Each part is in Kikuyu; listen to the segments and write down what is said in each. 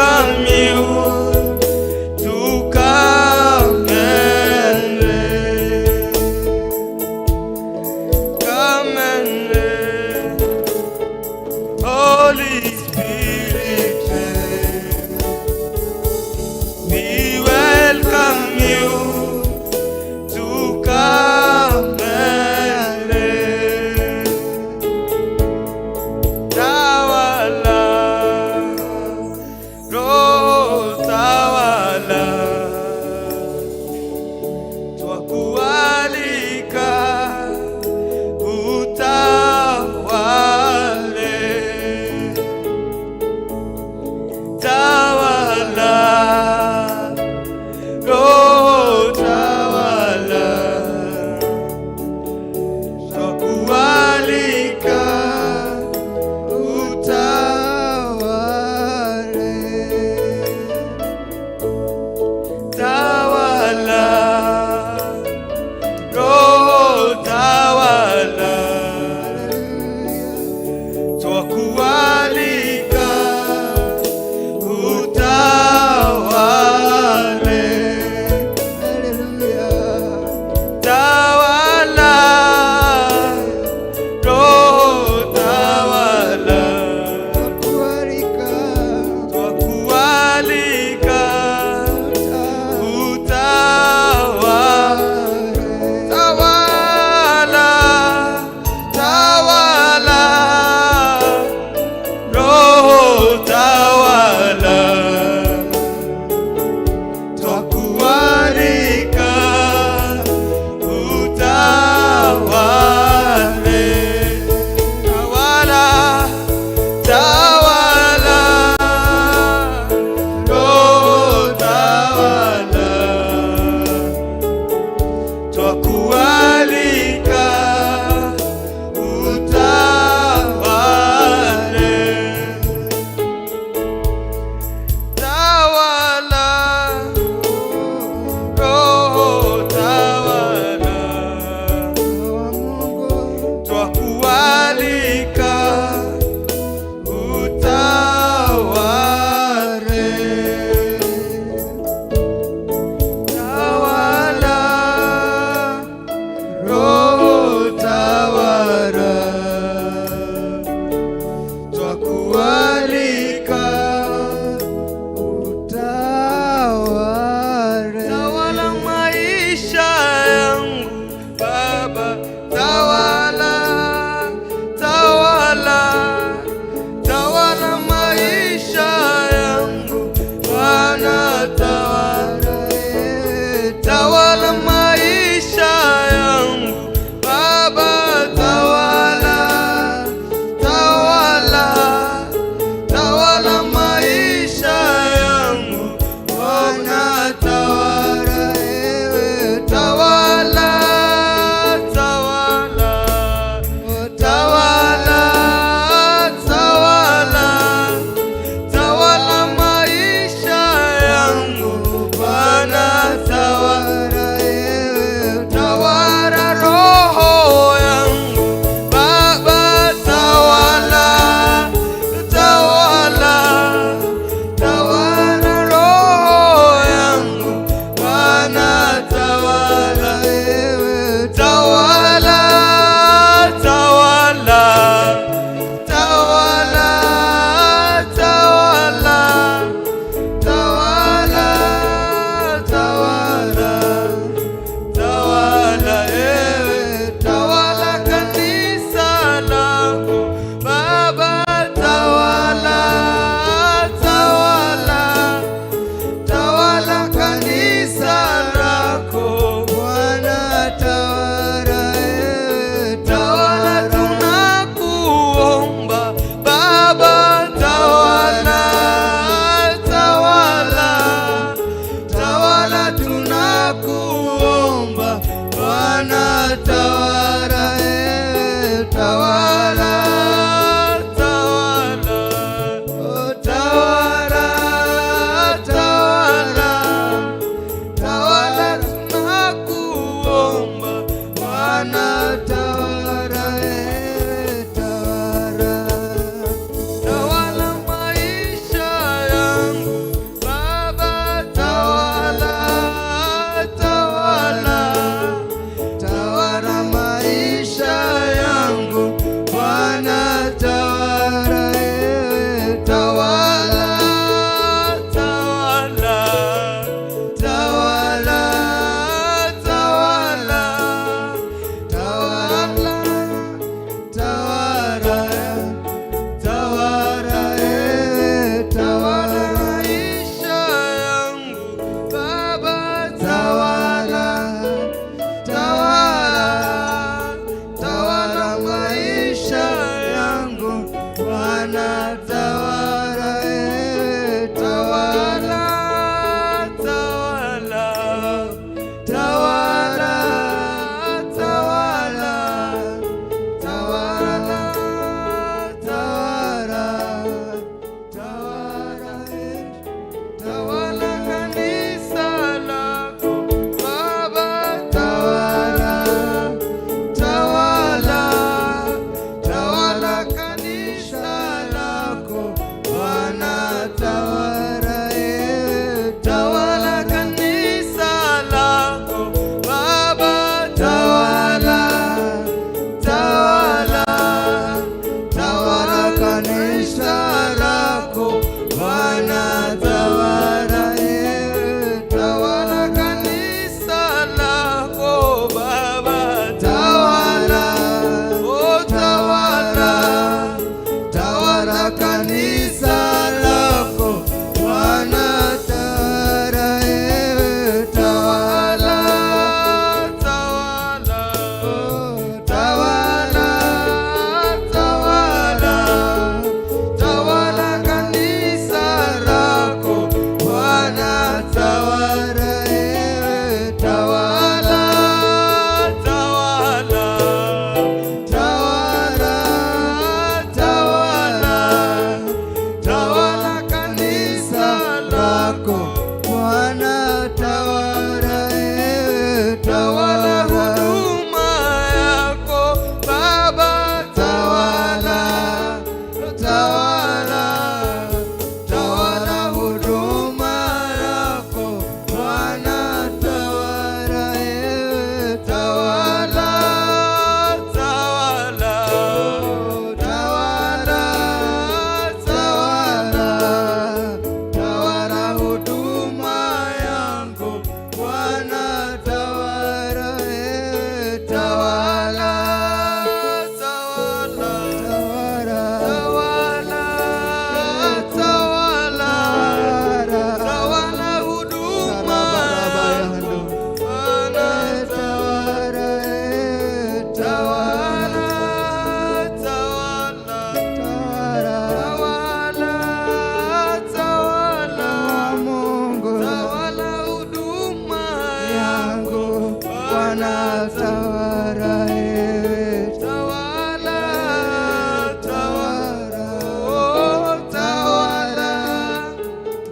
Welcome you to come and reign. Come and reign. Holy Spirit, reign. We welcome you to come and reign. Tawala, Roho tawala, twakualika utawale. Tawala, Roho tawala, twakualika utawale. Tawala, Roho tawala, twakualika.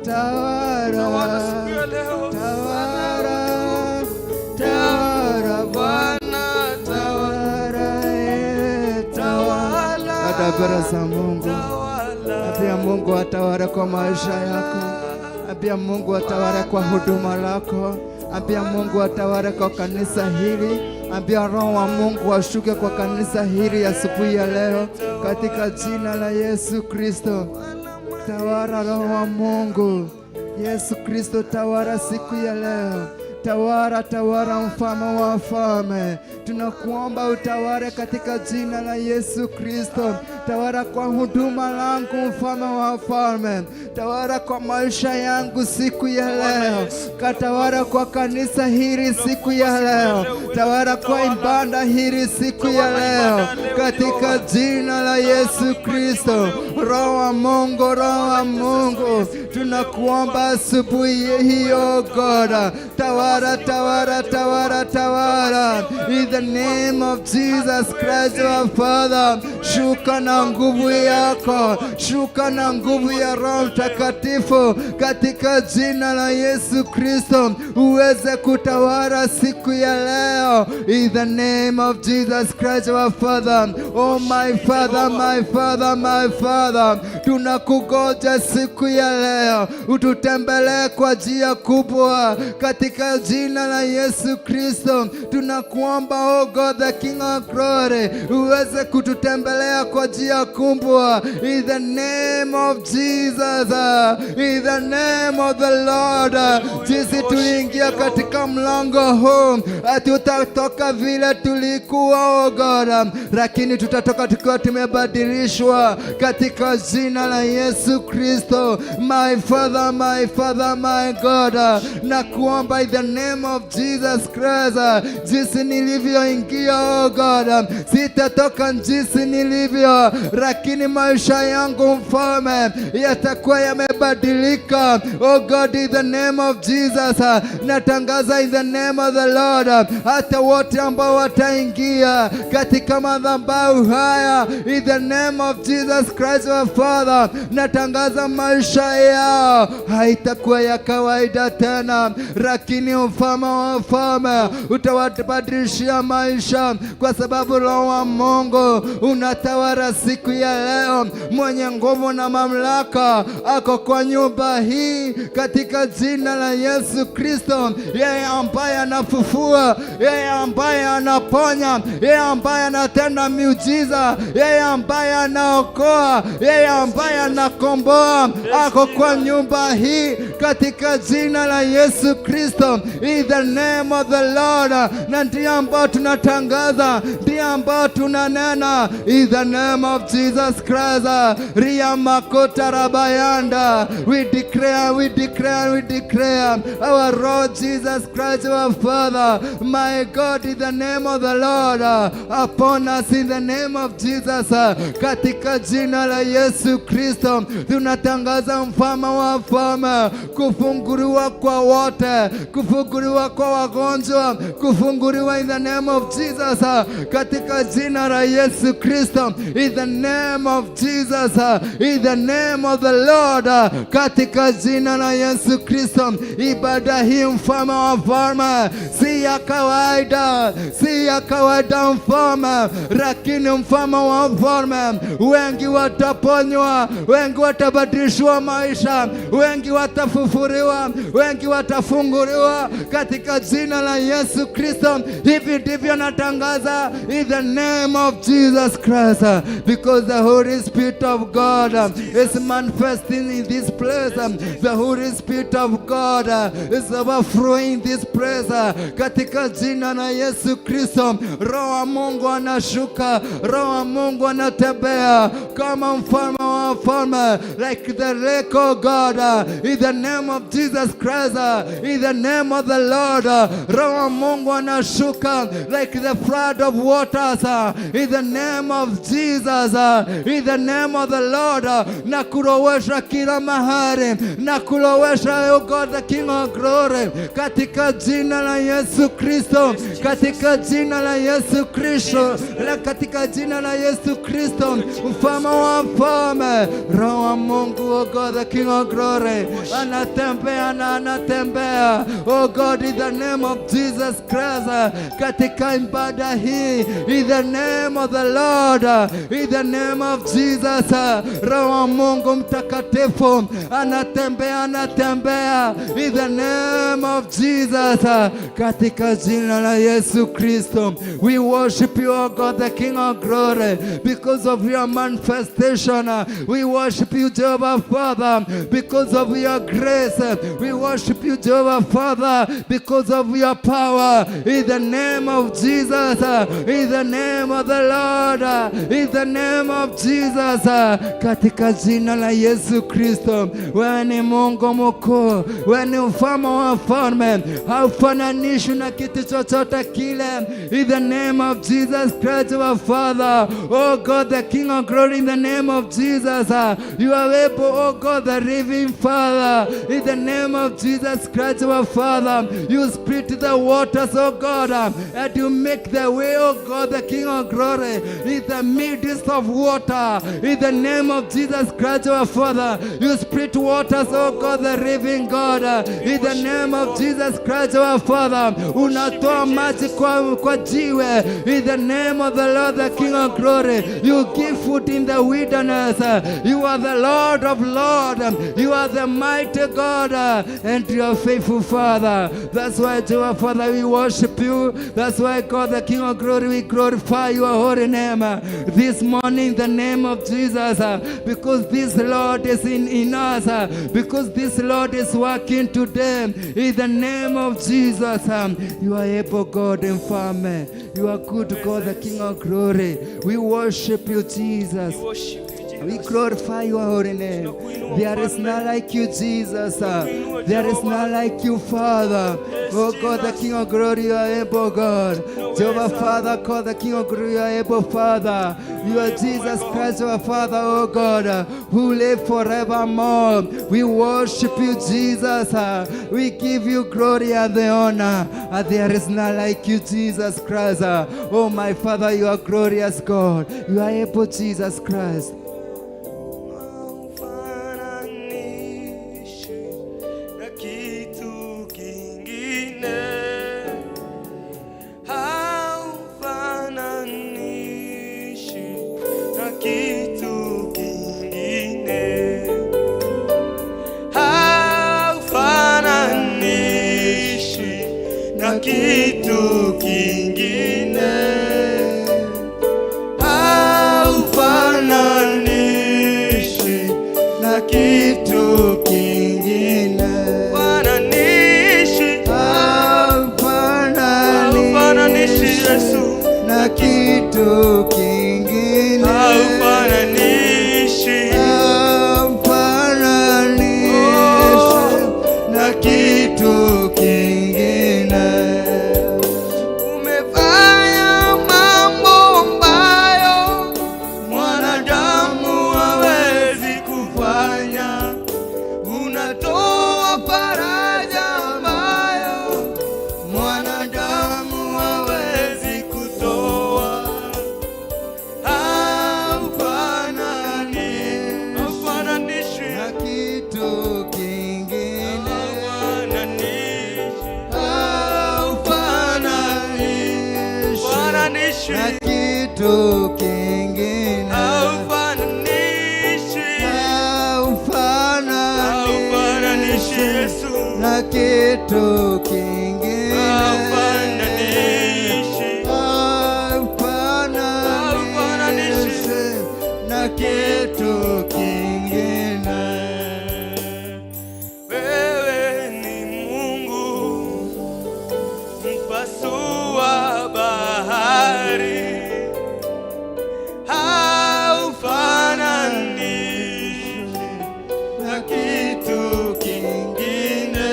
Tawara. Tawala siku ya leo. Tawara, tawara Bwana, Bwana tawala. Tawara, eh, tawala. Tawala. Mbele za Mungu. Tawala. Ambia Mungu atawale kwa maisha yako. Ambia Mungu atawale kwa huduma lako. Ambia Mungu atawale kwa kanisa hili. Ambia Roho wa Mungu ashuke kwa kanisa hili asubuhi ya leo katika jina la Yesu Kristo. Tawala, Roho wa Mungu. Yesu Kristo, tawala siku ya leo. Tawala, tawala, mfalme wa wafalme. Tunakuomba utawale katika jina la Yesu Kristo. Tawala kwa huduma langu, mfalme wa wafalme. Tawala kwa maisha yangu siku ya leo. Katawala kwa kanisa hili siku ya leo. Tawala kwa ibada hili siku ya leo, katika jina la Yesu Kristo. Roho wa Mungu, Roho wa Mungu, tunakuomba asubuhi hiyo, God. Tawala, tawala, tawala, tawala. In the name of Jesus Christ our Father, shuka na nguvu yako, shuka na nguvu ya Roho Mtakatifu katika jina la Yesu Kristo, uweze kutawala siku ya leo. In the name of Jesus Christ our Father. Oh my Father, my Father, my Father, tunakugoja siku ya leo, ututembelee kwa njia kubwa katika jina la Yesu Kristo. Tunakuomba, oh God, the King of Glory, uweze kututembelea kwa njia kubwa in the name of Jesus, in the name of the Lord. Jinsi tuliingia katika mlango huu, hatutatoka vile tulikuwa, oh God, lakini tutatoka tukiwa tumebadilishwa katika jina la Yesu Kristo. My Father, my Father, my God, nakuomba in the name of Jesus Christ, jinsi nilivyoingia, oh God, sitatoka jinsi nilivyo, lakini maisha yangu, mfalme, yatakuwa yamebadilika. Oh God, in the name of Jesus, natangaza in the name of the Lord, hata wote ambao wataingia katika madhabahu haya, in the name of Jesus Christ our Father, natangaza maisha yao haitakuwa ya kawaida tena, lakini mfalme wa wafalme utawabadilishia maisha, kwa sababu Roho wa Mungu unatawala siku ya leo. Mwenye nguvu na mamlaka ako kwa nyumba hii katika jina la Yesu Kristo, yeye ambaye anafufua, yeye ambaye anaponya, yeye ambaye anatenda miujiza, yeye ambaye anaokoa, yeye ambaye anakomboa, ako kwa nyumba hii katika jina la Yesu Kristo, in the name of the Lord. Na ndiyo ambao tunatangaza, ndiyo ambao tunanena, in the name of Jesus Christ. Ria makota rabayanda, we declare, we declare, we declare our Lord Jesus Christ, our Father, my God, in the name of the Lord, upon us in the name of Jesus. Katika jina la Yesu Kristo tunatangaza, mfalme wa wafalme, kufunguliwa kwa wote, kufunguliwa kwa wagonjwa, kufunguliwa in the name of Jesus, katika jina la Yesu Kristo, in the name of Jesus, in the name of the Lord, katika jina la Yesu Kristo. Ibada hii, mfalme wa wafalme, si ya kawaida, si ya kawaida mfalme, lakini mfalme wa wafalme, wengi wataponywa, wengi watabadilishwa maisha, wengi watafufuliwa, wengi watafunguliwa katika jina la Yesu Kristo. Hivi ndivyo natangaza in the name of Jesus Christ, because the Holy Spirit of God is manifesting in this place. The Holy Spirit of God is overflowing in this place. Katika jina la Yesu Kristo, Roho wa Mungu anashuka, Roho wa Mungu anatembea kama mfalme wa wafalme, like the lake of God, in the name of Jesus Christ, in the name of the Lord. Roho wa Mungu anashuka like the flood of water. Jesus, in the name of Jesus, in the name of the Lord, na kulowesha kila mahali, na kulowesha, oh God, the King of Glory, katika jina la Yesu Kristo, katika jina la Yesu Kristo, la katika jina la Yesu Kristo, mfalme wa wafalme, Roho wa Mungu, oh God, the King of Glory, anatembea na anatembea, oh God, in the name of Jesus Christ, katika ibada hii, in the name of the Lord, in the name of Jesus, Roho wa Mungu mtakatifu anatembea, anatembea, in the name of Jesus, katika jina la Yesu Kristo. We worship you, O God, the King of Glory, because of your manifestation. We worship you, Jehovah Father, because of your grace. We worship you, Jehovah Father, because of your power. In the name of Jesus, in the name of the Lord, in the name of Jesus, katika jina la Yesu Kristo. Wewe ni Mungu mkuu, wewe ni mfalme wa wafalme, haufananishwi na kitu chochote kile. In the name of Jesus Christ, our Father, oh God, the King of Glory, in the name of Jesus, you are able, oh God, the living Father, in the name of Jesus Christ, our Father, you split the waters, oh God, and you make the way, oh God, the King of Glory, in the midst of water, in the name of Jesus Christ, our Father, you split waters, oh God, the living God, in the name of Jesus Christ, our Father, unatoa maji kwa jiwe, in the name of the Lord, the King of Glory, you give food in the wilderness, you are the Lord of Lords, you are the mighty God, and you are faithful Father. That's why, Jehovah Father, we worship you. That's why, God, the King of Glory, we glorify your holy name this morning in the name of Jesus, because this Lord is in us, because this Lord is working today in the name of Jesus. You are able, God and Father. You are good, God, the King of Glory. We worship you, Jesus. We worship you, Jesus. We glorify your holy name. There is none like you, Jesus. There is none like you, Father. Oh God, the King of Glory, you are able, God. Jehovah Father, God, the King of Glory, you are able, Father. You are Jesus Christ, our Father, oh God, who live forevermore. We worship you, Jesus. We give you glory and the honor. There is none like you, Jesus Christ. Oh my Father, you are glorious God. You are able, Jesus Christ. Haufananishi na kitu kingine, haufananishi na kitu kingine, haufananishi na kitu kingine, haufananishi Na kitu kingine. Fananishi, haufananishi Yesu, Na kitu kingine. Haufananishi, Haufananishi na kitu kingine. Umefanya mambo ambayo mwanadamu hawezi kufanya. Unatoa faraja ambayo mwanadamu hawezi kutoa. Haufanani, haufananishwi, Na kitu kingine. Haufananishwi, Haufananishi fananishwi, na kitu kingine. Haufananishwi, haufananishi Haufananishi Yesu, na kitu kingine. Haufananishi, Haufananishi na kitu kingine. Wewe ni Mungu mpasua bahari, haufananishi na kitu kingine,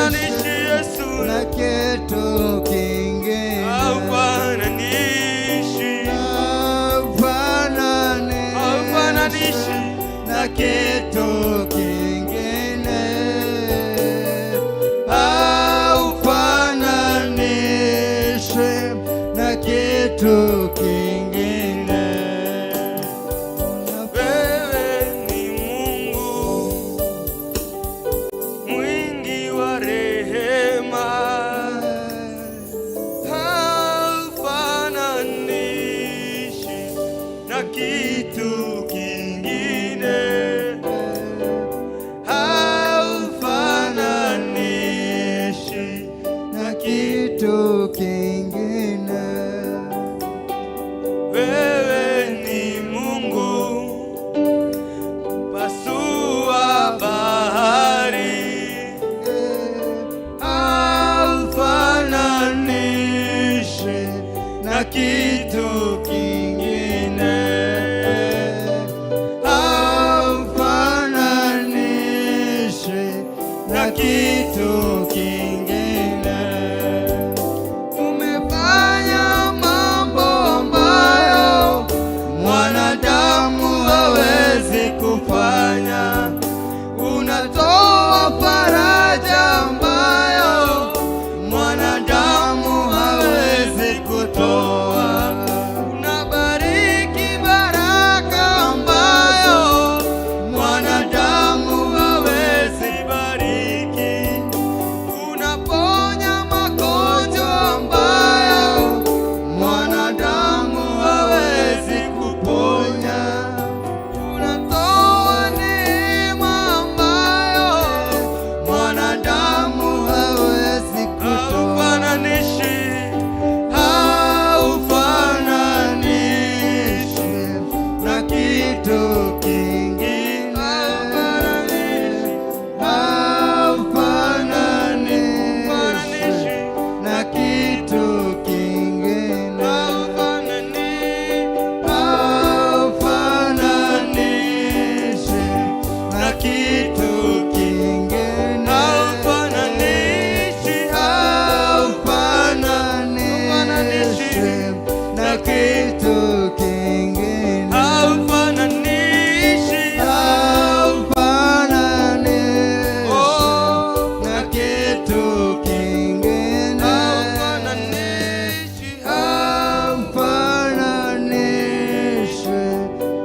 Haufananishi Yesu, na kitu kingine. Haufananishi, Haufananishi haufananishi na kitu kingine. Haufananishi na kitu kingine. Wewe ni Mungu mwingi wa rehema, haufananishi na kitu kingine, haufananishi na kitu kingine. Wewe ni Mungu pasua bahari, haufananishi na kitu kingine, Haufananishi na kitu kingine. Umefanya mambo ambayo mwanadamu hawezi kufanya. Unatoa faraja ambayo mwanadamu hawezi kutoa. Unabariki baraka ambayo mwanadamu hawezi bariki, Unaponya magonjwa ambayo mwanadamu hawezi kuponya. Unatoa neema ambayo mwanadamu hawezi kutoa. Haufananishi, Haufananishi na kitu kingine. Haufananishi na kitu kingine. Haufananishi na kitu kingine. Haufananishi, Haufananishi na kitu kingine. Haufananishi, Haufananishi oh, na kitu kingine. Haufananishi, Haufananishi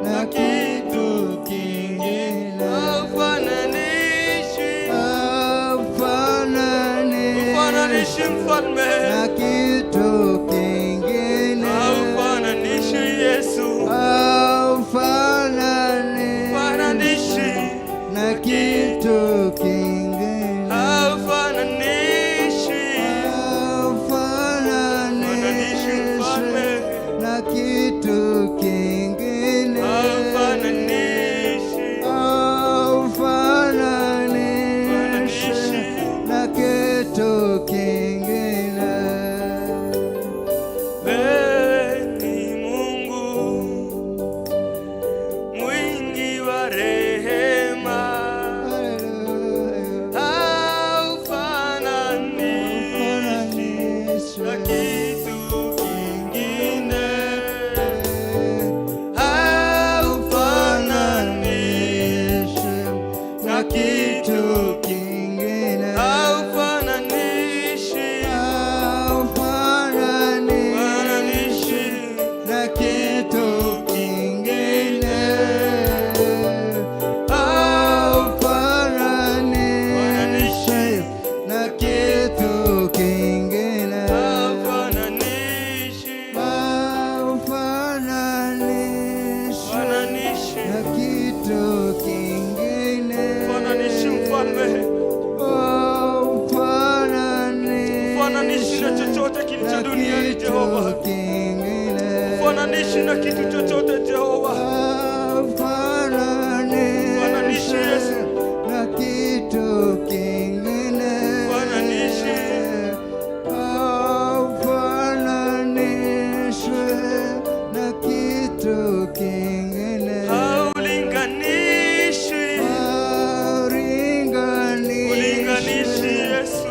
na kitu kingine. Haufananishi, Haufananishi Haufananishi mfalme, na kitu kingine. Haufananishi Yesu, Haufananishi Haufananishi, na kitu kingine. Haufananishi, Haufananishi mfalme, Haufananishi na kitu kingine. Haufananishi, Haufananishi na kitu kingine. Wewe ni Mungu mwingi wa rehema, Hallelujah. haufananishi na kitu kingine, Haufananishi na kitu kingine. Haufananishi, Haufananishi na kitu kingine. Haufananishi na kitu kingine. Haufananishi, Haufananishi fananishi, na kitu kingine. Fananishi mfalme, Haufananishi fananishi na chochote kilicho na duniani kitu Jehova, kingine. Fananishi na kitu chochote Jehova, Haufananishi Fananishi Yesu. na kitu kingine. Fananishi. Haufananishi na kitu kingine. Haulinganishi, Haulinganishi ulinganishi Yesu.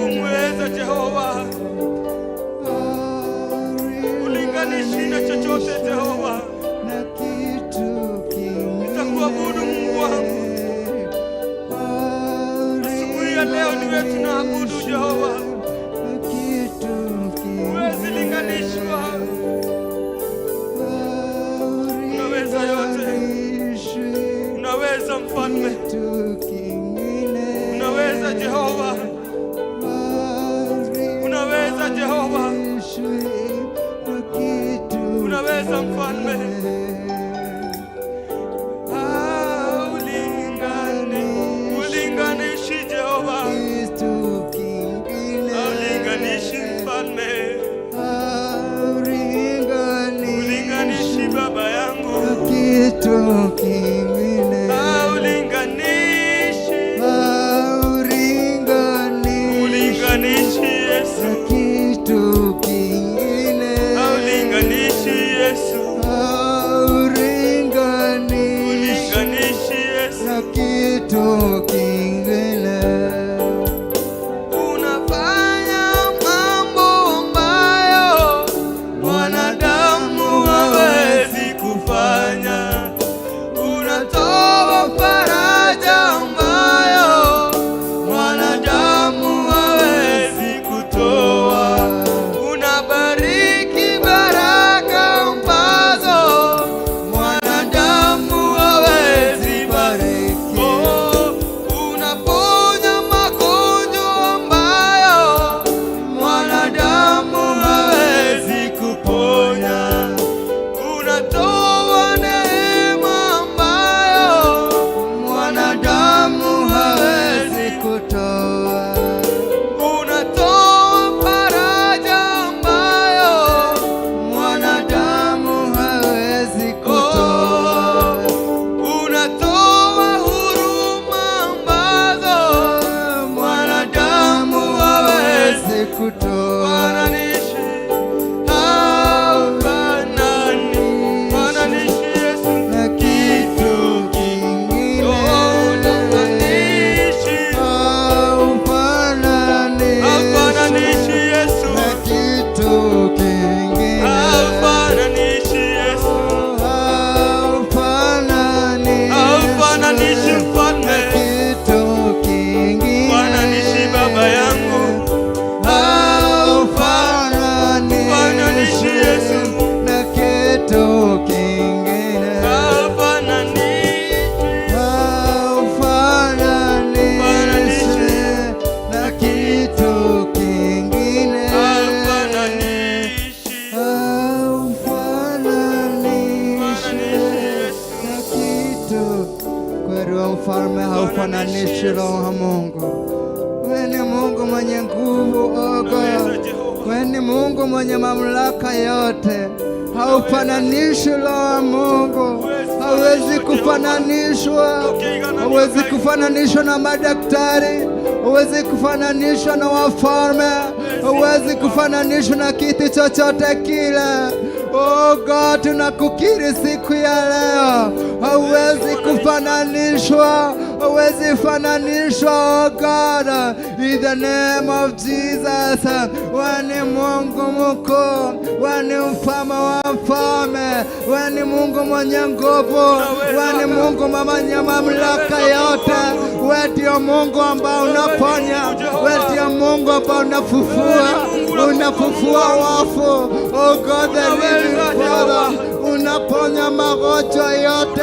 Umweza Jehova, ulinganishi na chochote Jehova. Na kitu kingine. Nitakuabudu Mungu wangu. Asubuhi ya leo niwe tunaabudu Jehova. Na kitu kingine. Huwezi linganishwa. Unaweza yote. Unaweza Mfalme, Kitu kingine. Unaweza Jehova, unaweza Jehova, Na kitu unaweza Mfalme. Kingine. Ah, ulinganishi Jehova, Kitu kingine. Haulinganishi Mfalme, Haulinganishi ulinganishi Baba yangu, na kitu kingine. Haulinganishi, Haulinganishi ulinganishi na Yesu, kitu kingine. Haulinganishi Yesu, Haulinganishi ulinganishi Yesu. Na kitu kingine. Unafanya mambo ambayo mwanadamu hawezi kufanya. Unatoa faraja ambayo mwanadamu hawezi kutoa. Unabariki baraka ambazo mwanadamu hawezi bariki. Oh, unaponya magonjwa ambayo mwanadamu hawezi kuponya. Unatoa neema ambayo mwanadamu hawezi kutoa. Unatoa faraja ambayo Mwanadamu hawezi kutoa. Unatoa huruma ambazo mwanadamu hawezi Hawezi kutoa. Fananishi, haufanani, fananishi Yesu. Na kitu kingine. Oh, unafanishi, Haufananishi haufananishi Yesu, na kitu kingine. Haufananishi Yesu, Haufananishi haufananishi Mfalme, na kitu kingine. Fananishi Baba yangu, Haufananishi Fananishi Yesu. Na kitu kingine. Haufananishi, Haufananishi na kitu kingine. Haufananishi, Haufananishi na kitu. Kweli wa mfalme haufananishi, Roho wa Mungu. Wewe ni Mungu mwenye nguvu, oh Unaweza God. Jehova. Wewe ni Mungu mwenye mamlaka yote. Haufananishi, Roho wa Mungu, hauwezi kufananishwa, hauwezi kufananishwa na madaktari, hauwezi kufananishwa na wafalme, hauwezi kufananishwa na kitu chochote kile. Oh God, tunakukiri siku ya leo, hauwezi kufananishwa, hauwezi fananishwa, oh God, in the name of Jesus. Wewe ni Mungu mkuu, wewe ni mfalme wa mfalme, wewe ni Mungu mwenye nguvu, wewe ni Mungu mwenye mamlaka yote. Wewe ndio Mungu ambao unaponya, wewe ndio Mungu ambao unafufua, unafufua wafu. Oh God, the living Father, unaponya magonjwa yote,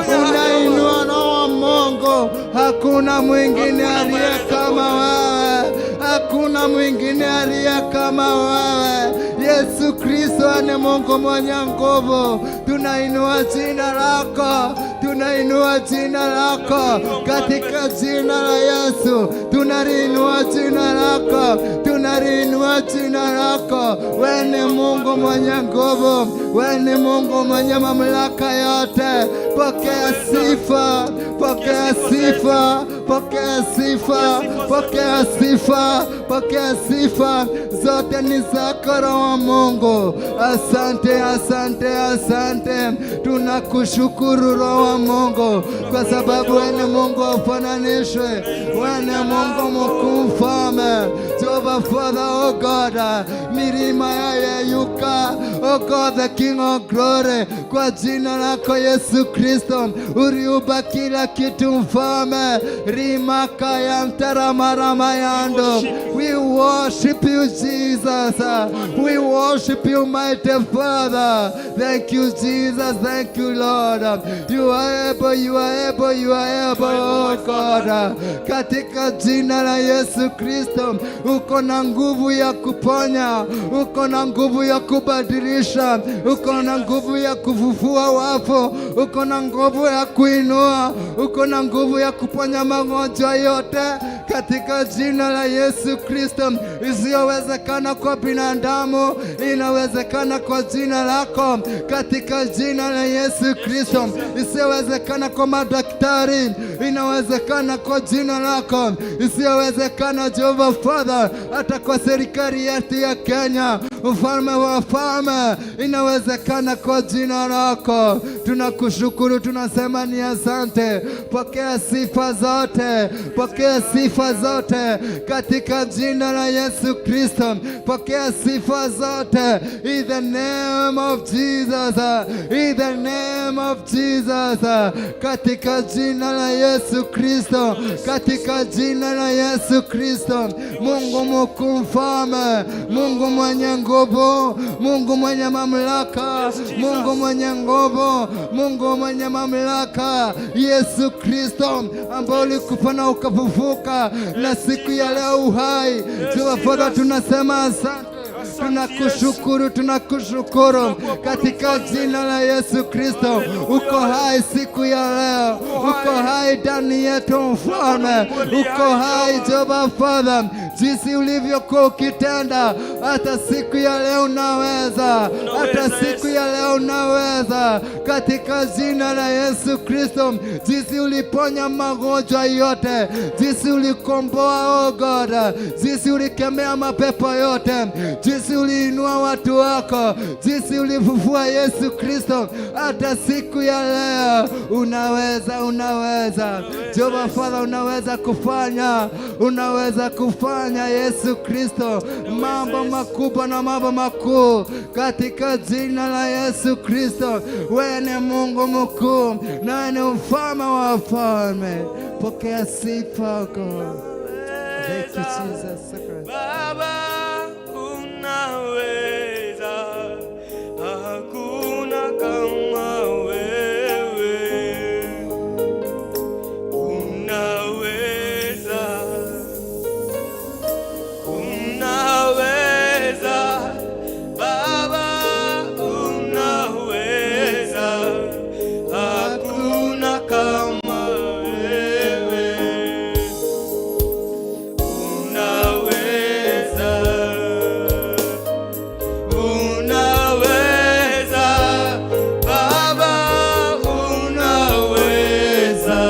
unainua roho wa Mungu. Hakuna mwingine aliye kama wewe, hakuna mwingine aliye kama wewe. Yesu Kristo ni Mungu mwenye nguvu. Tunainua jina lako, tunainua jina lako katika jina la Yesu. Tunaliinua jina lako, tunaliinua jina lako. Wewe ni Mungu mwenye nguvu, wewe ni Mungu mwenye mamlaka yote. Pokea sifa, pokea sifa, pokea sifa, pokea sifa, pokea sifa zote ni zako, Roho wa Mungu. Asante, asante, asante. Tunakushukuru Roho wa Mungu kwa sababu wewe ni Mungu haufananishwe, wewe ni Mungu mkuu, mfalme. Jehovah Father, oh God, milima yayeyuka. Oh God, the King of Glory, kwa jina lako Yesu Kristo uliumba kila kitu mfalme. Rimaka ya mtaramaramayando. We worship you, Jesus. We worship you, mighty Father. Thank you, Jesus. Thank you, Lord. You are able, you are able, you are able, oh God. Katika jina la Yesu Kristo, uko na nguvu ya kuponya, uko na nguvu ya kubadilisha, uko na nguvu ya kufufua wafu, uko na nguvu ya kuinua, uko na nguvu ya kuponya magonjwa yote katika jina la Yesu Kristo. Isiyowezekana kwa binadamu inawezekana kwa jina lako, katika jina la Yesu Kristo. Isiyowezekana kwa madaktari inawezekana kwa jina lako. Isiyowezekana, Jehovah Father, hata kwa serikali yetu ya Kenya, mfalme wa wafalme, inawezekana kwa jina lako. Tunakushukuru, tunasema ni asante. Pokea sifa zote, pokea sifa zote katika jina la Yesu Kristo. Pokea sifa zote in the name of Jesus, in the name of Jesus, katika jina la Yesu Kristo, katika jina la Yesu Kristo. Mungu mkuu, mfalme, Mungu mwenye nguvu, Mungu mwenye mamlaka, Mungu mwenye nguvu, Mungu mwenye mamlaka, Yesu Kristo ambao ulikufa na ukafufuka na siku ya leo uhai. Jehovah Father, tunasema asante. Tunakushukuru, tunakushukuru katika jina la Yesu Kristo. Uko hai siku ya leo, uko hai ndani yetu mfalme, uko hai, Jehovah Father, jinsi ulivyokuwa ukitenda hata siku ya leo unaweza, hata siku ya leo unaweza, katika jina la Yesu Kristo, jinsi uliponya magonjwa yote, jinsi ulikomboa, oh God, jinsi ulikemea mapepo yote, jinsi uliinua watu wako, jinsi ulifufua Yesu Kristo, hata siku ya leo unaweza, unaweza, Jehovah Father, unaweza kufanya, unaweza kufanya, Yesu Kristo, mambo makubwa na mambo makuu katika jina la Yesu Kristo. Wewe ni Mungu mkuu na ni mfalme wa wafalme. Pokea sifa, God. Thank you, Jesus Christ. Baba, unaweza, hakuna kama wewe. Unaweza, unaweza, Baba, unaweza, hakuna kama wewe. Unaweza, unaweza, Baba, unaweza,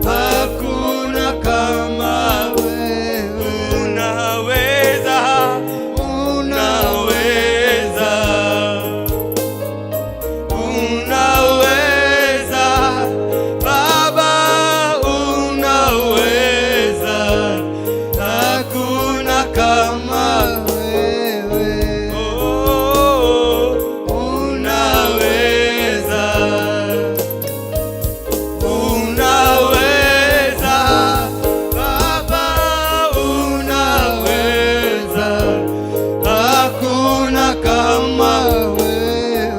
hakuna kama Wewe. Unaweza, unaweza, unaweza, Baba, unaweza, hakuna kama Wewe. Oh, unaweza, unaweza, Baba, unaweza, hakuna kama Wewe.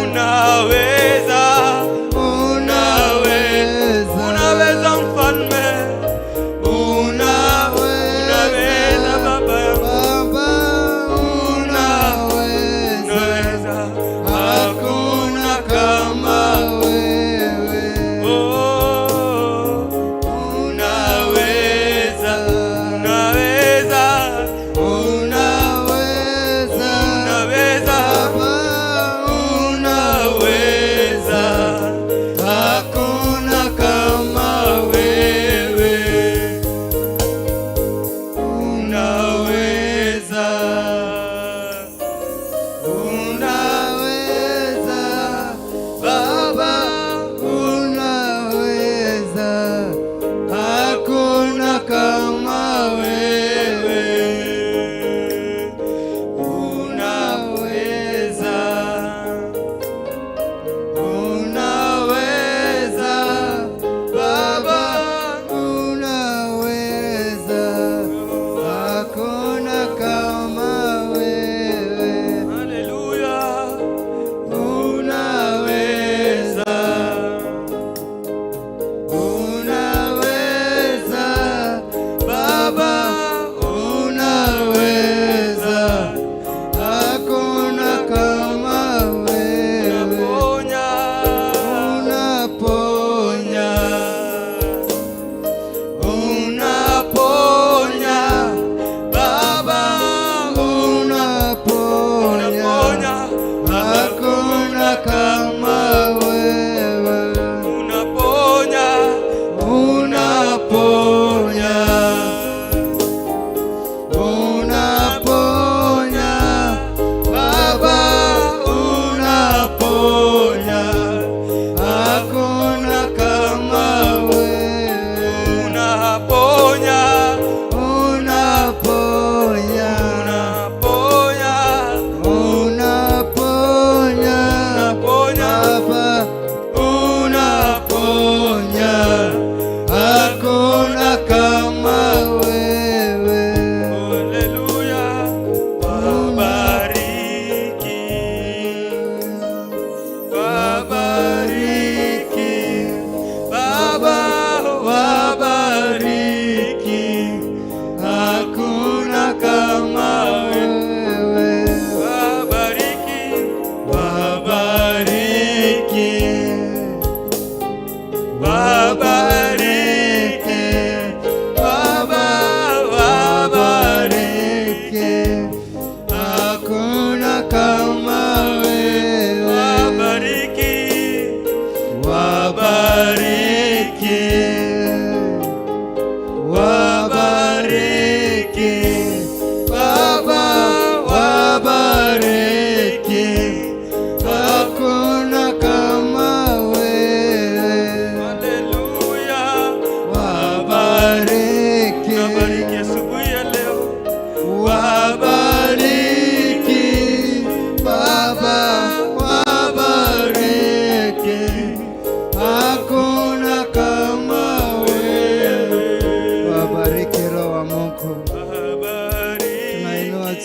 Unaweza, unaweza, unaweza mfalme, unaweza, Baba yangu.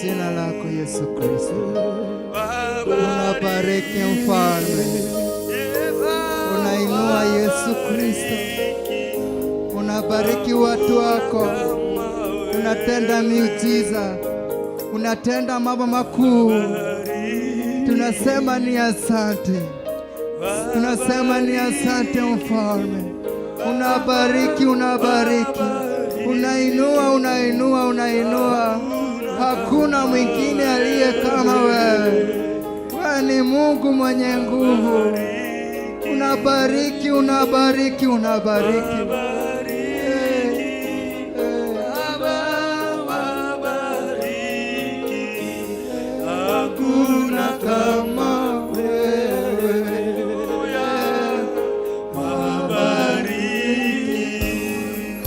jina lako Yesu Kristo. Unabariki Mfalme, unainua Yesu Kristo, unabariki watu wako, unatenda miujiza, unatenda mambo makuu. Tunasema ni asante, tunasema ni asante Mfalme. Unabariki, unabariki, unainua, unainua, unainua. Hakuna mwingine aliye kama wewe. Wewe ni Mungu mwenye nguvu. Unabariki, unabariki, unabariki. Eh, eh. Hakuna Kama wewe. Wabariki,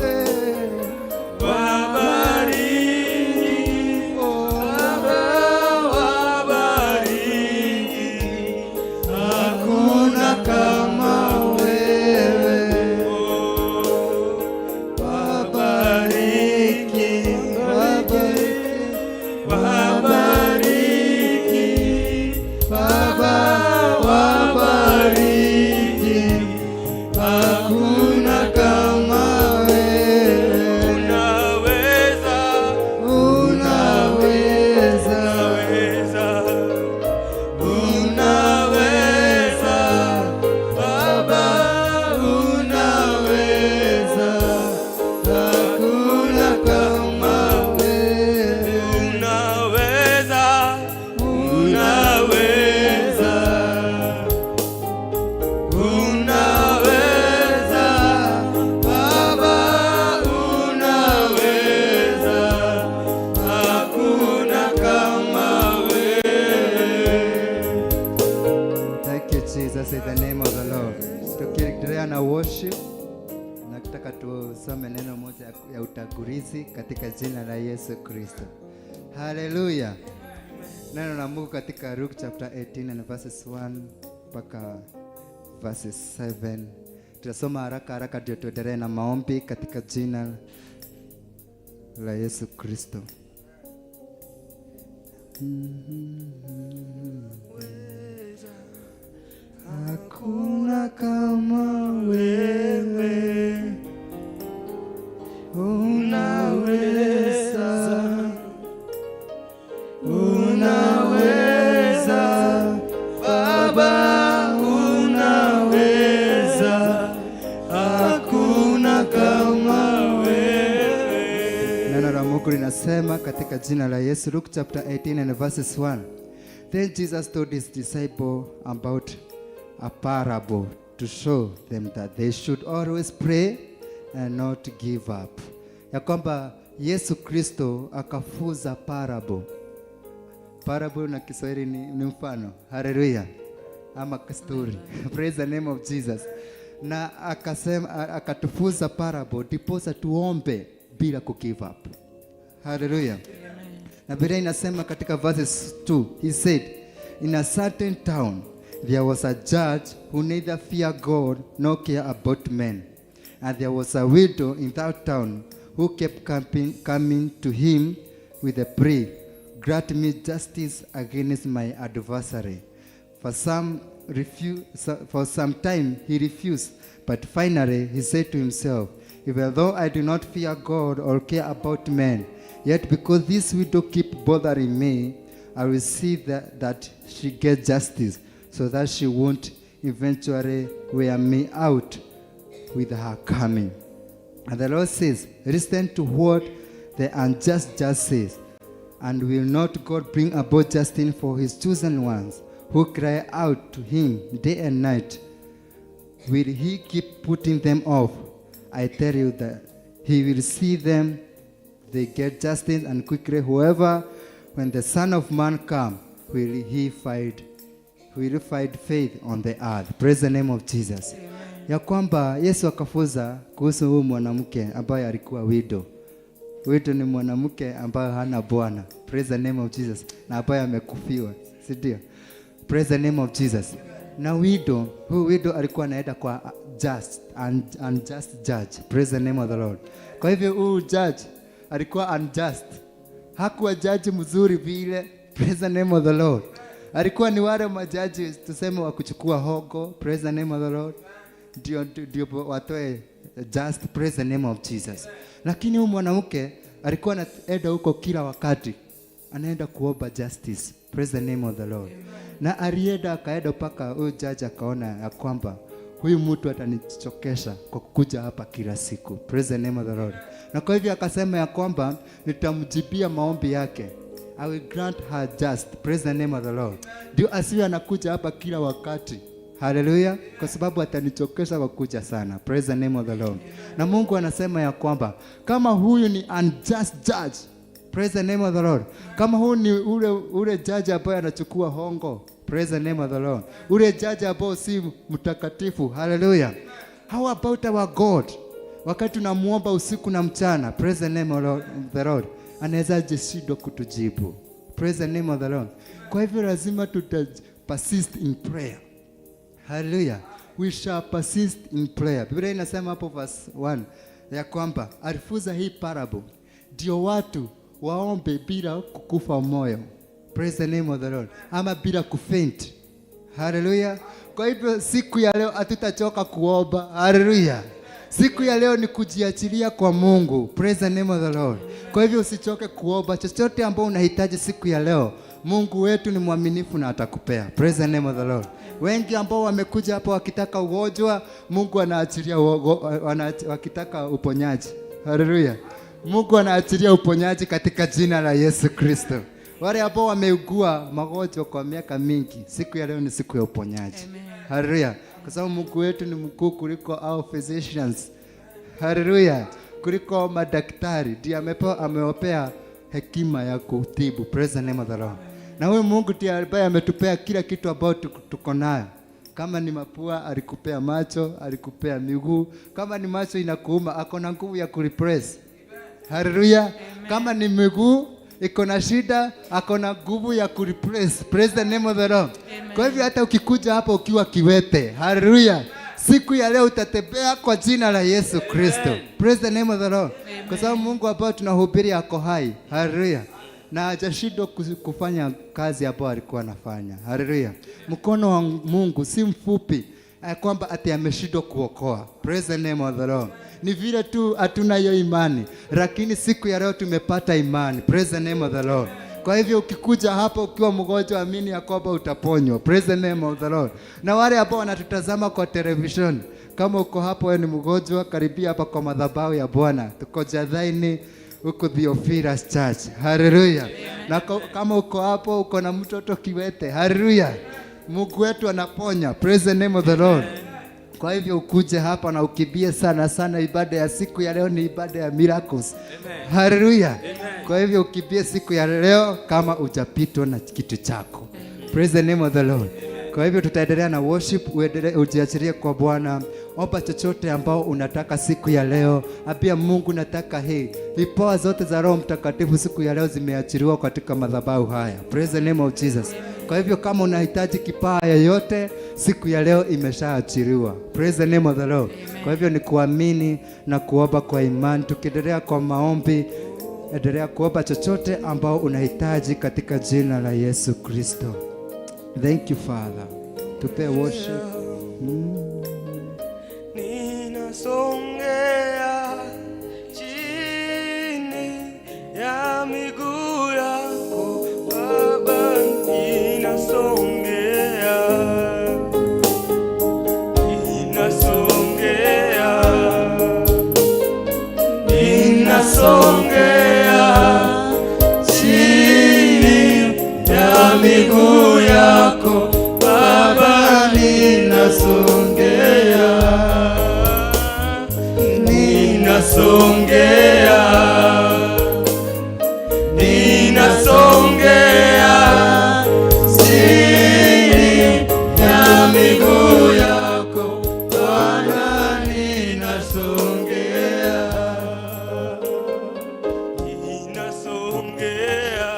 Eh, wabariki, oh. wabariki. Hakuna kama wewe. Wabariki, wabariki, Wabariki, Baba, wabariki. Hakuna kama wewe. Unaweza, Unaweza, unaweza, unaweza, Baba, unaweza. Hakuna kama wewe. Unaweza, unaweza, unaweza, Baba, unaweza, hakuna kama wewe. Thank you, Jesus, in the name of the Lord. Tukiendelea na worship, nataka tusome neno moja ya utangulizi katika jina la Yesu Kristo. Haleluya. Neno la Mungu katika Luke chapter 18 and verses 1 mpaka verses 7. Tutasoma haraka haraka ndio tuendelee na maombi katika jina la Yesu Kristo. Hakuna kama wewe, unaweza, unaweza, Baba, unaweza, Hakuna kama wewe. Neno la Mungu linasema katika jina la Yesu, Luke chapter 18 and verses 1. Then Jesus told his disciple about a parable to show them that they should always pray and not give up. Ya kwamba Yesu Kristo akafunza parable. Parable na Kiswahili ni mfano. Haleluya. Ama story. Praise the name of Jesus. Na akasema, akatufunza parable ndiposa tuombe bila ku give up. Haleluya. Na Biblia inasema katika verses 2, he said, "In a certain town there was a judge who neither fear God nor care about men. And there was a widow in that town who kept coming to him with a plea, 'Grant me justice against my adversary.' For some time he refused, but finally he said to himself, 'Even though I do not fear God or care about men, yet because this widow keep bothering me, I will see that she gets justice, so that she won't eventually wear me out with her coming.' And the Lord says, 'Listen to what the unjust judge says. And will not God bring about justice for his chosen ones who cry out to him day and night? Will he keep putting them off? I tell you that he will see them they get justice and quickly. However, when the Son of Man come, will he find faith on the earth?'" Praise the name of Jesus. Ya kwamba Yesu akafunza kuhusu huyu mwanamke ambaye alikuwa widow. Widow ni mwanamke ambaye hana bwana. Praise the name of Jesus. Na ambaye amekufiwa, si ndio? Praise the name of Jesus. Na widow, huyu widow alikuwa anaenda kwa just and unjust judge. Praise the name of the Lord. Kwa hivyo huyu judge alikuwa unjust. Hakuwa jaji mzuri vile. Praise the name of the Lord. Alikuwa ni wale majaji tuseme wa kuchukua hongo. Praise the name of the Lord. Ndio watoe just, praise the name of Jesus. Lakini huyu mwanamke alikuwa anaenda huko kila wakati, anaenda kuomba justice. Praise the name of the Lord. Na alienda akaenda mpaka huyu jaji akaona ya kwamba huyu mtu atanichokesha kwa kukuja hapa kila siku. Praise the name of the Lord. Na kwa hivyo akasema ya kwamba nitamjibia maombi yake. I will grant her just. Praise the name of the Lord. Ndio asiwe anakuja hapa kila wakati. Haleluya, kwa sababu atanichokesha kwa kuja sana. Praise the name of the Lord. Na Mungu anasema ya kwamba kama huyu ni unjust judge, praise the name of the Lord. Kama huyu ni ule judge ambaye anachukua hongo, praise the name of the Lord. Ule judge ambao si mtakatifu, haleluya. How about our God? Wakati tunamuomba usiku na mchana, praise the name of the Lord, anaweza jeshindwa kutujibu? Praise the name of the Lord. Kwa hivyo lazima tuta persist in prayer. Hallelujah. We shall persist in prayer. Biblia inasema hapo verse 1 ya kwamba alifunza hii parable ndio watu waombe bila kukufa moyo. Praise the name of the Lord. Ama bila kufaint. Hallelujah. Kwa hivyo siku ya leo hatutachoka kuomba. Hallelujah. Siku ya leo ni kujiachilia kwa Mungu. Praise the name of the Lord. Kwa hivyo usichoke kuomba. Chochote ambao unahitaji siku ya leo, Mungu wetu ni mwaminifu na atakupea. Praise the name of the Lord. Wengi ambao wamekuja hapa wakitaka ugonjwa, Mungu anaachilia wakitaka uponyaji. Hallelujah. Mungu anaachilia uponyaji katika jina la Yesu Kristo. Wale ambao wameugua magonjwa kwa miaka mingi, siku ya leo ni siku ya uponyaji. Hallelujah. Kwa sababu Mungu wetu ni mkuu kuliko our physicians. Hallelujah. Kuliko madaktari. Ndiye amewapea hekima ya kutibu. Praise the name of the Lord. Na huyu Mungu ndiye ambaye ametupea kila kitu ambao tuko nayo. Kama ni mapua alikupea macho, alikupea miguu. Kama ni macho inakuuma, ako na nguvu ya kureplace. Hallelujah. Kama ni miguu iko na shida, ako na nguvu ya kureplace. Praise the name of the Lord. Kwa hivyo hata ukikuja hapa ukiwa kiwete, hallelujah, siku ya leo utatembea kwa jina la Yesu Kristo. Praise the name of the Lord. Kwa sababu Mungu ambao tunahubiri ako hai. Hallelujah. Na hajashindwa kufanya kazi ambayo alikuwa anafanya. Hallelujah. Mkono wa Mungu si mfupi ya kwamba ati ameshindwa kuokoa. Praise the name of the Lord. Ni vile tu hatuna hiyo imani, lakini siku ya leo tumepata imani. Praise the name of the Lord. Kwa hivyo ukikuja hapa ukiwa mgonjwa, amini ya kwamba utaponywa. Praise the name of the Lord. Na wale ambao wanatutazama kwa television, kama uko hapo wewe ni mgonjwa, karibia hapa kwa madhabahu ya Bwana. Tuko Jathaini huko Theophilus Church. Hallelujah. Na kama uko hapo uko na mtoto kiwete, hallelujah. Mungu wetu anaponya. Praise the name of the Lord. Kwa hivyo ukuje hapa na ukimbie sana sana. Ibada ya siku ya leo ni ibada ya miracles. Hallelujah. Kwa hivyo ukimbie siku ya leo kama hujapitwa na kitu chako. Praise the name of the Lord. Kwa hivyo tutaendelea na worship, uendelee ujiachilie kwa Bwana. Omba chochote ambao unataka siku ya leo. Ambia Mungu nataka hii. Vipawa zote za Roho Mtakatifu siku ya leo zimeachiliwa katika madhabahu haya. Praise the name of Jesus. Kwa hivyo kama unahitaji kipawa yoyote siku ya leo imeshaachiliwa. Praise the name of the Lord. Kwa hivyo ni kuamini na kuomba kwa imani. Tukiendelea kwa maombi, endelea kuomba chochote ambao unahitaji katika jina la Yesu Kristo. Thank you, Father. Tupe worship. Ninasongea chini ya miguu yako Baba, ninasongea, ninasongea, ninasongea chini ya miguu yako Baba, ninasongea, ninasongea, ninasongea chini ya miguu yako Bwana, ninasongea, ninasongea.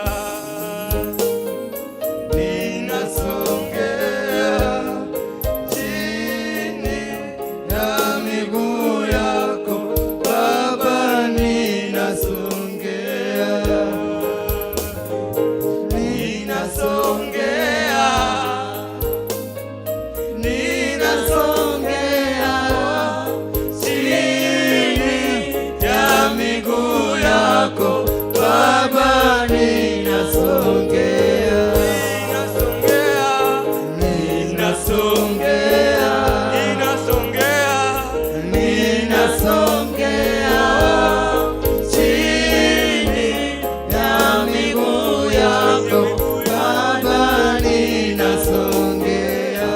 yako Baba, ninasongea.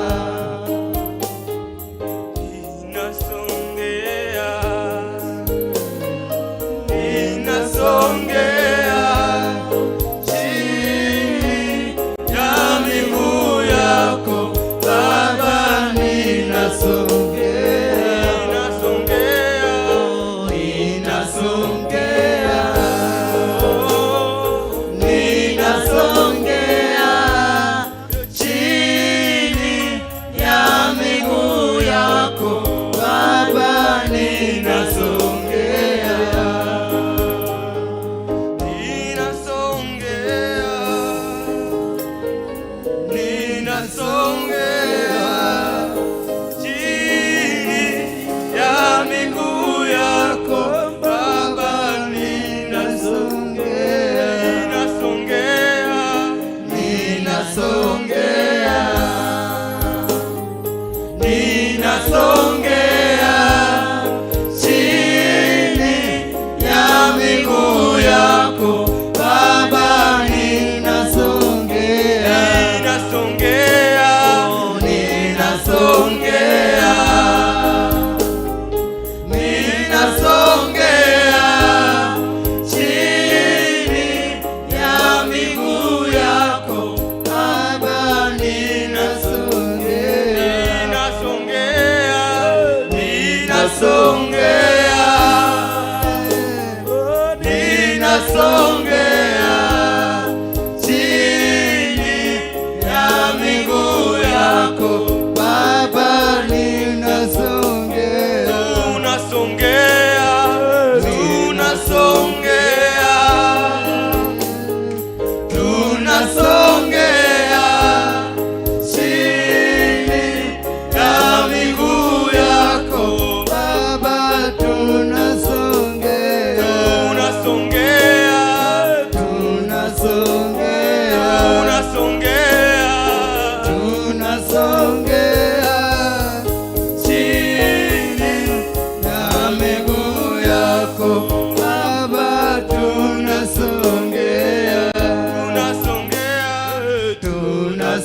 Ninasongea, ninasongea chini ya miguu yako Baba, Ninasongea, ninasongea, ninasongea, ninasongea chini ya miguu yako Baba, ninasongea. Ninasongea, ninasongea chini ya miguu yako Baba, Ninasongea, ninasongea, ninasongea, ninasongea chini ya miguu yako Baba, ninasongea, ninasongea, ninasongea, ninasongea chini ya miguu yako Baba, ninasongea, ninasongea, ninasongea, ninasongea chini ya miguu yako Baba, ninasongea, tunasongea, tunasongea, tunasongea chini ya miguu yako Baba, tunasongea, tunasongea, tunasongea, tunasongea, tunasongea chini ya miguu yako Baba, tunasongea, tunasongea,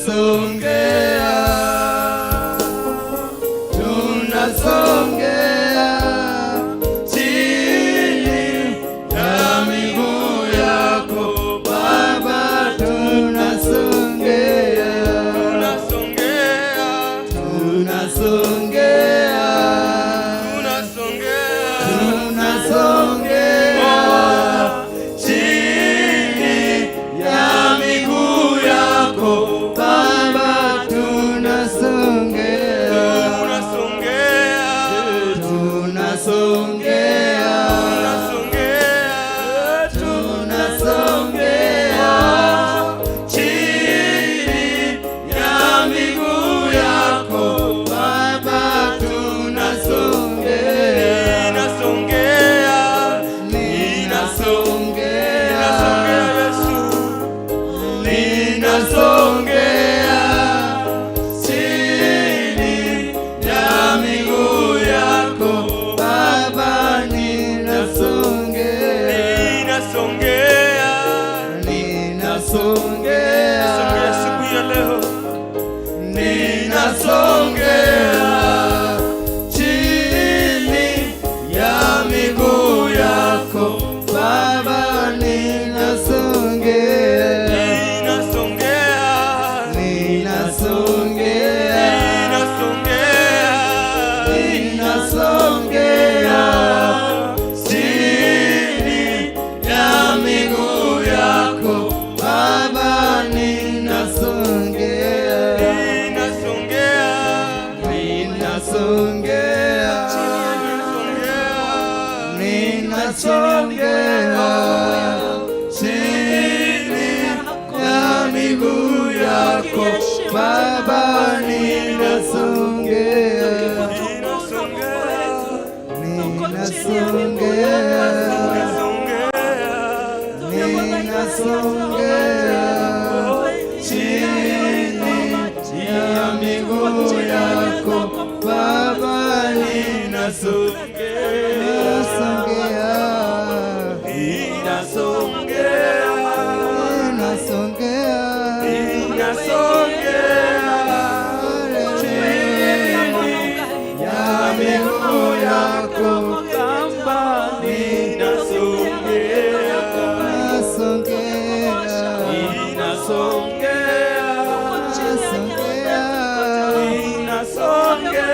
tunasongea, tunasongea chini ya miguu yako Baba, tunasongea, tunasongea, tunasongea, tunasongea, tunasongea chini ya miguu yako Baba, tunasongea, tunasongea, tunasongea, tunasongea, tunasongea chini ya miguu yako Baba, tunasongea, ninasongea, ninasongea, ninasongea Yesu, ninasongea chini ya miguu yako Baba, ninasongea, ninasongea, ninasongea, songea siku ya leo, ninasongea chini ya miguu yako Baba, ninasongea, ninasongea, ninasongea, ninasongea, ninasongea chini ya miguu yako Baba, ninasongea, ninasongea, ninasongea, ninasongea chini ya miguu yako Baba, ninasongea, ninasongea, ninasongea chini ya miguu yako Baba, ninasongea, ninasongea, Ninasongea, Songea ninasongea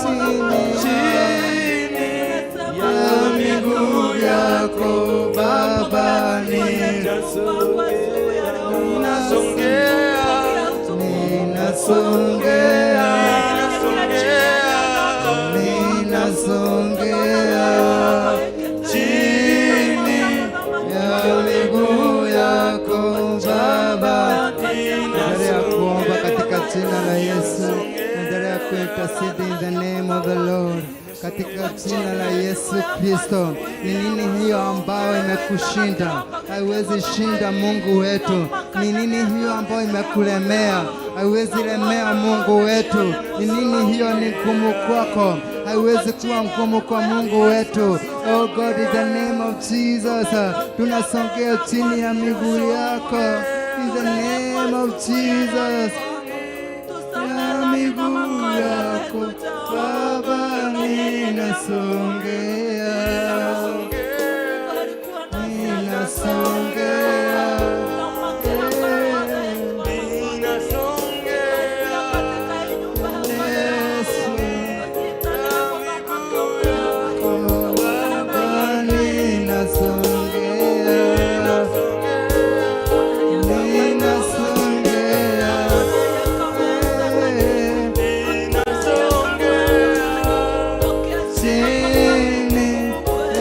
chini chini ya miguu yako Baba, ninasongea, ninasongea, ninasongea ninasongea chini ya miguu yako Baba. Endelea kuomba katika jina la Yesu. Endelea kuintercede in the name of the Lord, katika jina la Yesu Kristo. Ni nini hiyo ambayo imekushinda? Haiwezi shinda Mungu wetu. Ni nini hiyo ambayo imekulemea? Haiwezi lemea Mungu wetu. Ni nini hiyo ni ngumu kwako? Haiwezi kuwa ngumu kwa Mungu wetu. Oh God, in the name of Jesus, tunasongea chini ya miguu yako. In the name of Jesus, ya miguu yako Baba, ninasongea, ninasongea, ninasongea Yesu, Baba, ninasongea, ninasongea, chini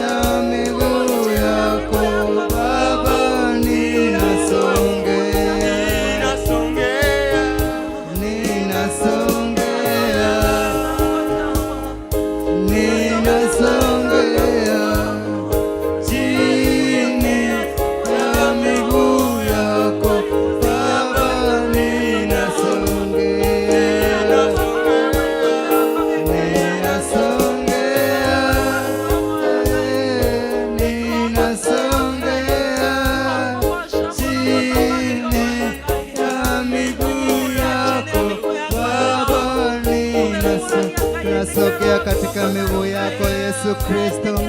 ya miguu yako Baba, ninasongea, ninasongea ninasongea, ninasongea chini ya miguu yako Baba, ninasongea, ninasongea, ninasongea chini ya miguu yako Baba, tunasogea katika miguu yako Yesu Kristo,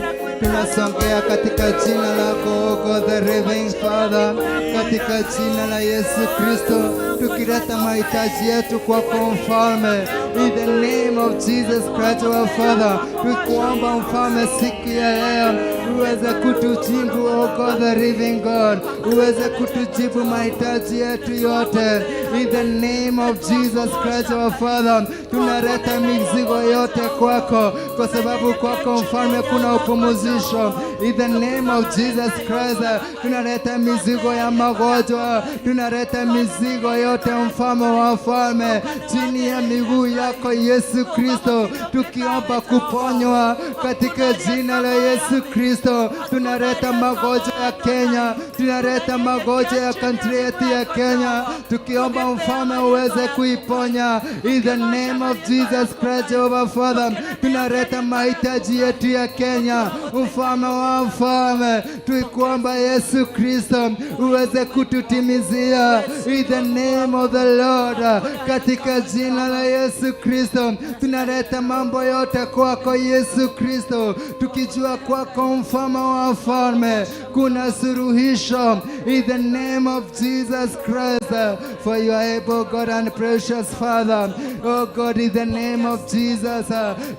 tunasongea katika jina lako, O God the living Father, katika jina la Yesu Kristo, tukileta mahitaji yetu kwako Mfalme, in the name of Jesus Christ our Father, tukuomba Mfalme siku ya leo uweze kutujibu, O God the living God, uweze kutujibu mahitaji yetu yote, in the name of Jesus Christ our Father. Tunaleta mizigo yote kwako, kwa sababu kwako Mfalme kuna upumuzisho. In the name of Jesus Christ, tunaleta mizigo ya magonjwa, tunaleta mizigo yote, Mfalme wa wafalme, chini ya miguu yako Yesu Kristo, tukiomba kuponywa katika jina la Yesu Kristo. Tunaleta magonjwa ya Kenya, tunaleta magonjwa ya country yetu ya Kenya, tukiomba Mfalme uweze kuiponya in the name of Jesus Christ, Jehovah Father. Tunaleta mahitaji yetu ya Kenya, Mfalme wa mfalme, tuikuomba Yesu Kristo uweze kututimizia in the name of the Lord, katika jina la Yesu Kristo tunaleta mambo yote kwako Yesu Kristo, tukijua kwako Mfalme wa wafalme kuna suluhisho in the name of Jesus Christ, for you are able God and precious Father. Oh God, in the name of Jesus,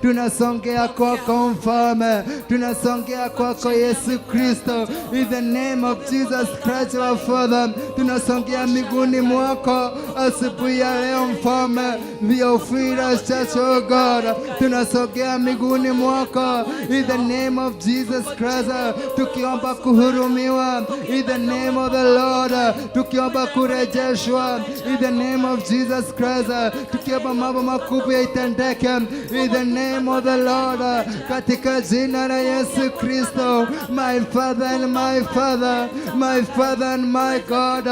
tunasongea kwako Mfalme, tunasongea kwako Yesu Kristo, in the name of Jesus Christ our Father, tunasongea miguuni mwako asubuhi ya leo Mfalme, Theophilus Church, oh God, tunasongea miguuni mwako in the name of Jesus Christ, tukiomba kuhurumiwa in the name of the Lord, tukiomba kurejeshwa in the name of Jesus Christ, tukiomba mambo makubwa itendeke in the name of the Lord, katika jina la Yesu Kristo. My Father and my Father, my Father and my God,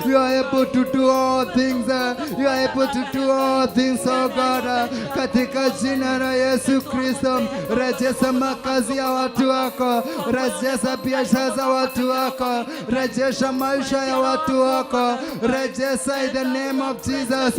you are able to do all things, you are able to do all things, oh God, katika jina la Yesu Kristo, rejesha makazi ya watu wako, rejesha biashara za watu wako, rejesha maisha ya watu wako, rejesha in the name of Jesus,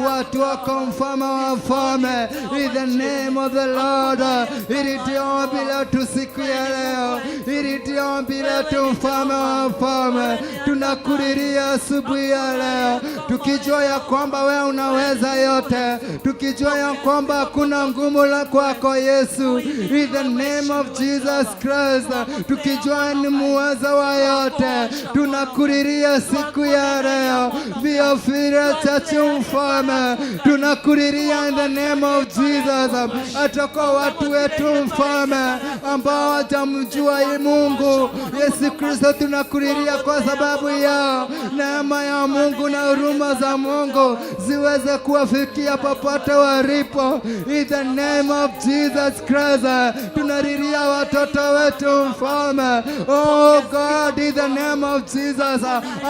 watu wako, Mfalme wa wafalme, in the name of the Lord. Hili ndio ombi letu siku ya leo. leo. Hili ndio ombi letu, mfalme wa wafalme, tunakulilia asubuhi ya leo, tukijua ya kwamba wewe unaweza yote, tukijua ya kwamba hakuna ngumu la kwako Yesu, in the name of Jesus Christ, tukijua ni muweza wa yote, tunakulilia siku ya leo, Theophilus Church mfalme, tunakulilia in the name of Jesus, hata kwa watu wetu mfalme ambao hawajamjua Mungu Yesu Kristo, tunakulilia kwa sababu yao. Neema ya Mungu na huruma za Mungu ziweze kuwafikia popote walipo, in the name of Jesus Christ. Tunalilia watoto wetu mfalme, oh God, in the name of Jesus,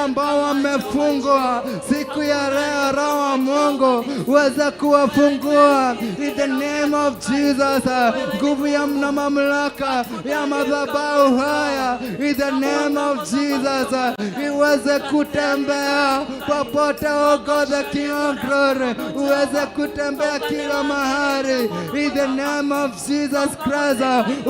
ambao wamefungwa siku ya leo, Roho wa Mungu uweze kuwafungua in the name of Jesus. Nguvu ya na mamlaka ya madhabahu haya in the name of Jesus iweze kutembea popote, oh God the King of Glory, uweze kutembea kila mahali in the name of Jesus Christ,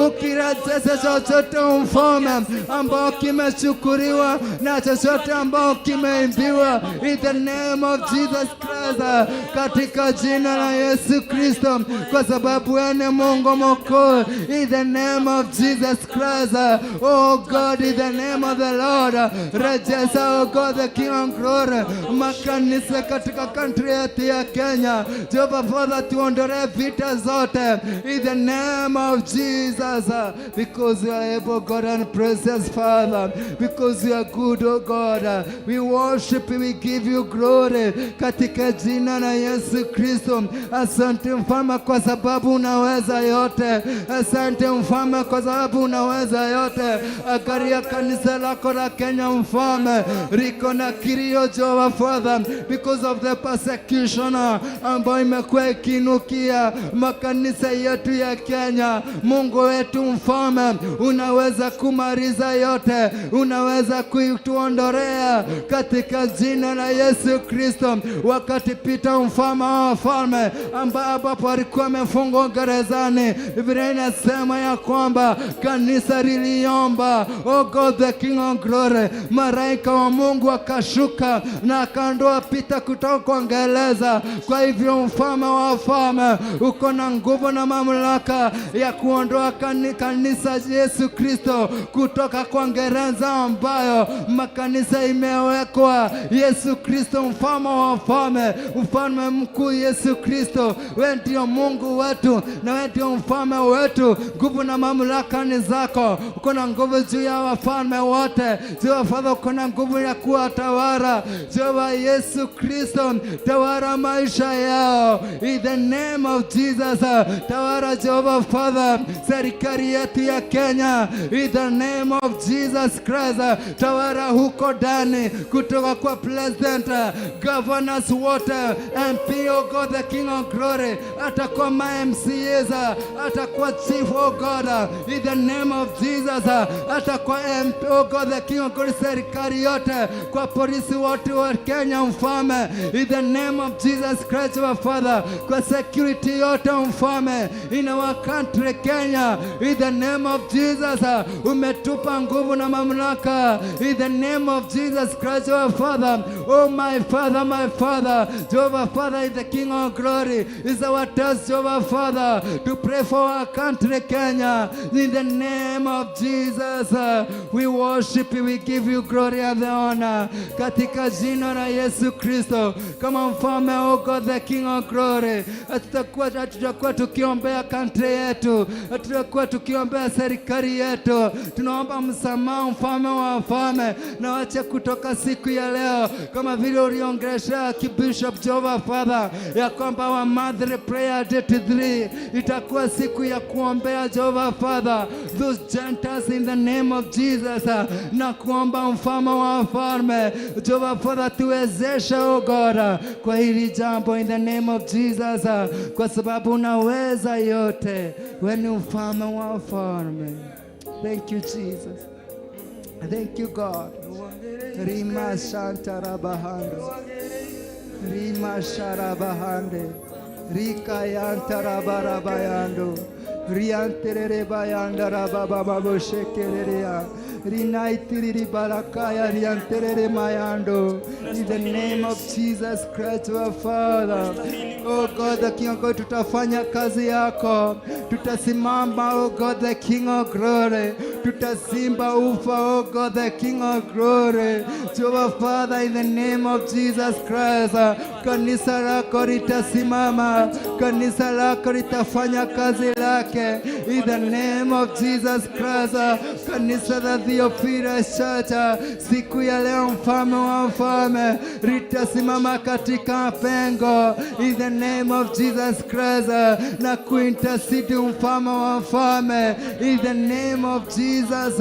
ukirejesha chochote mfalme ambao kimechukuliwa na chochote ambao kimeibiwa in the name of Jesus Christ, katika jina la Yesu Kristo, kwa sababu wewe ni Mungu mkuu, in the name of Jesus Christ. Oh God, in the name of the Lord, rejesha, oh God the King of Glory, makanisa katika country yetu ya Kenya. Jehovah Father, tuondolee vita zote in the name of Jesus, because you are able, God and precious Father, because you are good, oh God. We worship you, we give you glory katika jina la Yesu Kristo. Asante mfalme kwa sababu unaweza yote. Asante mfalme kwa sababu unaweza yote. Angalia kanisa lako la Kenya mfalme, liko na kilio Jehovah Father, because of the persecution ambayo imekuwa ikiinukia makanisa yetu ya Kenya. Mungu wetu mfalme, unaweza kumaliza yote, unaweza kuituondolea katika jina la Yesu Kristo. Wakati Peter mfalme wa wafalme ambapo alikuwa amefungwa gerezani, Biblia inasema ya kwamba kanisa liliomba, oh God the King of Glory, malaika wa Mungu akashuka na akaondoa Peter kutoka kwa gereza. Kwa hivyo mfalme wa wafalme, uko na nguvu na mamlaka ya kuondoa kanisa Yesu Kristo kutoka kwa gereza ambayo makanisa imewekwa. Yesu Kristo mfalme wa wafalme, mfalme mkuu Yesu Kristo, wewe ndio Mungu wetu na wewe ndio mfalme wetu. Nguvu na mamlaka ni zako. Uko na nguvu juu ya wafalme wote. Jehova Father, uko na nguvu ya kuwatawala. Jehova Yesu Kristo, tawala maisha yao in the name of Jesus. Tawala Jehova Father, serikali yetu ya Kenya in the name of Jesus Christ. Tawala huko ndani kutoka kwa president, governors wote, MP, oh God the King of Glory, hata kwa ma MCAs, hata kwa chief, oh God, in the name of Jesus, hata kwa MP, oh God the King of Glory, serikali yote, kwa polisi wote wa Kenya mfalme, in the name of Jesus Christ our Father, kwa security yote mfalme, in our country Kenya, in the name of Jesus, umetupa nguvu na mamlaka, in the name of Jesus Christ our Father. Oh my Father, my Father, Jehovah Father is the King of Glory, is our task, Jehovah Father, to pray for our country Kenya, in the name of Jesus. We worship you, we give you glory and the honor, katika jina la Yesu Kristo, kama mfalme, oh God the King of Glory, hatutakuwa tukiombea country yetu, hatutakuwa tukiombea serikali yetu. Tunaomba msamaha, mfalme wa wafalme, na wache kutoka siku ya leo, kama vile uliongelesha Bishop Jehovah Father ya kwamba wa monthly prayer date 3 itakuwa siku ya kuombea Jehovah Father those Gentiles in the name of Jesus, na kuomba mfalme wa wafalme Jehovah Father, tuwezeshe oh God kwa hili jambo in the name of Jesus, kwa sababu unaweza yote, wewe ni mfalme wa wafalme. Thank you, Jesus. Thank you, God. Rima Shantarabahando. Rima Sharabahande. Rika Yantarabarabayando. Rianterere bayandara baba babo shekererea. Rinaitiriri barakaya rianterere mayando. In the name of Jesus Christ our Father. Oh God, the King of God, tutafanya kazi yako. Tutasimama, oh God, the King of Glory. Tutasimba ufa, oh God, the King of Glory. Jehovah Father, in the name of Jesus Christ, kanisa lako litasimama, kanisa lako litafanya kazi lake. In the name of Jesus Christ, kanisa la Theophilus Church, siku ya leo, mfalme wa mfalme, litasimama katika pengo. In the name of Jesus Christ, na kuintercede mfalme wa mfalme. In the name of Jesus,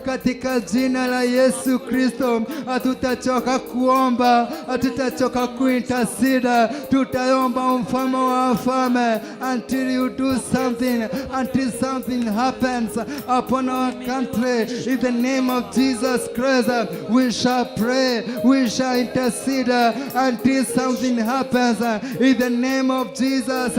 katika jina la Yesu Kristo, hatutachoka kuomba, hatutachoka kuintercede, tutaomba mfalme wa wafalme until you do something, until something happens upon our country. In the name of Jesus Christ, we shall pray, we shall intercede until something happens. In the name of Jesus,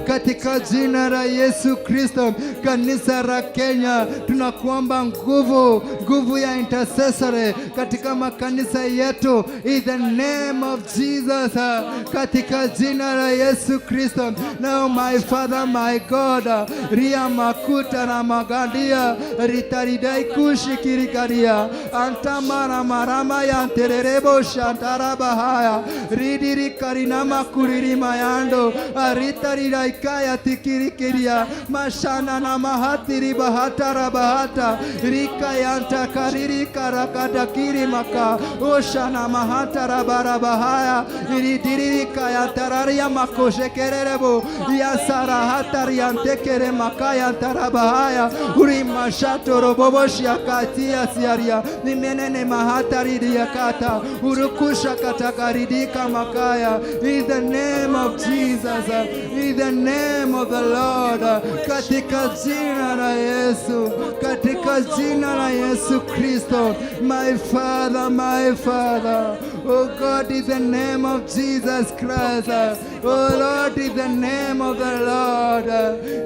katika jina la Yesu Kristo, kanisa la Kenya tunakuomba nguvu, nguvu ya intercessory katika makanisa yetu. In the name of Jesus, katika jina la Yesu Kristo. Now my Father, my God, ria makuta na magandia ritaridai kushikirikaria antamara marama yantererebo shantarabahaya ridirikarinama kuririmayando aritariraikaya tikirikiria mashana na mahatiri bahatara bahata rikayanta kariri karakadakiri maka oshana mahatara barabahaya iridiririkayantararia makoshekererebo yasarahatariantekere makayantarabahaya urimashatoroboboshakatia siaria nimenene mahataridiakata urukusha katakaridika makaya. In the name of Jesus, in the name of the Lord, katika jina la Yesu, katika jina la Yesu Kristo. My Father, my Father, oh God, in the name of Jesus Christ, oh Lord, in the name of the Lord,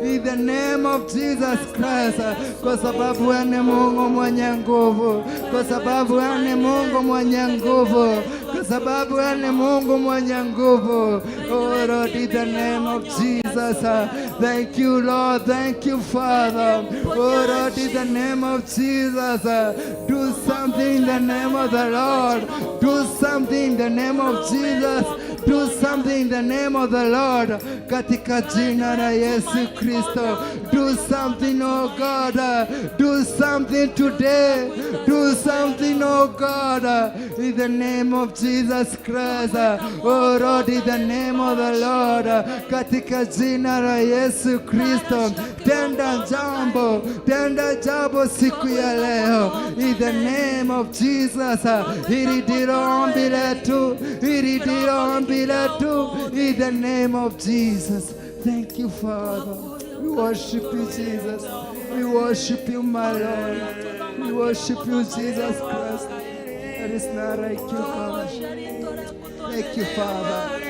in the name of Jesus Christ, kwa sababu wewe ni Mungu mwenye nguvu, kwa sababu wewe ni Mungu mwenye nguvu, kwa sababu wewe ni Mungu mwenye nguvu. Oh Lord, in the name of Jesus, thank you Lord, thank you Father. Oh Lord, in the name of Jesus, do something in the name of the Lord. Do something in the name of Jesus. Do something in the name of the Lord. Katika jina la Yesu Kristo. Do something, oh God. Do something today. Do something, oh God. In the name of Jesus Christ. Oh Lord, in the name of the Lord. Katika jina la Yesu Kristo. Tenda jambo, tenda jambo siku ya leo. In the name of Jesus. Hili ndilo ombi letu. Hili ndilo ombi letu. In the name of Jesus. Thank you, Father. We worship you, Jesus. We worship you, my Lord. We worship you, Jesus Christ. There is none like you, God. Thank you, Father.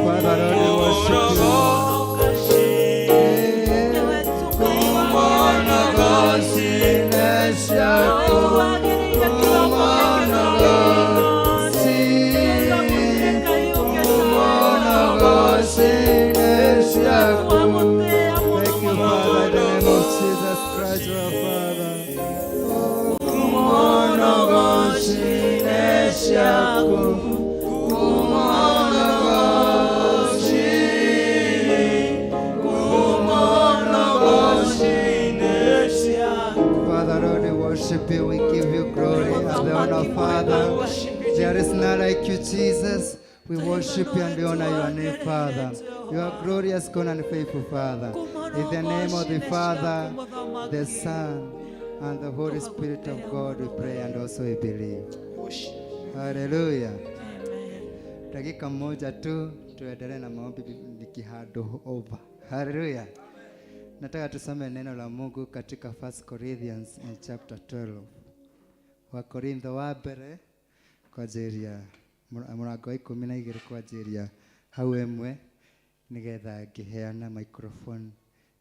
Father, Lord, we worship you. Thank you, Father, in the name of Jesus Christ, our Father. Father, Lord, we worship you. We give you glory and the honor, Father. There is none like you, Jesus. We worship you and we honor your name, Father. You are glorious, God, and faithful, Father. In the name of the Father, the Son, and the Holy Spirit of God, we pray and also we believe. Hallelujah. Dakika moja tu tuendelee na maombi nikihand over. Hallelujah. Nataka tusome neno la Mungu katika 1 Corinthians in chapter 12. Wakorintho wa mbere kwanjĩrĩria mũrango wa 12 kwanjĩrĩria hau ĩmwe nĩgetha ngĩheana microphone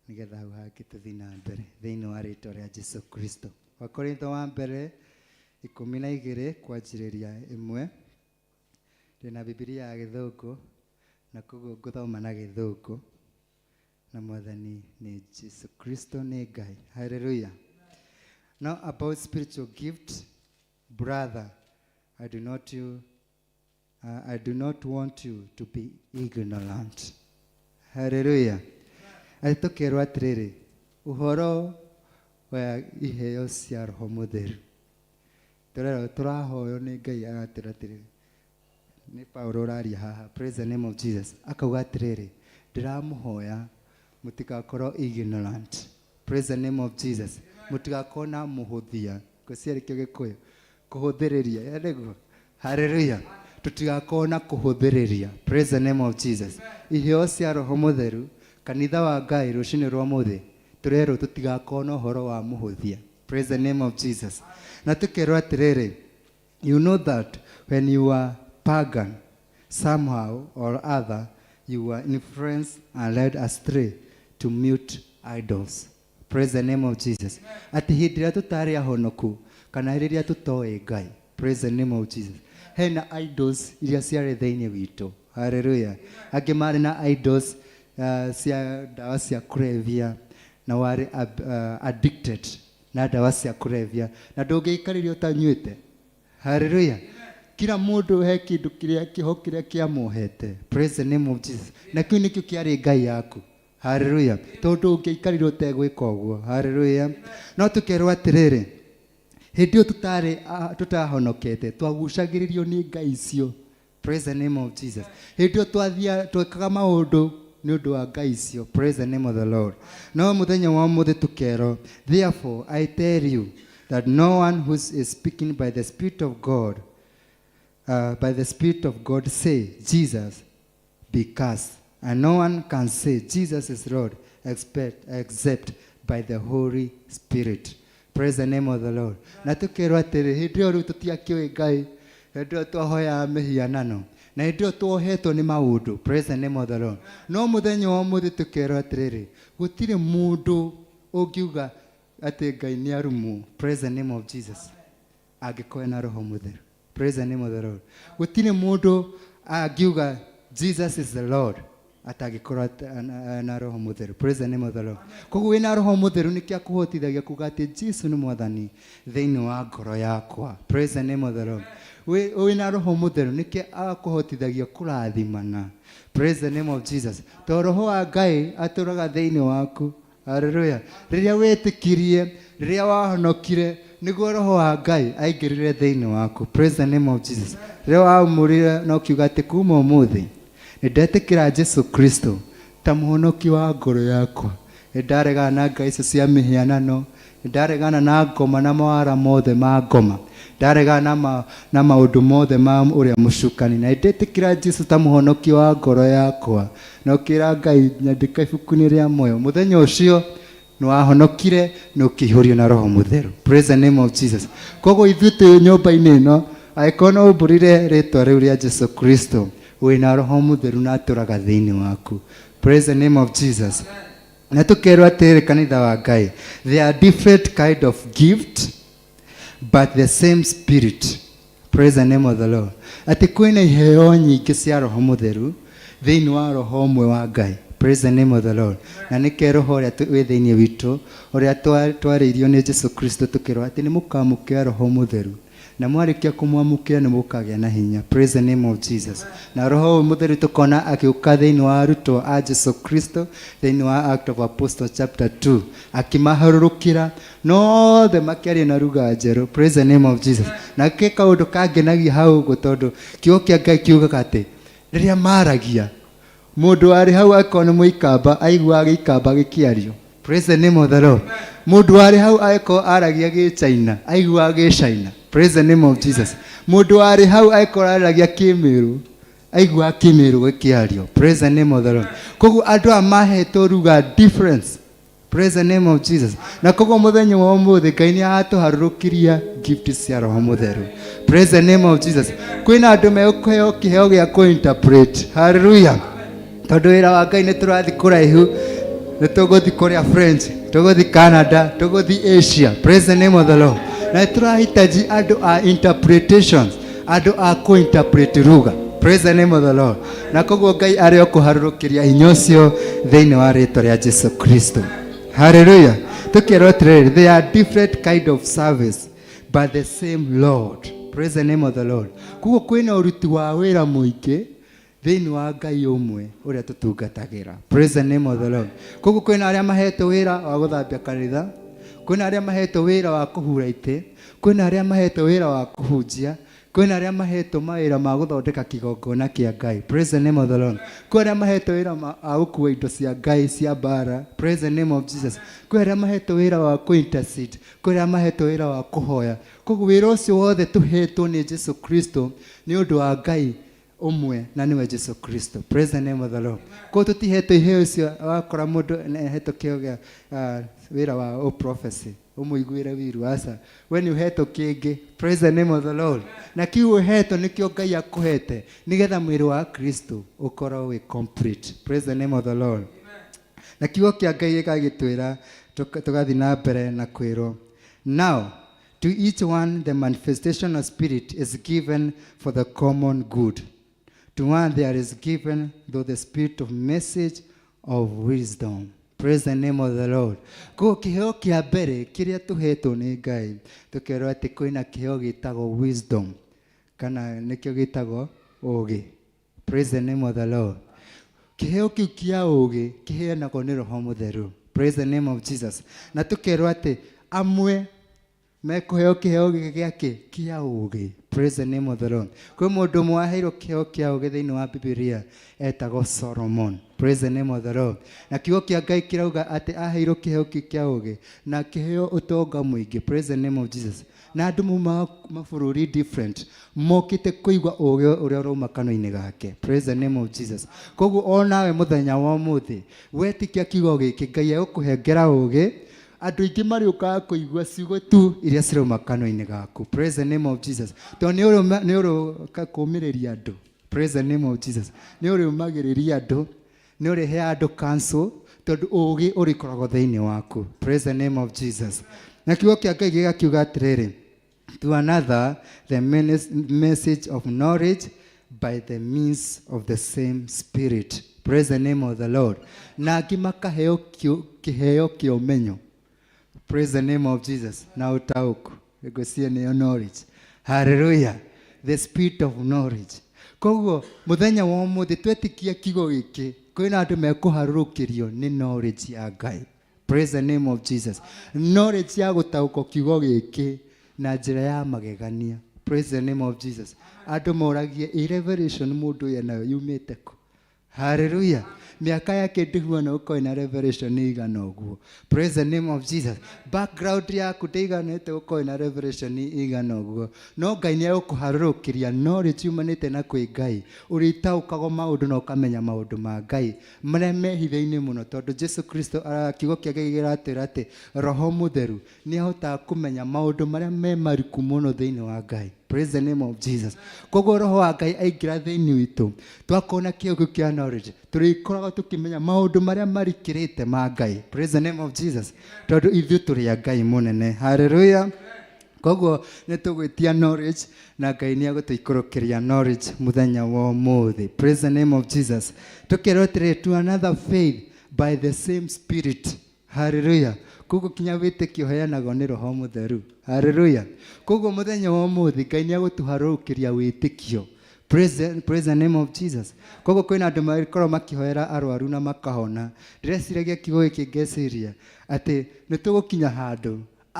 nĩgetha hau hangĩ tũthiĩ na mbere thĩinĩ wa rĩtwa rĩa Jesu Kristo. Wakorintho wa mbere 12 kwanjĩrĩria ĩmwe. Ndĩna Bibilia ya Gĩthũngũ na koguo ngũthoma na Gĩthũngũ na Mwathani nĩ Jesu Kristo nĩ Ngai. Hallelujah. Now about spiritual gift, brother, I do not want you to be ignorant. Hallelujah. Atĩ tũkerwo atĩrĩrĩ, ũhoro wa iheo cia Roho Mũtheru. Tũrerwo tũrahoywo nĩ Ngai agatwĩra atĩrĩrĩ, nĩ Paulo ũraria haha, praise the name of Jesus. Akauga atĩrĩrĩ, ndĩramũhoya mũtigakorwo ignorant. Praise the name of Jesus. Mũtigakorwo na mũhũthia. Ngwĩciria nĩkĩo Gĩkũyũ. Kũhũthĩrĩria. Ĩ nĩguo. Hallelujah. Tũtigakorwo na kũhũthĩrĩria. Praise the name of Jesus. Iheo cia Roho Mũtheru, kanitha wa Ngai rũcinĩ rwa ũmũthĩ, tũrerwo tũtigakorwo na ũhoro wa mũhũthia. Praise the name of Jesus. Na tũkerwo atĩrĩrĩ, you know that when you are pagan, somehow or other, you were influenced and led astray to mute idols. Praise the name of Jesus. Atĩ hĩndĩ ĩrĩa tũtarĩ ahonoku kana rĩrĩa tũtoĩ Ngai. Praise the name of Jesus. Hena idols iria ciarĩ thĩinĩ witũ. Hallelujah. Angĩ marĩ na idols cia ndawa cia kũrebia na warĩ addicted na ndawa cia kũrebia na ndũngĩikarĩria ũtanyuĩte. Hallelujah. Kila mũndũ he kĩndũ kĩrĩa kĩho kĩrĩa kĩamuohete. Praise the name of Jesus. Na kĩu nĩkĩo kĩarĩ Ngai yaku. Hallelujah. Tondũ ũngĩaikarire ũtegwĩka ũguo. Hallelujah. No tũkerwo atĩrĩrĩ, hĩndĩ ĩyo tũtarĩ tũtahonokete twagucagĩrĩrio nĩ ngai icio. Praise the name of Jesus. Hĩndĩ ĩyo twathia twekaga maũndũ Nĩ ũndũ wa ngai icio. Praise the name of the Lord. No mũthenya wa ũmũthĩ tũkerwo, "Therefore I tell you that no one who is speaking by the Spirit of God, by the Spirit of God say, 'Jesus be cursed.' And no one can say, 'Jesus is Lord,' except by the Holy Spirit." Praise the name of the Lord. Na tũkerwo atĩrĩ, hĩndĩ ĩyo rĩu tũtiakĩũĩ Ngai, hĩndĩ ĩyo twahoyaga mĩhianano na hĩndĩ ĩyo tuohetwo nĩ maũndũ. Praise the name of the Lord. No mũthenya wa ũmũthĩ tũkerwo atĩrĩrĩ, gũtirĩ mũndũ ũngiuga atĩ Ngai nĩ arumwo, praise the name of Jesus, angĩkorwo na Roho Mũtheru. Praise the name of the Lord. Gũtirĩ mũndũ angiuga, "Jesus is the Lord," atangĩkorwo na Roho Mũtheru. Praise the name of the Lord. Koguo wĩna Roho Mũtheru nĩkĩo akũhotithagia kuga atĩ Jesu nĩ Mwathani thĩinĩ wa ngoro yakwa. Praise the name of the Lord. Wĩna Roho Mũtheru nĩkĩo akũhotithagia kũrathimana. Praise the name of Jesus. To Roho wa Ngai atũraga thĩinĩ waku. Haleluya. Rĩrĩa wĩtĩkirie, rĩrĩa wahonokire, nĩguo Roho wa Ngai aingĩrire thĩinĩ waku. Praise the name of Jesus. Rĩrĩa waumũrire na ũkiuga atĩ kuma ũmũthĩ nĩ ndetĩkĩra Jesu Kristo ta mũhonoki wa ngoro yakwa, nĩ ndaregana na ngai icio cia mĩhianano, nĩ ndaregana na ngoma na mawara mothe ma ngoma, ndaregana na maũndũ mothe ma ũrĩa mũcukani, na ndetĩkĩra Jesu ta mũhonoki wa ngoro yakwa, na ũkĩra Ngai, nyandĩka ibuku-inĩ rĩa muoyo. Mũthenya ũcio nĩ wahonokire na ũkĩihũrio na Roho Mũtheru. Praise the name of Jesus. Koguo ithuĩ twĩ nyũmba-inĩ ĩno, angĩkorwo no umbũrire rĩtwa rĩu rĩa Jesu Kristo, wĩna Roho Mũtheru na atũraga thĩinĩ waku. Praise the name of Jesus. Na tũkerwo atĩrĩrĩ, kanitha wa Ngai, there are different kind of gift but the same Spirit. Praise the name of the Lord. Atĩ kwĩna iheo nyingĩ cia Roho Mũtheru thĩinĩ wa Roho ũmwe wa Ngai. Praise the name of the Lord. Na nĩke Roho ũrĩa wĩ thĩinĩ witũ, ũrĩa twarĩirio nĩ Jesu Kristo, tũkĩrwo atĩ nĩ mũkamũkĩra Roho Mũtheru, na mwarĩkia kũmwamũkĩra nĩ mũkagĩa na hinya. Praise the name of Jesus. Na Roho ũyũ Mũtheru tũkona agĩũka thĩinĩ wa arutwo a Jesu Kristo thĩinĩ wa Act of Apostles chapter 2, akĩmaharũrũkĩra nothe makĩaria na lugha njerũ. Praise the name of Jesus. Na ke kaũndũ kangenagia hau ũguo, tondũ kiugo kĩa Ngai kiugaga atĩ rĩrĩa maragia, mũndũ warĩ hau akorwo nĩ mũikamba aiguaga gĩikamba gĩkĩario. Praise the name of the Lord. Mũndũ warĩ hau angĩkorwo aragia gĩchaina aiguaga gĩchaina. Praise the name of Jesus. Mũndũ warĩ hau angĩkorwo aragia kĩmĩrũ aiguaga kĩmĩrũ gĩkĩario. Praise the name of the Lord. Koguo andũ aya mahetwo lugha difference. Praise the name of Jesus. Na koguo mũthenya wa ũmũthĩ Ngai nĩ aratũharũrũkiria gift cia Roho Mũtheru. Praise the name of Jesus. Kwĩna andũ megũkũheo kĩheo gĩa kũ-interpret. Hallelujah. Tondũ wĩra wa Ngai nĩ tũrathiĩ kũraihu, nĩ tũgũthiĩ kũrĩa French, tũgũthiĩ Canada, tũgũthiĩ Asia. Praise the name of the Lord. Na nĩ tũrahitaji andũ a interpretations, andũ a kũ-interpret lugha. Praise the name of the Lord. Na koguo Ngai arĩ o kũharũrũkĩria hinya ũcio thĩinĩ wa rĩtwa rĩa Jesu Kristo. Hallelujah. Tũkerwo atĩrĩrĩ, there are different kind of service but the same Lord. Praise the name of the Lord. Koguo kwĩna ũruti wa wĩra mũingĩ thĩinĩ wa Ngai ũmwe ũrĩa tũtungatagĩra. Praise the name of the Lord. Koguo kwĩna arĩa mahetwo wĩra wa gũthambia kanitha, kwĩna arĩa mahetwo wĩra wa kũhura itĩ, kwĩna arĩa mahetwo wĩra wa kũhunjia, kwĩna arĩa mahetwo mawĩra ma gũthondeka kĩgongona kĩa Ngai. Praise the name of the Lord. Kwĩ arĩa mahetwo wĩra wa gũkua indo cia Ngai cia mbara. Praise the name of Jesus. Kwĩ arĩa mahetwo wĩra wa kũ-intercede, kwĩ arĩa mahetwo wĩra wa kũhoya. Koguo wĩra ũcio wothe tũhetwo nĩ Jesu Kristo nĩ ũndũ wa Ngai ũmwe, na nĩwe Jesu Kristo. Praise the name of the Lord. Koguo tũtihetwo iheo icio wakora mũndũ ahetwo kĩheo gĩa wĩra wa prophecy ũmũiguĩre wiru. Aca, we nĩ ũhetwo kĩngĩ. Praise the name of the Lord. Na kiu ũhetwo nĩkĩo Ngai akũhete nĩgetha mwĩrĩ wa Kristo ũkorwo wĩ complete. Praise the name of the Lord. Na kiugo kĩa Ngai gĩgagĩtwĩra, tũgathiĩ na mbere na kwĩrwo, "Now to each one the manifestation of Spirit is given for the common good. To one there is given through the Spirit of message of wisdom." Praise the name of the Lord. Koguo kĩheo kĩa mbere kĩrĩa tũhetwo nĩ Ngai, tũkerwo atĩ kwĩna kĩheo gĩtagwo wisdom, kana nĩkĩo gĩtagwo ũũgĩ. Praise the name of the Lord. Kĩheo kĩu kĩa ũũgĩ kĩheanagwo nĩ Roho Mũtheru. Praise the name of Jesus. Na tũkerwo atĩ amwe Mekũheo kĩheo gĩkĩ gĩa kĩ? Kĩa ũũgĩ. Praise the name of the Lord. Kwĩ mũndũ ũmwe waheirwo kĩheo kĩa ũũgĩ thĩinĩ wa Bibilia etagwo Solomon. Praise the name of the Lord. Na kiugo kĩa Ngai kĩrauga atĩ aheirwo kĩheo kĩu kĩa ũũgĩ na akĩheo ũtonga mũingĩ. Praise the name of Jesus. Na andũ maumaga mabũrũri different mokĩte kũigua ũũgĩ ũrĩa ũrauma kanua-inĩ gake. Praise the name of Jesus. Koguo onawe mũthenya wa ũmũthĩ wetĩkia kiugo gĩkĩ, Ngai egũkũhengera ũũgĩ. Andũ aingĩ marĩũkaga kũigua ciugo tu iria cirauma kanua-inĩ gaku. Praise the name of Jesus. Tondũ nĩ ũrĩũka kũũmĩrĩria andũ. Praise the name of Jesus. Nĩ ũrĩũmagĩrĩria andũ, nĩ ũrĩheaga andũ counsel, tondũ ũũgĩ ũrĩkoragwo thĩinĩ waku. Praise the name of Jesus. Na kiugo kĩa Ngai gĩgakiuga atĩrĩrĩ, to another the message of knowledge by the means of the same spirit. Praise the name of the Lord. Na angĩ makaheo kĩheo kĩa ũmenyo. Praise the name of Jesus. Na ũtaũku. Ngwĩciria nĩyo knowledge. Hallelujah. The spirit of knowledge. Koguo mũthenya wa ũmũthĩ twetĩkia kiugo gĩkĩ, kwĩna andũ mekũharũrũkĩrio nĩ knowledge ya Ngai. Praise the name of Jesus. Knowledge ya gũtaũkwo kiugo gĩkĩ na njĩra ya magegania. Praise the name of Jesus. Andũ moragie ĩ revelation mũndũ ũyũ enayo yumĩte kũ? Hallelujah. Mĩaka yake ndĩhuana gũkorwo ĩna revelation ĩigana ũguo. Praise the name of Jesus. Background yaku ndĩiganĩte gũkorwo ĩna revelation ĩigana ũguo. No Ngai nĩ egũkũharũrũkĩria knowledge yumanĩte na kwĩ Ngai. Ũrĩtaũkagwo maũndũ na ũkamenya maũndũ ma Ngai marĩa me hitho-inĩ mũno, tondũ Jesu Kristo, kiugo kĩa Ngai kĩratwĩra atĩ Roho Mũtheru nĩ ahotaga kũmenya maũndũ marĩa me mariku mũno thĩinĩ wa Ngai. Praise the name of Jesus. Koguo Roho wa Ngai aingĩra thĩinĩ witũ, twakorwo na kĩo kĩu kĩa knowledge, tũrĩkoragwo tũkĩmenya maũndũ marĩa marikĩrĩte ma Ngai. Praise the name of Jesus. Tondũ ithuĩ tũrĩ a Ngai mũnene. Hallelujah. Koguo nĩ tũgwĩtia knowledge na Ngai nĩ egũtũikũrũkĩria knowledge mũthenya wa ũmũthĩ. Praise the name of Jesus. Tũkerwo atĩrĩrĩ, to another faith by the same spirit. Hallelujah. Koguo kinya wĩtĩkio ũheanagwo nĩ Roho Mũtheru. Hallelujah. Koguo mũthenya wa ũmũthĩ Ngai nĩ egũtũharũrũkĩria wĩtĩkio. Praise the name of Jesus. Koguo kwĩna andũ magĩkorwo makĩhoera arwaru na makahona. Ndĩreciragia kiugo gĩkĩ ngeciria atĩ nĩ tũgũkinya handũ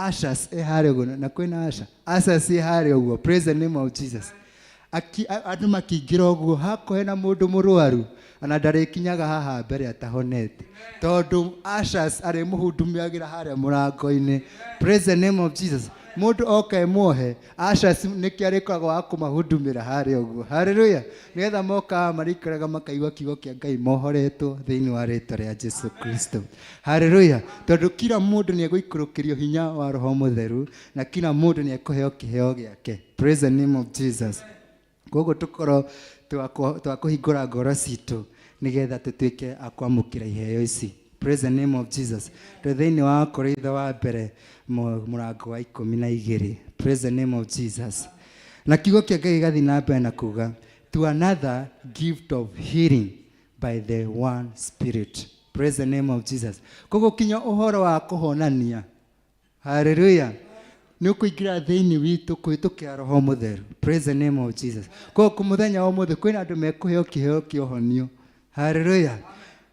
ushers ĩ harĩa ũguo, na kwĩna usher, ushers ĩ harĩa ũguo. Praise the name of Jesus. Andũ makĩingĩra ũguo, hakorwo hena mũndũ mũrwaru, ona ndarĩkinyaga haha mbere atahonete, tondũ ushers arĩmũhundumiagĩra harĩa mũrango-inĩ. Praise the name of Jesus. Mũndũ oka e muohe, ushers nĩkĩo arĩkoragwo wa kũmahundumĩra harĩa ũguo. Hallelujah. Nĩgetha moka marĩikaraga makaigua kiugo kĩa Ngai mohoretwo thĩinĩ wa rĩtwa rĩa Jesu Kristo. Hallelujah. Tondũ kila mũndũ nĩ egũikũrũkĩrio hinya wa Roho Mũtheru, na kila mũndũ nĩ ekũheo kĩheo gĩake. Praise the name of Jesus. Koguo tũkorwo twakũhingũra ngoro citũ nĩgetha tũtuĩke a kwamũkĩra iheo ici. Praise the name of Jesus. Twĩ thĩinĩ wa Korintho wa mbere mũrango wa ikũmi na igĩrĩ. Praise the name of Jesus. Na kiugo kĩa Ngai gĩgathiĩ na mbere na kuga, to another gift of healing by the one spirit. Praise the name of Jesus. Koguo kinya ũhoro wa kũhonania. Hallelujah. Nĩ ũkũingĩra thĩinĩ witũ kũhĩtũkĩra Roho Mũtheru. Praise the name of Jesus. Koguo mũthenya wa ũmũthĩ kwĩna andũ mekũheo kĩheo kĩa ũhonio. Hallelujah.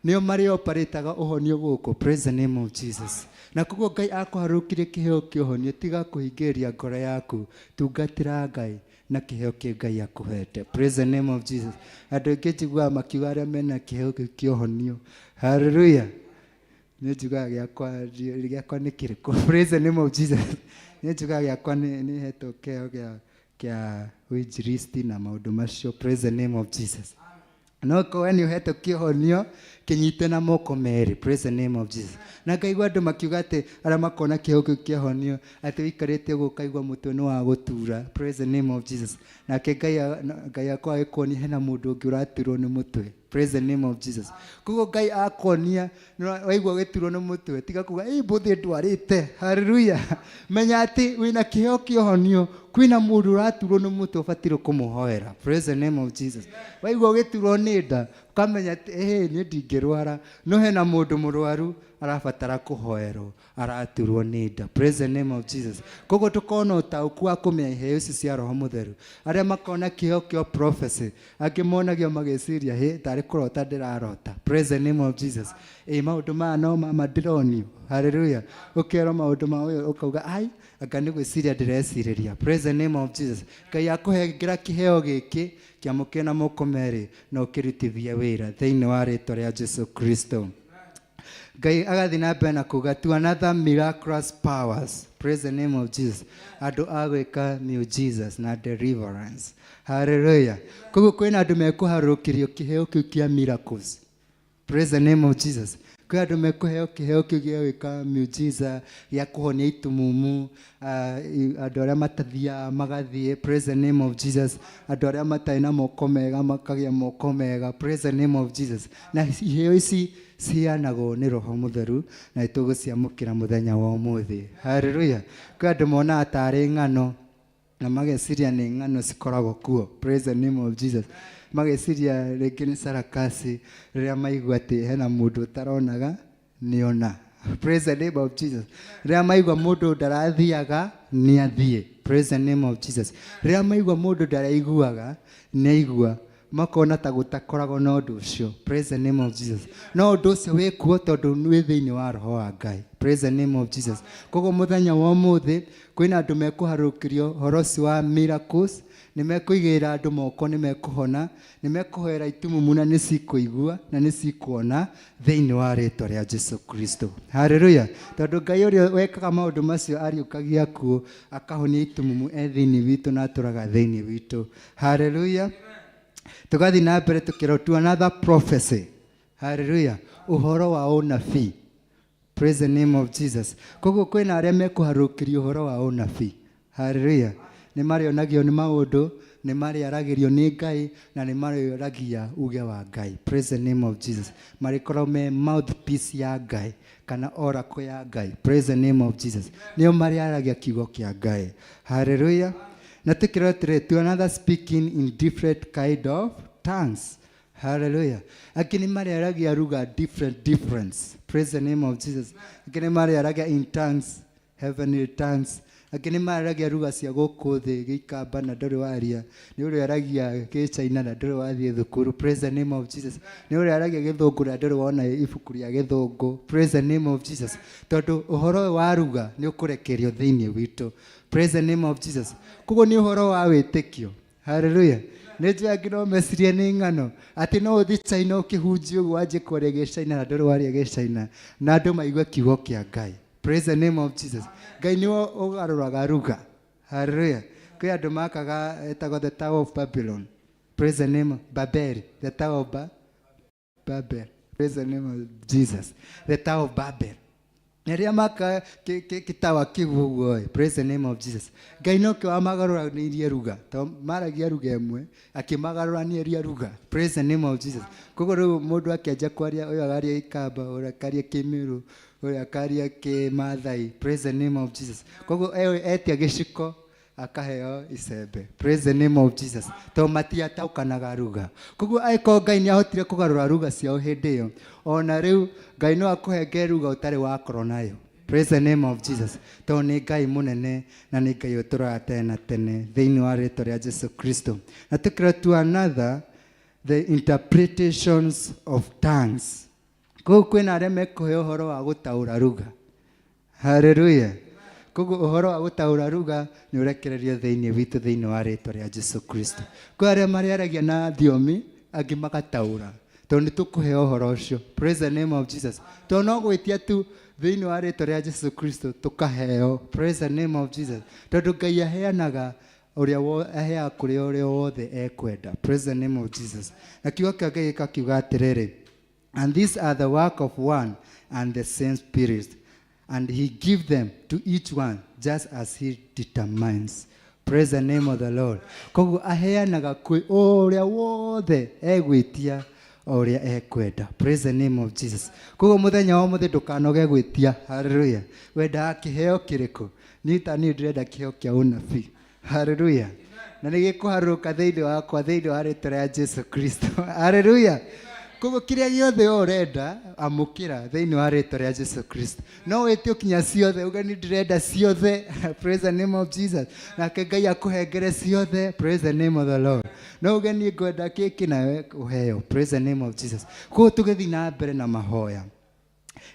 Nĩo marĩ operataga ũhonio gũkũ. Praise the name of Jesus. Na koguo Ngai akũharũrũkirie kĩheo kĩa ũhonio, tiga kũhingĩrĩria ngoro yaku, tungatĩra Ngai na kĩheo kĩu Ngai akũhete. Praise the name of Jesus. Andũ aingĩ njiguaga makiuga arĩa mena kĩheo kĩu kĩa ũhonio. Hallelujah. Nĩ njugaga gĩakwa nĩ kĩrĩkũ? Praise the name of Jesus. Nĩ njugaga gĩakwa nĩ hetwo kĩheo kĩa ũinjilisti na maũndũ macio. Praise the name of Jesus. No korwo nĩ ũhetwo kĩhonio kĩnyite na moko merĩ. Praise the name of Jesus. Na ngaigua andũ makiuga atĩ arĩa makona kĩheo kĩu kĩhonio atĩ ũikarĩte ũguo ũkaigua mũtwe nĩ wa gũtura. Praise the name of Jesus. Nake Ngai akwa agĩkuonia hena mũndũ ũngĩ ũraturwo nĩ mũtwe. Praise the name of Jesus. Koguo Ngai akuonia waigua ũgĩturwo nĩ mũtwe, tiga kuga ĩ mbũthĩ ndwarĩte. Hallelujah. Menya atĩ wĩna kĩheo kĩa ũhonio, kwĩna mũndũ ũraturwo nĩ mũtwe ũbataire kũmũhoera. Praise the name of Jesus. Waigua ũgĩturwo nĩ nda, ũkamenya atĩ ĩhĩ niĩ ndingĩrwara, no hena mũndũ mũrwaru Arabatara kũhoerwo, araturwo nĩ nda. Praise the name of Jesus. Koguo tũkorwo na ũtaũku wa kũmenya iheo ici cia Roho Mũtheru. Arĩa makona kĩheo kĩa prophecy, angĩ monagio magĩciria, hĩ, tarĩ kũrota ndĩrarota. Praise the name of Jesus. Ĩ maũndũ maya no mama ndĩronio. Hallelujah. Ũkerwo maũndũ ma ũyũ ũkauga, ai, anga nĩ gwĩciria ndĩrecirĩria. Praise the name of Jesus. Ngai akũhengera kĩheo gĩkĩ, kĩamũkĩre na moko merĩ na ũkĩrutithie wĩra thĩinĩ wa rĩtwa rĩa Jesu Kristo. Ngai agathiĩ na mbere na kuga, to another miraculous powers. Praise the name of Jesus. Andũ a gwĩka miujiza na deliverance. Hallelujah. Koguo kwĩna andũ mekũharũrũkĩrio kĩheo kĩu kĩa miracles. Praise the name of Jesus. Kwĩ andũ mekũheo kĩheo kĩu gĩa gwĩka miujiza, gĩa kũhonia itumumu, andũ arĩa matathiaga magathiĩ. Praise the name of Jesus. Andũ arĩa matarĩ na moko mega makagĩa moko mega. Praise the name of Jesus. Na iheo ici ciheanagwo nĩ Roho Mũtheru na nĩtũgũciamũkĩra mũthenya wa ũmũthĩ. Hallelujah. Kwĩ andũ monaga tarĩ ng'ano na mageciria nĩ ng'ano cikoragwo kuo. Praise the name of Jesus. Mageciria rĩngĩ nĩ sarakasi rĩrĩa maigua atĩ hena mũndũ ũtaronaga nĩona. Praise the name of Jesus. Rĩrĩa maigua mũndũ ndarathiaga nĩathiĩ. Praise the name of Jesus. Rĩrĩa maigua mũndũ ndaraiguaga nĩaigua, makona ta gũtakoragwo na ũndũ ũcio. Praise the name of Jesus. No ũndũ ũcio wĩ kuo tondũ wĩ thĩinĩ wa Roho wa Ngai. Praise the name of Jesus. Koguo mũthenya wa ũmũthĩ kwĩna andũ mekũharũrũkĩrio ũhoro ũcio wa miracles, nĩ mekũigĩrĩra andũ moko nĩ mekũhona, nĩ mekũhoera itumumu na nĩ cikũigua na nĩ cikuona thĩinĩ wa rĩtwa rĩa Jesu Kristo. Hallelujah. Tondũ Ngai ũrĩa wekaga maũndũ macio ariũkagia akuũ akahonia itumumu e thĩinĩ witũ na atũraga thĩinĩ witũ. Hallelujah. Tũgathiĩ na mbere tũkĩrwo to another prophecy. Hallelujah. Ũhoro wa ũnabii. Praise the name of Jesus. Koguo kwĩna arĩa mekũharũrũkĩrio ũhoro wa ũnabii. Hallelujah. Nĩ marĩonagio nĩ maũndũ, nĩ marĩaragĩrio nĩ Ngai na nĩ marĩoragia uge wa Ngai. Praise the name of Jesus. Marĩkorwo me mouthpiece ya Ngai kana oracle ya Ngai. Praise the name of Jesus. Nĩo marĩaragia kiugo kĩa Ngai. Hallelujah. Na tũkĩrwo atĩrĩrĩ, to another speaking in different kind of tongues. Hallelujah. Angĩ nĩ marĩaragia lugha different difference. Praise the name of Jesus. Angĩ nĩ marĩaragia in tongues, heavenly tongues. Angĩ nĩ marĩaragia lugha cia gũkũ thĩ, gĩikamba na ndũrĩ waria. Nĩ ũrĩaragia gĩchaina na ndũrĩ wathiĩ thukuru. Praise the name of Jesus. Nĩ ũrĩaragia gĩthũngũ na ndũrĩ wona ibuku rĩa gĩthũngũ. Praise the name of Jesus. Tondũ ũhoro ũyũ wa lugha nĩ ũkũrekerio thĩinĩ witũ. Praise the name of Jesus. Koguo nĩ ũhoro wa wĩtĩkio. Hallelujah. Nĩ njũĩ angĩ no mecirie nĩ ng'ano atĩ no ũthiĩ China ũkĩhunjia ũguo wanjie kwaria gĩcaina na ndũrĩ waria gĩcaina na andũ maigue kiugo kĩa Ngai. Praise the name of Jesus. Ngai nĩwe ũgarũraga lugha. Hallelujah. Kwĩ andũ makaga ĩtagwo the Tower of Babylon. Praise the name of Babel. The Tower of Babel. Praise the name of Jesus. The Tower of Babel. Na rĩrĩa maka gĩtawa kĩu ũguo ĩ, praise the name of Jesus. Ngai nokĩo wamagarũranĩirie ruga, to maragia ruga ĩmwe, akĩmagarũranĩria ruga. Praise the name of Jesus. Koguo rĩu mũndũ akĩanjia kwaria, ũyũ akaria Gĩkamba, ũrĩa akaria Kĩmĩrũ, ũrĩa akaria Kĩmathai. Praise the name of Jesus. Koguo etia gĩciko akaheo icembe. Praise the name of Jesus. To matiataũkanaga ruga. Koguo angĩkorwo Ngai nĩ ahotire kũgarũra ruga ciao hĩndĩ ĩyo, ona rĩu Ngai no akũhenge ruga ũtarĩ wakorwo nayo. Praise the name of Jesus. Tondũ nĩ Ngai mũnene na nĩ Ngai ũtũraga tene na tene thĩinĩ wa rĩtwa rĩa Jesu Kristo. Na tũkĩrora to another, the interpretations of tongues. Koguo kwĩna arĩa mekũheo ũhoro wa gũtaũra ruga. Hallelujah. Koguo ũhoro wa gũtaũra ruga nĩ ũrekererio thĩinĩ witũ thĩinĩ wa rĩtwa rĩa Jesu Kristo. Kwĩ arĩa marĩaragia na thiomi, angĩ magataũra. Tondũ nĩ tũkũheo ũhoro ũcio. Praise the name of Jesus. Tondũ no gwĩtia tu thĩinĩ wa rĩtwa rĩa Jesu Kristo tũkaheo. Praise the name of Jesus. Tondũ Ngai aheanaga ũrĩa aheaga kũrĩ ũrĩa wothe ekwenda. Praise the name of Jesus. Na kiugo kĩa Ngai gĩkakiuga atĩrĩrĩ, and these are the work of one and the same Spirit, and he give them to each one just as he determines. Praise the name of the Lord. Koguo aheanaga kwĩ ũrĩa wothe egwĩtia o ũrĩa ekwenda. Praise the name of Jesus. Koguo mũthenya wa ũmũthĩ ndũkanoge gwĩtia. Hallelujah. Wendaga kĩheo kĩrĩkũ? Niĩ ta niĩ ndĩrenda kĩheo kĩa ũnabii. Hallelujah. Na nĩ gĩkũharũrũka thĩinĩ wakwa thĩinĩ wa rĩtwa rĩa Jesu Kristo. Hallelujah. Koguo kĩrĩa gĩothe we ũrenda amũkĩra thĩinĩ wa rĩtwa rĩa Jesu Kristo. No wĩtio kinya ciothe uge nĩ ndĩrenda ciothe. Praise the name of Jesus. Nake Ngai akũhengere ciothe. Praise the name of the Lord. No uge niĩ ngwenda kĩkĩ nawe ũheo. Praise the name of Jesus. Koguo tũgĩthiĩ na mbere na mahoya,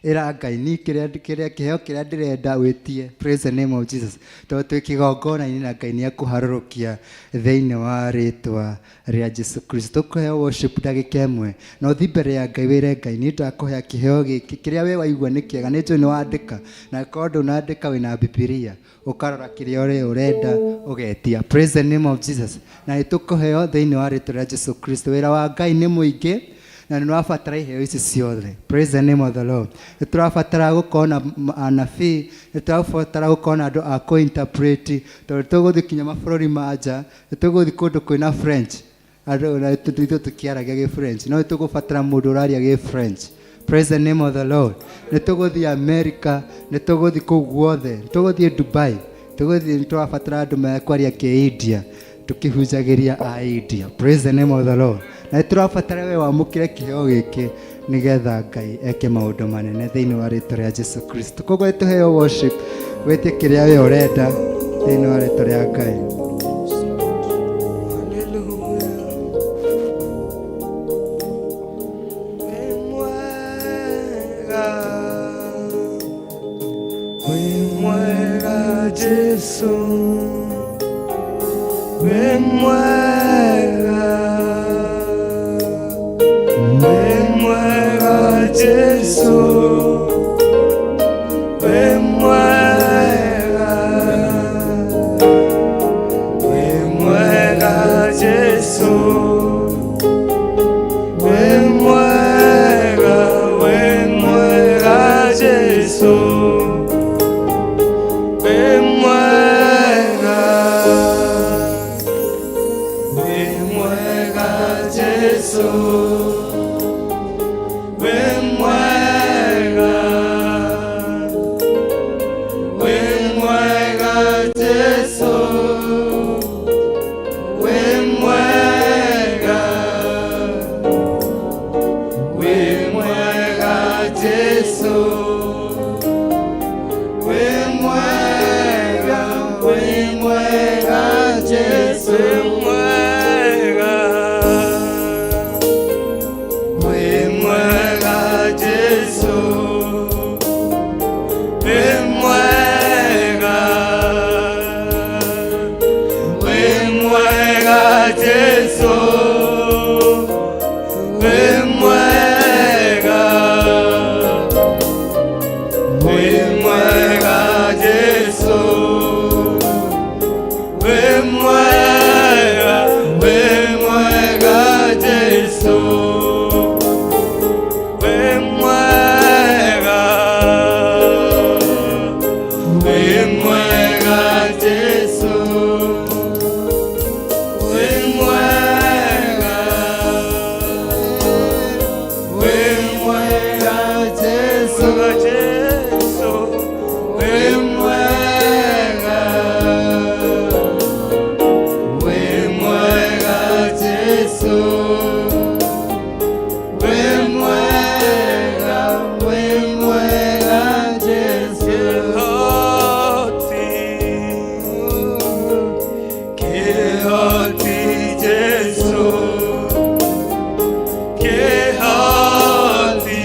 ĩra Ngai ni kĩrĩa kĩrĩa kĩheo kĩrĩa ndĩrenda wĩtie. Praise the name of Jesus. Tondũ twĩ kĩgongona-inĩ na Ngai nĩ ekũharũrũkia thĩinĩ wa rĩtwa rĩa Jesu Kristo. Tũkũheo worship ndagĩka ĩmwe na ũthiĩ mbere ya Ngai wĩre Ngai niĩ ndakũhea kĩheo gĩkĩ kĩrĩa we waigua nĩ kĩega. Nĩ njũĩ nĩ wandĩka, na korwo ndũnandĩka wĩna Bibilia ũkarora kĩrĩa ũrĩa ũrenda ũgetia. Praise the name of Jesus. Na nĩ tũkũheo thĩinĩ wa rĩtwa rĩa Jesu Kristo. Wĩra wa Ngai nĩ mũingĩ na nĩ ũrabatara iheo ici ciothe. Praise the name of the Lord. Nĩ tũrabatara gũkorwo na anabii, nĩ tũrabatara gũkorwo na andũ a kũ-interpret, tondũ tũgũthiĩ kinya mabũrũri ma nja, nĩ tũgũthiĩ kũndũ kwĩna French, andũ na ithuĩ tũkĩaragia gĩ French, no nĩ tũgũbatara mũndũ ũraria gĩ French. Praise the name of the Lord. Nĩ tũgũthiĩ America, nĩ tũgũthiĩ kũu guothe, nĩ tũgũthiĩ Dubai, tũgũthiĩ, nĩ tũrabatara andũ mekwaria kĩ-India tũkĩhunjagĩria a India. Praise the name of the Lord. Na nĩ tũrabatara we wamũkĩre kĩheo gĩkĩ nĩgetha Ngai eke maũndũ manene thĩinĩ wa rĩtwa rĩa Jesu Kristo. Koguo tũheo worship, wĩtie kĩrĩa we ũrenda thĩinĩ wa rĩtwa rĩa Ngai. Hallelujah. Wĩ mwega, wĩ mwega Jesu, wĩ mwega, wĩ mwega Jesu, wĩ mwega, wĩ mwega Jesu. Wĩ mwega, wĩ mwega Jesu, wĩ mwega, wĩ mwega Jesu, wĩ mwega, wĩ mwega Jesu, wĩ mwega. Wĩ mwega Jesu, wĩ mwega, wĩ mwega Jesu, mwega, wĩ mwega Jesu, wĩ mwega, wĩ mwega Jesu, wĩ mwega, wĩ mwega Jesu, wĩ mwega, wĩ mwega Jesu, wĩ mwega, wĩ mwega Jesu, wĩ mwega, wĩ mwega Jesu, Jesu, wĩ mwega, wĩ mwega Jesu, wĩ mwega, wĩ mwega Jesu. Kĩhoti, Kĩhoti Jesu, Kĩhoti,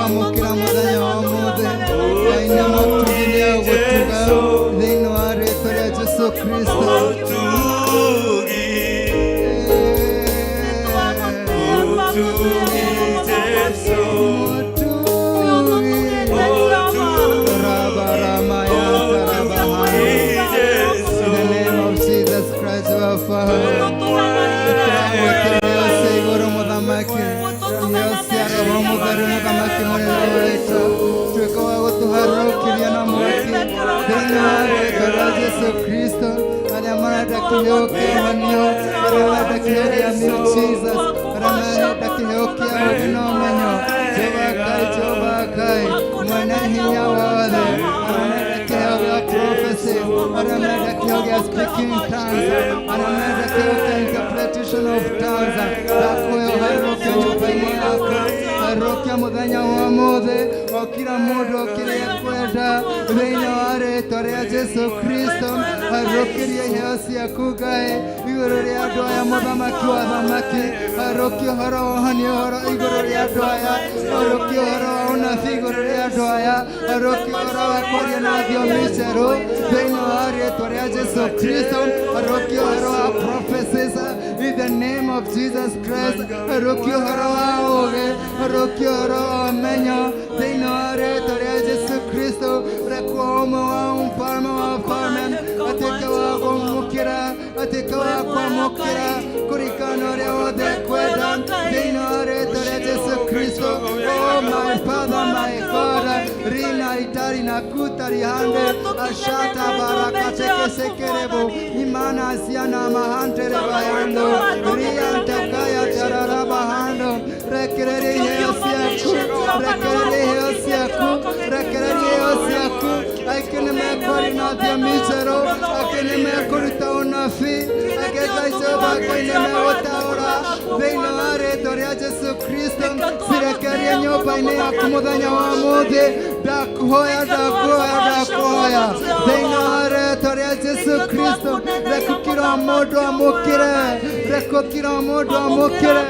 Wamũkĩra mũthenya wa ũmũthĩ, Ngai nĩ mũtugi, nĩ agũtuga thĩinĩ wa rĩtwa rĩa Jesu Kristo. Utugi, utugi Jesu. Mũtugi. Rabaramaya tarabahaya. In the name of Jesus Christ, our Father. Tũramũkĩra yose igũrũ mũthamaki, yose Roho mũtheru, mũthamaki mũnene witũ, tuĩka wa gũtũharũrũkĩria na mwaki thĩinĩ wa rĩtwa rĩa Jesu Kristo. Arĩa marenda kĩheo kĩa ũhonio, arĩa marenda kĩheo gĩa miujiza, arĩa marenda kĩheo kĩa ũũgĩ na ũmenyo, Jehova Ngai, Jehova Ngai mwene hinya wothe, arĩa marenda kĩheo gĩa prophecy, arĩa marenda kĩheo gĩa speaking tongues, arĩa marenda kĩheo kĩa interpretation of tongues, ndakũhe ũharũrũke nyũmba-inĩ yaku, harũrũkia mũthenya wa ũmũthĩ o kila mũndũ o kĩrĩa ekwenda thĩinĩ wa rĩtwa rĩa Jesu Kristo. Harũrũkĩria iheo ciaku, Ngai, igũrũ rĩa andũ aya, mũthamaki wa thamaki. Harũrũkia ũhoro wa ũhonio, ũhoro igũrũ rĩa andũ aya. Harũrũkia ũhoro wa ũnabii igũrũ rĩa andũ aya. Harũrũkia ũhoro wa kwaria na thiomi njerũ thĩinĩ wa rĩtwa rĩa Jesu Kristo. Harũrũkia ũhoro wa prophecies in the name of Jesus Christ. Harũrũkia ũhoro wa ũũgĩ, harũrũkia ũhoro wa ũmenyo thĩinĩ wa rĩtwa rĩa Jesu Kristo. Rekwo ũmwe wa mfalme wa falme atuĩke wa kũmũkĩra, atuĩke wa kwamũkĩra kũringana na ũrĩa wothe ekwenda thĩinĩ wa rĩtwa rĩa Jesu Kristo. Oh my Father, my God, rina itari na kutari hande ashata barakatekesekerebo imana asiana mahantere bayando riantakaya tararabahando. Rekerere iheo ciaku, rekerere iheo ciaku, rekerere iheo ciaku. Aingĩ nĩ mekwaria na thiomi njerũ, angĩ nĩ mekũruta ũnabii, angĩ, Ngai Jehova Ngai, nĩ megũtaũra thĩinĩ wa rĩtwa rĩa Jesu Kristo. Cirekerie nyũmba-inĩ yaku mũthenya wa ũmũthĩ. Ndakuhoya, ndakuhoya, ndakuhoya thĩinĩ wa rĩtwa rĩa Jesu Kristo. Reke kila mũndũ amũkĩre, reke kila mũndũ amũkĩre,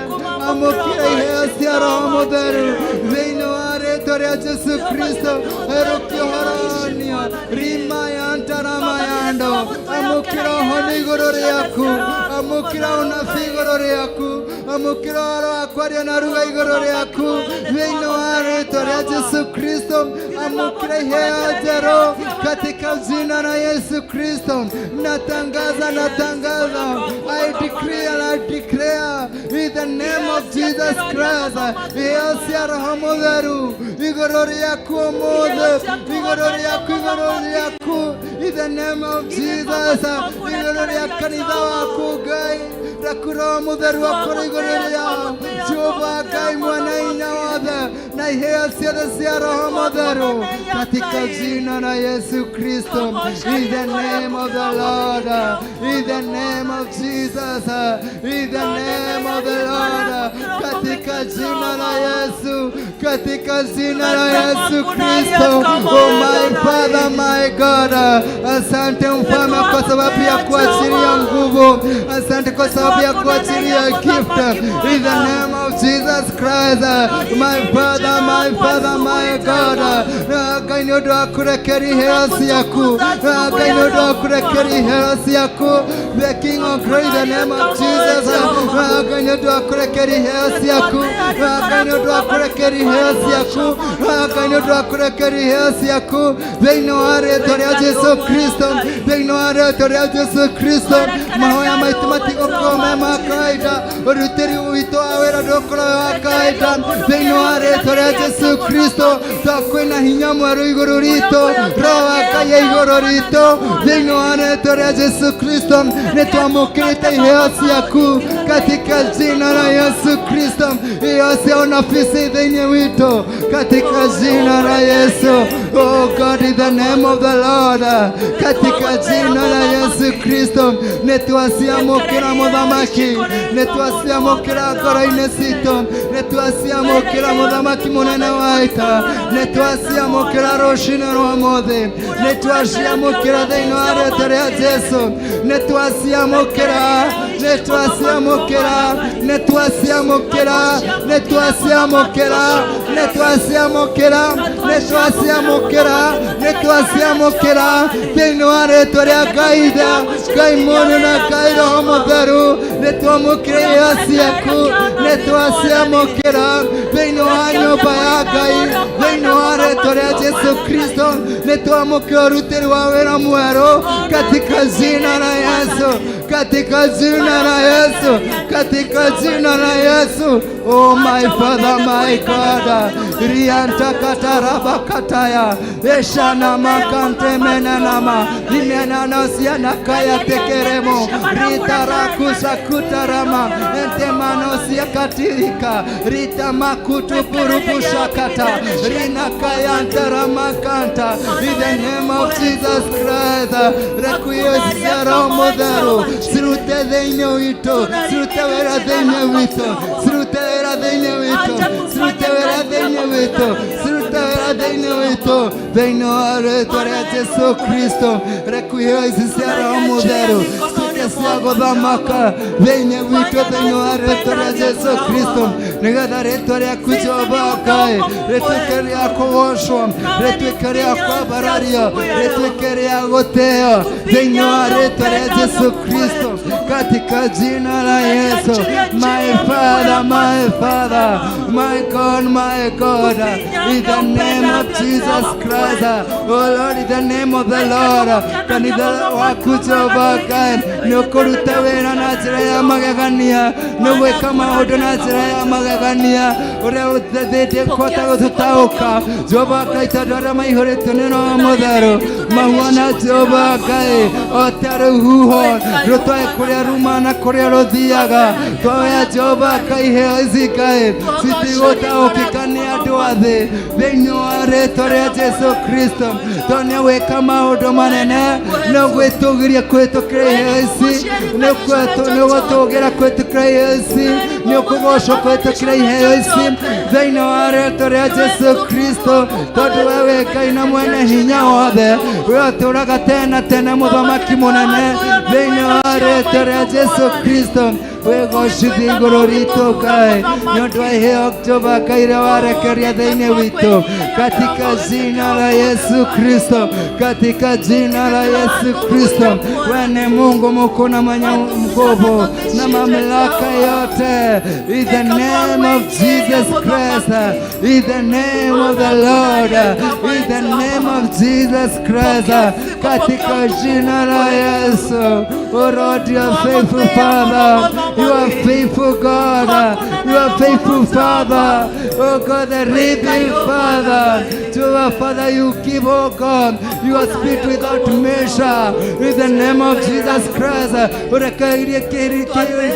amũkĩre iheo cia Roho Mũtheru thĩinĩ wa rĩtwa rĩa Jesu Kristo. Herũkia ũhoronio rima ya ntarama yando. Amũkĩra ũhoni igũrũ rĩaku, amũkĩra ũnabii igũrũ rĩaku, amũkĩra ũhoro wa kwaria na ruga igũrũ rĩaku thĩinĩ wa rĩtwa rĩa Jesu Kristo. Amũkĩra iheo njerũ katika jina la Yesu Kristo. Natangaza, natangaza, I decree and I declare in the name of Jesus Christ, iheo cia Roho Mũtheru igũrũ rĩaku ũmũthĩ, igũrũ rĩaku, igũrũ rĩaku, in the name of Jesus, igũrũ rĩa kanitha waku, Ngai. Reku Roho Mũtheru akorwo igũrũ rĩao, Jehova Ngai mwene hinya wothe, na iheo ciothe cia Roho Mũtheru katika jina la Yesu Kristo. In the name of the Lord, in the name of Jesus, in the name of the Lord, katika jina la Yesu, katika jina la Yesu Kristo. Oh my Father, my God, asante mfalme kwa sababu ya kuachilia nguvu, asante kwa sababu ya kuachilia gift in the name of Jesus Christ. My Father, my Father, my God, Ngai, nĩ ũndũ wa kũrekeria iheo ciaku, Ngai, nĩ ũndũ wa kũrekeria iheo ciaku, the King of Glory, in the name of Jesus. Ngai, nĩ ũndũ wa kũrekeria iheo ciaku, Ngai, nĩ ũndũ wa kũrekeria iheo ciaku, Ngai, nĩ ũndũ wa kũrekeria iheo ciaku thĩinĩ wa rĩtwa rĩa Jesu Kristo, thĩinĩ wa rĩtwa rĩa Jesu Kristo. Mahoya maitũ matigũkorwo me ma kawaida, ũrutĩri witũ wa wĩra ndũgũkorwo wĩ wa kawaida thĩinĩ wa rĩtwa rĩa Jesu Kristo. Twakwĩna hinya mwerũ igũrũ ritũ, Roho wa Ngai igũrũ ritũ thĩinĩ wa rĩtwa rĩa Jesu Kristo. Nĩ twamũkĩrĩte iheo ciaku katika jina la Yesu Kristo, iheo cia unabii thĩinĩ witũ katika jina la Yesu. Oh God, in the name of the Lord, katika jina la Yesu Kristo, nĩ twaciamũkĩra mũthamaki, nĩ twaciamũkĩra ngoro-inĩ citũ, nĩ twaciamũkĩra mũthamaki mũnene wa ita, nĩ twaciamũkĩra rũcinĩ rwa mũthĩ, nĩ twaciamũkĩra thĩinĩ wa rĩtwa rĩa Jesu, nĩ twaciamũkĩra, nĩ twaciamũkĩra, nĩ twaciamũkĩra, nĩ twaciamũkĩra, nĩ Nĩ twaciamũkĩra, nĩ twaciamũkĩra, nĩ twaciamũkĩra thĩinĩ wa rĩtwa rĩa Ngai Ithe, Ngai Mũriũ na Ngai Roho Mũtheru. Nĩ twamũkĩra iheo ciaku, nĩ twaciamũkĩra thĩinĩ wa nyũmba ya Ngai, thĩinĩ wa rĩtwa rĩa Jesu Kristo. Nĩ twamũkĩra ũrutĩri wa wĩra mwerũ katika jina la Yesu, katika jina la Yesu, katika jina la Yesu. Oh my Father, my God, rianta kataraba kataya eshana makante menanama imenanosia kaya tekeremo ritarakusa kutarama entemanosia katirika ritamakutupurupushakata rinakayantaramakanta. In the name of Jesus Christ, rekuyesia Roho Mũtheru cirute thĩinĩ witũ, cirute wĩra thĩinĩ witũ, cirute wĩra thĩinĩ witũ, cirute wĩra thĩinĩ witũ, cirute wĩra thĩinĩ witũ, thĩinĩ wa rĩtwa rĩa Jesu Kristo. Rekuheo ici cia Roho Mũtheru cituĩke cia gũthamaka thĩinĩ witũ, thĩinĩ wa rĩtwa rĩa Jesu Kristo, nĩgetha rĩtwa rĩaku Jehova Ngai rĩtuĩke rĩa kũgocwo, rĩtuĩke rĩa kwambarario, rĩtuĩke rĩa gũtĩo thĩinĩ wa rĩtwa rĩa Jesu Kristo, katika jina la Yesu. My Father, my Father, my God, my God, in the name of Jesus Christ, oh Lord, in the name of the Lord, kanitha waku Jehova Ngai nĩ ũkũruta wĩra na njĩra ya magegania, nĩ gwĩka maũndũ na njĩra ya magegania ũrĩa ũthĩtie kũhota gũtũtaũka Jehova Ngai, tondũ arĩa maihũrĩtwo nĩ Roho Mũtheru mahuana Jehova Ngai o ta rũhuho rũtwae kũrĩa ruma na kũrĩa rũthiaga. Twoya Jehova Ngai iheo ici Ngai citigũtaũkĩka nĩ andũ a thĩ thĩinĩ wa rĩtwa rĩa Jesu Kristo, tondũ nĩ gwĩka maũndũ manene, nĩ gwĩtũgĩria kũhĩtũkĩra iheo ici, nĩ gũtũgĩra kũhĩtũkĩra iheo ici, nĩ ũkũgocwo kũhĩtũkĩra iheo ici thĩinĩ wa rĩtwa rĩa Jesu Kristo, tondũ we wĩ Ngai na mwene hinya wothe, we ũtũraga tene na tene, mũthamaki mũnene, thĩinĩ wa rĩtwa rĩa Jesu Kristo. Wĩgocithie igũrũ ritũ Ngai nĩ ũndũ wa iheo Jehova Ngai iria warekeria thĩinĩ witũ, katika jina la Yesu Kristo, katika jina la Yesu Kristo. We ni Mungu mkuu na mwenye nguvu na mamlaka yote. In the name of Jesus Christ, in the name of the Lord, in the name of Jesus Christ, katika jina la Yesu. Oh Lord, you are faithful Father, you are faithful God, you are faithful Father. Oh God, the living Father, to our Father, you give, oh God, your spirit without measure. In the name of Jesus Christ, ũrekereirie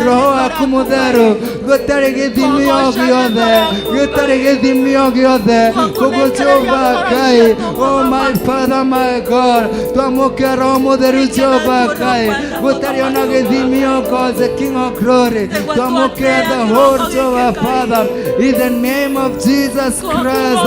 roho waku mũtheru gũtarĩ gĩthimi o gĩothe, gũtarĩ gĩthimi o gĩothe. Koguo Jehova Ngai, oh my Father, my God, twamũkĩra Roho Mũtheru Jehova Ngai gũtarĩ ona gĩthimi, o God, the King of Glory, twamũkĩra the whole Jehovah Father, in the name of Jesus Christ.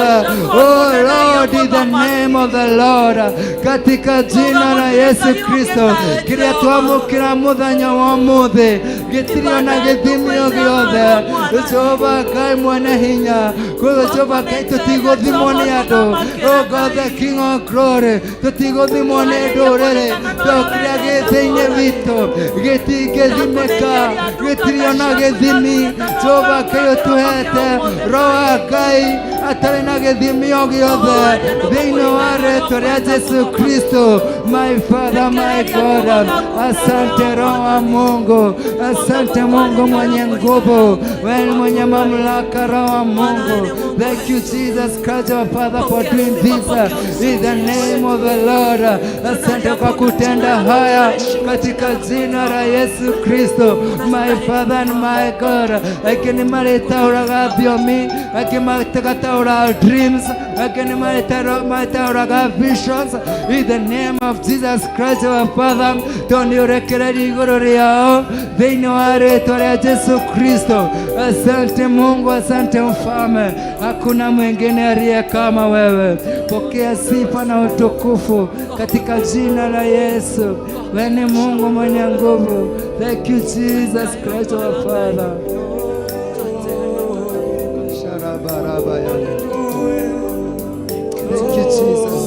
Oh Lord, in the name of the Lord, katika jina la Yesu Kristo, kĩrĩa twamũkĩra mũthenya wa ũmũthĩ gĩtirĩ ona gĩthimi o gĩothe, Jehova Ngai mwene hinya. Koguo Jehova Ngai tũtigũthimwo nĩ andũ, oh God, the King of Glory, tũtigũthimwo nĩ ndũrĩrĩ, tondũ kĩrĩa gĩ thĩinĩ witũ gĩtingĩthimĩka, gĩtirĩ ona gĩthimi. Jehova Ngai ũtũhete Roho wa Ngai atarĩ na gĩthimi o gĩothe thĩinĩ wa rĩtwa rĩa Jesu Kristo. My Father, my God, asante Roho wa Mungu, asante Mungu mwenye nguvu, wewe mwenye mamlaka, Roho wa Mungu. Thank you, Jesus Christ, our Father, for doing this in the name of the Lord. Asante kwa kutenda haya katika jina la Yesu Kristo. My Father and my God, angĩ nĩ marĩtaũraga thiomi, angĩ magataũra dreams, angĩ nĩ marĩtaũraga visions. In the name of Jesus Christ, our Father, tondũ nĩ ũrekereria igũrũ rĩao thĩinĩ wa rĩtwa rĩa Jesu Kristo. Asante Mungu, asante Mfalme, hakuna mwingine aliye kama wewe. Pokea sifa na utukufu katika jina la Yesu. Wewe ni Mungu mwenye nguvu. Thank you, Jesus Christ, our Father. Sharabarabaya. morning. Thank you, Jesus.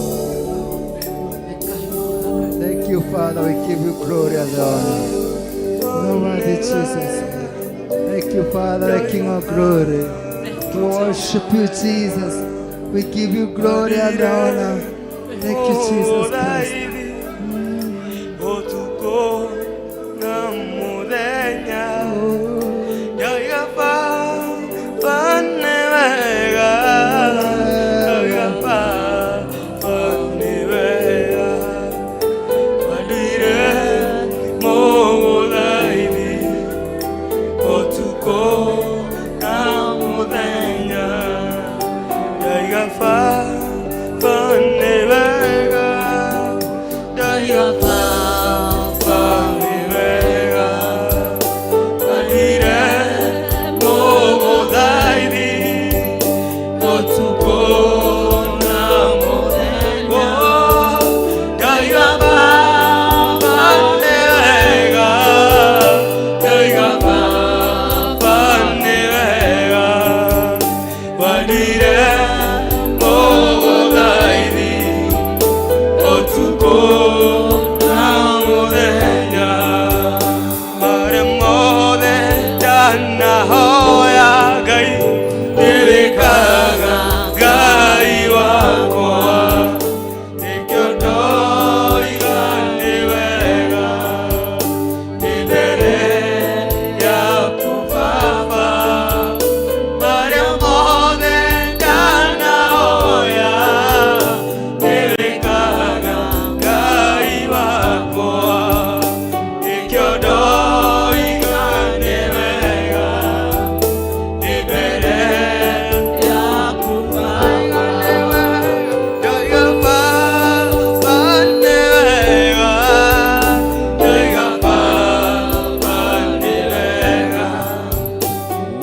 Thank you, Father. We give you glory and honor. You worthy, Jesus. Thank you, Father, the King of glory. We worship you, Jesus. We give you glory and honor. Thank you, Jesus Christ. Ũtukũ na mũthenya Ndoiga Baba nĩ wega, ndoiga Baba nĩ wega. Wanduire mũgũthaithi ũtukũ na mũthenya. Ndoiga Baba nĩ wega, ndoiga Baba nĩ wega. Wanduire mũgũthaithi ũtukũ na mũthenya. Ndoiga Baba nĩ wega, ndoiga Baba nĩ wega. Wanduire mũgũthaithi ũtukũ na mũthenya. Marĩa mothe ndanahoya Ngai nĩwĩkaga Ngai wakwa, nĩkĩo ndoiga nĩ wega. Nĩ mbere yaku Baba, marĩa mothe ndanahoya nĩwĩkaga Ngai wakwa, nĩkĩo ndoiga nĩ wega. Nĩ mbere yaku Baba, ndoiga Baba nĩ wega, ndoiga Baba nĩ wega.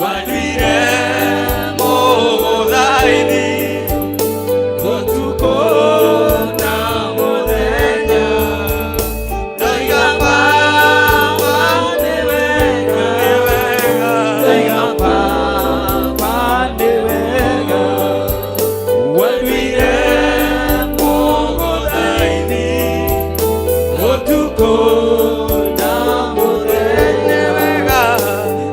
Wanduire mũgũthaithi ũtukũ na mũthenya. Ndoiga Baba nĩ wega, nĩ wega. Ndoiga Baba nĩ wega. Wanduire mũgũthaithi ũtukũ na mũthenya. Wega.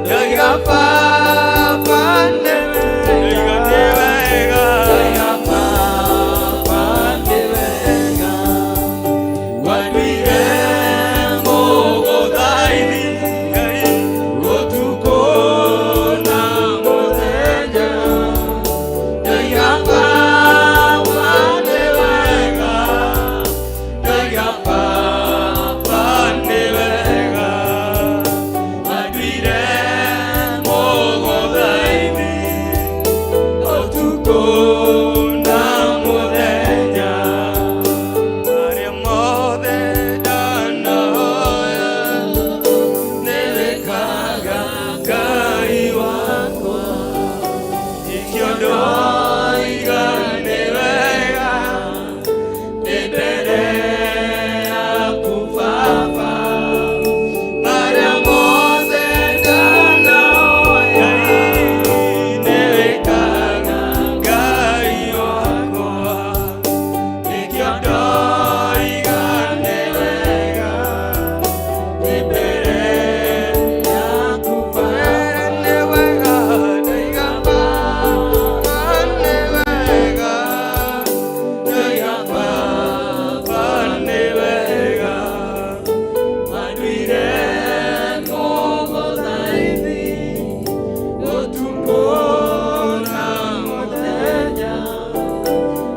Ndoiga Baba nĩ wega, nĩ wega. Ndoiga Baba nĩ wega. Wanduire mũgũthaithi ũtukũ na mũthenya. Ndoiga Baba nĩ wega, ndoiga Baba nĩ wega. Wanduire mũgũthaithi ũtukũ na mũthenya. Marĩa mothe ndanahoya nĩwĩkaga Ngai wakwa, nĩkĩo ndoiga nĩ wega. Nĩ mbere yaku Baba, marĩa mothe ndanahoya nĩwĩkaga Ngai wakwa, nĩkĩo ndoiga nĩ wega. Nĩ mbere yaku Baba, nĩ wega. Ndoiga Baba nĩ wega, ndoiga Baba nĩ wega. Wanduire mũgũthaithi ũtukũ na mũthenya.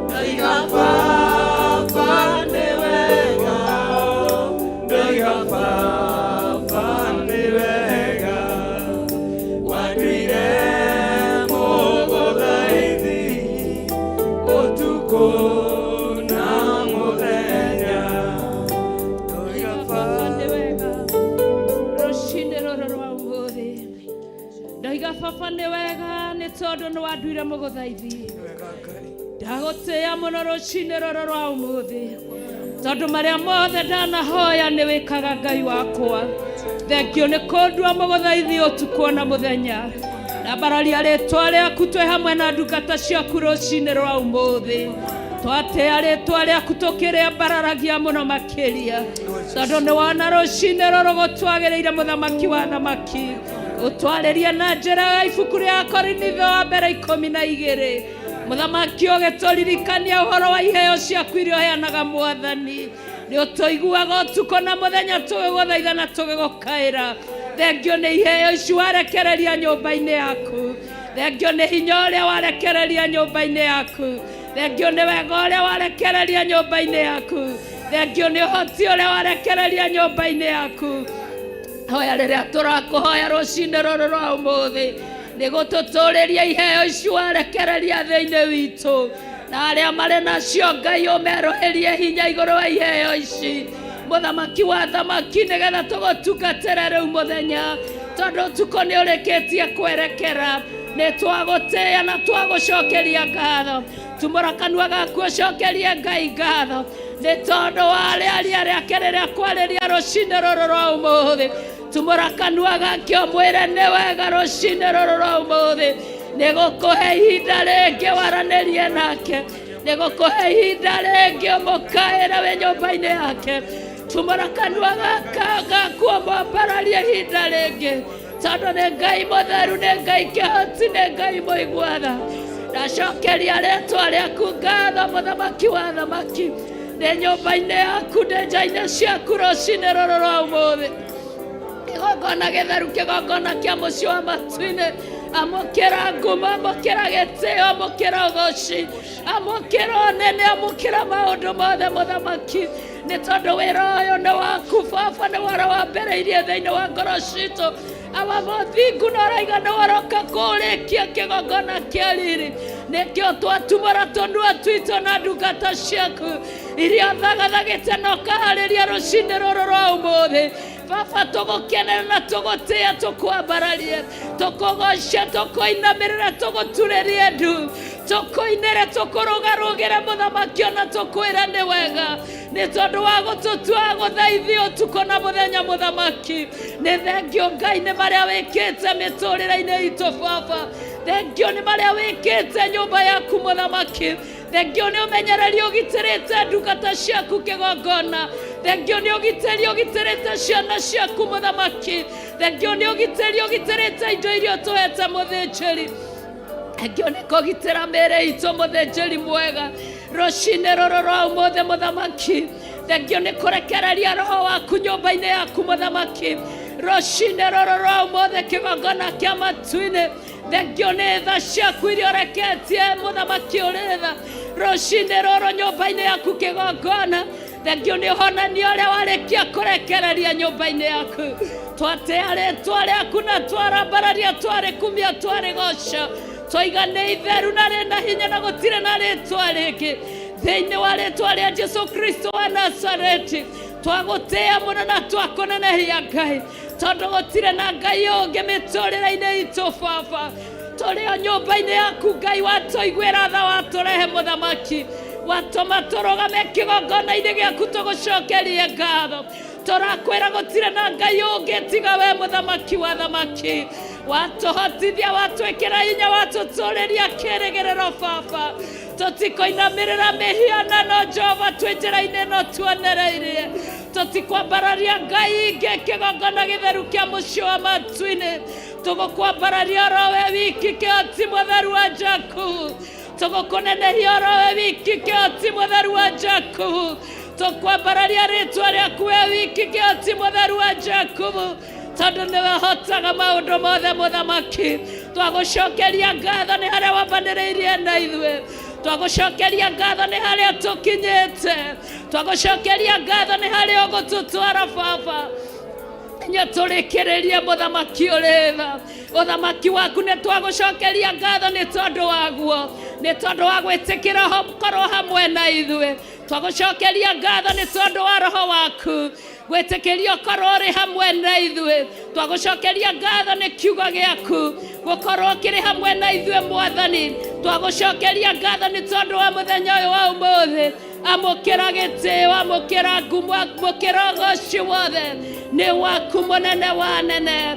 Ndoiga Baba nĩ wega, ndoiga Baba nĩ wega. Wanduire mũgũthaithi ũtukũ na mũthenya. Ndoiga Baba nĩ wega rũcinĩ rũrũ rwa ũmũthĩ. Ndoiga Baba nĩ wega nĩ tondũ nĩ wanduire mũgũthaithi. Wega Ngai. Ndagũtĩĩa mũno rũcinĩ rũrũ rwa ũmũthĩ tondũ marĩa mothe ndanahoya nĩ wĩkaga Ngai wakwa. Thengio nĩ kũndua mũgũthaithi ũtukũ na mũthenya. Ndambararia rĩtwa rĩaku twĩ hamwe na ndungata ciaku rũcinĩ rwa ũmũthĩ. Twatĩa rĩtwa rĩaku tũkĩrĩambararagia mũno makĩria, tondũ nĩ wona rũcinĩ rũrũ gũtwagĩrĩire mũthamaki wa thamaki. Ũtwarĩrie na njĩra ya ibuku rĩa Korinitho wa mbere 12. Mũthamaki ũgĩtũririkania ũhoro wa iheo ciaku iria ũheanaga mwathani. Nĩ ũtũiguaga ũtukũ na mũthenya tũgĩgũthaitha na tũgĩgũkaĩra. Thengio nĩ iheo ici warekereria nyũmba-inĩ yaku. Thengio nĩ hinya ũrĩa warekereria nyũmba-inĩ yaku. Thengio nĩ wega ũrĩa warekereria nyũmba-inĩ yaku. Thengio nĩ ũhoti ũrĩa warekereria nyũmba-inĩ yaku. Hoya rĩrĩa tũrakũhoya rũcinĩ rũrũ rwa ũmũthĩ nĩ gũtũtũrĩria iheo ici warekereria thĩinĩ witũ, na arĩa marĩ nacio Ngai ũmerũhĩrie hinya igũrũ wa iheo ici mũthamaki wa thamaki, nĩgetha tũgũtungatĩre rĩu mũthenya, tondũ ũtukũ nĩ ũrĩkĩtie kwerekera. Nĩ twagũtĩĩa na twagũcokeria ngatho. Tumũra kanua gaku ũcokerie Ngai ngatho nĩ tondũ wa rĩaria rĩake rĩrĩa kwarĩria rũcinĩ rũrũ rwa ũmũthĩ. Tumũra kanua gake ũmwĩre nĩ wega rũcinĩ rũrũ rwa ũmũthĩ, nĩ gũkũhe ihinda rĩngĩ waranĩrie nake, nĩ gũkũhe ihinda rĩngĩ ũmũkaĩre wĩ nyũmba-inĩ yake. Tumũra kanua gaku ũmwambararie ihinda rĩngĩ, tondũ nĩ Ngai mũtheru, nĩ Ngai kĩhoti, nĩ Ngai mũigua tha. Ndacokeria rĩtwa rĩaku ngatho mũthamaki wa thamaki, ndĩ nyũmba-inĩ yaku, ndĩ nja-inĩ ciaku rũcinĩ rũrũ rwa ũmũthĩ. Kĩgongona gĩtheru, kĩgongona kĩa mũciĩ wa matu-inĩ, amũkĩra ngumo, amũkĩra gĩtĩo, amũkĩra ũgoci, amũkĩra ũnene, amũkĩra maũndũ mothe mũthamaki, nĩ tondũ wĩra ũyũ nĩ waku baba, nĩ wara wambĩrĩirie thĩinĩ wa ngoro citũ. Awa mũthingu na ũraiga nĩ waroka kũrĩkia kĩgongona kĩa riri, nĩkĩo twatumũra tũnua twitũ na ndungata ciaku iria thagathagĩte na ũkaharĩria rũcinĩ rũrũ rwa ũmũthĩ. Baba, tũgũkenera na tũgũtĩĩa, tũkwambararie, tũkũgoce, tũkũinamĩrĩre, tũgũturĩrie ndu, tũkũinĩre, tũkũrũgarũgĩre mũthamaki, ona tũkwĩre nĩ wega nĩ tondũ wa gũtũtua gũthaithia ũtukũ na mũthenya mũthamaki. Nĩ thengio Ngai nĩ marĩa wĩkĩte mĩtũrĩre-inĩ itũ baba. Thengio nĩ marĩa wĩkĩte nyũmba yaku mũthamaki. Thengio nĩ ũmenyereri ũgitĩrĩte ndungata ciaku kĩgongona. Thengio nĩ ũgitĩri ũgitĩrĩte ciana ciaku mũthamaki. Thengio nĩ ũgitĩri ũgitĩrĩte indo iria ũtũhete mũthĩnjĩri. Thengio nĩ kũgitĩra mĩĩrĩ itũ mũthĩnjĩri mwega rũcinĩ rũrũ rwa ũmũthĩ mũthamaki. Thengio nĩ kũrekereria roho waku nyũmba-inĩ yaku mũthamaki rũcinĩ rũrũ rwa ũmũthĩ, kĩgongona kĩa matu-inĩ. Thengio nĩ tha ciaku iria ũreketie mũthamaki ũrĩ tha rũcinĩ rũrũ nyũmba-inĩ yaku kĩgongona. Thengio nĩ ũhonania ũrĩa warĩkia kũrekereria nyũmba-inĩ yaku. Twatĩa rĩtwa rĩaku na twarambararia, twarĩkumia, twarĩgoca, twaiga nĩ itheru na rĩna hinya na gũtirĩ na rĩtwa rĩngĩ thĩinĩ wa rĩtwa rĩa Jesu Kristo wa Nazareti. Twagũtĩĩa mũno na twakũnenehia Ngai, tondũ gũtirĩ na Ngai ũngĩ mĩtũrĩre-inĩ itũ baba. Tũrĩ o nyũmba-inĩ yaku Ngai, watũiguĩra tha, watũrehe mũthamaki, watũma tũrũgame kĩgongona-inĩ gĩaku tũgũcokerie ngatho. Tũrakwĩra gũtirĩ na Ngai ũngĩ tiga we mũthamaki wa thamaki. Watũhotithia, watwĩkĩra hinya, watũtũrĩria kĩrĩgĩrĩro baba. Tũtikũinamĩrĩra mĩhianano Jehova, twĩ njĩra-inĩ ĩno tuonereirie. Tũtikwambararia Ngai ingĩ kĩgongona gĩtheru kĩa mũciĩ wa matu-inĩ. Tũgũkwambararia oro we wiki kĩhoti mũtheru wa Jakubu. Tũgũkũnenehia oro we wiki kĩhoti mũtheru wa Jakubu. Tũkwambararia rĩtwa rĩaku we wiki kĩhoti mũtheru wa Jakubu, tondũ nĩwe hotaga maũndũ mothe mũthamaki. Twagũcokeria ngatho nĩ harĩa wambanĩrĩirie na ithuĩ. Twagũcokeria ngatho nĩ harĩa tũkinyĩte. Twagũcokeria ngatho nĩ harĩa ũgũtũtwara baba. Nya tũrĩkĩrĩrie mũthamaki ũrĩ tha ũthamaki waku. Nĩ twagũcokeria ngatho nĩ tondũ waguo, nĩ tondũ wa gwĩtĩkĩra korwo hamwe na ithuĩ. Twagũcokeria ngatho nĩ tondũ wa roho waku gwĩtĩkĩria ũkorwo ũrĩ hamwe na ithuĩ. Twagũcokeria ngatho nĩ kiugo gĩaku gũkorwo kĩrĩ hamwe na ithuĩ mwathani. Twagũcokeria ngatho nĩ tondũ wa mũthenya ũyũ wa ũmũthĩ. Amũkĩra gĩtĩo, amũkĩra ngumo, amũkĩra ũgoci wothe nĩ waku mũnene wa nene.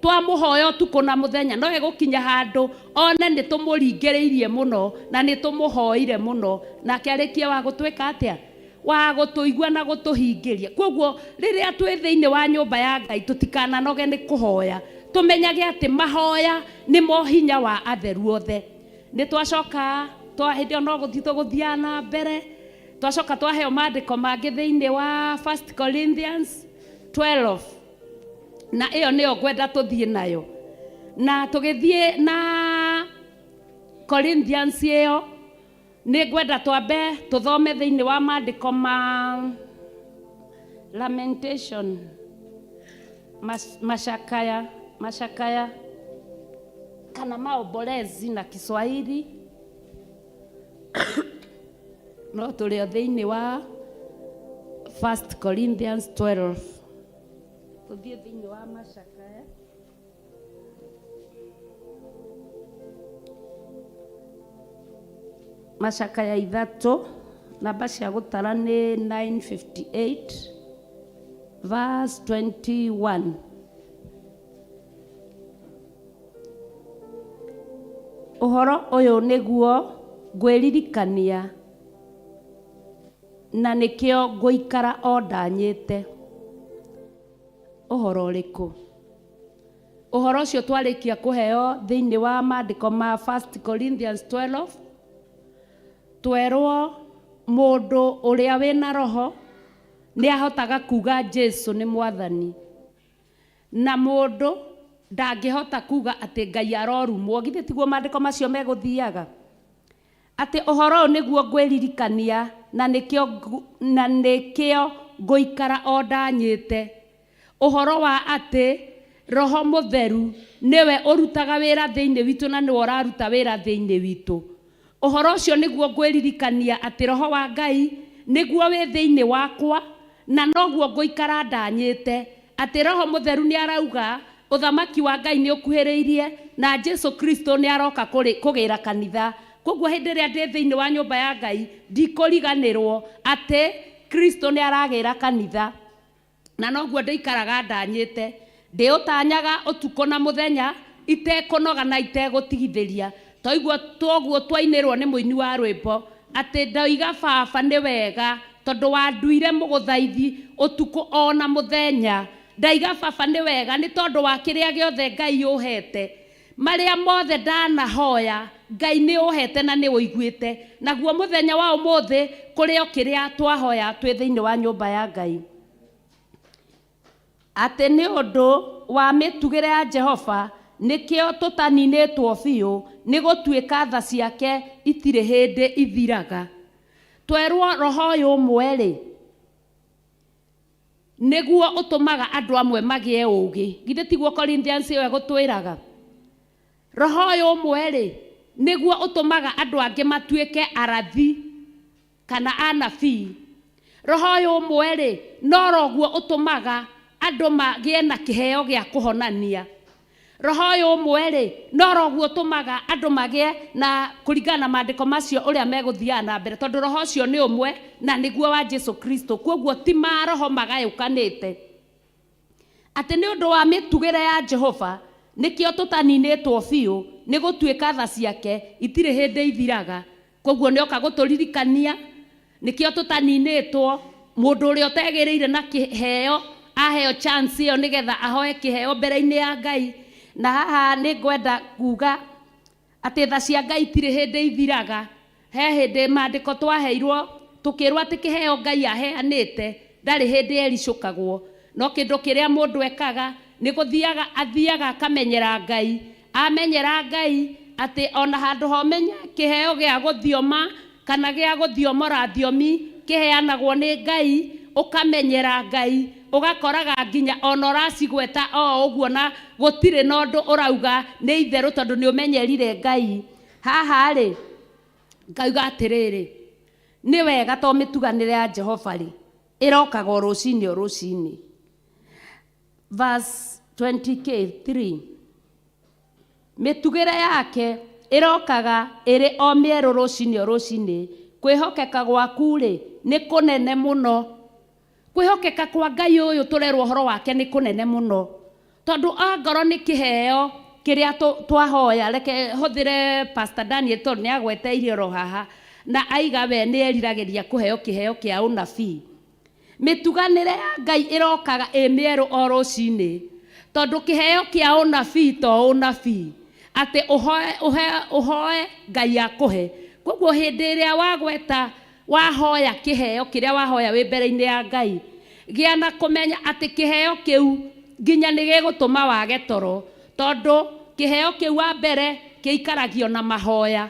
Twamũhoya ũtukũ na mũthenya, no egũkinya handũ one nĩ tũmũringĩrĩirie mũno na nĩ tũmũhoire mũno, nake arĩkie wa gũtwĩka atĩa? Wa gũtũigua na gũtũhingĩria. Koguo rĩrĩa twĩ thĩinĩ wa nyũmba ya Ngai, tũtikananoge nĩ kũhoya, tũmenyage atĩ mahoya nĩmo hinya wa atheru othe. Nĩ twacoka twa hĩndĩ ĩyo no gũthiĩ tũgũthiaga na mbere, twacoka twaheo maandĩko mangĩ thĩinĩ wa 1 Corinthians 12, na ĩyo nĩyo ngwenda tũthiĩ nayo. Na tũgĩthiĩ na Corinthians ĩyo, nĩ ngwenda twambe tũthome thĩinĩ wa maandĩko ma Lamentation, macakaya, macakaya kana maombolezi na Kiswahili, no tũrĩ o thĩinĩ wa 1 Corinthians 12. Tũthiĩ thĩinĩ wa macakaya. Macakaya 3, namba cia gũtara nĩ 958 verse 21. Ũhoro ũyũ nĩguo ngwĩririkania, na nĩkĩo ngũikara o ndanyĩte. Ũhoro ũrĩkũ? Ũhoro ũcio twarĩkia kũheo thĩinĩ wa maandĩko ma 1 Corinthians 12, twerwo mũndũ ũrĩa wĩna roho nĩ ahotaga kuga Jesu nĩ mwathani, na mũndũ ndangĩhota kuga atĩ Ngai arorumwo. Githĩ tiguo maandĩko macio megũthiaga? Atĩ ũhoro ũyũ nĩguo ngwĩririkania, na nĩkĩo ngũikara o ndanyĩte. Ũhoro wa atĩ Roho Mũtheru nĩwe ũrutaga wĩra thĩinĩ witũ na nĩwe ũraruta wĩra thĩinĩ witũ. Ũhoro ũcio nĩguo ngwĩririkania, atĩ Roho wa Ngai nĩguo wĩ thĩinĩ wakwa, na noguo ngũikara ndanyĩte, atĩ Roho Mũtheru nĩ arauga ũthamaki wa Ngai nĩ ũkuhĩrĩirie na Jesu Kristo nĩ aroka kũgĩra kanitha. Koguo hĩndĩ ĩrĩa ndĩ thĩinĩ wa nyũmba ya Ngai, ndikũriganĩrwo atĩ Kristo nĩ aragĩra kanitha, na noguo ndĩikaraga ndanyĩte, ndĩũtanyaga ũtukũ na mũthenya itekũnoga na itegũtigithĩria. Toiguo toguo twainĩrwo nĩ mũini wa rwĩmbo atĩ ndoiga baba nĩ wega tondũ wanduire mũgũthaithi ũtukũ ona mũthenya. Ndaiga baba nĩ wega nĩ tondũ wa kĩrĩa gĩothe Ngai ũhete, marĩa mothe ndanahoya Ngai nĩ ũhete na nĩ ũiguĩte. Naguo mũthenya wa ũmũthĩ kũrĩ o kĩrĩa twahoya twĩ thĩinĩ wa nyũmba ya Ngai, atĩ nĩ ũndũ wa mĩtugĩre ya Jehova nĩkĩo tũtaninĩtwo biũ, nĩ gũtuĩka tha ciake itirĩ hĩndĩ ithiraga. Twerwo roho ũyũ ũmwe rĩ, nĩguo ũtũmaga andũ amwe magĩe ũũgĩ. Githĩ tiguo Corinthians ĩyo ĩgũtwĩraga? Roho ũyũ ũmwe rĩ, nĩguo ũtũmaga andũ angĩ matuĩke arathi kana anabii. Roho ũyũ ũmwe rĩ, noroguo ũtũmaga andũ magĩe na kĩheo gĩa kũhonania. Roho ũyũ ũmwe rĩ, noroguo ũtũmaga andũ magĩe na, kũringana na maandĩko macio ũrĩa megũthiaga na mbere, tondũ roho ũcio nĩ ũmwe na nĩguo wa Jesu Kristo. Koguo ti maroho magayũkanĩte. Atĩ nĩ ũndũ wa mĩtugĩre ya Jehova nĩkĩo tũtaninĩtwo biũ, nĩ gũtuĩka tha ciake itirĩ hĩndĩ ithiraga. Koguo nĩoka gũtũririkania nĩkĩo tũtaninĩtwo. Mũndũ ũrĩa ũtegĩrĩire na kĩheo aheo chance ĩyo nĩgetha ahoe kĩheo mbere-inĩ ya Ngai. Na haha nĩ ngwenda kuga atĩ tha cia Ngai itirĩ hĩndĩ ithiraga. He hĩndĩ maandĩko twaheirwo tũkĩrwo atĩ kĩheo Ngai aheanĩte ndarĩ hĩndĩ ericũkagwo, no kĩndũ kĩrĩa mũndũ ekaga nĩ gũthiaga athiaga akamenyera Ngai. Amenyera Ngai atĩ ona handũ ha ũmenye kĩheo gĩa gũthioma kana gĩa gũthiomora thiomi kĩheanagwo nĩ Ngai, ũkamenyera Ngai, ũgakoraga nginya ona ũracigweta o ũguo na gũtirĩ na ũndũ ũrauga nĩ itherũ tondũ nĩ ũmenyerire Ngai. Haha rĩ, ngauga atĩrĩrĩ, nĩ wega to mĩtuganĩre ya Jehova rĩ, ĩrokaga o rũcinĩ o rũcinĩ. Verse 20k3, mĩtugĩre yake ĩrokaga ĩrĩ o mĩerũ rũcinĩ o rũcinĩ, kwĩhokeka gwaku rĩ nĩ kũnene mũno. Kwĩhokeka kwa Ngai ũyũ tũrerwo ũhoro wake nĩ kũnene mũno. Tondũ angorwo nĩ kĩheo kĩrĩa twahoya, reke hũthĩre Pastor Daniel tondũ nĩ agweteire oro haha na aiga we nĩ eriragĩria kũheo kĩheo kĩa ũnabii. Mĩtuganĩre ya Ngai ĩrokaga ĩ mĩerũ o rũcinĩ, tondũ kĩheo kĩa ũnabii to ũnabii atĩ ũhoe, ũhe, ũhoe Ngai akũhe. Koguo hĩndĩ ĩrĩa wagweta wahoya kĩheo kĩrĩa wahoya wĩ mbere-inĩ ya Ngai, gĩa na kũmenya atĩ kĩheo kĩu nginya nĩ gĩgũtũma wage toro, tondũ kĩheo kĩu wa mbere kĩikaragio na mahoya.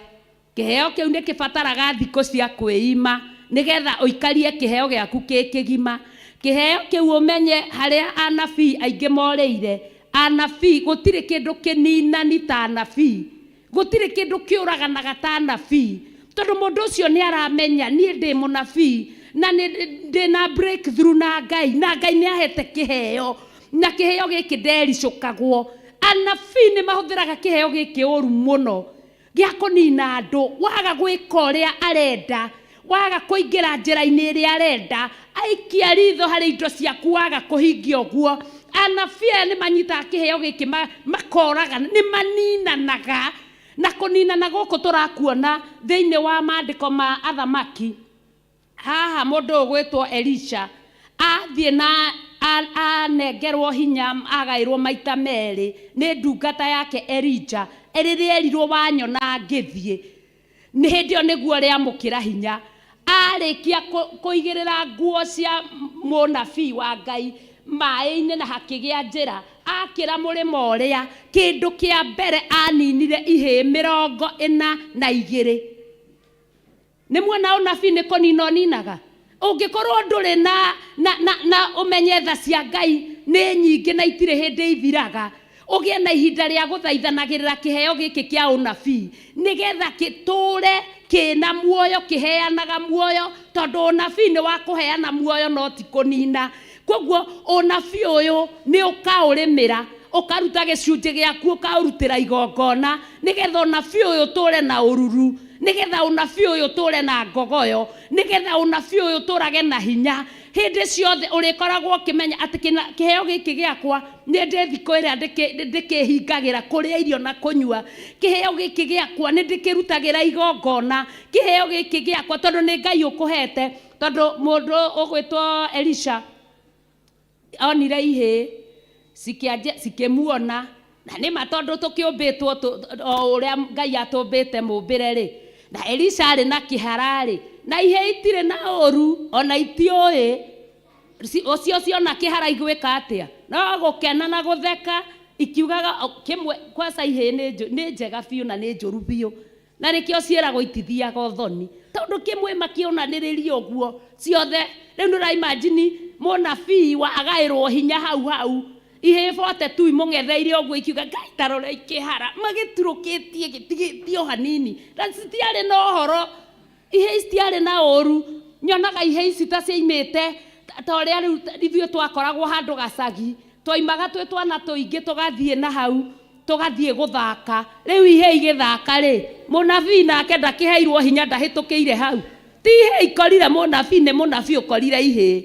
Kĩheo kĩu nĩ kĩbataraga thikũ cia kwĩima nĩgetha ũikarie kĩheo gĩaku kĩ kĩgima. Kĩheo kĩu ũmenye harĩa anabii aingĩ morĩire. Anabii, gũtirĩ kĩndũ kĩninani ta anabii. Gũtirĩ kĩndũ kĩũraganaga ta anabii. Tondũ mũndũ ũcio nĩ aramenya niĩ ndĩ mũnabii na nĩ ndĩ na breakthrough na Ngai, na Ngai nĩ ahete kĩheo, na kĩheo gĩkĩ ndericũkagwo. Anabii nĩ mahũthĩraga kĩheo gĩkĩ ũru mũno gĩa kũnina andũ. Waga gwĩka ũrĩa arenda, waga kũingĩra njĩra-inĩ ĩrĩa arenda, aikia ritho harĩ indo ciaku, waga kũhingia ũguo, anabii aya nĩ manyitaga kĩheo gĩkĩ makoragana, nĩ maninanaga. Na kũninana gũkũ tũrakuona thĩinĩ wa maandĩko ma athamaki. Haha mũndũ ũgwĩtwo Elisha athiĩ na anengerwo hinya, agaĩrwo maita merĩ nĩ ndungata yake Elija, rĩrĩa erirwo wanyona ngĩthiĩ, nĩ hĩndĩ ĩyo nĩguo rĩamũkĩra hinya. Arĩkia kũigĩrĩra nguo cia mũnabii wa Ngai maĩ-inĩ na hakĩgĩa njĩra, akĩra mũrĩmo ũrĩa, kĩndũ kĩa mbere aninire ihĩĩ 42. Nĩ muona ũnabii nĩ kũnina ũninaga. Ũngĩkorwo ndũrĩ na ũmenye tha cia Ngai nĩ nyingĩ na itirĩ hĩndĩ ithiraga, ũgĩe na ihinda rĩa gũthaithanagĩrĩra kĩheo gĩkĩ kĩa ũnabii nĩgetha gĩtũre kĩna muoyo, kĩheanaga muoyo, tondũ ũnabii nĩ wa kũheana muoyo no ti kũnina. Koguo ũnabii ũyũ nĩ ũkaũrĩmĩra, ũkaruta gĩcunjĩ gĩaku, ũkaũrutĩra igongona nĩgetha ũnabii ũyũ ũtũre na ũruru, nĩgetha ũnabii ũyũ ũtũre na ngogoyo, nĩgetha ũnabii ũyũ ũtũrage na hinya. Hĩndĩ ciothe ũrĩkoragwo ũkĩmenya atĩ kĩheo gĩkĩ gĩakwa nĩ ndĩ thikũ ĩrĩa ndĩkĩhingagĩra kũrĩa irio na kũnyua. Kĩheo gĩkĩ gĩakwa nĩ ndĩkĩrutagĩra igongona. Kĩheo gĩkĩ gĩakwa tondũ nĩ Ngai ũkũhete. Tondũ mũndũ ũgwĩtwo Elisha onire ihĩĩ cikĩanjia cikĩmuona, na nĩma tondũ tũkĩũmbĩtwo o ũrĩa Ngai atũmbĩte mũmbĩre rĩ, na Elisha arĩ na kĩhara rĩ, na ihĩĩ itirĩ na ũru ona itiũĩ ũcio ciona kĩhara igwĩka atĩa, no gũkena na gũtheka ikiugaga kĩmwe. Kwanza ihĩĩ nĩ njega biũ na nĩ njũru biũ, na nĩkĩo ciĩragwo itithiaga ũthoni, tondũ kĩmwe makĩonanĩrĩria ũguo ciothe. Rĩu nĩ ũraimagine mũnabii wa agaĩrwo hinya hau hau, ihĩĩ bote tu imũng'etheire ũguo ikiuga Ngai ta rora ikĩhara, magĩturũkĩtie gĩtigĩtie o hanini, na citiarĩ na ũhoro. Ihĩĩ ici citiarĩ na ũru. Nyonaga ihĩĩ ici ta ciaimĩte ta ũrĩa rĩu ithuĩ twakoragwo handũ gacagi, twaimaga twĩ twana tũingĩ tũgathiĩ na hau tũgathiĩ gũthaka. Rĩu ihĩĩ igĩthaka rĩ, mũnabii nake ndakĩheirwo hinya, ndahĩtũkĩire hau. Ti ihĩĩ ikorire mũnabii, nĩ mũnabii ũkorire ihĩĩ.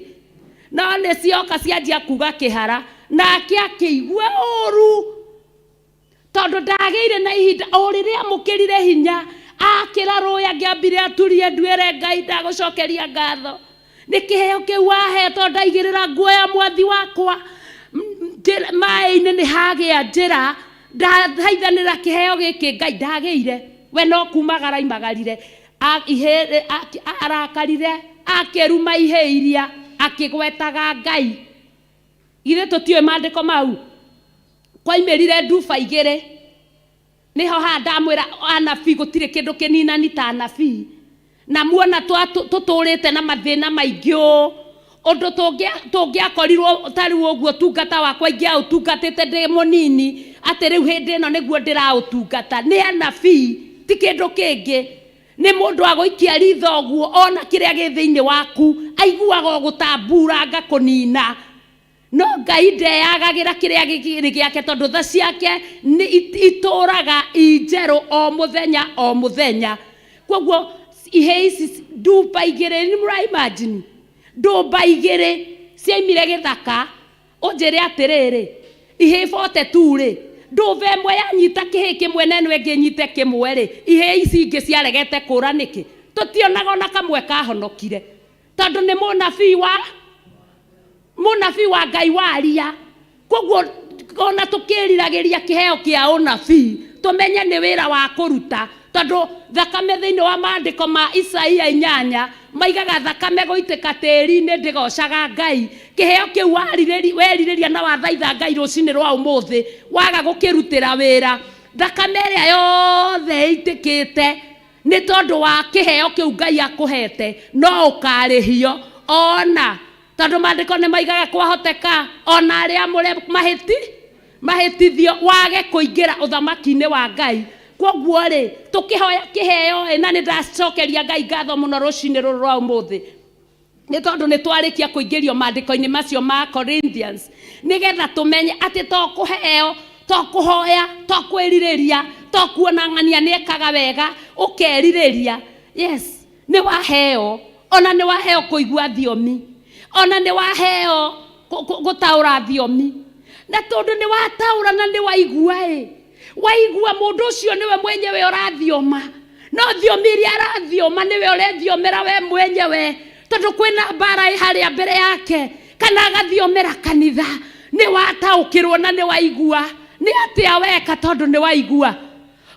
No nĩ cioka cianjia kuga kĩhara, nake akĩigua ũru tondũ ndagĩire na ihinda. O rĩrĩa amũkĩrire hinya, akĩra rũĩ, angĩambire aturie nduĩre Ngai ndagũcokeria ngatho nĩ kĩheo kĩu wahe, tondũ ndaigĩrĩra nguo ya mwathi wakwa maĩ-inĩ nĩ hagĩa njĩra. Ndathaithanĩra kĩheo gĩkĩ Ngai ndagĩire we no kumagara imagarire arakarire, akĩruma ihĩĩ iria akĩgwetaga Ngai. Githĩ tũtiũĩ maandĩko mau? Kwaimĩrire nduba igĩrĩ, nĩho haha ndamwĩra anabii gũtirĩ kĩndũ kĩninani ta anabii. Na muona tũtũrĩte na mathĩna maingĩ ũũ, ũndũ tũngĩakorirwo ta rĩu ũguo tungata wakwa ingĩaũtungatĩte ndĩ mũnini, atĩ rĩu hĩndĩ ĩno nĩguo ndĩraũtungata. Nĩ anabii, ti kĩndũ kĩngĩ. Nĩ mũndũ agũikia ritho ũguo ona kĩrĩa gĩ thĩinĩ waku, aiguaga ũgũtamburanga kũnina. No Ngai ndeyagagĩra kĩrĩa kĩrĩ gĩake, tondũ tha ciake nĩ itũraga i njerũ o mũthenya o mũthenya. Koguo ihĩĩ ici ndumba igĩrĩ, nĩ mũraimagine ndumba igĩrĩ ciaimire gĩthaka. Ũnjĩre atĩrĩrĩ, Ihĩĩ 42 rĩ, ndũva ĩmwe yanyita kĩhĩĩ kĩmwe na ĩno ĩngĩ ĩnyite kĩmwe rĩ, ihĩĩ ici ingĩ ciaregete kũra nĩkĩ? Tũtionaga ona kamwe kahonokire, tondũ nĩ mũnabii wa mũnabii wa Ngai waria. Koguo ona tũkĩriragĩria kĩheo kĩa ũnabii, tũmenye nĩ wĩra wa kũruta, tondũ thakame thĩinĩ wa maandĩko ma Isaia 8 maigaga thakame gũitĩka tĩri-inĩ ndĩgocaga Ngai. Kĩheo kĩu werirĩria na wathaitha Ngai rũcinĩ rwa ũmũthĩ, waga gũkĩrutĩra wĩra, thakame ĩrĩa yothe ĩitĩkĩte nĩ tondũ wa kĩheo kĩu Ngai akũhete, no ũkarĩhio. Ona tondũ maandĩko nĩ maigaga kwahoteka ona arĩa amũre mahĩtithio wage kũingĩra ũthamaki-inĩ wa Ngai. Kwoguo rĩ, tũkĩhoya kĩheo ĩ, na nĩ ndacokeria Ngai ngatho mũno rũcinĩ rũrũ rwa ũmũthĩ, nĩ tondũ nĩ twarĩkia kũingĩrio maandĩko-inĩ macio ma Corinthians, nĩgetha tũmenye atĩ to kũheo, to kũhoya, to kwĩrirĩria, to kuona ng'ania nĩ ekaga wega ũkerirĩria. Yes, nĩ waheo, ona nĩ waheo kũigua thiomi, ona nĩ waheo gũtaũra thiomi, na tondũ nĩ wataũra na nĩ waigua ĩ, waigua mũndũ ũcio nĩwe mwenyewe ũrathioma, no thiomi iria arathioma nĩwe ũrethiomera we mwenyewe, tondũ kwĩna mbara ĩ harĩa mbere yake, kana agathiomera kanitha. Nĩ wataũkĩrwo na nĩ waigua nĩ atĩa weka, tondũ nĩ waigua.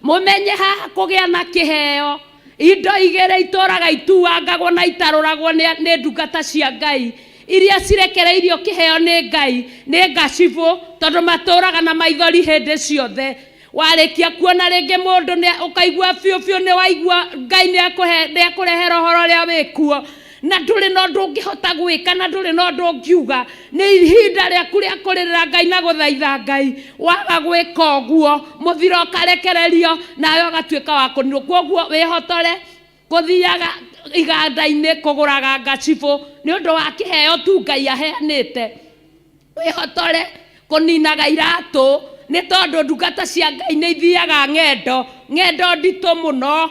Mũmenye haha kũgĩa na kĩheo, indo igĩrĩ itũraga ituangagwo na itarũragwo nĩ ndungata cia Ngai iria cirekereirio kĩheo nĩ Ngai, nĩ ngacibũ, tondũ matũraga na maithori hĩndĩ ciothe. Warĩkia kuona rĩngĩ mũndũ nĩ ũkaigua biũ biũ nĩ waigua Ngai nĩ akũrehera ũhoro ũrĩa wĩkuo, na ndũrĩ na ũndũ ũngĩhota gwĩka, na ndũrĩ na ũndũ ũngiuga. Nĩ ihinda rĩaku rĩa kũrĩrĩra Ngai na gũthaitha Ngai. Waga gwĩka ũguo, mũthiro ũkarekererio nawe ũgatuĩka wa kũninwo. Kwoguo wĩhotore kũthiaga iganda-inĩ kũgũraga ngacibũ nĩ ũndũ wa kĩheo tu Ngai aheanĩte. Wĩhotore kũninaga iratũ nĩ tondũ ndungata cia Ngai nĩ ithiaga ng'endo, ng'endo nditũ mũno,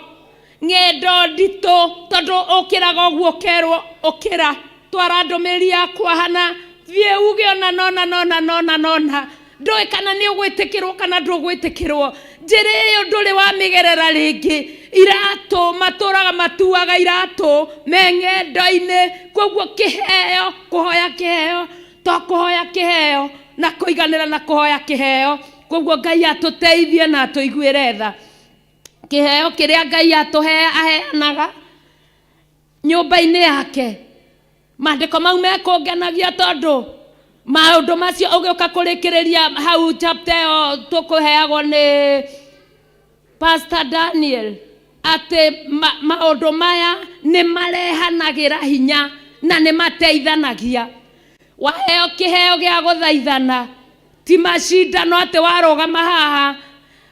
ng'endo nditũ, tondũ ũkĩraga ũguo ũkerwo ũkĩra, twara ndũmĩrĩri yakwa hana, thiĩ uge ona nona nona nona nona, ndũĩ kana nĩ ũgwĩtĩkĩrwo kana ndũgwĩtĩkĩrwo. Njĩra ĩyo ndũrĩ wamĩgerera rĩngĩ. Iratũ matũraga matuaga iratũ me ng'endo-inĩ. Koguo kĩheo, kũhoya kĩheo to kũhoya kĩheo na kũiganĩra na kũhoya kĩheo. Koguo Ngai atũteithie na atũiguĩre tha. Kĩheo kĩrĩa Ngai atũhe aheanaga nyũmba-inĩ yake, maandĩko mau mekũngenagia tondũ maũndũ macio ũgĩũka kũrĩkĩrĩria hau chapter ĩyo tũkũheagwo nĩ Pastor Daniel, atĩ maũndũ maya nĩ marehanagĩra hinya na nĩ mateithanagia. Waheo kĩheo gĩa gũthaithana, ti macindano atĩ warũgama haha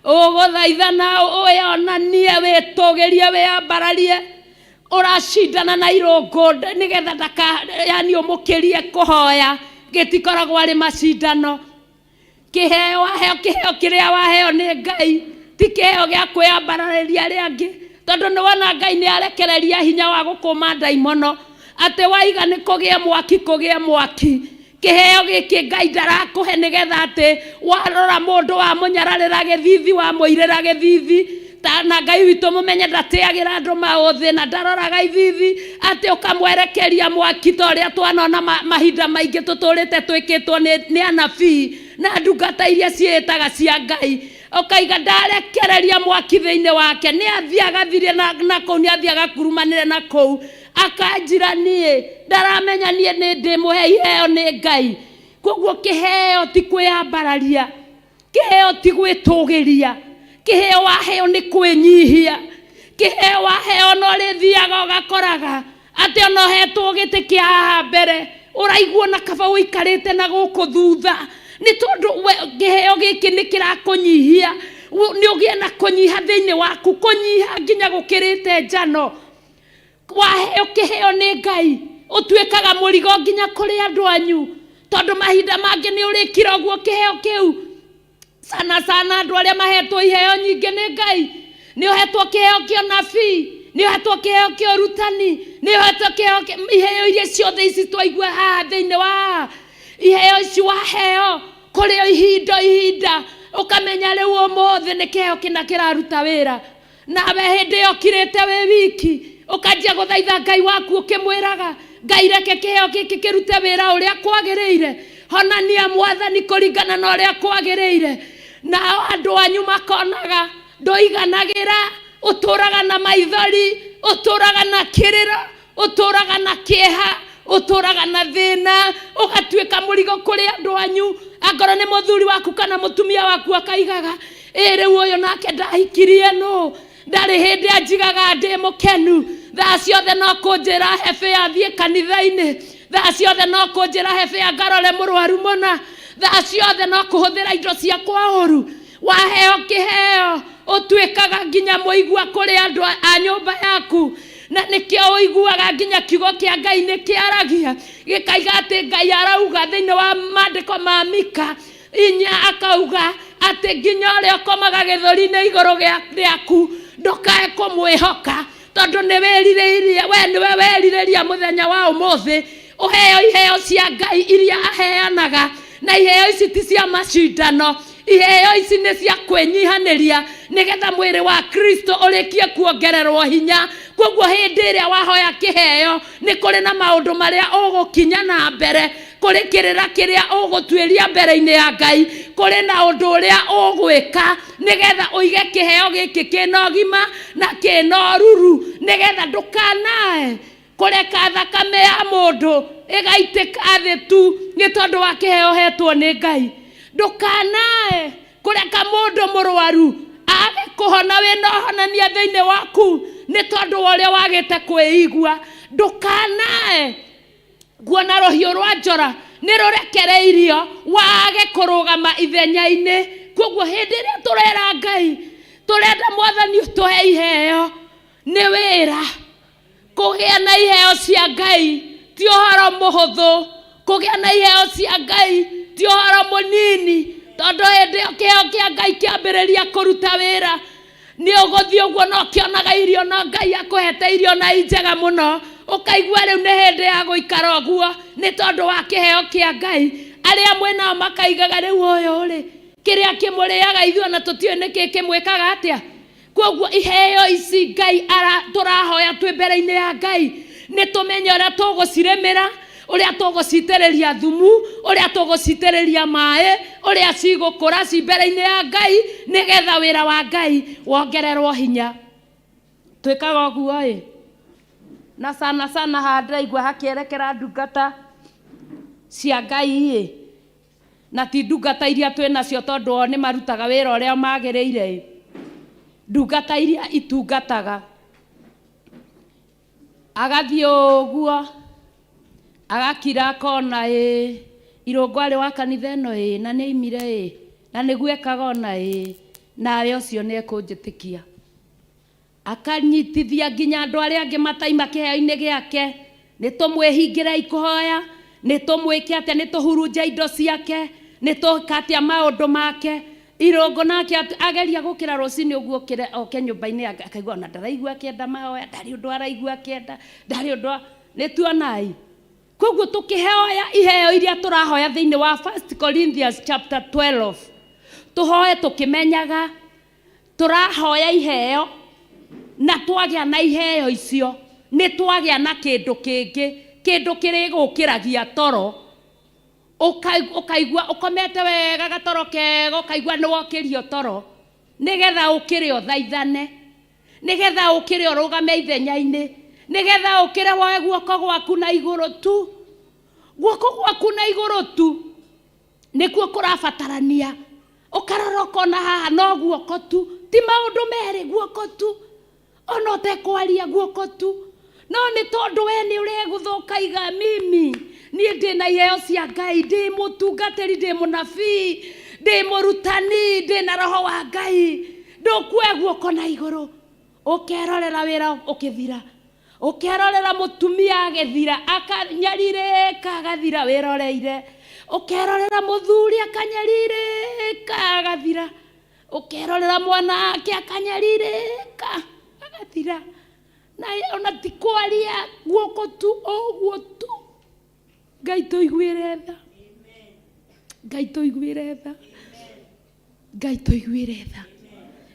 ũgũthaithana wĩonanie wĩtũgĩrie wĩambararie, ũracindana na irũngũ nĩgetha ndaka yani ũmũkĩrie kũhoya. Gĩtikoragwo arĩ macindano. Kĩheo waheo, kĩheo kĩrĩa waheo nĩ Ngai ti kĩheo gĩa kwĩambararĩria arĩa angĩ, tondũ nĩ wona Ngai nĩ arekereria hinya wa gũkũma ndaimono, atĩ waiga nĩ kũgĩe mwaki, kũgĩe mwaki. Kĩheo gĩkĩ Ngai ndarakũhe nĩgetha atĩ warora mũndũ wamũnyararĩra gĩthithi, wamũirĩra gĩthithi, na Ngai witũ mũmenye ndatĩagĩra andũ maũthĩ na ndaroraga ithithi, atĩ ũkamwerekeria mwaki ta ũrĩa twanona mahinda maingĩ tũtũrĩte twĩkĩtwo nĩ anabii na ndungata iria ciĩtaga cia Ngai. Ũkaiga ndarekereria mwaki thĩinĩ wake, nĩ athiĩ agathirie na kũu, nĩ athiĩ agakurumanĩre na kũu, akanjira niĩ ndaramenya niĩ nĩ ndĩmũhe iheo nĩ Ngai. Koguo kĩheo ti kwĩambararia, kĩheo ti gwĩtũgĩria, kĩheo waheo nĩ kwĩnyihia. Kĩheo waheo no rĩthiaga ũgakoraga atĩ ona ũhetwo gĩtĩ kĩa haha mbere, ũraigua ona kaba ũikarĩte na gũkũ thutha, nĩ tondũ kĩheo gĩkĩ nĩ kĩrakũnyihia. Nĩ ũgĩe na kũnyiha thĩinĩ waku, kũnyiha nginya gũkĩrĩte njano. Waheo kĩheo nĩ Ngai, ũtuĩkaga mũrigo nginya kũrĩ andũ anyu, tondũ mahinda mangĩ nĩ ũrĩkira ũguo kĩheo kĩu. Sana sana andũ arĩa mahetwo iheo nyingĩ nĩ Ngai, nĩ ũhetwo kĩheo kĩa ũnabii, nĩ ũhetwo kĩheo kĩa ũrutani, nĩ ũhetwo kĩheo iheo iria ciothe ici twaigua haha thĩinĩ wa haha. Iheo ici waheo, Kũrĩ o ihinda o ihinda ũkamenya rĩu ũmũthĩ nĩ kĩheo kĩna kĩraruta wĩra. Nawe hĩndĩ ĩyo ũkirĩte wĩ wiki ũkanjia gũthaitha Ngai waku ũkĩmwĩraga, Ngai reke kĩheo gĩkĩ kĩrute wĩra ũrĩa kwagĩrĩire, honania Mwathani kũringana na ũrĩa kwagĩrĩire. Nao andũ anyu makonaga ndũiganagĩra, ũtũraga na maithori, ũtũraga na kĩrĩro, ũtũraga na kĩeha, ũtũraga na thĩna, ũgatuĩka mũrigo kũrĩ andũ anyu. Angorwo nĩ mũthuri waku kana mũtumia waku akaigaga, ĩ rĩu ũyũ nake ndahikirie nũ, ndarĩ hĩndĩ anjigaga ndĩ mũkenu, thaa ciothe no kũnjĩra he bĩa thiĩ kanitha-inĩ, thaa ciothe no kũnjĩra he bĩa ngarore mũrwaru mũna, thaa ciothe no kũhũthĩra indo ciakwa ũru. Waheo kĩheo ũtuĩkaga nginya mũigua kũrĩ andũ a nyũmba yaku, na nĩkĩo ũiguaga nginya kiugo kĩa Ngai nĩ kĩaragia gĩkaiga atĩ Ngai arauga thĩinĩ wa maandĩko ma Mika inya, akauga atĩ nginya ũrĩa ũkomaga gĩthũri-inĩ igũrũ rĩaku ndũkae kũmwĩhoka, tondũ nĩ wĩrirĩirie, we nĩwe werirĩria mũthenya wa ũmũthĩ ũheo iheo cia Ngai iria aheanaga. Na iheo ici ti cia macindano, iheo ici nĩ cia kwĩnyihanĩria nĩgetha mwĩrĩ wa Kristo ũrĩkie kuongererwo hinya. Koguo hĩndĩ ĩrĩa wahoya kĩheo nĩ kũrĩ na maũndũ marĩa ũgũkinya na mbere, kũrĩ kĩrĩra kĩrĩa ũgũtuĩria mbere-inĩ ya Ngai, kũrĩ na ũndũ ũrĩa ũgwĩka nĩgetha ũige kĩheo gĩkĩ kĩna ũgima na kĩna ũruru, nĩgetha ndũkanae kũreka thakame ya mũndũ ĩgaitĩka thĩ tu nĩ tondũ wa kĩheo hetwo nĩ Ngai. Ndũkanae kũreka mũndũ mũrwaru age kũhona wĩna ũhonania thĩinĩ waku nĩ tondũ wa ũrĩa wagĩte kwĩigua. Ndũkanae kuona rũhiũ rwa njora nĩ rũrekereirio wage kũrũgama ithenya-inĩ. Koguo hĩndĩ ĩrĩa tũrera Ngai tũrenda Mwathani ũtũhe iheo, nĩ wĩra. Kũgĩa na iheo cia Ngai ti ũhoro mũhũthũ, kũgĩa na iheo cia Ngai ti ũhoro mũnini, tondũ hĩndĩ ĩyo kĩheo kĩa Ngai kĩambĩrĩria kũruta wĩra nĩ ũgũthiĩ ũguo na ũkĩonaga irio, no Ngai akũhete irio na i njega mũno, ũkaigua rĩu nĩ hĩndĩ ya gũikara ũguo nĩ tondũ wa kĩheo kĩa Ngai. Arĩa mwĩnao makaigaga rĩu ũyũ rĩ, kĩrĩa kĩmũrĩaga ithuĩ ona tũtiũĩ nĩkĩ kĩmwĩkaga atĩa. Koguo iheo ici Ngai tũrahoya twĩ mbere-inĩ ya Ngai nĩ tũmenye ũrĩa tũgũcirĩmĩra, ũrĩa tũgũcitĩrĩria thumu, ũrĩa tũgũcitĩrĩria maĩ, ũrĩa cigũkũra ci mbere-inĩ ya Ngai, nĩgetha wĩra wa Ngai wongererwo hinya. Twĩkaga ũguo ĩ, na sana sana haha ndĩraigua hakĩerekera ndungata cia Ngai ĩ, na ti ndungata iria twĩ nacio tondũ o nĩ marutaga wĩra ũrĩa magĩrĩire ĩ, ndungata iria itungataga. Agathiĩ ũguo agakira akona ĩ, Irũngũ arĩ wa kanitha ĩno ĩ, na nĩ aimire ĩ, na nĩguo ekaga ona ĩ, nawe ũcio nĩ ekũnjĩtĩkia. Akanyitithia nginya andũ arĩa angĩ mataima kĩheo-inĩ gĩake. Nĩ tũmwĩhingĩrei kũhoya, nĩ tũmwĩke atĩa, nĩ tũhurunje indo ciake, nĩ tũke atĩa maũndũ make. Irũngũ nake ageria gũkĩra rũcinĩ ũguo okĩre oke nyũmba-inĩ yake, akaigua ona ndaraigua akĩenda mahoya, ndarĩ ũndũ araigua akĩenda, ndarĩ ũndũ nĩ tuonai. Koguo tũkĩhoya iheo iria tũrahoya thĩinĩ wa 1 Corinthians chapter 12, tũhoe tũkĩmenyaga tũrahoya iheo, na twagĩa na iheo icio nĩ twagĩa na kĩndũ kĩngĩ, kĩndũ kĩrĩgũkĩragia toro. Ũkaigua ũkomete wega gatoro kega, ũkaigua nĩ wokĩrio toro, nĩgetha ũkĩre ũthaithane, nĩgetha ũkĩre ũrũgame ithenya-inĩ, nĩgetha ũkĩre woe guoko gwaku na igũrũ tu, guoko gwaku na igũrũ tu nĩkuo kũrabatarania. Ũkarora ũkona haha no guoko tu, ti maũndũ merĩ, guoko tu, ona ũtekwaria guoko tu, no nĩ tondũ we nĩ ũregũtha ũkaiga mimi niĩ ndĩ na iheo cia Ngai, ndĩ mũtungatĩri, ndĩ mũnabii, ndĩ mũrutani, ndĩ na roho wa Ngai. Ndũkuoya guoko na igũrũ ũkerorera wĩra ũkĩthira, ũkerorera mũtumia agĩthira, akanyarirĩka agathira wĩroreire, ũkerorera mũthuri akanyarirĩka agathira, ũkerorera mwana wake akanyarirĩka agathira, na ona ti kwaria, guoko tu ũguo tu. Ngai tũiguĩre tha, Ngai tũiguĩre tha, Ngai tũiguĩre tha.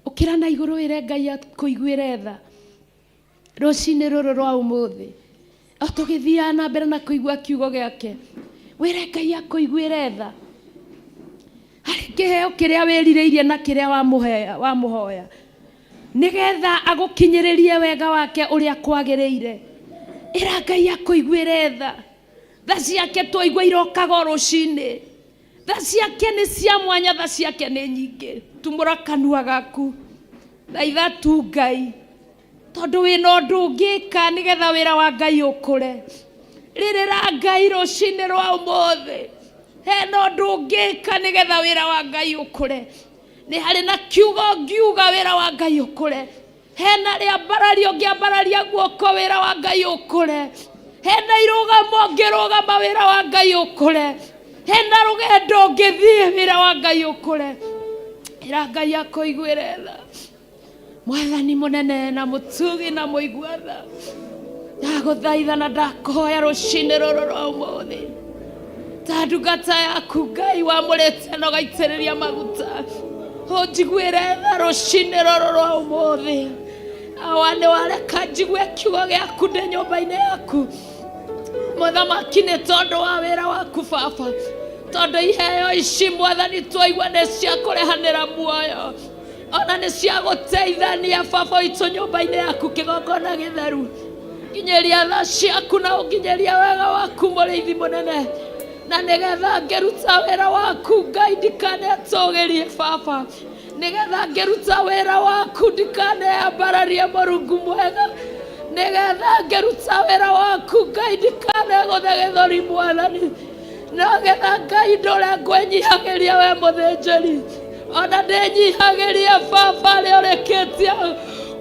Ũkĩra na igũrũ wĩre Ngai akũiguĩre tha rũcinĩ rũrũ rwa ũmũthĩ, o tũgĩthiaga na mbere na kũigua kiugo gĩake, wĩre Ngai akũiguĩre tha harĩ kĩheo kĩrĩa wĩrirĩirie na kĩrĩa wamũhoya, nĩgetha agũkinyĩrĩrie wega wake ũrĩa kwagĩrĩire. Ĩra Ngai akũiguĩre tha. Tha ciake twaigua irokaga o rũcinĩ, tha ciake nĩ cia mwanya, tha ciake nĩ nyingĩ. Tumũra kanua gaku, thaitha tu Ngai, tondũ wĩna ũndũ ũngĩka nĩgetha wĩra wa Ngai ũkũre. Rĩrĩra Ngai rũcinĩ rwa ũmũthĩ, hena ũndũ ũngĩka nĩgetha wĩra wa Ngai ũkũre. Nĩ harĩ na kiugo ngiuga wĩra wa Ngai ũkũre. Hena rĩambararia ũngĩambararia guoko wĩra wa Ngai ũkũre. Hena irũgamo ũngĩrũgama wĩra wa Ngai ũkũre. Hena rũgendo ũngĩthiĩ wĩra wa Ngai ũkũre. Ĩra Ngai akũiguĩre tha. Mwathani mũnene na mũtugi na mũigua tha, ndagũthaitha na ndakũhoya rũcinĩ rũrũ rwa ũmũthĩ, ta ndungata yaku Ngai wamũrĩte na ũgaitĩrĩria maguta, ũnjiguĩre tha rũcinĩ rũrũ rwa ũmũthĩ. Awa, nĩ wareka njigue kiugo gĩaku ndĩ nyũmba-inĩ yaku Mũthamaki, nĩ tondũ wa wĩra waku Baba, tondũ iheo ici Mwathani twaigua nĩ cia kũrehanĩra muoyo, ona nĩ cia gũteithania Baba witũ nyũmba-inĩ yaku kĩgongona gĩtheru. Nginyĩria tha ciaku na ũnginyĩria wega waku mũrĩithi mũnene, na nĩgetha ngĩruta wĩra waku Ngai ndikanetũgĩrie Baba, nĩgetha ngĩruta wĩra waku ndikaneyambararie Mũrungu mwega, nĩgetha ngĩruta wĩra waku Ngai ndikanegũthe gĩthũri Mwathani, nogetha Ngai ndũre ngwĩnyihagĩria we mũthĩnjĩri, ona ndĩnyihagĩria Baba arĩa ũrĩkĩtie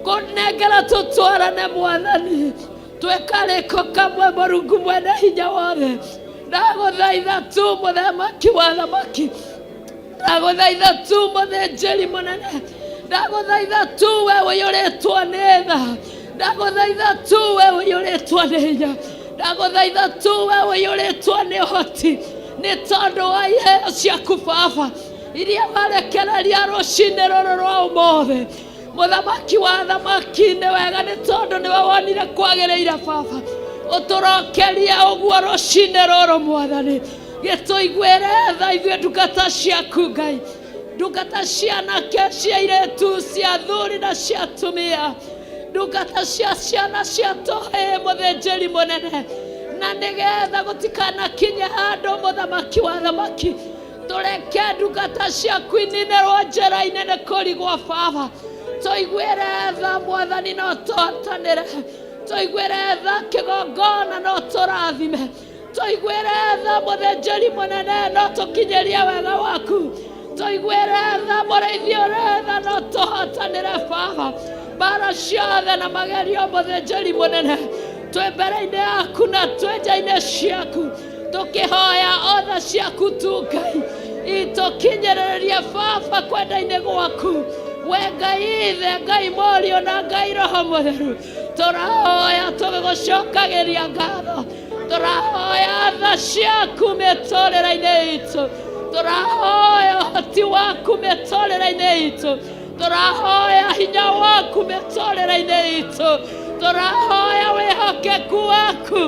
kũnengera tũtwarane Mwathani, twĩkarĩko kamwe Mũrungu mwene hinya wothe. Ndagũthaitha tu mũthamaki wa thamaki, ndagũthaitha tu mũthĩnjĩri mũnene, ndagũthaitha tu we ũiyũrĩtwo nĩ tha, ndagũthaitha tu we ũiyũrĩtwo nĩ hinya, ndagũthaitha tu we ũiyũrĩtwo nĩ ũhoti, nĩ tondũ wa iheo ciaku Baba iria warekereria rũcinĩ rũrũ rwa ũmũthĩ. Mũthamaki wa thamaki, nĩ wega nĩ tondũ nĩwe wonire kwagĩrĩire Baba ũtũrokerie ũguo rũcinĩ rũrũ Mwathani. Gĩtũiguĩre tha ithuĩ ndungata ciaku Ngai, ndungata cia anake, cia airĩtu, cia athuri na cia atumia, ndungata cia ciana cia tũhĩĩ mũthĩnjĩri mũnene, na nĩgetha gũtikanakinye handũ mũthamaki wa thamaki tũreke ndungata ciaku ininĩrwo njĩra-inĩ nĩ kũrigwo Baba. Tũiguĩre tha Mwathani, no tũhotanĩre. Tũiguĩre tha kĩgongona, no tũrathime. Tũiguĩre tha mũthĩnjĩri mũnene, no tũkinyĩrie wega waku. Tũiguĩre tha mũrĩithi ũrĩ tha, no tũhotanĩre Baba mbara ciothe na magerio mũthĩnjĩri mũnene. Twĩ mbere-inĩ yaku na twĩ nja-inĩ ciaku tũkĩhoya otha ciaku tu Ngai, itũkinyĩrĩrie Baba kwenda-inĩ gwaku. We Ngai Ithe, Ngai Mũriũ na Ngai Roho Mũtheru, tũrahoya tũgĩgũcokagĩria ngatho, tũrahoya tha ciaku mĩtũrĩre-inĩ itũ, tũrahoya ũhoti waku mĩtũrĩre-inĩ itũ, tũrahoya hinya waku mĩtũrĩre-inĩ itũ, tũrahoya wĩhokeku waku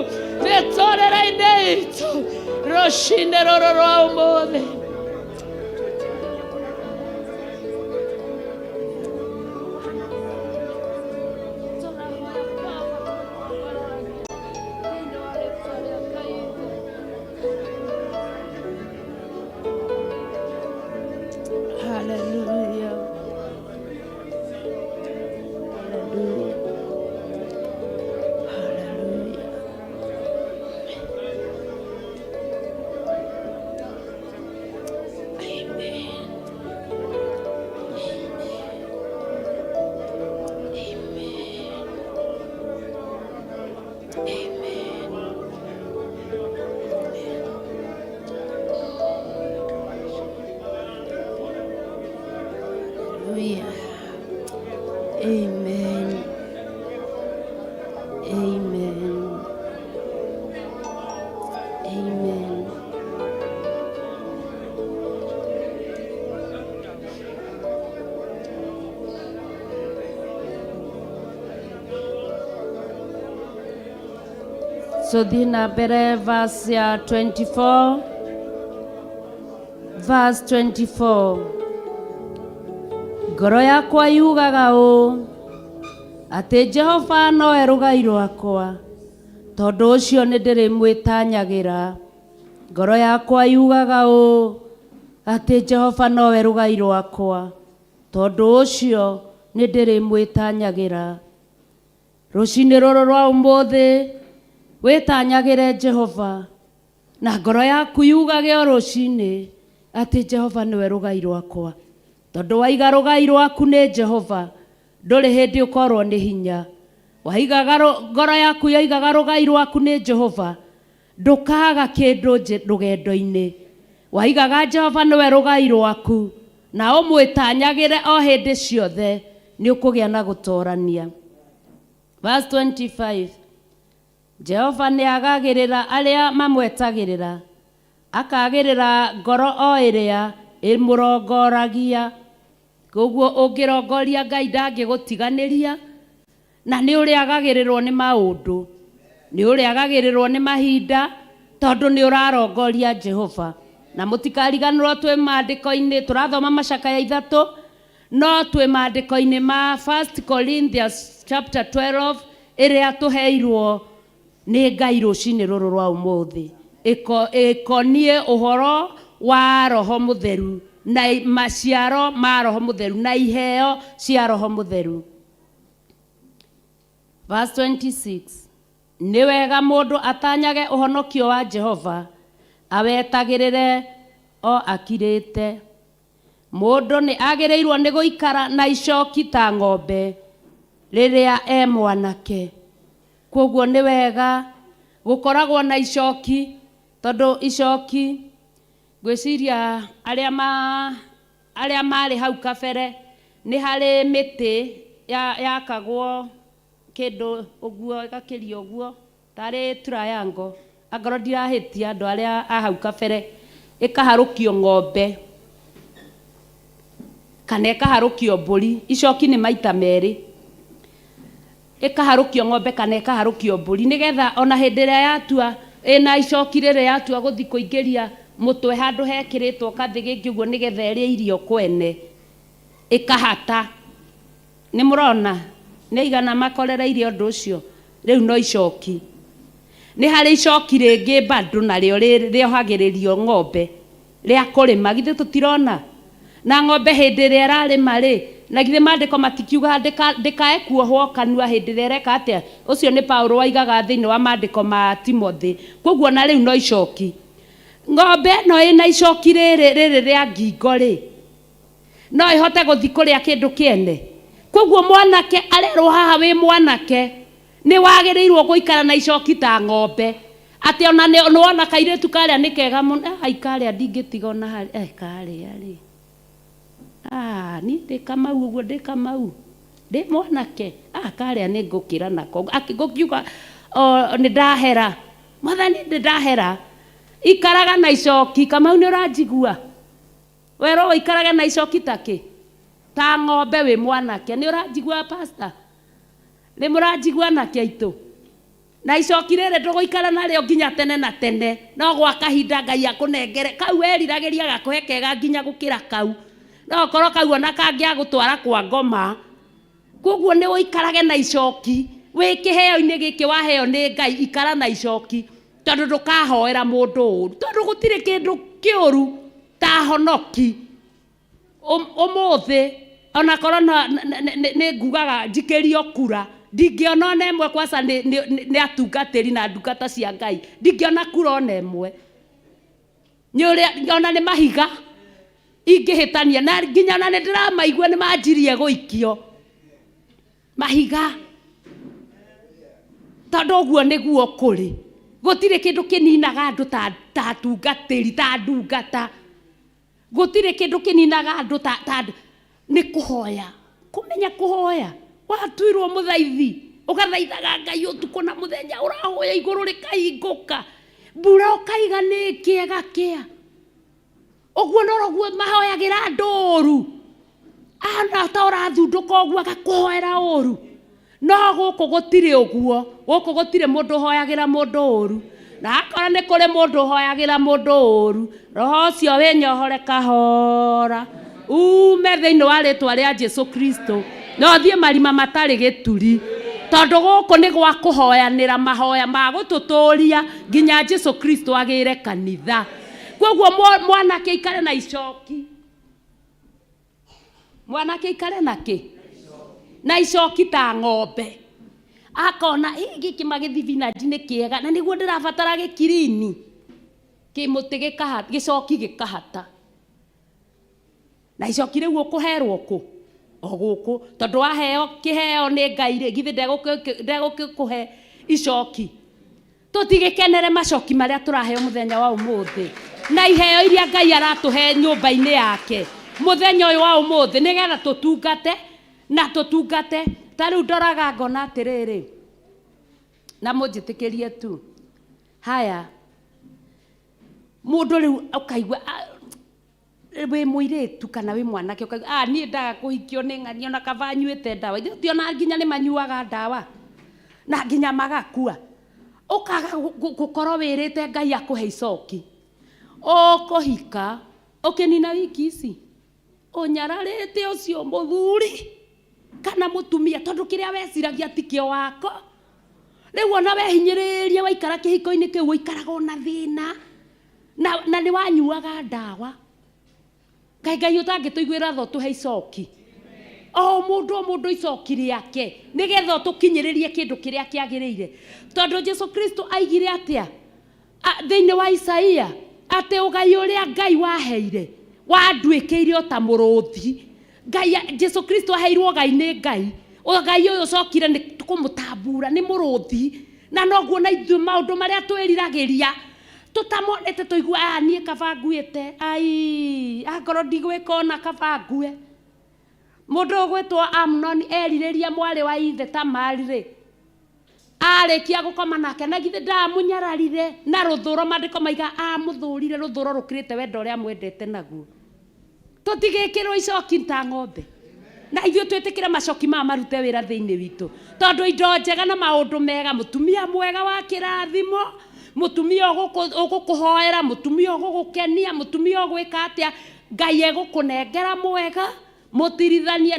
mĩtũrĩre-inĩ itũ rũcinĩ rũrũ rwa ũmũthĩ. Hallelujah. Hallelujah. Hallelujah. Amen. Amen. Amen. Hallelujah. Amen. Amen. Amen. Tũthiĩ na mbere verse ya 24. Verse 24. Ngoro yakwa yugaga ũũ atĩ Jehova nowe rũgai rwakwa, tondũ ũcio nĩ ndĩrĩmwĩtanyagĩra. Ngoro yakwa yugaga ũũ atĩ Jehova nowe rũgai rwakwa, tondũ ũcio nĩ ndĩrĩmwĩtanyagĩra. Rũcinĩ rũrũ rwa ũmũthĩ wĩtanyagĩre Jehova, na ngoro yaku yugage o rũcinĩ atĩ Jehova nĩwe rũgai rwakwa. Tondũ waiga rũgai rwaku nĩ Jehova, ndũrĩ hĩndĩ ũkorwo nĩ hinya. Waigaga ngoro yaku yoigaga rũgai rwaku nĩ Jehova, ndũkaga kĩndũ rũgendo-inĩ. Waigaga Jehova nĩwe rũgai rwaku, na ũmwĩtanyagĩre o hĩndĩ ciothe, nĩ ũkũgĩa na gũtorania. Verse 25. Jehova nĩ agagĩrĩra arĩa mamwetagĩrĩra, akagĩrĩra ngoro o ĩrĩa ĩmũrongoragia. Koguo ũngĩrongoria Ngai ndangĩgũtiganĩria, na nĩ ũrĩagagĩrĩrwo nĩ maũndũ, nĩ ũrĩagagĩrĩrwo nĩ mahinda, tondũ nĩ ũrarongoria Jehova. Na mũtikariganĩrwo twĩ maandĩko-inĩ, tũrathoma macakaya 3, no twĩ maandĩko-inĩ ma 1 Corinthians chapter 12 ĩrĩa tũheirwo nĩ Ngai rũcinĩ rũrũ rwa ũmũthĩ. Ĩkoniĩ ũhoro wa Roho Mũtheru na maciaro ma Roho Mũtheru na iheo cia Roho Mũtheru. Verse 26. Nĩ wega mũndũ atanyage ũhonokio wa Jehova, awetagĩrĩre o akirĩte. Mũndũ nĩ agĩrĩirwo nĩ gũikara na icoki ta ng'ombe rĩrĩa e mwanake. Koguo nĩ wega gũkoragwo na icoki, tondũ icoki ngwĩciria arĩa marĩ hau kabere nĩ harĩ mĩtĩ yakagwo kĩndũ ũguo ĩgakĩrio ũguo tarĩ triangle, angorwo ndirahĩtia andũ arĩa a hau kabere, ĩkaharũkio ng'ombe kana ĩkaharũkio mbũri. Icoki nĩ maita merĩ, ĩkaharũkio ng'ombe kana ĩkaharũkio mbũri, nĩgetha ona hĩndĩ ĩrĩa yatua ĩna icoki rĩrĩ yatua gũthiĩ kũingĩria mũtwe handũ hekĩrĩtwo kathĩgĩngĩ ũguo, nĩgetha ĩrĩe irio kwene, ĩkahata. Nĩ mũrona nĩ aigana makorereirie ũndũ ũcio? Rĩu no icoki. Nĩ harĩ icoki rĩngĩ bado narĩo rĩohagĩrĩrio ng'ombe rĩa kũrĩma. Githĩ tũtirona na ng'ombe hĩndĩ ĩrĩa ĩrarĩma rĩ, na githĩ maandĩko matikiuga ndĩkae kuohwo kanua hĩndĩ ĩrĩa ĩreka atĩa? Ũcio nĩ Paulo waigaga thĩinĩ wa maandĩko ma Timothy. Koguo na rĩu no icoki. Ng'ombe ĩno ĩna icoki rĩrĩ rĩrĩ rĩa ngingo rĩ, no ĩhote gũthiĩ kũrĩa kĩndũ kĩene. Koguo mwanake arerwo haha, wĩ mwanake nĩ wagĩrĩirwo gũikara na icoki ta ng'ombe, atĩ ona nĩ wona kairĩtu karĩa nĩ kega mũno, ai karĩa ndingĩtiga ona harĩ, karĩa rĩ, niĩ ndĩ Kamau ũguo, ndĩ Kamau ndĩ mwanake, karĩa nĩ ngũkĩra nako. Ngũkiuga nĩ ndahera, Mwathani nĩ ndahera. Ikaraga na icoki. Kamau nĩ ũranjigua? Werwo ũikarage na icoki ta kĩ? Ta ng'ombe wĩ mwanake. Nĩ ũranjigua pastor? Nĩ mũranjigua anake aitũ? Na icoki rĩrĩ ndũgũikara narĩo nginya tene na tene, no gwa kahinda Ngai akũnengere kau weriragĩria gakũhe kega nginya gũkĩra kau, no ũkorwo kau ona kangĩagũtwara kwa ngoma. Koguo nĩ ũikarage na icoki wĩ kĩheo-inĩ gĩkĩ waheo nĩ Ngai, ikara na icoki, tondũ ndũkahoera mũndũ ũru, tondũ gũtirĩ kĩndũ kĩũru ta honoki. Ũmũthĩ onakorwo nĩ ngugaga njikĩrio kura, ndingĩona ona ĩmwe kwaca nĩ atungatĩri na ndungata cia Ngai, ndingĩona kura ona ĩmwe. Nĩ ũrĩa ona nĩ mahiga ingĩhĩtania, na nginya ona nĩ ndĩramaigua nĩ manjirie gũikio mahiga, tondũ ũguo nĩguo kũrĩ. Gũtirĩ kĩndũ kĩninaga andũ ta atungatĩri, ta ndungata. Gũtirĩ kĩndũ kĩninaga andũ ta nĩ kũhoya, kũmenya kũhoya. Watuirwo mũthaithi, ũgathaithaga Ngai ũtukũ na mũthenya, ũrahoya igũrũ rĩkahingũka, mbura ũkaiga nĩ kĩega kĩa ũguo. Noroguo mahoyagĩra andũ ũru, ana ta ũrathundũka ũguo agakũhoera ũru. No gũkũ gũtirĩ ũguo, gũkũ gũtirĩ mũndũ ũhoyagĩra mũndũ ũru, na akorwo nĩ kũrĩ mũndũ ũhoyagĩra mũndũ ũru, roho ũcio wĩnyohore kahora ume thĩinĩ wa rĩtwa rĩa Jesu Kristo, na ũthiĩ marima matarĩ gĩturi, tondũ gũkũ nĩ gwa kũhoyanĩra mahoya ma gũtũtũria nginya Jesu Kristo agĩre kanitha. Koguo mwanake aikare na icoki, mwanake aikare na kĩ na icoki ta ng'ombe, akona gĩkĩ magĩthibinanji nĩ kĩega na nĩguo ndĩrabatara gĩkirini kĩmũtĩ gĩkahata, gĩcoki gĩkahata, na icoki rĩu ũkũherwo kũ? O gũkũ, tondũ waheo kĩheo nĩ Ngai rĩ, githĩ ndegũkĩkũhe icoki? Tũtigĩkenere macoki marĩa tũraheo mũthenya wa ũmũthĩ na iheo iria Ngai aratũhe nyũmba-inĩ yake mũthenya ũyũ wa ũmũthĩ, nĩgetha tũtungate na tũtungate. Ta rĩu ndoraga ngona atĩrĩrĩ, na mũnjĩtĩkĩrie tu, haya mũndũ rĩu ũkaigua wĩ mũirĩtu kana wĩ mwanake ũkaigua, niĩ ndaga kũhikio nĩ ng'ania ona kaba nyuĩte ndawa. Ithuĩ tũtiona nginya nĩ manyuaga ndawa na nginya magakua. Ũkaga gũkorwo wĩrĩte Ngai akũhe icoki, ũkũhika ũkĩnina wiki ici ũnyararĩte ũcio mũthuri kana mũtumia, tondũ kĩrĩa weciragia tikĩo wako. Rĩu ona wehinyĩrĩria waikara kĩhiko-inĩ kĩu ũikaraga ona thĩna na nĩ wanyuaga ndawa. Kaĩ Ngai ũtangĩtũiguĩra tha ũtũhe icoki, o mũndũ o mũndũ icoki rĩake, nĩgetha ũtũkinyĩrĩrie kĩndũ kĩrĩa kĩagĩrĩire. Tondũ Jesu Kristo aigire atĩa thĩinĩ wa Isaia, atĩ ũgai ũrĩa Ngai waheire wanduĩkĩire o ta mũrũthi. Ngai, Jesu Kristo aheirwo ũgai nĩ Ngai, ũgai ũyũ ũcokire nĩ kũmũtambura nĩ mũrũthi. Na noguo na ithuĩ maũndũ marĩa twĩriragĩria tũtamonete tũigua, niĩ kaba nguĩte, ai akorwo ndigwĩka ona kaba ngue. Mũndũ ũgwĩtwo Amnon erirĩria mwarĩ wa ithe Tamari rĩ, arĩkia gũkoma nake, na githĩ ndamũnyararire na rũthũro? Maandĩko maiga amũthũrire rũthũro rũkĩrĩte wendo ũrĩa amwendete naguo. Tũtigĩkĩrwo icoki ta ng'ombe, na ithuĩ twĩtĩkĩre macoki maya marute wĩra thĩinĩ witũ, tondũ indo njega na maũndũ mega, mũtumia mwega wa kĩrathimo, mũtumia ũgũkũhoera, mũtumia ũgũgũkenia, mũtumia ũgwĩka atĩa, Ngai egũkũnengera mwega, mũtirithanie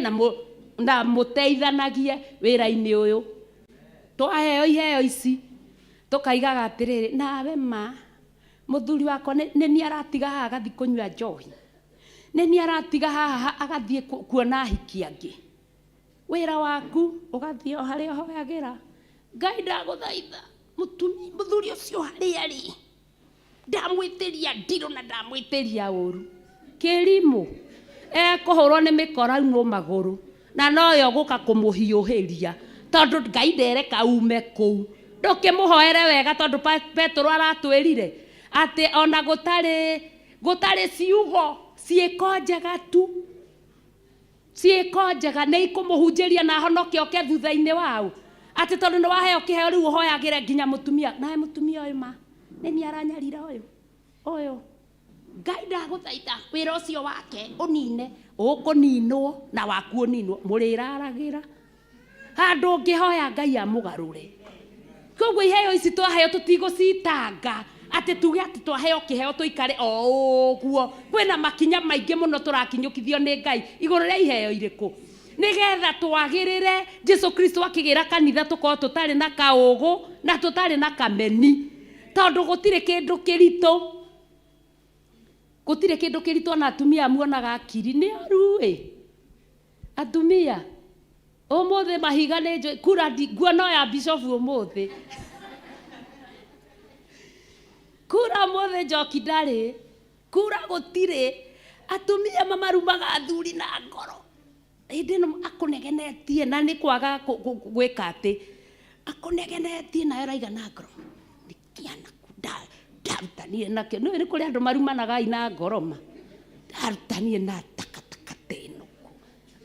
na mũteithanagie wĩra-inĩ ũyũ. Twaheo iheo ici tũkaigaga atĩrĩrĩ, nawe ma mũthuri wakwa nĩ niĩ aratiga haha agathiĩ kũnyua njohi, nĩ niĩ aratiga haha agathiĩ kuona ahiki angĩ. Wĩra waku ũgathiĩ o harĩa ũhoyagĩra, Ngai ndagũthaitha mũthuri ũcio harĩa arĩ ndamwĩtĩria ndirũ na ndamwĩtĩria ũru. Kĩrimũ ekũhũrwo nĩ mĩkora aunwo magũrũ, na noyo gũka kũmũhiũhĩria, tondũ Ngai ndereka ume kũu. Ndũkĩmũhoere wega, tondũ Petero aratwĩrire atĩ ona gũtarĩ ciugo, ciĩko njega tu, ciĩko njega nĩ ikũmũhunjĩria na ahonoke oke thutha-inĩ wao. Atĩ tondũ nĩ waheo kĩheo rĩu ũhoyagĩre nginya mũtumia, nawe mũtumia ũyũ ma nĩ niĩ aranyarira ũyũ ũyũ, Ngai ndagũthaitha wĩra ũcio wake ũnine, ũkũninwo na waku ũninwo, mũrĩraragĩra handũ ũngĩhoya Ngai amũgarũre. Koguo iheo ici twaheo tũtigũcitanga atĩ tuge atĩ twaheo kĩheo tũikare o ũguo. Kwĩna makinya maingĩ mũno tũrakinyũkithio nĩ Ngai igũrũ rĩa iheo irĩkũ, nĩgetha twagĩrĩre Jesu Kristo akĩgĩra kanitha tũkorwo tũtarĩ na kaũgũ na tũtarĩ na kameni, tondũ gũtirĩ kĩndũ kĩritũ, gũtirĩ kĩndũ kĩritũ. Ona atumia muonaga akiri nĩ oru ĩ, atumia ũmũthĩ mahiga nĩ njũĩ kura nguona ya bishofu ũmũthĩ, kura ũmũthĩ njoki ndarĩ kura gũtirĩ. Atumia mamarumaga athuri na ngoro, hĩndĩ ĩno akũnegenetie na nĩ kwaga gwĩka atĩ akũnegenetie nawe ũraiga na ngoro nĩkĩana ndarutanire nakĩo. Nĩũĩ nĩ kũrĩ andũ marumanaga na ngoro ma ndarutanire na takataka ta ĩno,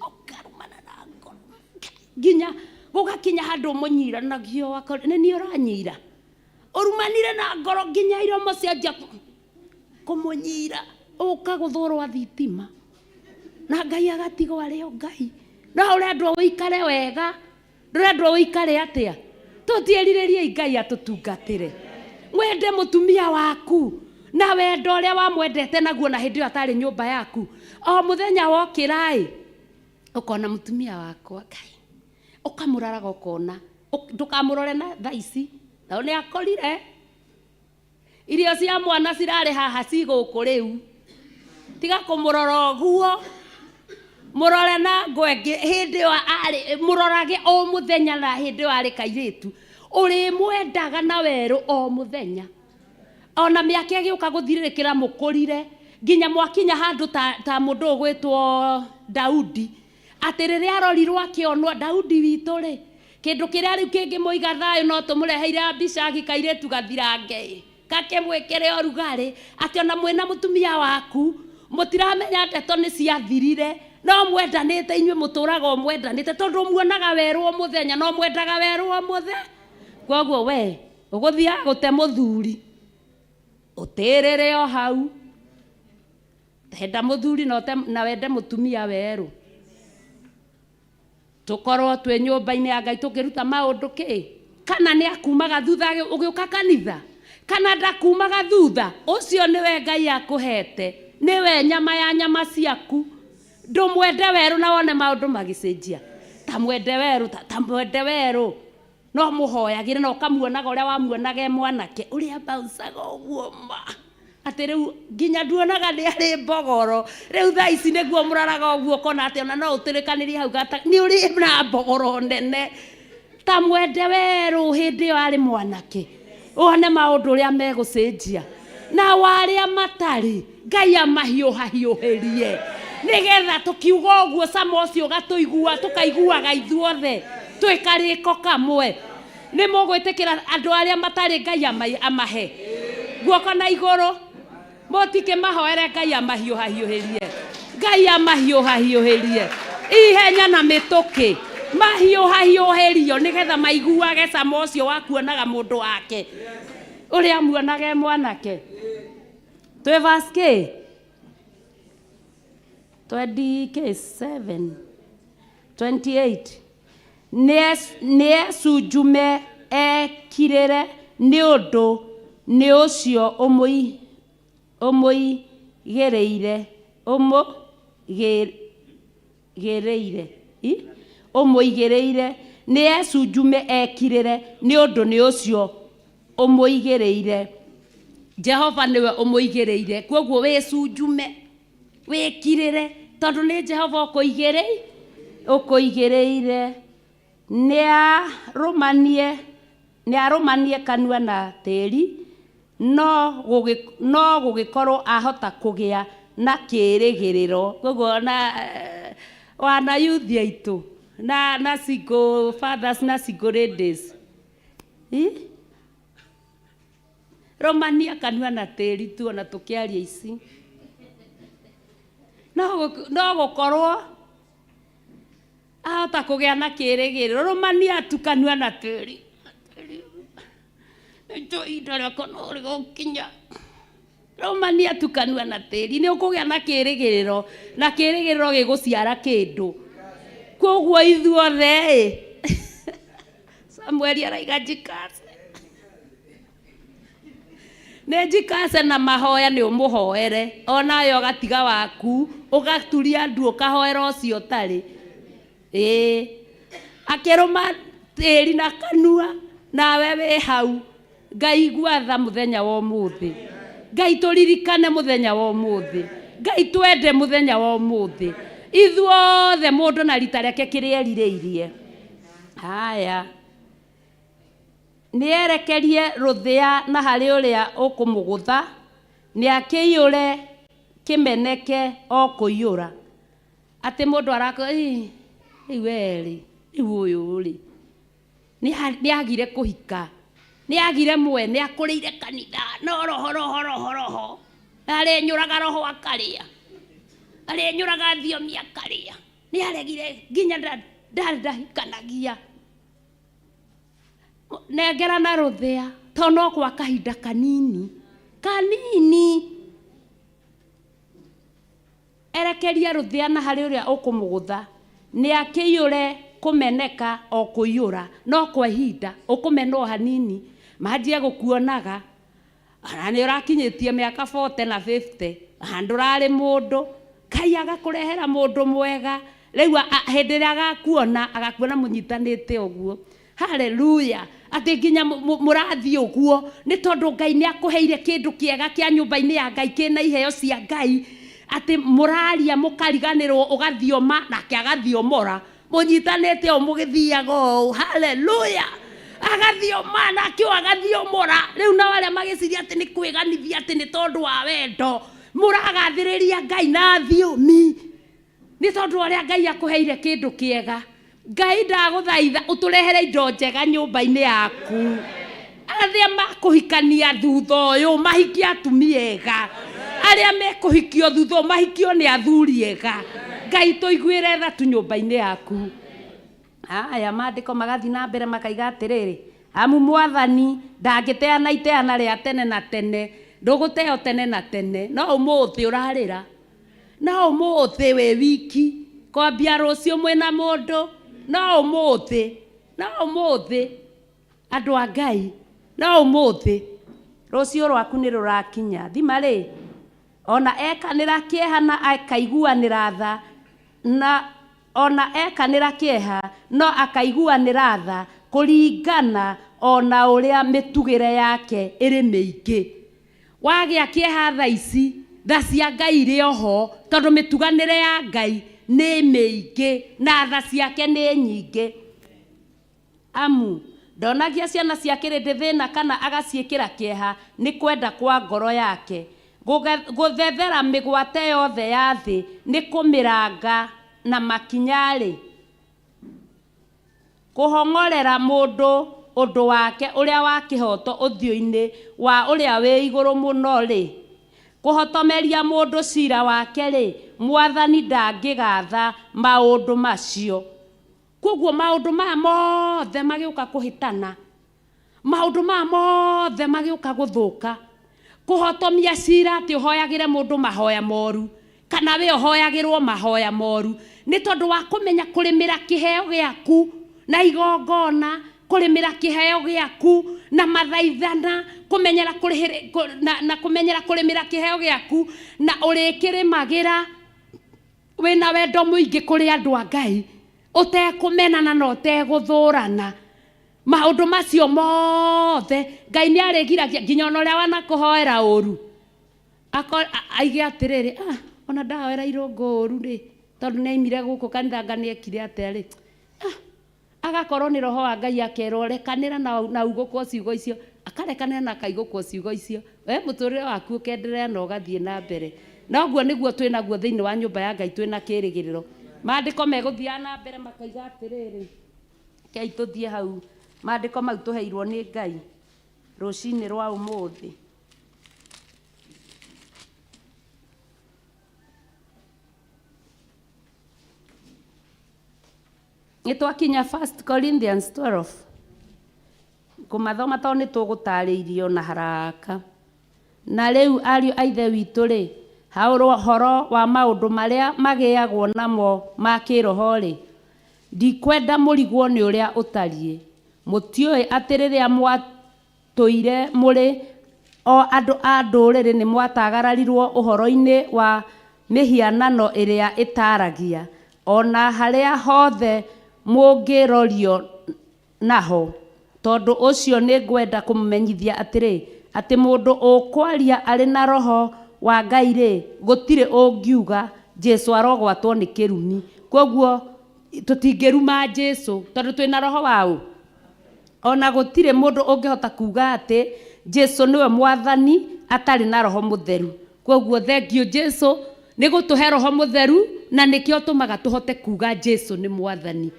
ũkarumana na ngoro nginya gũgakinya handũ mũnyiranagio, nĩ niĩ ũranyira, ũrumanire na ngoro nginya iromo cianjia kũmũnyira, ũkagũthũrwa thitima na Ngai agatigwo arĩ o Ngai. No ũrendwo ũikare wega. Ndũrendwo ũikare atĩa? Tũtiĩrirĩriei Ngai atũtungatĩre. Wende mũtumia waku na wendo ũrĩa wamwendete naguo na hĩndĩ ĩyo atarĩ nyũmba yaku. O mũthenya wokĩra-ĩ, ũkona mũtumia wakwa, Ngai, ũkamũraraga ũkona, ndũkamũrore na thaa ici, tondũ nĩ akũrire. Irio cia mwana cirarĩ haha ci gũkũ rĩu. Tiga kũmũrora ũguo, mũrore na ngwengĩ hĩndĩ ĩyo arĩ, mũrorage o mũthenya na hĩndĩ ĩyo arĩ kairĩtu. Ũrĩmwendaga na werũ o mũthenya. Ona mĩaka ĩgĩũka gũthirĩrĩkĩra mũkũrire, nginya mwakinya handũ ta, ta mũndũ ũgwĩtwo Daudi. Atĩ rĩrĩa arorirwo akĩonwo, Daudi witũ-rĩ, kĩndũ kĩrĩa rĩu kĩngĩmũiga thayũ no tũmũreheire Abishagi kairĩtu gathirange-ĩ, gakĩmwĩkĩre ũrugarĩ, atĩ ona mwĩna mũtumia waku, mũtiramenya ndeto nĩ ciathirire, no mwendanĩte inyuĩ mũtũraga o mwendanĩte, tondũ muonaga werũ o mũthenya, no mwendaga werũ o mũthenya. Kwoguo we, ũgũthiaga gũte mũthuri, ũtĩrĩre o hau. Enda mũthuri na ũte, na wende mũtumia werũ. Tũkorwo twĩ nyũmba-inĩ ya Ngai tũkĩruta maũndũ kĩ? Kana nĩ akumaga thutha ũgĩũka kanitha? Kana ndakumaga thutha? Ũcio nĩwe Ngai akũhete. Nĩwe nyama ya nyama ciaku. Ndũmwende werũ na wone maũndũ magĩcenjia. Ta mwende werũ, ta, ta mwende werũ. No mũhoyagĩre na ũkamuonaga ũrĩa wamuonaga e mwanake, ũrĩa bounce-aga ũguo ma. Atĩ rĩu nginya nduonaga nĩ arĩ mbogoro. Rĩu thaa ici nĩguo mũraraga ũguo ũkona atĩ ona no ũtĩrĩkanĩrie hau gata, nĩ ũrĩ na mbogoro nene. Ta mwende werũ hĩndĩ ĩyo arĩ mwanake, wone maũndũ ũrĩa megũcenjia. Nao arĩa matarĩ, Ngai amahiũhahiũhĩrie. Nĩgetha tũkiuga ũguo cama ũcio ũgatũigua, tũkaiguaga ithuothe twĩ karĩko kamwe. Nĩ mũgwĩtĩkĩra andũ arĩa matarĩ Ngai amahe? Guoko na igũrũ. Mũtikĩmahoere Ngai amahiũhahiũhĩrie. Ngai amahiũhahiũhĩrie ihenya na mĩtũkĩ. Mahiũhahiũhĩrio nĩgetha maiguage cama ũcio wa kuonaga mũndũ wake ũrĩa amuonaga e mwanake. Twĩ verse kĩ? 20 kĩ? 7 28 Nĩecunjume ekirĩre nĩ ũndũ nĩ ũcio ũmũigĩrĩire ũmũgĩrĩire ũmũigĩrĩire nĩecunjume ekirĩre nĩ ũndũ nĩ ũcio ũmũigĩrĩire. Jehova nĩwe ũmũigĩrĩire, kwoguo wĩcunjume. Wĩkirĩre, tondũ nĩ Jehova ũkũigĩrĩire. Nĩarũmanie kanua na tĩri, no gũgĩkorũo ahota kũgĩa na kĩĩrĩgĩrĩro. Koguo na wana youth aitũ na single fathers na single ladies, Rũmania kanua na tĩri tu ona tũkĩaria ici. No gũkorwo ahota kũgĩa na kĩrĩgĩrĩro. Rũmania tu kanua na tĩri. Nĩnjũĩ ihinda rĩakwa no rĩgũkinya. Rũmania tu kanua na tĩri. Nĩ ũkũgĩa na kĩrĩgĩrĩro na kĩrĩgĩrĩro gĩgũciara kĩndũ. Koguo ithuothe ĩ, Samueli araiga njikace. Nĩ njikace na mahoya nĩ ũmũhoere onawe ũgatiga waku ũgaturia ndu ũkahoera ũcio ũtarĩ. Ĩĩ akĩrũma tĩri na kanua nawe wĩ hau. Ngai igua tha mũthenya wa ũmũthĩ. Ngai tũririkane mũthenya wa ũmũthĩ. Ngai twende mũthenya wa ũmũthĩ. Ithuothe mũndũ na rita rĩake kĩrĩa erirĩirie. Haya. Nĩerekerie rũthĩa na harĩ ũrĩa ũkũmũgũtha, nĩakĩiyũre kĩmeneke o kũiyũra. Atĩ mũndũ arakwĩra, ĩ, rĩu we-rĩ, rĩu ũyũ-rĩ, nĩagire kũhika, nĩagire mwene, akũrĩire kanitha, no roho roho roho roho, arenyũraga roho akarĩa, arenyũraga thiomi akarĩa, nĩaregire nginya ndahikanagia. Nengera na rũthĩa to no gwa kahinda kanini kanini. Erekeria rũthĩa na harĩ ũrĩa ũkũmũgũtha, nĩakĩiyũre Kũmeneka o kũiyũra no kwa ihinda, ũkũmenwo hanini, manjie gũkuonaga ona nĩ ũrakinyĩtie mĩaka 40 na 50, ona ndũrarĩ mũndũ. Ngai agakũrehera mũndũ mwega. Rĩu hĩndĩ ĩrĩa agakuona, agakuona mũnyitanĩte ũguo. Haleluya! Atĩ nginya mũrathiĩ ũguo nĩ tondũ Ngai nĩ akũheire kĩndũ kĩega kĩa nyũmba-inĩ ya Ngai kĩna iheo cia Ngai, atĩ mũraria mũkariganĩrwo, ũgathioma nake agathiomora, mũnyitanĩte ũũ mũgĩthiaga ũũ. Haleluya! Agathioma nake ũyũ agathiomora. Rĩu nao arĩa magĩciria atĩ nĩ kwĩganithia atĩ nĩ tondũ wa wendo, mũragathĩrĩria Ngai na thiomi nĩ tondũ ũrĩa Ngai akũheire kĩndũ kĩega. Ngai ndagũthaitha ũtũrehere indo njega nyũmba-inĩ yaku. Arĩa makũhikania thutha ũyũ mahikie atumia ega, arĩa mekũhikio thutha ũyũ mahikio nĩ athuri ega. Ngai tũiguĩre tha tu nyũmba-inĩ yaku. Aya maandĩko magathiĩ na mbere makaiga atĩrĩrĩ, amu Mwathani ndangĩteana iteana rĩa tene na tene, ndũgũteo tene na tene, no ũmũthĩ ũrarĩra, no ũmũthĩ wĩ wiki, kwambia rũciũ mwĩna mũndũ, no ũmũthĩ, no ũmũthĩ, andũ a Ngai, no ũmũthĩ, rũciũ rwaku nĩ rũrakinya. Thima rĩ, ona ekanĩra kĩeha na akaiguanĩra tha, na ona ekanĩra kĩeha no akaiguanĩra tha kũringana ona ũrĩa mĩtugĩre yake ĩrĩ mĩingĩ. Wagĩa kĩeha tha ici, tha cia Ngai irĩ oho, tondũ mĩtuganĩre ya Ngai nĩ mĩingĩ na tha ciake nĩ nyingĩ. Amu ndonagia ciana cia kĩrĩndĩ thĩna kana agaciĩkĩra kĩeha nĩ kwenda kwa ngoro yake. Gũthethera mĩgwate yothe ya thĩ nĩ kũmĩranga na makinya-rĩ, kũhong'orera mũndũ ũndũ wake ũrĩa wa kĩhooto ũthiũ-inĩ wa ũrĩa wĩ igũrũ mũno-rĩ, kũhotomeria mũndũ cira wake-rĩ, Mwathani ndangĩgatha maũndũ macio. Kwoguo maũndũ maya mothe magĩũka kũhĩtana, maũndũ maya mothe magĩũka gũthũka, kũhotomia cira atĩ ũhoyagĩre mũndũ mahoya moru, kana we ũhoyagĩrwo mahoya moru, nĩ tondũ wa kũmenya kũrĩmĩra kĩheo gĩaku na igongona, kũrĩmĩra kĩheo gĩaku na mathaithana, kũmenyera kũrĩhĩrĩ, na, na kũmenyera kũrĩmĩra kĩheo gĩaku na ũrĩkĩrĩmagĩra wĩna wendo mũingĩ kũrĩ andũ a Ngai, ũtekũmenana na ũtegũthũrana. Maũndũ macio mothe Ngai nĩ arĩgiragia nginya ona ũrĩa wanakũhoera ũru aige atĩrĩrĩ, ah, ona ndahoera Irũngũ ũru rĩ, tondũ nĩ aimire gũkũ kanitha anga nĩ ekire atĩa rĩ, ah, agakorwo nĩ roho wa Ngai akerwo rekanĩra na na ugũkwo ciugo icio, akarekanĩra na akaigũkwo ciugo icio, we mũtũrĩre waku ũkenderea na ũgathiĩ na mbere. Na ũguo nĩguo twĩnaguo thĩinĩ wa nyũmba ya Ngai twĩna kĩrĩgĩrĩro. Maandĩko megũthiaga na mbere makaiga atĩrĩrĩ, Rekei tũthiĩ hau maandĩko mau tũheirwo nĩ Ngai rũcinĩ rwa ũmũthĩ. Nĩ twakinya 1 Corinthians 12. Ngũmathoma tondũ nĩ tũgũtarĩirio na haraka. Na rĩu ariũ a Ithe witũ-rĩ, ha ũhoro wa maũndũ marĩa magĩagwo namo ma kĩĩroho-rĩ, ndikwenda mũrigwo nĩ ũrĩa ũtariĩ. Mũtiũĩ atĩ rĩrĩa mwatũire mũrĩ o andũ a Ndũrĩrĩ nĩmwatagararirũo ũhoro-inĩ wa mĩhianano ĩrĩa ĩtaaragia, o na harĩa hothe mũngĩrorio naho. Tondũ ũcio nĩngwenda kũmũmenyithia atĩrĩ, atĩ mũndũ ũkwaria arĩ na Roho wa Ngai-rĩ, gũtirĩ ũngiuga, Jesu arogwatwo nĩ kĩrumi. Kwoguo tũtingĩruma Jesu tondũ twĩ na Roho wa ũ? O na gũtirĩ mũndũ ũngĩhota kuuga atĩ Jesu nĩwe Mwathani atarĩ na Roho Mũtheru. Kwoguo thengiũ Jesu nĩ gũtũhe Roho Mũtheru na nĩkĩo ũtũmaga tũhote kuuga Jesu nĩ Mwathani.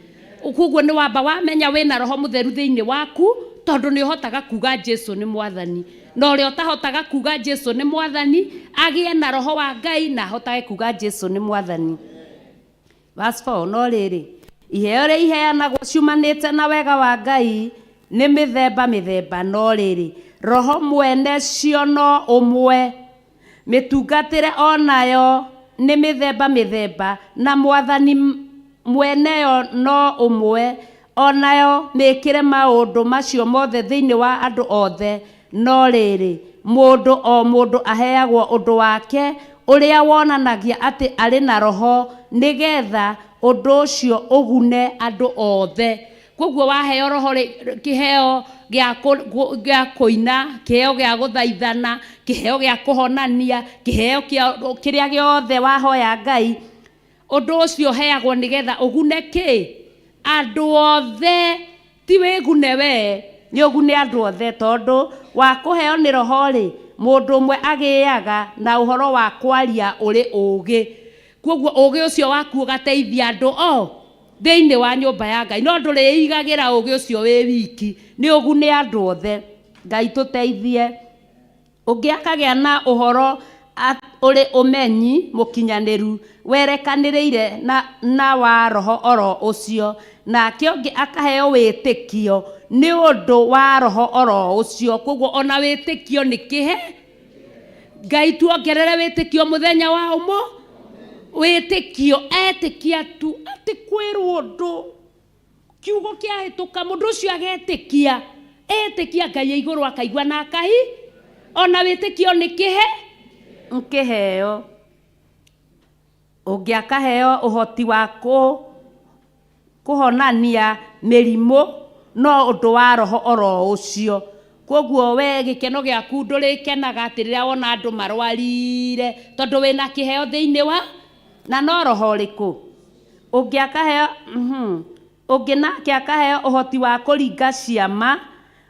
Kwoguo nĩ wamba wamenya wĩna Roho Mũtheru thĩinĩ waku tondũ nĩ ũhotaga kuuga Jesu nĩ Mwathani. Na ũrĩa ũtahotaga kuuga Jesu nĩ Mwathani agĩe na Roho wa Ngai na ahotage kuuga Jesu nĩ Mwathani. Verse 4, No rĩrĩ, iheo iria iheanagwo ciumanĩte na wega wa Ngai nĩ mĩthemba mĩthemba, no rĩrĩ, Roho mwene cio no ũmwe. Mĩtungatĩre o nayo nĩ mĩthemba mĩthemba, na Mwathani Mweneyo no ũmwe, onayo mĩkĩre maũndũ macio mothe thĩinĩ wa andũ othe. No rĩrĩ, mũndũ o mũndũ aheagwo ũndũ wake ũrĩa wonanagia atĩ arĩ na Roho, nĩgetha ũndũ ũcio ũgune andũ othe. Koguo waheo Roho rĩ, kĩheo gĩa kũina, kĩheo gĩa gũthaithana, kĩheo gĩa kũhonania, kĩheo kĩrĩa gĩothe wahoya Ngai, ũndũ ũcio ũheagwo nĩgetha ũgune kĩ? Andũ othe. Ti wĩgune we, nĩ ũgune andũ othe, tondũ wa kũheo nĩ Roho rĩ, mũndũ ũmwe agĩaga na ũhoro wa kwaria ũrĩ ũũgĩ. Koguo ũũgĩ ũcio waku ũgateithia andũ o thĩinĩ wa nyũmba ya Ngai, no ndũrĩigagĩra ũũgĩ ũcio wĩ wiki, nĩ ũgune andũ othe. Ngai tũteithie. Ũngĩ akagĩa na ũhoro ũrĩ ũmenyi mũkinyanĩru werekanĩrĩire na wa Roho oro ũcio, nake ũngĩ akaheo wĩtĩkio nĩ ũndũ wa Roho oro ũcio. Koguo ona wĩtĩkio nĩ kĩhe Ngai tuongerere wĩtĩkio mũthenya wa ũmũ. Wĩtĩkio, etĩkia tu atĩ kwĩrwo ũndũ kiugo kĩahĩtũka, mũndũ ũcio agetĩkia, etĩkia Ngai e igũrũ akaigua na akahi. Ona wĩtĩkio nĩ kĩhe kĩheo. Ũngĩ akaheo ũhoti wa kũhonania mĩrimũ no ũndũ wa Roho oro ũcio. Koguo we gĩkeno gĩaku ndũrĩkenaga atĩ rĩrĩa wona andũ marwarire, tondũ wĩna kĩheo thĩinĩ wa na no Roho ũrĩkũ. Ũngĩ akaheo, ũngĩ nake akaheo ũhoti wa kũringa ciama,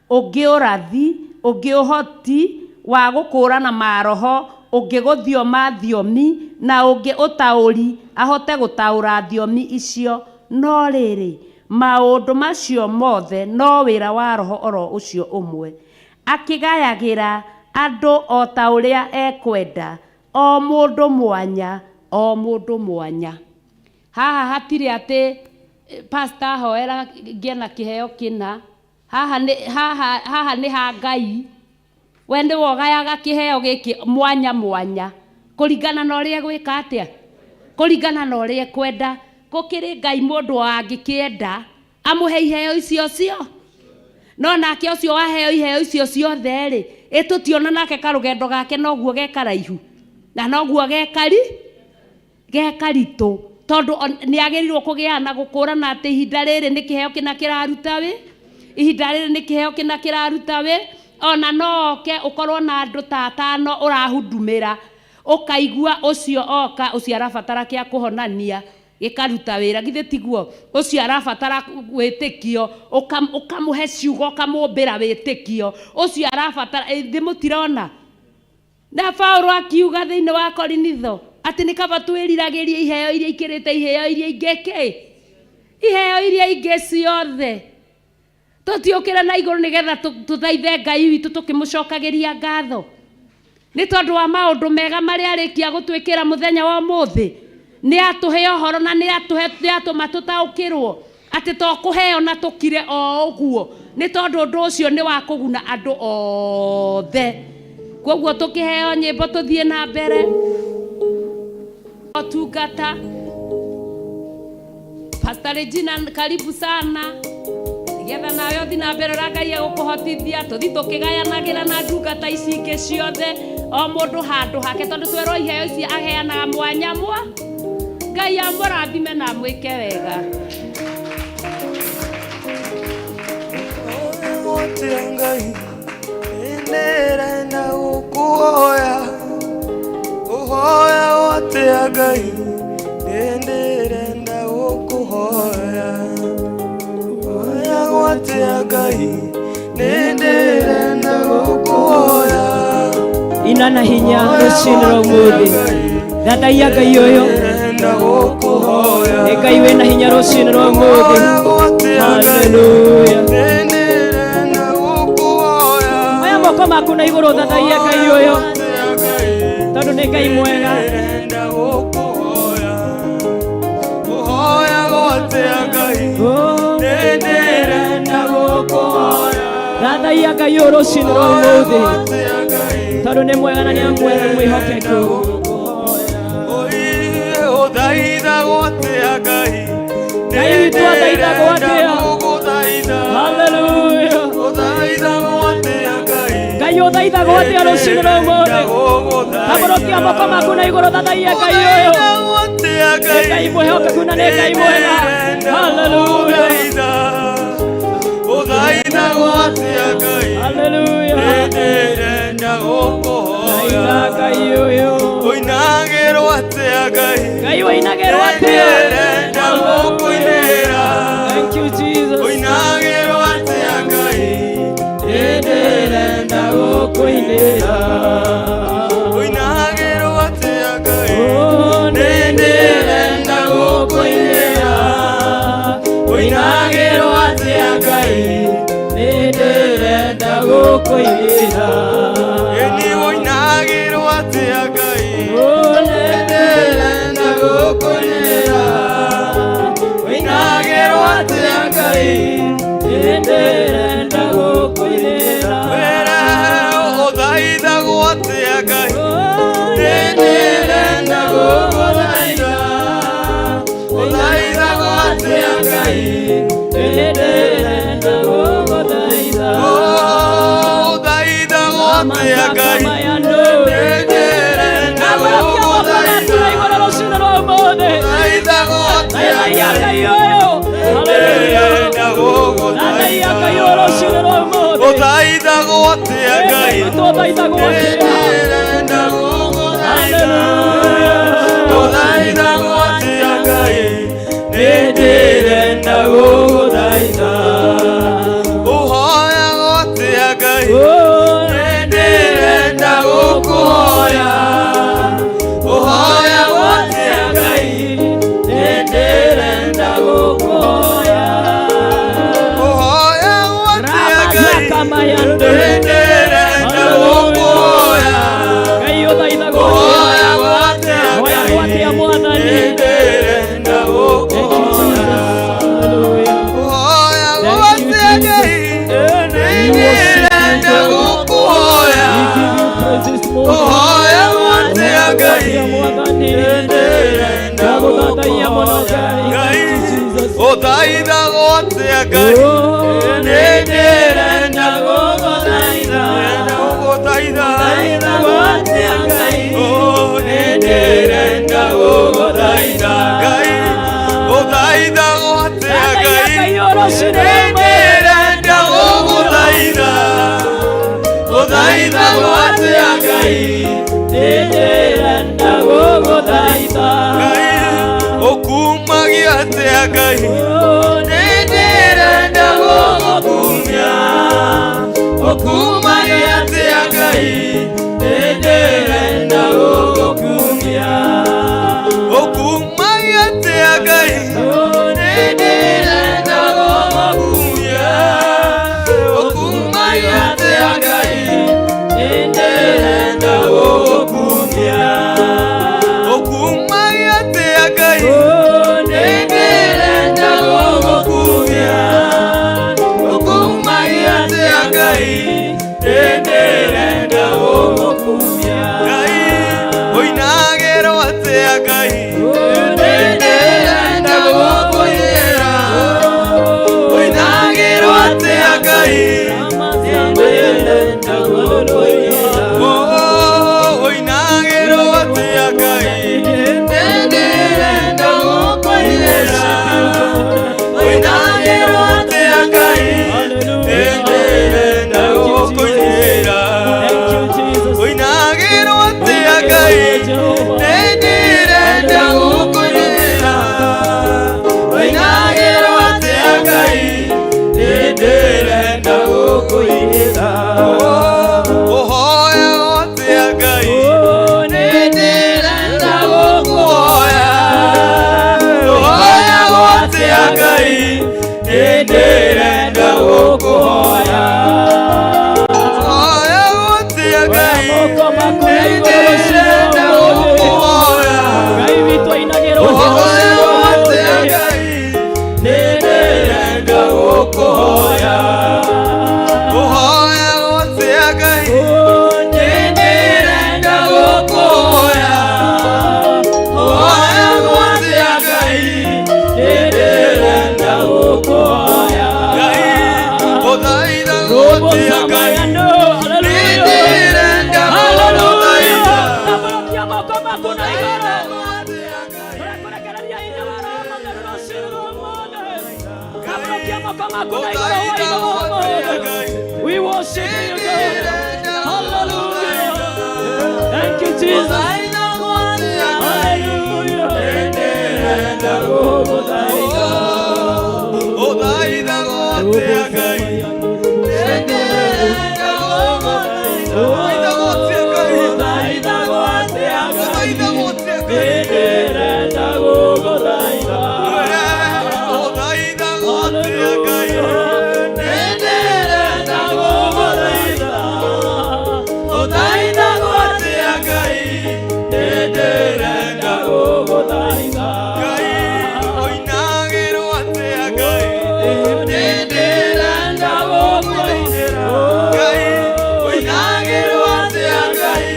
ũngĩ ũrathi, ũngĩ ũhoti wa gũkũrana maroho, ũngĩ gũthioma thiomi, na ũngĩ ũtaũri ahote gũtaũra thiomi icio. No rĩrĩ, maũndũ macio mothe no wĩra wa Roho oro ũcio ũmwe, akĩgayagĩra andũ o ta ũrĩa ekwenda, o mũndũ mwanya, o mũndũ mwanya. Haha hatirĩ atĩ pastor ahoera ngĩe na kĩheo kĩna. Haha nĩ ha Ngai. We nĩwe ũgayaga kĩheo gĩkĩ mwanya mwanya, kũringana na ũrĩa egwĩka atĩa, kũringana na ũrĩa ekwenda. Gũkĩrĩ Ngai mũndũ angĩkĩenda amũhe iheo icio cio, no nake ũcio waheo iheo icio ciothe rĩ, ĩtũtiona nake karũgendo gake noguo gekaraihu na noguo gekaritũ, tondũ nĩ agĩrĩirwo kũgĩa na gũkũrana atĩ ihinda rĩrĩ nĩ kĩheo kĩna kĩraruta wĩ, ihinda rĩrĩ nĩ kĩheo kĩna kĩraruta wĩ. Ona no oke ũkorwo na andũ ta atano ũrahudumĩra, ũkaigua ũcio oka, ũcio arabatara kĩa kũhonania gĩkaruta wĩra, githĩ tiguo? Ũcio arabatara wĩtĩkio, ũkamũhe ciugo, ũkamũmbĩra wĩtĩkio. Ũcio arabatara, thĩ mũtirona. Na Paulo akiuga thĩinĩ wa Korinitho atĩ nĩ kaba twĩriragĩrie iheo iria ikĩrĩte iheo iria ingĩ kĩ, iheo iria ingĩ ciothe. Tũtiũkĩre na igũrũ nĩgetha tũthaithe Ngai witũ tũkĩmũcokagĩria ngatho nĩ tondũ wa maũndũ mega marĩa arĩkia gũtwĩkĩra mũthenya wa ũmũthĩ. Nĩ atũhe ũhoro na nĩ atũma tũtaũkĩrwo atĩ to kũheo na tũkire o ũguo, nĩ tondũ ũndũ ũcio nĩ wa kũguna andũ othe. Koguo tũkĩheo nyĩmbo tũthiĩ na mbere ũtungata. Pastor Regina, karibu sana, nĩgetha nawe ũthiĩ na mbere ũrĩa Ngai egũkũhotithia. Tũthiĩ tũkĩgayanagĩra na ndungata ici ingĩ ciothe, o mũndũ handũ hake, tondũ twerwo iheo ici aheanaga mwanya mwa. Ngai amũrathime na amwĩke wega. Ngai nĩndĩrenda gũkũhoya, ũhoya atĩa Ngai nĩndĩrenda gũkũhoya, hoya atĩa Ngai nĩndĩrenda gũkũhoya. Ina na hinya rũcinĩ rwa ũmũthĩ, thathaiya Ngai ũyũ. Nĩndĩrenda gũkũhoya. Nĩ Ngai wĩna hinya rũcinĩ rwa ũmũthĩ. Haleluya. Nĩndĩrenda gũkũhoya. Oya moko maku na igũrũ, thathaiya Ngai ũyũ, tondũ nĩ Ngai mwega. Nĩndĩrenda gũkũhoya, ũhoya atĩa Ngai Oh, nĩndĩrenda gũkũhoya. Thathaiya Ngai ũyũ rũcinĩ rwa ũmũthĩ, Atĩa Ngai tondũ nĩ mwega na nĩ amwega mwĩhokeku. Ũthaitha atĩa Ngai Witũ athaithagwo atĩa? Gũgũthaitha. Haleluya. Ũthaithagwo atĩa Ngai? Ngai ũthaithagwo atĩa rũcinĩ rwa ũmũthĩ? Tambũrũkia moko maku na igũrũ thathaiya Ngai ũyũ. Nĩ Ngai mwĩhokeku na nĩ Ngai mwega. Haleluya. Ũthaithagwo atĩa Ngai? Haleluya. Nĩndĩrenda gũkũhoya. Thaitha Ngai ũyũ. Ũinagĩrwo atĩa Ngai? Ngai ũinagĩrwo atĩa? Nĩndĩrenda gũkũinĩra. Thank you, Jesus. Ũinagĩrwo atĩa Ngai? Nĩndĩrenda gũkũinĩra. Ũinagĩrwo atĩa Ngai? Oh, Nĩndĩrenda gũkũinĩra. Ũinagĩrwo atĩa Ngai? Nĩndĩrenda gũkũinĩra. Ĩni ũinagĩrwo atĩa Ngai? Oh, Nĩndĩrenda gũkũinĩra. Ũinagĩrwo atĩa Ngai? Nĩndĩrenda gũkũinĩra. Wĩra ũthaithagwo atĩa Ngai? Nĩndĩrenda gũgũthaitha. Ũthaithagwo atĩa Ngai? Nĩndĩrenda gũgũthaitha. Ũthaithagwo atĩa Ngai? Nĩndĩrenda gũgũthaitha. Ũthaithagwo atĩa Ngai? Nĩndĩrenda gũgũthaitha. Ũthaithagwo atĩa Ngai? Nĩndĩrenda gũgũthaitha. Ũthaithagwo atĩa Ngai? Nĩndĩrenda gũgũthaitha. Ũhoyagwo atĩa Ngai? Nĩndĩrenda gũkũhoya. Ũhoyagwo atĩa Ngai? Nĩndĩrenda gũkũhoya. Ũhoyagwo atĩa Ngai? Nĩndĩrenda gũkũhoya. Ngai ũthaithagwo Ũhoyagwo atĩa Hoyagwo Ngai? atĩa Mwathani? Nĩndĩrenda gũkũhoya. Ũhoyagwo atĩa Ngai? Nĩndĩrenda gũkũhoya. Ũhoyagwo atĩa Ngai? Nĩndĩrenda gũkũhoya. Ngai, ũthaithagwo atĩa Ngai? Nĩndĩrenda gũgũthaitha. Oh, nĩndĩrenda gũgũthaitha. Ngai, ũthaithagwo atĩa Ngai? Nĩndĩrenda gũgũthaitha. Ũthaithagwo atĩa Ngai? Nĩndĩrenda gũgũthaitha. Ngai, ũkumagia atĩa Ngai? Nĩndĩrenda gũgũkumia. Ũkumagia atĩa Ngai? Nĩndĩrenda gũgũkumia. Ũkumagia atĩa Ngai? Nĩndĩrenda gũgũkumia. Ũkumagia atĩa Ngai? Nĩndĩrenda gũgũkumia. Ũkumagia atĩa Ngai? Nĩndĩrenda gũgũkumia. Ũkumagia atĩa Ngai? Nĩndĩrenda Gũgũkumia. Ngai, ũinagĩrwo atĩa Ngai? Nĩndĩrenda gũkũinĩra. Ũinagĩrwo atĩa Ngai? Nĩndĩrenda gũkũinĩra. Oh, ũinagĩrwo atĩa Ngai? Nĩndĩrenda gũkũinĩra. Ũinagĩrwo atĩa Ngai? Nĩndĩrenda gũkũinĩra. Thank you, Jesus. Ũinagĩrwo atĩa Ngai? Nĩndĩrenda gũkũinĩra. Ũinagĩrwo atĩa Ngai? Nĩndĩrenda Gũkũinĩra. Ũhoyagwo atĩa Ngai? Nĩndĩrenda Gũkũhoya. Ũhoyagwo atĩa Ngai? Nĩndĩrenda gũkũhoya. Ũhoyagwo atĩa Ngai? Moko maku na igũrũ Nĩndĩrenda gũkũhoya. Ngai witũ ainagĩrwo Ũhoyagwo atĩa Ngai? Nĩndĩrenda gũkũhoya. Ũhoyagwo atĩa Ngai? Nĩndĩrenda gũkũhoya. Ũhoyagwo atĩa Ngai? Nĩndĩrenda Gũthaitha gũtĩa Ngai. Nĩndĩrenda gũgũthaitha. Gũthaitha gũtĩa Ngai. Nĩndĩrenda gũgũthaitha. Gũthaitha gũtĩa Ngai. Nĩndĩrenda gũgũthaitha. Ngai ũinagĩrwo atĩa Ngai. Nĩndĩrenda gũkũinĩra. Ngai ũinagĩrwo atĩa Ngai.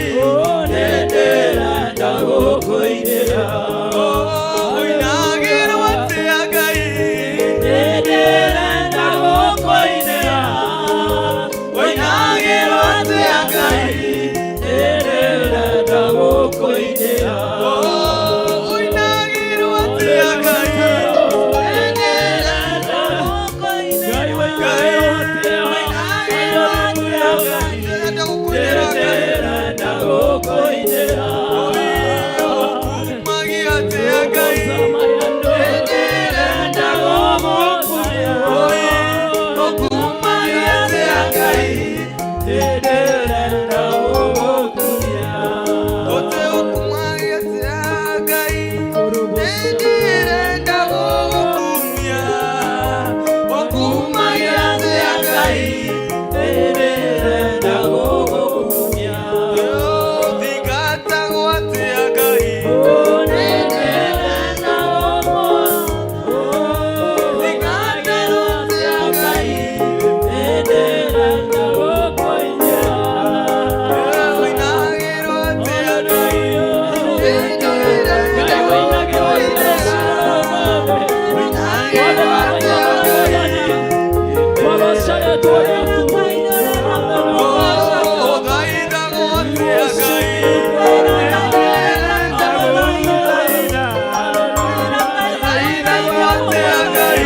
Nĩndĩrenda gũkũinĩra. Ũinagĩrwo atĩa Ngai. Nĩndĩrenda gũkũinĩra. Ũinagĩrwo atĩa Ngai. Nĩndĩrenda gũkũinĩra. Ũinagĩrwo atĩa Ngai. Nĩndĩrenda Ngai ũinagĩrwo atĩa. Hallelujah. Ndĩrenda gũkũinĩra Ngai. Nĩndĩrenda gũkũinĩra. Ũkumagia atĩa Ngai. Nĩndĩrenda gũgũkũinĩra. Ũkumagia atĩa Ngai. Nĩndĩrenda gũgũkumia. Ũte ũkumagia atĩa Ngai. Nĩndĩrenda gũgũkumia. Ũkumagia atĩa Ngai. Nĩndĩrenda gũgũkumia. Thingatagwo atĩa Ngai. Nĩndĩrenda Thingatagwo atĩa Ngai. Nĩndĩrenda gũkũinĩra. Ũinagĩrwo atĩa Ngai. Ngai ũinagĩrwo atĩa Ũinagĩrwo atĩa Ngai. Ũthaithagwo atĩa Ngai. Nĩndĩrenda Ũthaithagwo atĩa Ngai.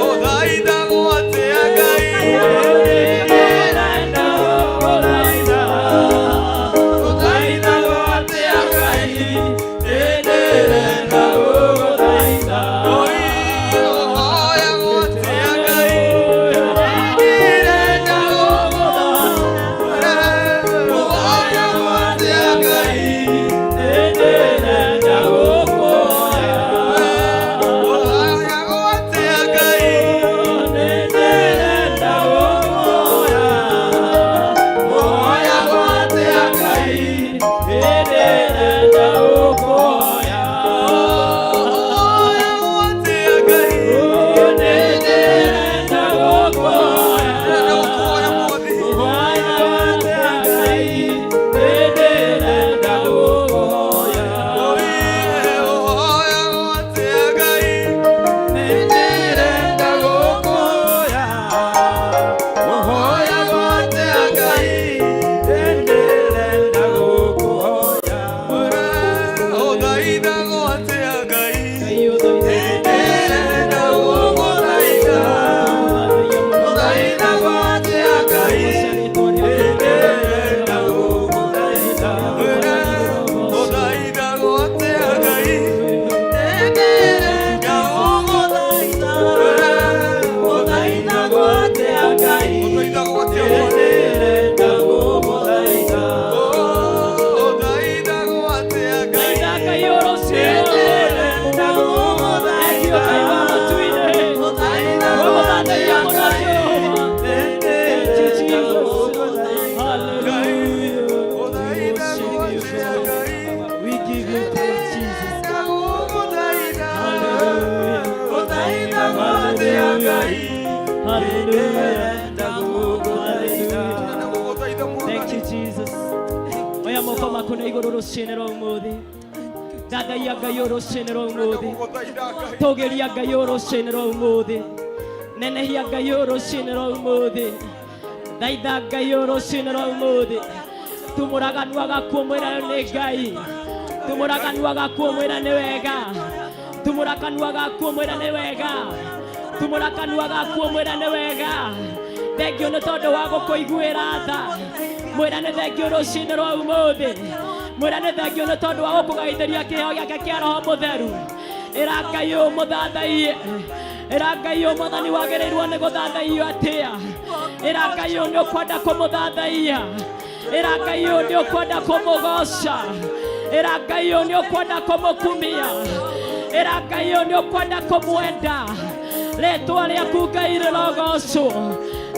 Ũthaithagwo atĩa Ngai. Ũthaithagwo atĩa Ngai. Nĩndĩrenda Ũhoyagwo atĩa Ngai. Nĩndĩrenda Ũhoyagwo atĩa Ngai. Ũhoyagwo atĩa Ngai. Ũhoyagwo atĩa Ngai. Ũhoyagwo atĩa Ngai. Nĩndĩrenda gũkũhoya Mwathi. Ũhoyagwo atĩa Ngai. Nĩndĩrenda gũkũhoya. Ũhoyagwo atĩa Ngai. Ũthaithagwo atĩa Ngai. Nĩndĩrenda gũgũthaitha. Ũthaithagwo atĩa Ngai. Nĩndĩrenda gũgũthaitha. Ũthaithagwo atĩa Ngai. Nĩndĩrenda gũgũthaitha. Ũthaithagwo atĩa Ngai. Ũthaithagwo atĩa Mwathani. Nĩndĩrenda gũgũthaitha. Ũthaithagwo atĩa Ngai. Ũthaithagwo atĩa Ngai. We give you praise, Jesus. Gũgũthaitha. Hallelujah. Ũthaithagwo atĩa Ngai. Hallelujah. Nĩndĩrenda gũgũthaitha Thank Mwathani. you, Jesus. Oya moko maku na igũrũ rũcinĩ rwa ũmũthĩ. Thathaiya Ngai rũcinĩ rwa ũmũthĩ. Gũgũthaitha Ngai. Tũgĩria Ngai rũcinĩ rwa ũmũthĩ. Nenehia Ngai rũcinĩ rwa ũmũthĩ. Thaitha Ngai rũcinĩ rwa ũmũthĩ. Tumũra kanua gaku ũmwĩre nĩ Ngai. Tumũra kanua gaku ũmwĩre nĩ wega. Tumũra kanua gaku ũmwĩre nĩ wega. Tumũra kanua gaku ũmwĩre nĩ wega. Thengio nĩ tondũ wa gũkũiguĩra tha. Mwĩra nĩ thengio rũcinĩ rwa ũmũthĩ. Mwĩra nĩ thengio nĩ tondũ wa gũkũgaithĩria kĩheo gĩake kĩa Roho Mũtheru. Ĩra Ngai ũmũthathaiye. Ĩra Ngai ũyũ Mwathani wagĩrĩirwo nĩ gũthathaiyo atĩa. Ĩra Ĩra Ngai ũyũ nĩ ũkwenda kũmũthathaiya. Ĩra Ngai ũyũ nĩ ũkwenda kũmũgoca. Ĩra Ngai ũyũ nĩ ũkwenda kũmũkumia. Ĩra Ngai ũyũ nĩ ũkwenda kũmwenda. Rĩtwa rĩaku Ngai rĩrogocwo.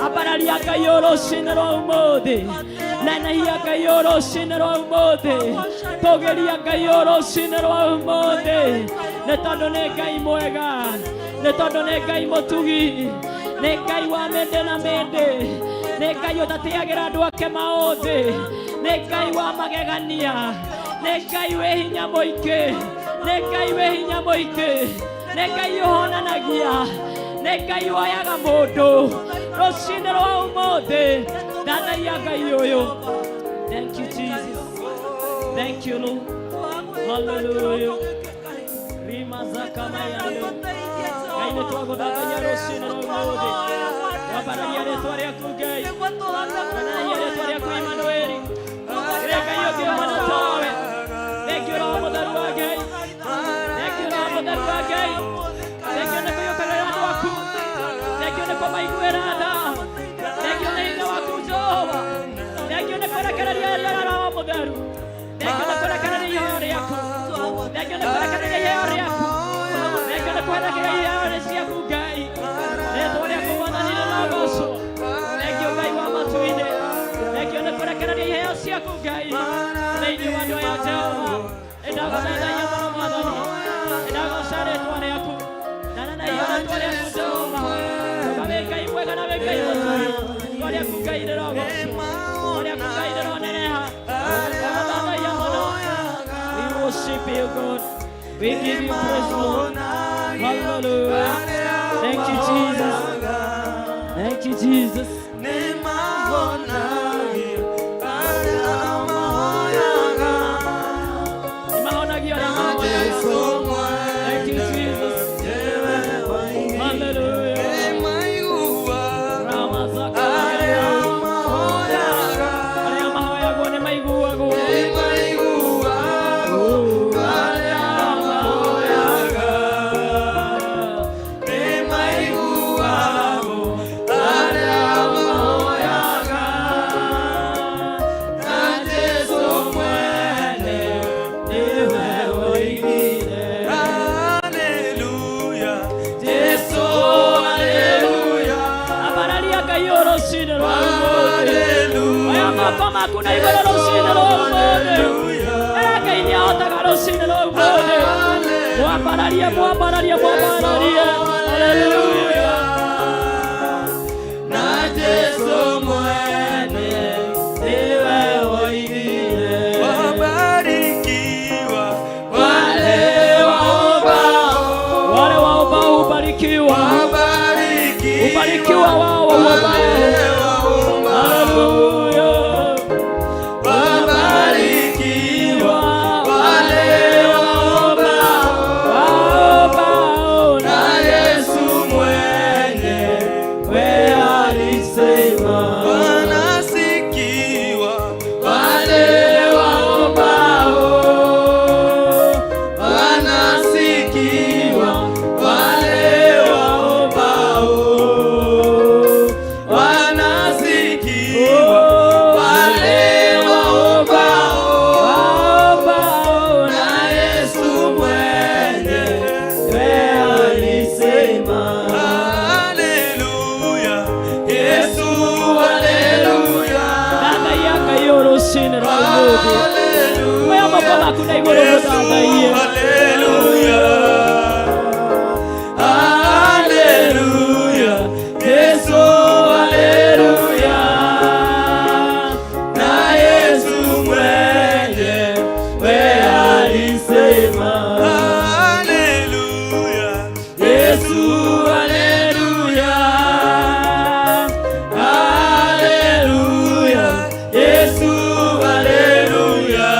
Ambararia Ngai ũyũ rũcinĩ rwa ũmũthĩ. Nenehia Ngai ũyũ rũcinĩ rwa ũmũthĩ. Tũgĩria Ngai ũyũ rũcinĩ rwa ũmũthĩ. Nĩ tondũ nĩ Ngai mwega. Nĩ tondũ nĩ Ngai mũtugi. Nĩ Ngai wa mĩndĩ na mĩndĩ. Nĩ Ngai ũtatĩagĩra andũ ake maũthĩ. Nĩ Ngai wa magegania. Nĩ Ngai wĩ hinya mũingĩ. Nĩ Ngai wĩ hinya mũingĩ. Nĩ Ngai ũhonanagia. Nĩ Ngai woyaga mũndũ. Rũcinĩ rwa ũmũthĩ. Thathaiya Ngai ũyũ. Thank you, Jesus. Thank you, Lord. Hallelujah. Rima zakamayando. Ngai nĩ twagũthathaiya rũcinĩ rwa ũmũthĩ. Twambararia rĩtwa rĩaku Ngai. Twambararia rĩtwa rĩaku Emmanueli. Ĩrĩa Ngai ũngĩhana tawe. Thank you, Roho Mũtheru wa Ngai. Thank you, Roho Mũtheru wa Ngai. Thank you nĩ kũiyũkagĩra andũ aku. Thank you nĩ kũmaiguĩra tha. Thank you nĩ hinya waku Jehova. Thank you nĩ kũrekereria rĩera Roho Mũtheru. Thank you nĩ kũrekereria iheo rĩaku. Thank you nĩ kũrekereria iheo rĩaku. Thank you nĩ kũrekereria iheo ciaku Ngai. Rĩtwa rĩaku Mwathani rĩrogocwo. Thank you Ngai wa matu-inĩ. Thank you nĩ kũrekereria iheo ciaku Ngai. Thĩinĩ wa andũ aya Jehova. Nĩndagũthathaiya mũno Mwathani. Nĩndagooca rĩtwa rĩaku. Ndanenehia rĩtwa rĩaku Jehova. Tondũ wĩ Ngai mwega na wĩ Ngai mũtugi. Rĩtwa rĩaku Ngai rĩrogocwo. Rĩtwa rĩaku Ngai rĩroneneha. Ndagũthathaiya mũno. We worship you, God. We give you praise, Lord. Hallelujah. Thank you, Jesus. Thank you, Jesus. Nĩmahonagia arĩa mahoyaga. Thank you, Jesus. Hallelujah. Ramazaka. Arĩa mahoyagwo nĩ maiguagwo. Arĩa mahoyaga. Arĩa mahoyaga. Na Jesũ mwene nĩwe woigire. Jesũ, haleluya. Ambararia Ngai ũyũ rũcinĩ rwa ũmũthĩ. Oya moko maku na igũrũ rũcinĩ rwa ũmũthĩ. Ĩra Ngai nĩ ahotaga rũcinĩ rwa ũmũthĩ. Mwambararie, mwambararie, mwambararie. Haleluya. Na Jesũ mwene nĩwe woigire. Wale waombao, wale waombao hubarikiwa. Hubarikiwa wao waombao. Haleluya. Wabarikiwa wale waombao, waombao na Yesu mwenyewe alisema. Wale waombao wanasikiwa, wale waombao wanasikiwa, wale waombao, waombao na Yesu mwenyewe alisema. Yesu, haleluya. Thathaiya Ngai ũyũ rũcinĩ rwa ũmũthĩ. Oya moko maku na igũrũ mũthathaiye. Haleluya. Haleluya. Yesu, haleluya. Na Yesu mwenyewe alisema. Haleluya. Yesu, haleluya. Haleluya. Yesu, haleluya.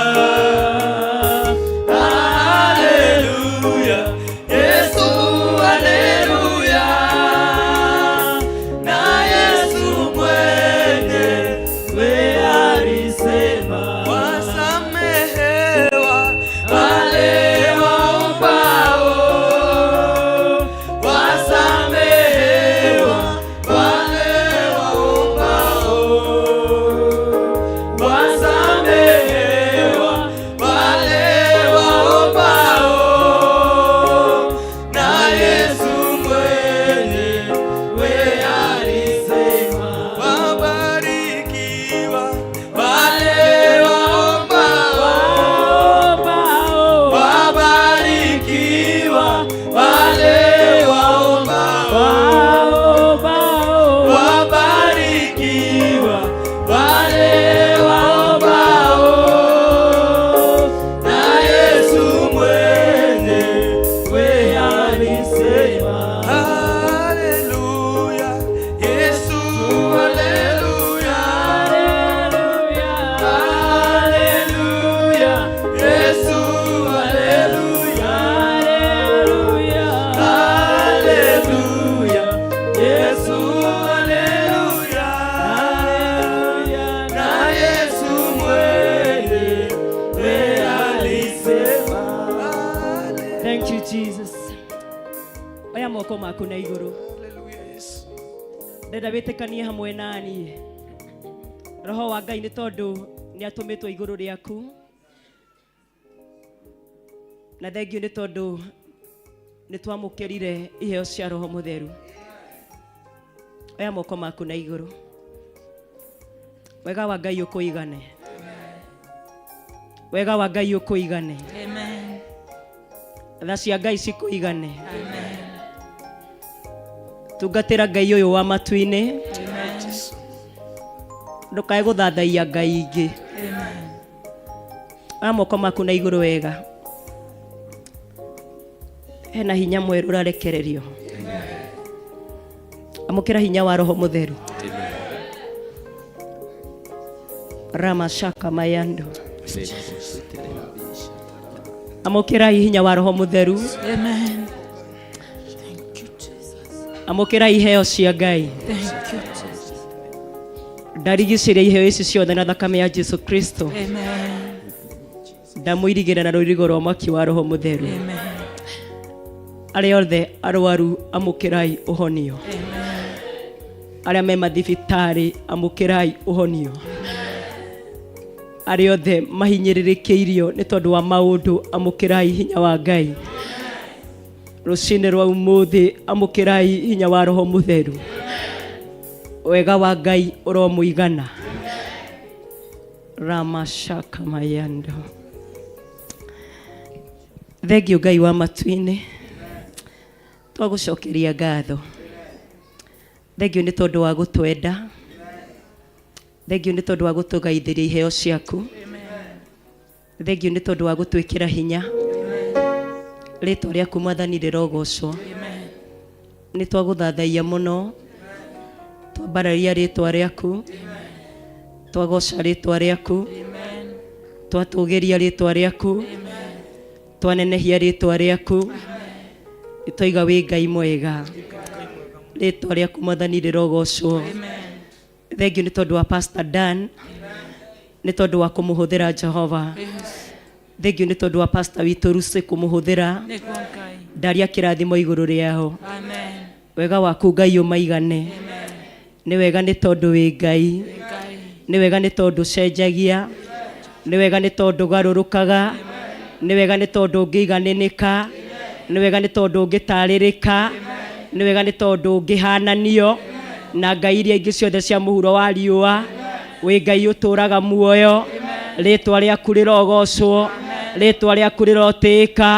Moko maku na igũrũ. Ndenda wĩtĩkanie hamwe na niĩ. Roho wa Ngai nĩ tondũ nĩ atũmĩtwo igũrũ rĩaku, na thengiũ nĩ tondũ nĩ twamũkĩrire iheo cia Roho Mũtheru. Oya moko maku na igũrũ. Wega wa Ngai ũkũigane. Wega wa Ngai ũkũigane. Amen. Tha cia Ngai cikũigane. Amen. Tungatĩra Ngai ũyũ wa matu-inĩ. Amen. Ndũkae gũthathaiya ngai ingĩ. Amen. Oya moko maku na igũrũ wega. Hena hinya mwerũ ũrarekererio. Amũkĩra hinya wa Roho Mũtheru. Ramashaka mayando. Amũkĩrai hinya wa Roho Mũtheru. Amen. Thank you, Jesus. Amũkĩrai iheo cia Ngai. Thank you, Jesus. Ndarigicĩria iheo ici ciothe na thakame ya Jesu Kristo. Amen. Ndamũirigĩra na rũirigo rwa mwaki wa Roho Mũtheru. Amen. Arĩa othe arwaru, amũkĩrai ũhonio. Arĩa me mathibitarĩ, amũkĩrai ũhonio. Arĩa othe mahinyĩrĩrĩkĩirio nĩ tondũ wa maũndũ, amũkĩrai hinya wa Ngai. Rũcinĩ rwa ũmũthĩ, amũkĩrai hinya wa Roho Mũtheru. Wega wa Ngai ũromũigana. Ramashaka mayando. Thengiũ Ngai wa matu-inĩ, twagũcokeria ngatho. Thengiũ nĩ tondũ wa gũtwenda. Thengiũ nĩ tondũ wa gũtũgaithĩria iheo ciaku. Thengiũ nĩ tondũ wa gũtwĩkĩra hinya. Rĩtwa rĩaku Mwathani rĩrogocwo. Nĩ twagũthathaiya mũno. Twambararia rĩtwa rĩaku. Twagoca rĩtwa rĩaku. Twatũgĩria rĩtwa rĩaku. Twanenehia rĩtwa rĩaku. Nĩtwaiga wĩ Ngai mwega. Rĩtwa rĩaku Mwathani rĩrogocwo. Thengiũ nĩ tondũ wa Pastor Dan, nĩ tondũ wa kũmũhũthĩra Jehova. Thengiũ nĩ tondũ wa Pastor witũ Lucy kũmũhũthĩra. Nĩguo Ngai. Ndaria kĩrathimo igũrũ rĩao. Amen. Wega waku Ngai ũmaigane. Nĩ wega nĩ tondũ wĩ Ngai. Ngai. Nĩ wega nĩ tondũ ũcenjagia. Nĩ wega nĩ tondũ ũgarũrũkaga. Nĩ wega nĩ tondũ ũngĩiganĩnĩka. Nĩ wega nĩ tondũ ũngĩtarĩrĩka. Nĩ wega nĩ tondũ ũngĩhananio na ngai iria ingĩ ciothe cia mũhuro wa riũa. Wĩ Ngai ũtũraga muoyo. Rĩtwa rĩaku rĩrogocwo. Rĩtwa rĩaku rĩrotĩĩka.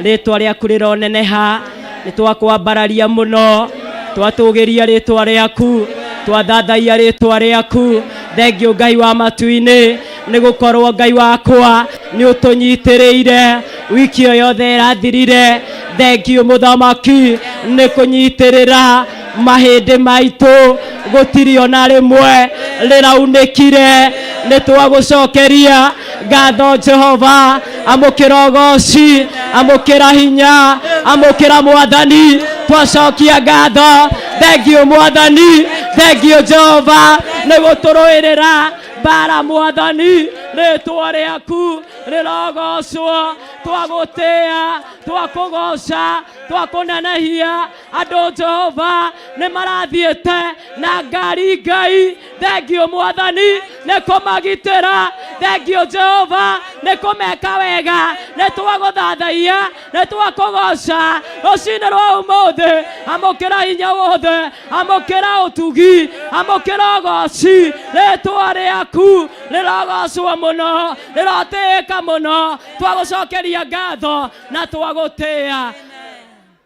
Rĩtwa rĩaku rĩroneneha. Nĩ twakwambararia mũno. Twatũgĩria rĩtwa rĩaku. Twathathaiya rĩtwa rĩaku. Thengiũ Ngai wa matu-inĩ, nĩ gũkorwo Ngai wakwa nĩ ũtũnyitĩrĩire wiki ĩyo yothe ĩrathirire. Thengiũ Mũthamaki nĩ kũnyitĩrĩra mahĩndĩ maitũ, gũtirĩ ona rĩmwe rĩraunĩkire. Nĩ twagũcokeria ngatho Jehova. Amũkĩra ũgoci, amũkĩra hinya, amũkĩra Mwathani. Twacokia ngatho. Thengiũ Mwathani, thengiũ Jehova nĩ gũtũrũĩrĩra mbara. Mwathani, rĩtwa rĩaku rĩrogocwo. Twagũtĩa, twakũgoca, twakũnenehia. Andũ Jehova nĩ marathiĩte na ngari. Ngai, thengiũ Mwathani nĩ kũmagitĩra. Thengiũ Jehova nĩ kũmeka wega. Nĩ twagũthathaiya, nĩ twakũgoca rũcinĩ rwa ũmũthĩ. Amũkĩra hinya wothe, amũkĩra ũtugi, amũkĩra ũgoci. Rĩtwa rĩaku rĩrogocwo mũno, rĩrotĩĩka mũno. Twagũcokeria ngatho na twagũtĩa.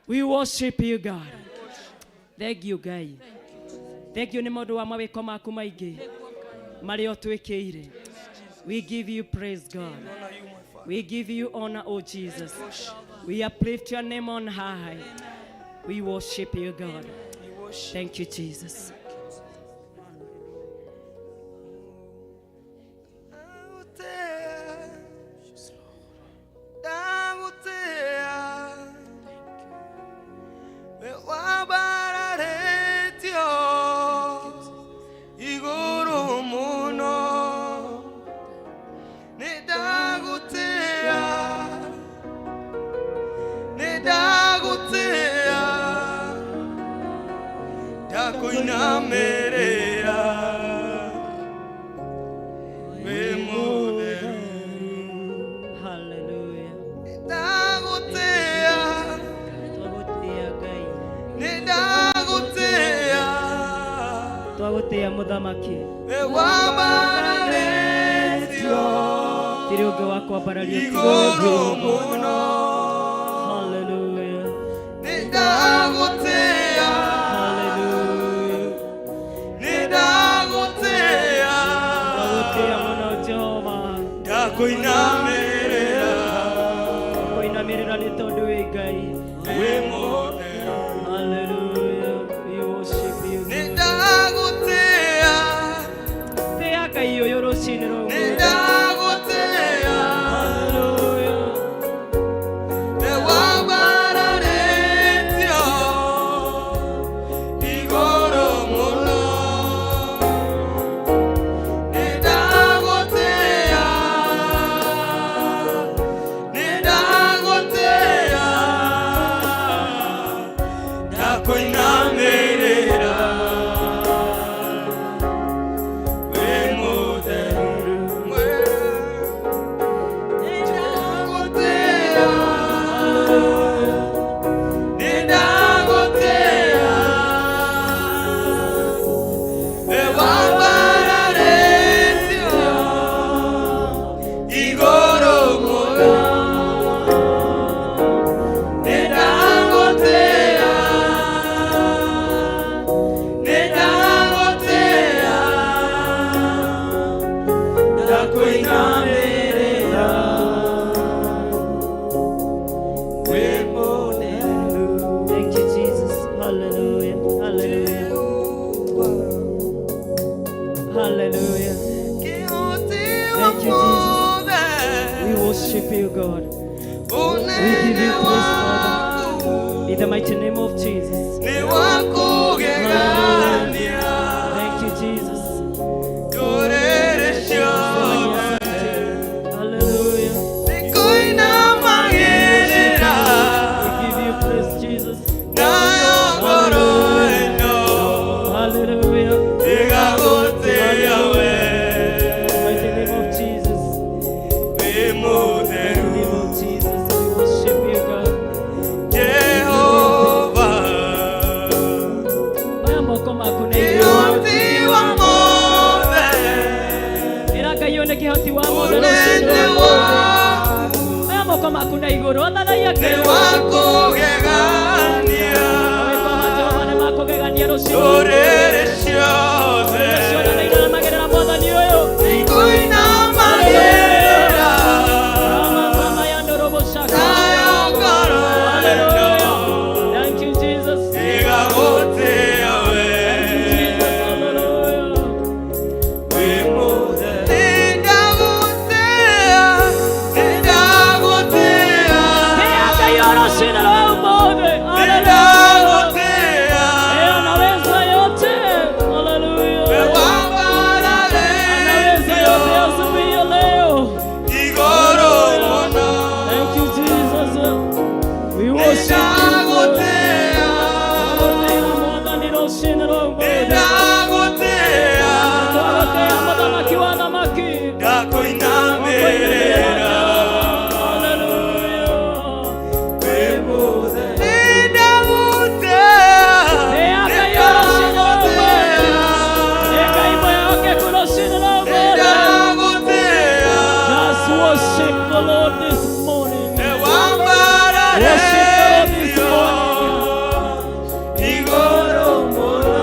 We worship you, God. Thank you, Ngai. Thank you nĩ maũndũ wa mawĩko maku maingĩ marĩa ũtwĩkĩire. We give you praise, God. We give you honor, oh Jesus. We uplift your name on high. We worship you, God. Thank you, Jesus. Ndagũtĩa, we wambararĩtio igũrũ mũno. Nĩ ndagũtĩa, nĩ ndagũtĩa. Thamaki. Wambararĩtio Tirĩ ũngĩ wa kwambarario tiga igũrũ we. Mũno. Hallelujah. Nĩndagũtĩĩa. Hallelujah. Nĩndagũtĩĩa. Twagũtĩĩa mũno Jehova. Ndakũinamĩrĩra. Kũinamĩrĩra nĩ tondũ wĩ Ngai. Wĩ mũtheru. Hallelujah. We worship you. Nĩndagũtĩĩa. Tĩĩa Ngai ũyũ rũcinĩ rwa ũmũthĩ. Nĩndagũtĩĩa. Hallelujah. Wambararĩtio igũrũ mũno. Nĩndagũtĩĩa. Nĩndagũtĩĩa. Ndakũinamĩrĩra. Wĩ mũtheru. Nĩndagũtĩĩa. Nĩndagũtĩĩa. Wambararĩtio igũrũ mũno. Nĩndagũtĩĩa. Nĩndagũtĩĩa. Ndakũinamĩrĩra. Wĩ mũtheru. Thank you, Jesus. Hallelujah. Hallelujah. Hallelujah. Thank you, Jesus. We worship you, God. We give you praise, Father. In the mighty name of Jesus. Thank you, Jesus. Hallelujah. We give you praise, Jesus. Hallelujah. In the mighty name of Jesus. In the name of Jesus. We worship you, God. Jehovah. Oya moko maku na igũrũ. Kĩhoti wa mothe. Ĩra Ngai ũyũ nĩ kĩhoti wa mothe rũcinĩ Ũnene rwa ũmũthĩ. waku Oya moko maku na igũrũ. Thathaiya nĩ Ngai. wa kũgegania. Mawĩko ma Jehova nĩ ma kũgegania rũcinĩ. Ndũrĩrĩ ciothe Ciothe nĩ inamagĩrĩra Mwathani ũyũ. ikũinamagĩrĩra. Rama mama ya ndorobo shaka. Nayo ngoro ĩno Hallelujah. Thank you, Jesus. ĩgagũtĩĩa we. Thank you, Jesus. Hallelujah. Wĩ mũtheru. Nĩndagũtĩĩa, nĩndagũtĩĩa. Tĩĩa Ngai ũyũ rũcinĩ rwa ũmũthĩ. Hallelujah. Nĩndagũtĩĩa. Yeye anaweza yote. Hallelujah. Anaweza yote asubuhi ya leo. Igũrũ mũno. Thank you, Jesus. We worship you. Lord. Nĩndagũtĩĩa. Twagũtĩĩa Mwathani rũcinĩ rwa ũmũthĩ. Nĩndagũtĩĩa. Twagũtĩĩa Mũthamaki wa athamaki. Ndakũinamĩrĩra. Hallelujah. Wĩ mũtheru. Nĩndagũtĩĩa. Tĩĩa Ngai ũyũ rũcinĩ rwa ũmũthĩ. Nĩ Ngai mwĩhokeku rũcinĩ rwa ũmũthĩ. Nĩndagũtĩĩa. Just worship the Lord this morning. Worship the Lord this Wambararĩtio morning. igũrũ mũno.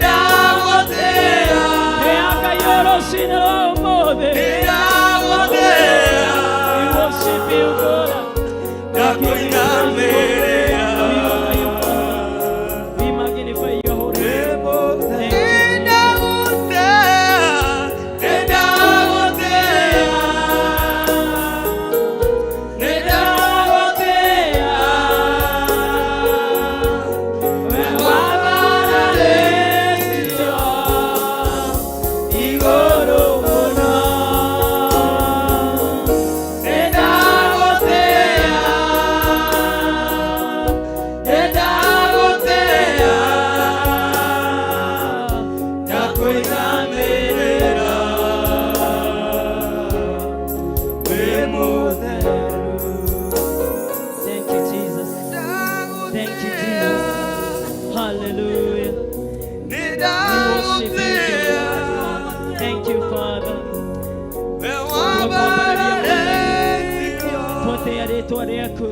Nĩndagũtĩĩa. Tĩĩa Ngai ũyũ rũcinĩ rwa ũmũthĩ. Nĩndagũtĩĩa. We worship you, God. Ndakũinamĩrĩra. We honor you, Father. We magnify your holy name. Thank you. Nĩndagũtĩĩa. Nĩndagũtĩĩa. Nĩndagũtĩĩa. Wambararĩtio igũrũ mũno. Nĩndagũtĩĩa. We worship you, God. Thank you, Father. Twatĩa rĩtwa rĩaku,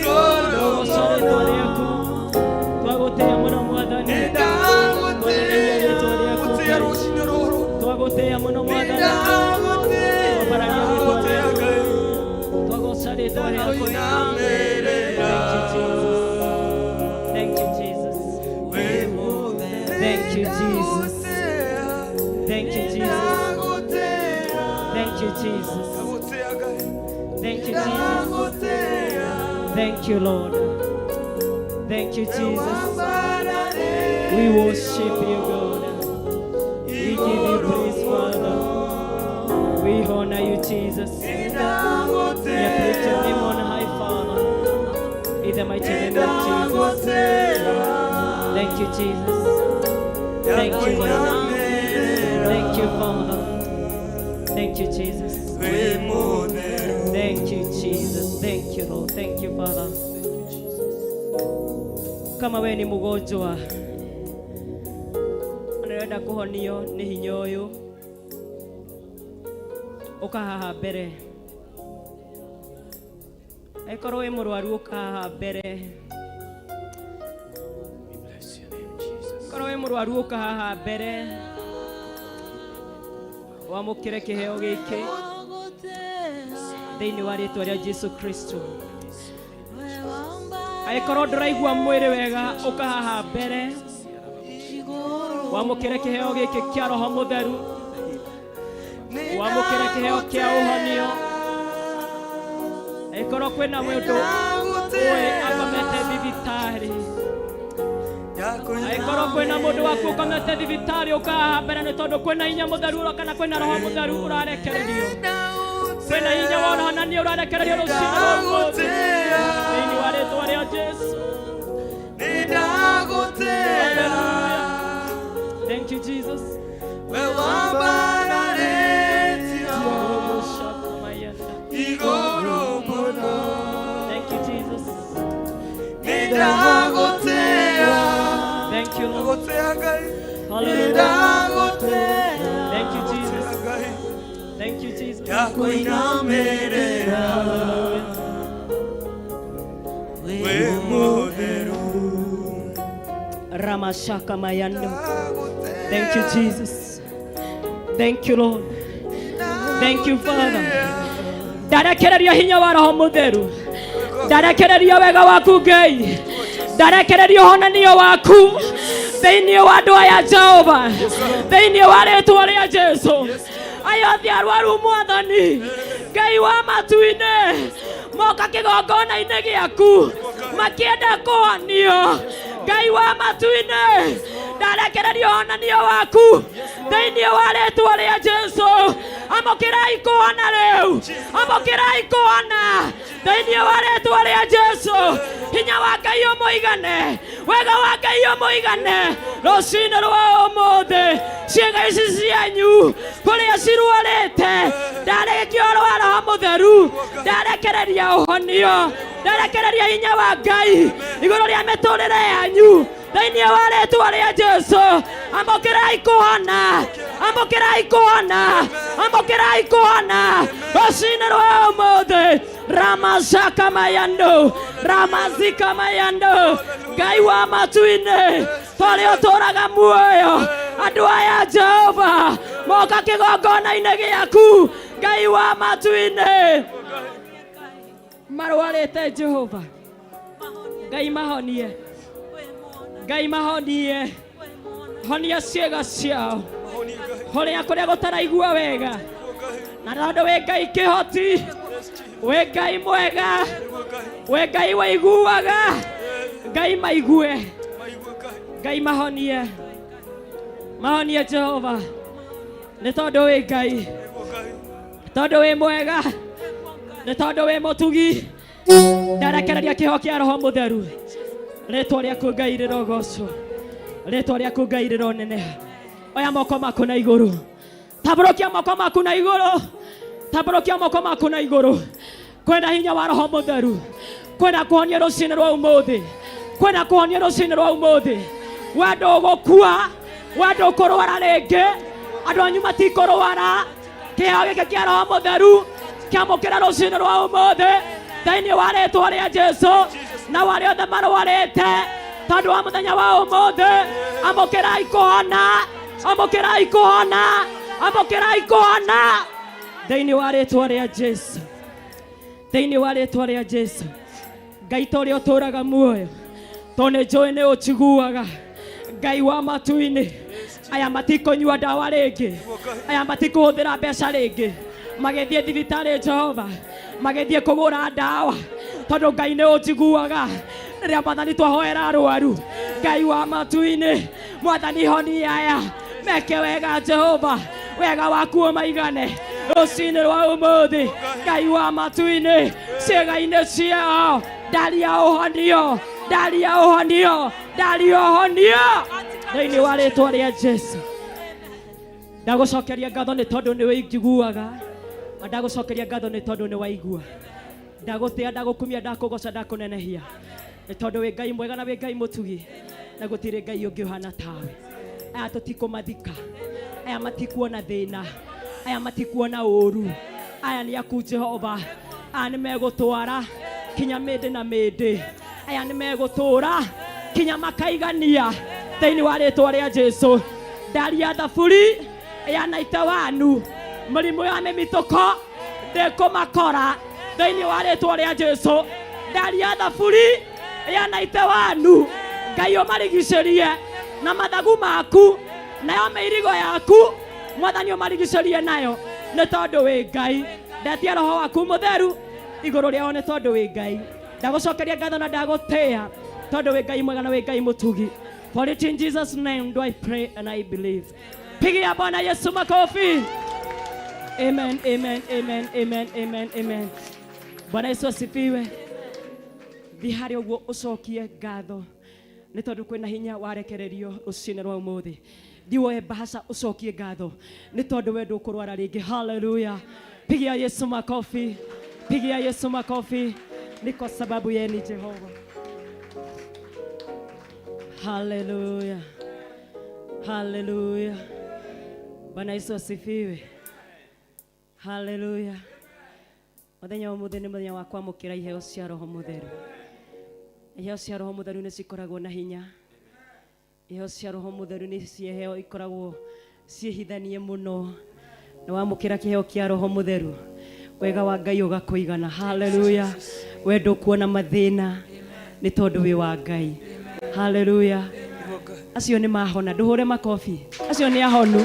twagoca rĩtwa rĩaku, twagũtĩa mũno Mwathani, twanenehia rĩtwa rĩaku Ngai, twagũtĩa mũno Mwathani, twambararia rĩtwa rĩaku, twagoca rĩtwa rĩaku. Thank you, Jesus. Thank you, Jesus. Thank you, Jesus. Thank you, Jesus. Thank you, Jesus. Thank you, Lord. Thank you, Jesus. We worship you, God. We give you praise, Father. We honor you, Jesus. We uplift your name on high, Father. In the mighty name of Jesus. Thank you, Jesus. Thank you, Lord. Thank you, Father. Thank you, Jesus. Thank you, Jesus. Thank you, Lord. Thank you, Father. Kama wewe ni mgonjwa ũrenda kũhonio nĩ hinya ũyũ, ũka haha mbere. Angĩkorwo wĩ mũrwaru, ũka haha mbere. Korwo wĩ mũrwaru, ũka haha mbere wamũkĩre kĩheo gĩkĩ thĩinĩ wa rĩtwa rĩa Jesu Kristo. Angĩkorwo ndũraigua mwĩrĩ wega, ũka haha mbere wamũkĩre kĩheo gĩkĩ kĩa Roho Mũtheru, wamũkĩre kĩheo kĩa ũhonio. Angĩkorwo kwĩna mũndũ ũĩ akomete thibitarĩ, angĩkorwo kwĩna mũndũ waku ũkomete thibitarĩ, ũka haha mbere nĩ tondũ kwĩna hinya mũtheru kana kwĩna Roho Mũtheru ũrarekererio, kwĩna hinya wa ũhonania ũrarekererio rũcinĩ rwa ũmũthĩ thĩinĩ wa rĩtwa rĩa Jesu. Thank you, Jesus. Thank you, Jesus. Thank you, Lord. Hallelujah. Thank you, Jesus. Thank you, Jesus. Hallelujah. Ramashaka Mayando. Thank you, Jesus. Thank you, Lord. Thank you, Father. Ndarekereria hinya wa Roho Mũtheru. Ndarekereria wega waku Ngai. Ndarekereria ũhonanio waku thĩinĩ wa andũ aya Jehova, thĩinĩ wa rĩtwa rĩa Jesu. Aya othe arwaru Mwathani Ngai wa matu-inĩ, moka kĩgongona-inĩ gĩaku makĩenda kũhonio. Ngai wa matu-inĩ, ndarekereria ũhonanio waku thĩinĩ wa rĩtwa rĩa Jesu. Amũkĩrai kũhona rĩu, amũkĩrai kũhona thĩinĩ wa rĩtwa rĩa Jesu. Hinya wa Ngai ũmũigane, wega wa Ngai ũmũigane rũcinĩ rwa ũmũthĩ. Ciĩga ici cianyu kũrĩa cirwarĩte, ndarekia ũhoro wa Roho Mũtheru, ndarekereria ũhonio, ndarekereria hinya wa Ngai igũrũ rĩa mĩtũrĩre yanyu thĩinĩ wa rĩtwa rĩa Jesu. Amũkĩrai kũhona, amũkĩrai kũhona, amũkĩrai kũhona rũcinĩ rwa ũmũthĩ. Ramazaka mayando, ramazika mayando. Ngai wa matu-inĩ, tũrĩa ũtũraga muoyo, andũ aya Jehova moka kĩgongona-inĩ gĩaku. Ngai wa matu-inĩ, marwarĩte Jehova Ngai mahonie, Ngai mahonie, honia ciĩga ciao horia kũrĩa gũtaraigua wega, na tondũ wĩ Ngai kĩhoti, wĩ Ngai mwega, wĩ Ngai waiguaga, Ngai maigue, Ngai mahonie, mahonie Jehova, nĩ tondũ wĩ Ngai, tondũ wĩ mwega, nĩ tondũ wĩ mũtugi. Ndarekereria kĩheo kĩa Roho Mũtheru. Rĩtwa rĩaku Ngai rĩrogocwo, rĩtwa rĩaku Ngai rĩroneneha. Oya moko maku na igũrũ, tambũrũkia moko maku na igũrũ, tambũrũkia moko maku na igũrũ. Kwĩna hinya wa Roho Mũtheru, kwĩna kũhonia rũcinĩ rwa ũmũthĩ, kwĩna kũhonia rũcinĩ rwa ũmũthĩ. We ndũgũkua. We ndũkũrwara rĩngĩ, andũ anyu matikũrwara. Kĩheo gĩkĩ kĩa Roho Mũtheru kĩamũkĩra rũcinĩ rwa ũmũthĩ thĩinĩ wa rĩtwa rĩa Jesu. Na arĩa othe marwarĩte tondũ wa mũthenya wa ũmũthĩ, amũkĩrai kũhona, amũkĩrai kũhona, amũkĩrai kũhona thĩinĩ wa rĩtwa rĩa Jesu, thĩinĩ wa rĩtwa rĩa Jesu. Ngai ta ũrĩa ũtũũraga muoyo, tondũ nĩ njũĩ nĩ ũtiguaga. Ngai wa matu-inĩ, aya matikũnyua ndawa rĩngĩ, aya matikũhũthĩra mbeca rĩngĩ magĩthiĩ thibitarĩ, Jehova, magĩthiĩ kũgũra ndawa, tondũ Ngai nĩ ũnjiguaga rĩrĩa Mwathani twahoera arwaru. Ngai wa matu-inĩ, Mwathani, honia aya, meke wega Jehova, wega waku ũmaigane rũcinĩ rwa ũmũthĩ. Ngai wa matu-inĩ, ciĩga-inĩ ciao ndaria ũhonio, ndaria ũhonio, ndaria ũhonio thĩinĩ wa rĩtwa rĩa Jesu. Ndagũcokeria ngatho nĩ tondũ nĩ wĩnjiguaga, na ndagũcokeria ngatho nĩ tondũ nĩ waigua. Ndagũtĩa, ndagũkumia, ndakũgoca, ndakũnenehia nĩ tondũ wĩ Ngai mwega na wĩ Ngai mũtugi, na gũtirĩ Ngai ũngĩ ũhana tawe. Aya tũtikũmathika, aya matikuona thĩna, aya matikuona ũru, aya nĩ aku Jehova. Aya nĩ megũtwara kinya mĩndĩ na mĩndĩ, aya nĩ megũtũra kinya makaigania thĩinĩ wa rĩtwa rĩa Jesu. Ndaria thaburi ya 91, mũrimũ ya mĩmitũko ndĩkũmakora thĩinĩ wa rĩtwa rĩa Jesu. Ndaria thaburi ya 91, Ngai ũmarigicĩrie na mathagu maku, nayo mĩirigo yaku Mwathani ũmarigicĩrie nayo, nĩ tondũ wĩ Ngai. Ndetia roho waku mũtheru igũrũ rĩao, nĩ tondũ wĩ Ngai. Ndagũcokeria ngatho na ndagũtĩĩa tondũ wĩ Ngai mwega na wĩ Ngai mũtugi. For it in Jesus' name do I pray and I believe. Pigia Bwana Yesu makofi. Amen, amen, amen, amen, amen, amen. Bwana Yesu asifiwe. Thiĩ harĩa ũguo ũcokie ngatho nĩ tondũ kwĩna hinya warekererio rũcinĩ rwa ũmũthĩ. Thiĩ woe mbahaca ũcokie ngatho nĩ tondũ we ndũkũrwara rĩngĩ. Haleluya! Pigia Yesu makofi, pigia Yesu makofi, ni kwa sababu yeye ni Jehova. Haleluya, haleluya! Bwana Yesu asifiwe. Haleluya! Mũthenya wa ũmũthĩ nĩ mũthenya wa kwamũkĩra iheo cia Roho Mũtheru. Iheo cia Roho Mũtheru nĩ cikoragwo na hinya. Iheo cia Roho Mũtheru nĩ iheo ikoragwo ciĩhithanie mũno, na wamũkĩra kĩheo kĩa Roho Mũtheru, wega wa Ngai ũgakũigana. Haleluya! We ndũkuona mathĩna nĩ tondũ wĩ wa Ngai. Haleluya! Acio nĩ mahona, ndũhũre makobi. Acio nĩ ahonu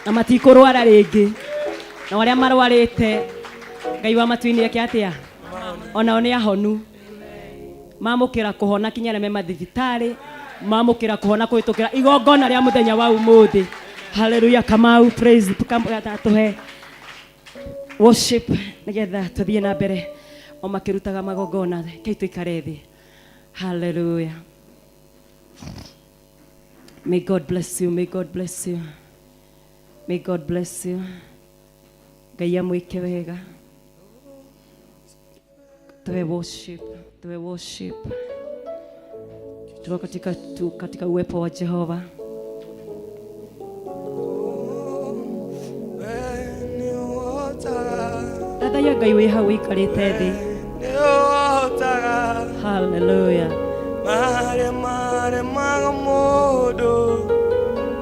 na matikũrwara rĩngĩ, na arĩa marwarĩte, Ngai wa matu-inĩ eke atĩa? Onao nĩ ahonu, mamũkĩra kũhona kinya arĩa me mathibitarĩ, mamũkĩra kũhona kũhĩtũkĩra igongona rĩa mũthenya wa ũmũthĩ. Haleluya! Kamau Praise tũhe worship nĩgetha tũthiĩ na mbere o makĩrutaga magongona. Kei tũikare thĩ. Haleluya! May God bless you, may God bless you, may God bless you. Ngai amwĩke wega. Tuwe worship, tuwe worship. Tuko katika uwepo wa Jehova. Thathaiya Ngai wĩ hau ũikarĩte thĩ. Haleluya! Marĩa maremaga mũndũ,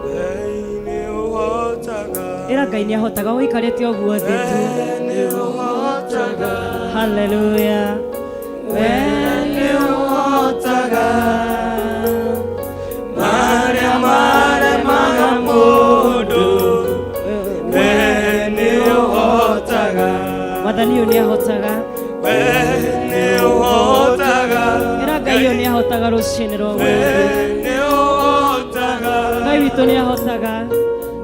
Ngai nĩ ũhotaga. Ĩra Ngai nĩ ahotaga ũikarĩte ũguo thĩ tu. Nĩ ũhotaga. Haleluya! We nĩ ũhotaga marĩa maremaga mũndũ, We nĩ ũhotaga. Mwathani ũyũ nĩ ahotaga. We nĩ ũhotaga. Ĩra Ngai ũyũ nĩ ahotaga rũcinĩ rwa We ũmũthĩ. nĩ ũhotaga Ngai witũ nĩ ahotaga.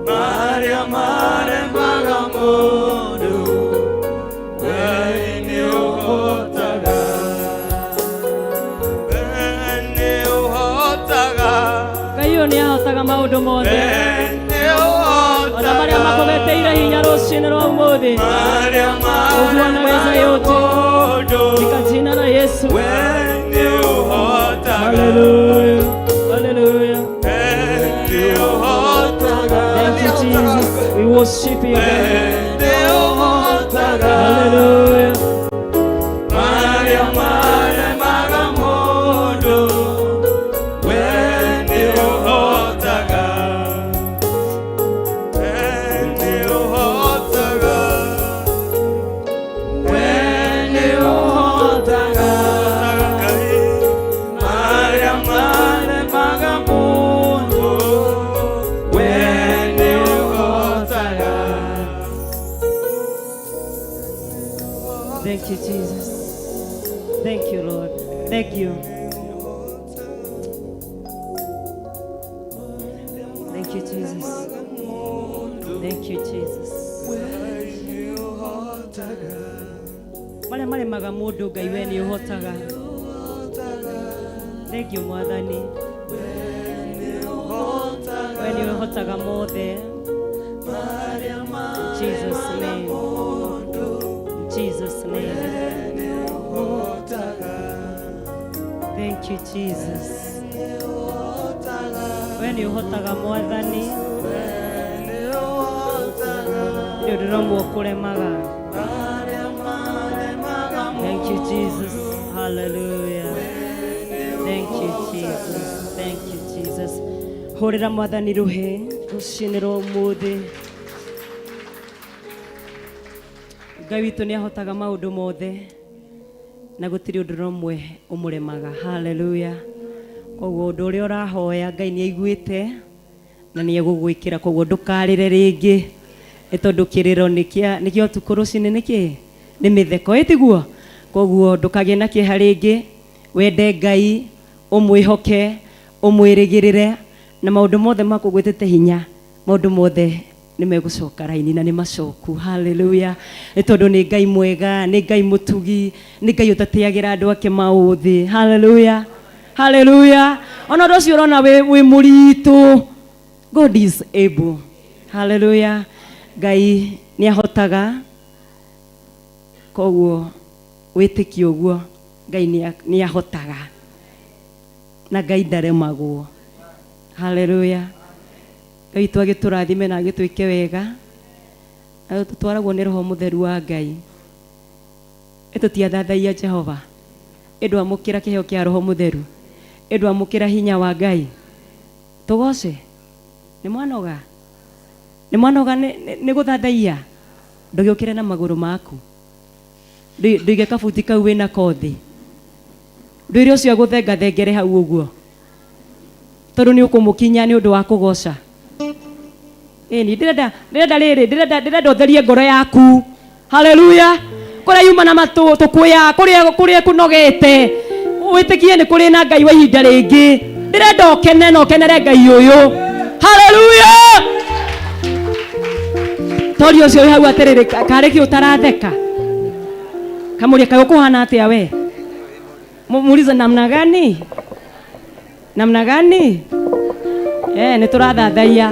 Marĩa maremaga mũndũ, We nĩ ũhotaga. We nĩ ũhotaga. Ngai ũyũ nĩ ahotaga maũndũ We mothe, nĩ ona marĩa ũhotaga makũgeteire hinya rũcinĩ rwa ũmũthĩ. Marĩa Mungu anaweza maremaga yote. mũndũ, Katika jina la Yesu. We nĩ ũhotaga. Haleluya, haleluya! We nĩ worship you, God. Nĩ ũhotaga Hallelujah. marĩa maremaga mũndũ, we nĩ ũhotaga. We nĩ ũhotaga. We nĩ ũhotaga. Ngai, marĩa maremaga mũndũ, we nĩ ũhotaga. Thank you, Jesus. Thank you, Lord. Thank you. Thank you, Jesus. Thank you, Jesus. Marĩa maremaga mũndũ Ngai we nĩ ũhotaga. Thank you, Mwathani. We nĩ ũhotaga mothe. In Jesus' name. In Jesus' name. Thank you, Jesus. We nĩ ũhotaga Mwathani. Nĩ ũndũ no ũkũremaga. Thank you, Jesus. Hallelujah. Thank you, Jesus. Thank you, Jesus. Hũrĩra Mwathani rũhĩ rũcinĩ rwa ũmũthĩ. Ngai witũ nĩ ahotaga maũndũ mothe na gũtirĩ ũndũ nomwe ũmũremaga. Hallelujah. Koguo ũndũ ũrĩa ũrahoya Ngai nĩ aiguĩte na nĩ egũgwĩkĩra, koguo ndũkarĩre rĩngĩ nĩ tondũ kĩrĩro nĩ kĩa ũtukũ, rũcinĩ nĩ kĩ nĩ mĩtheko, ĩtiguo? Koguo ndũkagĩe na kĩeha rĩngĩ, wende Ngai, ũmwĩhoke, ũmwĩrĩgĩrĩre, na maũndũ mothe makũgwĩtĩte hinya, maũndũ mothe nĩ megũcoka raini na nĩ macoku. Haleluya. Nĩ tondũ nĩ Ngai mwega, nĩ Ngai mũtugi, nĩ Ngai ũtateagĩra andũ ake maũthĩ. Haleluya, haleluya. Ona ũndũ ũcio ũrona wĩ mũritũ, God is able. Haleluya. Ngai nĩ ahotaga, koguo wĩtĩkie ũguo. Ngai nĩ ahotaga na Ngai ndaremagwo. Haleluya. Ngai witũ agĩtũrathime na agĩtwĩke wega, na tũtwaragwo nĩ Roho Mũtheru wa Ngai. Ĩtũtiathathaia Jehova, ĩndwamũkĩra kĩheo kĩa Roho Mũtheru, ĩndwamũkĩra hinya wa Ngai. Tũgoce. Nĩ mwanoga, nĩ mwanoga nĩ gũthathaia. Ndũgĩũkĩre na magũrũ maku. Ndũige kabuti kau wĩna kothi, ndũire ũcio agũthengathengere hau ũguo, tondũ nĩ ũkũmũkinya nĩ ũndũ wa kũgoca. Ĩni ndĩrenda rĩrĩ, ndĩrenda ũtherie ngoro yaku. Haleluya. Kũrĩa yuma na matũ tũkũya, kũrĩa kũnogete, wĩtĩkie nĩ kũrĩ na Ngai wa ihinda rĩngĩ. Ndĩrenda ũkene na ũkenere Ngai ũyũ. Haleluya. Tori ũcio wĩ hau atĩrĩrĩ, karĩ kĩ ũtaratheka? Kamũria kaĩ ũkũhana atĩa we? Muulize namna gani, namna gani? Nĩ tũrathathaia.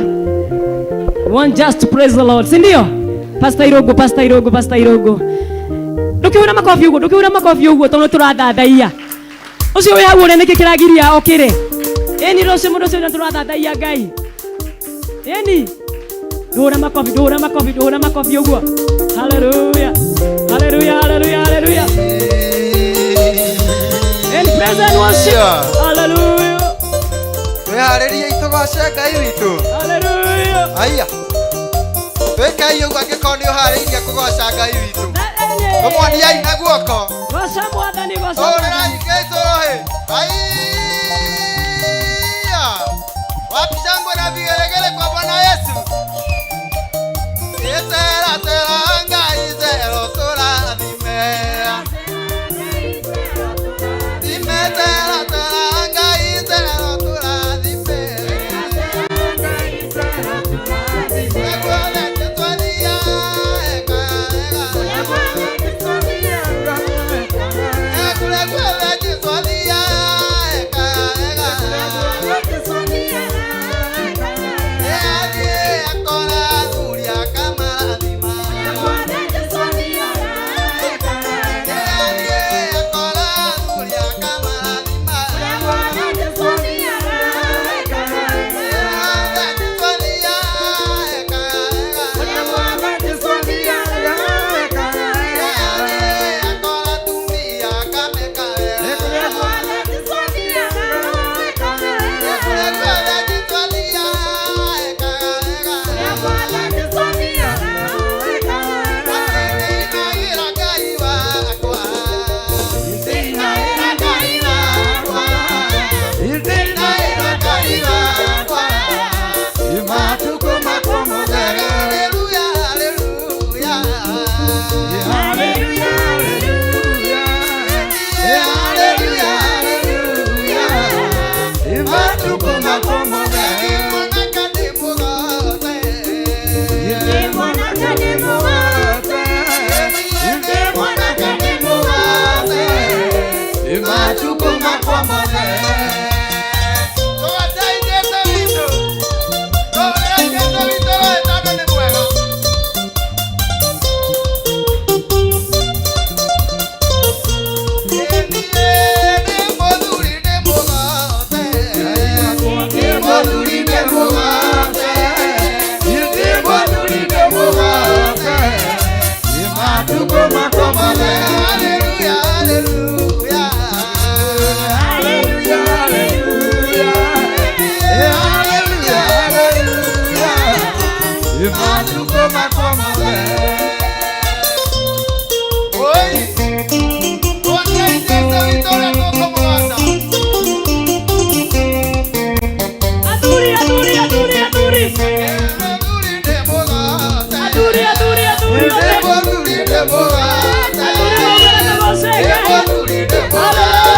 We want just to praise the Lord, si ndio? Pastor Irogo, Pastor Irogo, Pastor Irogo, ndũkĩhũra makobi ũguo, ndũkĩhũra makobi ũguo, tondũ nĩ tũrathathaia. Ũcio wĩ hau ũrĩa nĩkĩ kĩragiria okĩre? Ĩni rũciũ mũndũ ũcio, nĩ tũrathathaia Ngai. Ĩni ndũhũra makobi, ndũhũra makobi, ndũhũra makobi ũguo. Haleluya, haleluya, haleluya, haleluya. In praise and worship. Haleluya. Twĩharĩrie tũgoce Ngai witũ. Haleluya. Aya, twĩkei ũguo angĩkorwo nĩ ũharĩirie kũgoca Ngai witũ. Tũmuoniei na guoko. Goca Mwathani, goca Tũrĩrai Mwathani. Kristo rohe. Aya, wapi shangwe na vigelegele kwa Bwana Yesu? Etera tera Ngai zero tũrathime. Thime tera tera Ngai zero tũrathime. Guothe tũtwathia eka ega. Kũrĩa guothe tũtwathia eka ega. Matukũ makwa mothe. Oi, tuonie Jesu witũ ũrĩa tũkũmũgoca. Athuri, athuri, athuri, athuri. Mũthuri nĩ mũgoce. Athuri, athuri, athuri othe. Mũthuri nĩ mũgoce. Athuri maumĩre tũgoce Ngai. Mũthuri nĩ mũgoce. Hallelujah.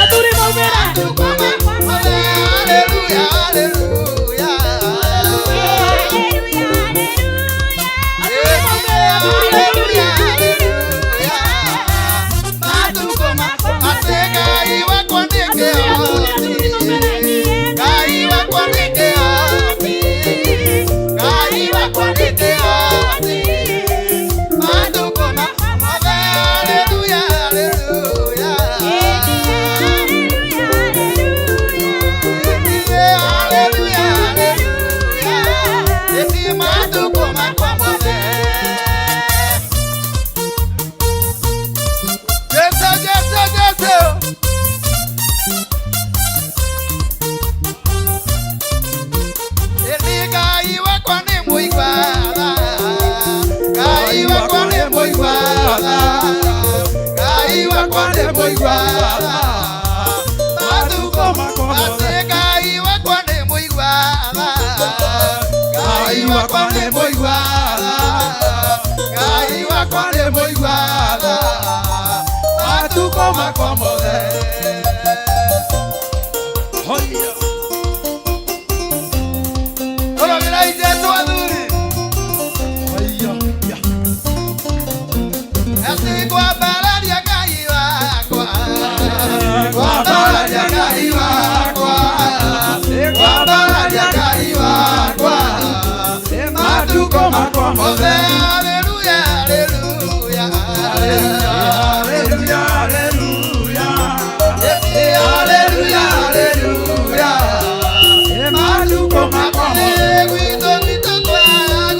Athuri maumĩre. Matukũ makwa mothe. Hallelujah, hallelujah. Athuri maumĩre, athuri, athuri. Jesu, Jesu, Jesu. Ĩni Ngai wakwa nĩ mũigua tha. Ngai wakwa nĩ mũigua tha. Ngai wakwa nĩ mũigua tha. Matukũ makwa mothe. Atĩ Ngai wakwa nĩ mũigua tha. Ngai wakwa nĩ mũigua tha. Ngai wakwa nĩ mũigua tha. Matukũ makwa mothe. Hoya. Tũrũmĩrĩrai Jesũ athuri. Hoya. Ya. Atĩ ngwambararia Ngai wakwa. Ngwambararia Ngai wakwa. Ngwambararia Ngai wakwa. Matukũ makwa Mothe, mothe. haleluya, haleluya. Haleluya, haleluya. Haleluya, haleluya. Matukũ makwa mothe. Gwitũ, gwitũ kwa,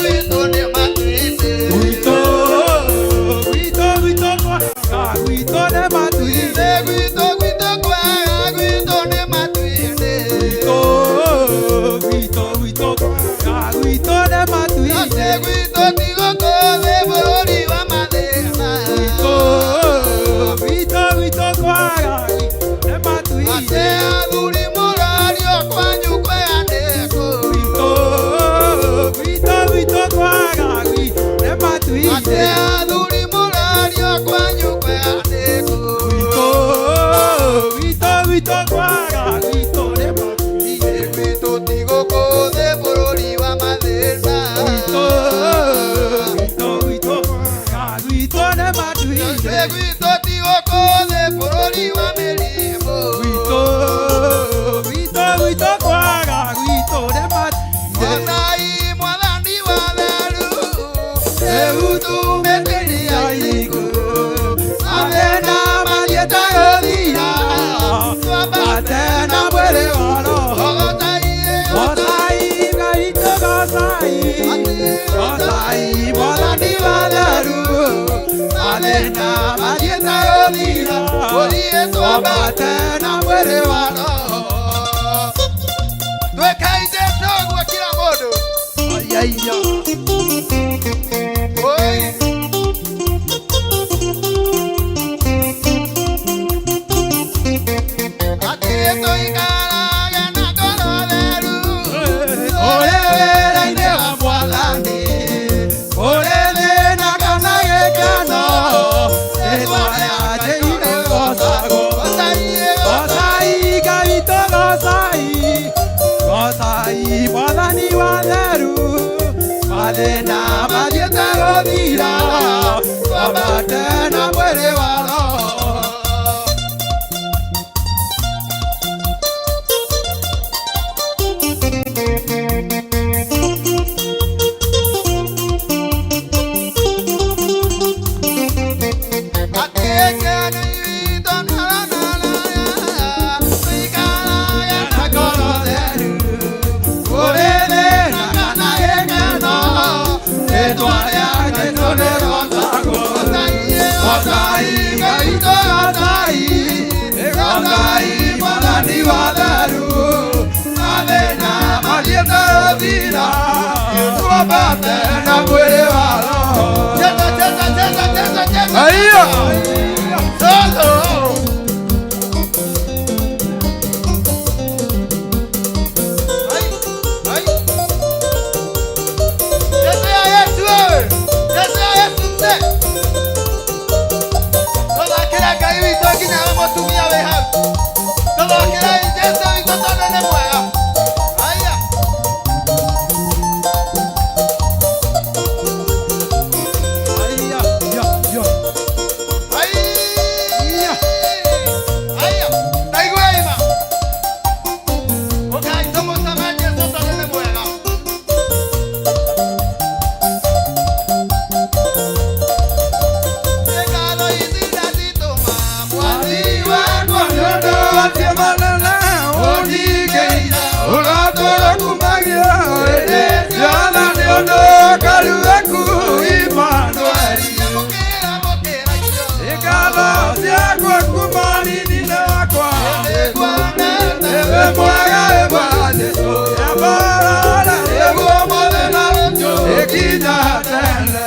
gwitũ nĩ matuĩte. Gwitũ, gwitũ, gwitũ kwa, gwitũ nĩ matuĩte. Gwitũ, gwitũ kwa, gwitũ nĩ matuĩte. Gwitũ, gwitũ, gwitũ kwa, gwitũ nĩ matuĩte. Atĩ gwitũ ti gũkũ thĩ bũrũri wa mathĩna. Gwitũ, gwitũ, gwitũ kwa, nĩ matuĩte. Atĩ athuri mũrario kwanyu kwĩandĩkwo. Gwitũ, gwitũ, gwitũ kwa, nĩ Atĩ matuĩte. athuri mũrario kwanyu kwĩandĩkwo. Gwitũ, gwitũ, gwitũ kwa, gwitũ nĩ matuĩte. Gwitũ ti gũkũ thĩ bũrũri wa mathĩna. Gwitũ, gwitũ, gwitũ kwa, gwitũ nĩ matuĩte. Atĩ gwitũ ti gũkũ thĩ bũrũri wa mĩrimũ. Gwitũ, gwitũ, gwitũ kwa, gwitũ nĩ matuĩte. Mwathai mwathani wa theru, rĩu tumĩtĩria igũrũ. Mathĩna mathiĩte gũthira, twambate Atena mwĩrĩ wa roho. Ogotai, Gocai Ngai tũgocai. Gocai Mwathani wa theru. Mathĩna mathiĩte gũthira, ũthiĩ twambate Twambate na mwĩrĩ wa roho. Twĩkai Jesũ ũguo kila mũndũ. Ayaya. Oi. Atĩ tũikarage na ngoro theru. Ũrĩ wĩra-inĩ wa Mwathani, ũrĩ thĩna kana gĩkeno, rĩĩtwa rĩa Jesũ rĩgoocagwo. Gocai Ngai tũgocai, gocai Mwathani wa theru. Mathĩna mathiĩte gũthira, twambate na mwĩrĩ wa roho. Rĩĩtwa rĩa Jesũ rĩgoocagwo. Gocai Ngai. nĩ mwega. Haya. Aya, ya, ya. Ai. Ya. Haya. Ndaigua ima. Ũkai tũmũcame Jesũ tondũ nĩ mwega. Ngatho ici ndacitũma Mwathi wakwa Nĩ ũndũ wa ciama nene ũnjigĩire, ũratũũra kumagia hĩndĩ ciothe nĩ ũndũ ũkaru waku Emmanuel. Mũkĩra mũkĩra icio. Ngatho ciakwa kuma nini-inĩ wakwa, Nĩnguonete Ewe mwega ewe Jesũ, nyambarara nĩguo ũmũthĩ na rũciũ ĩkinya tene.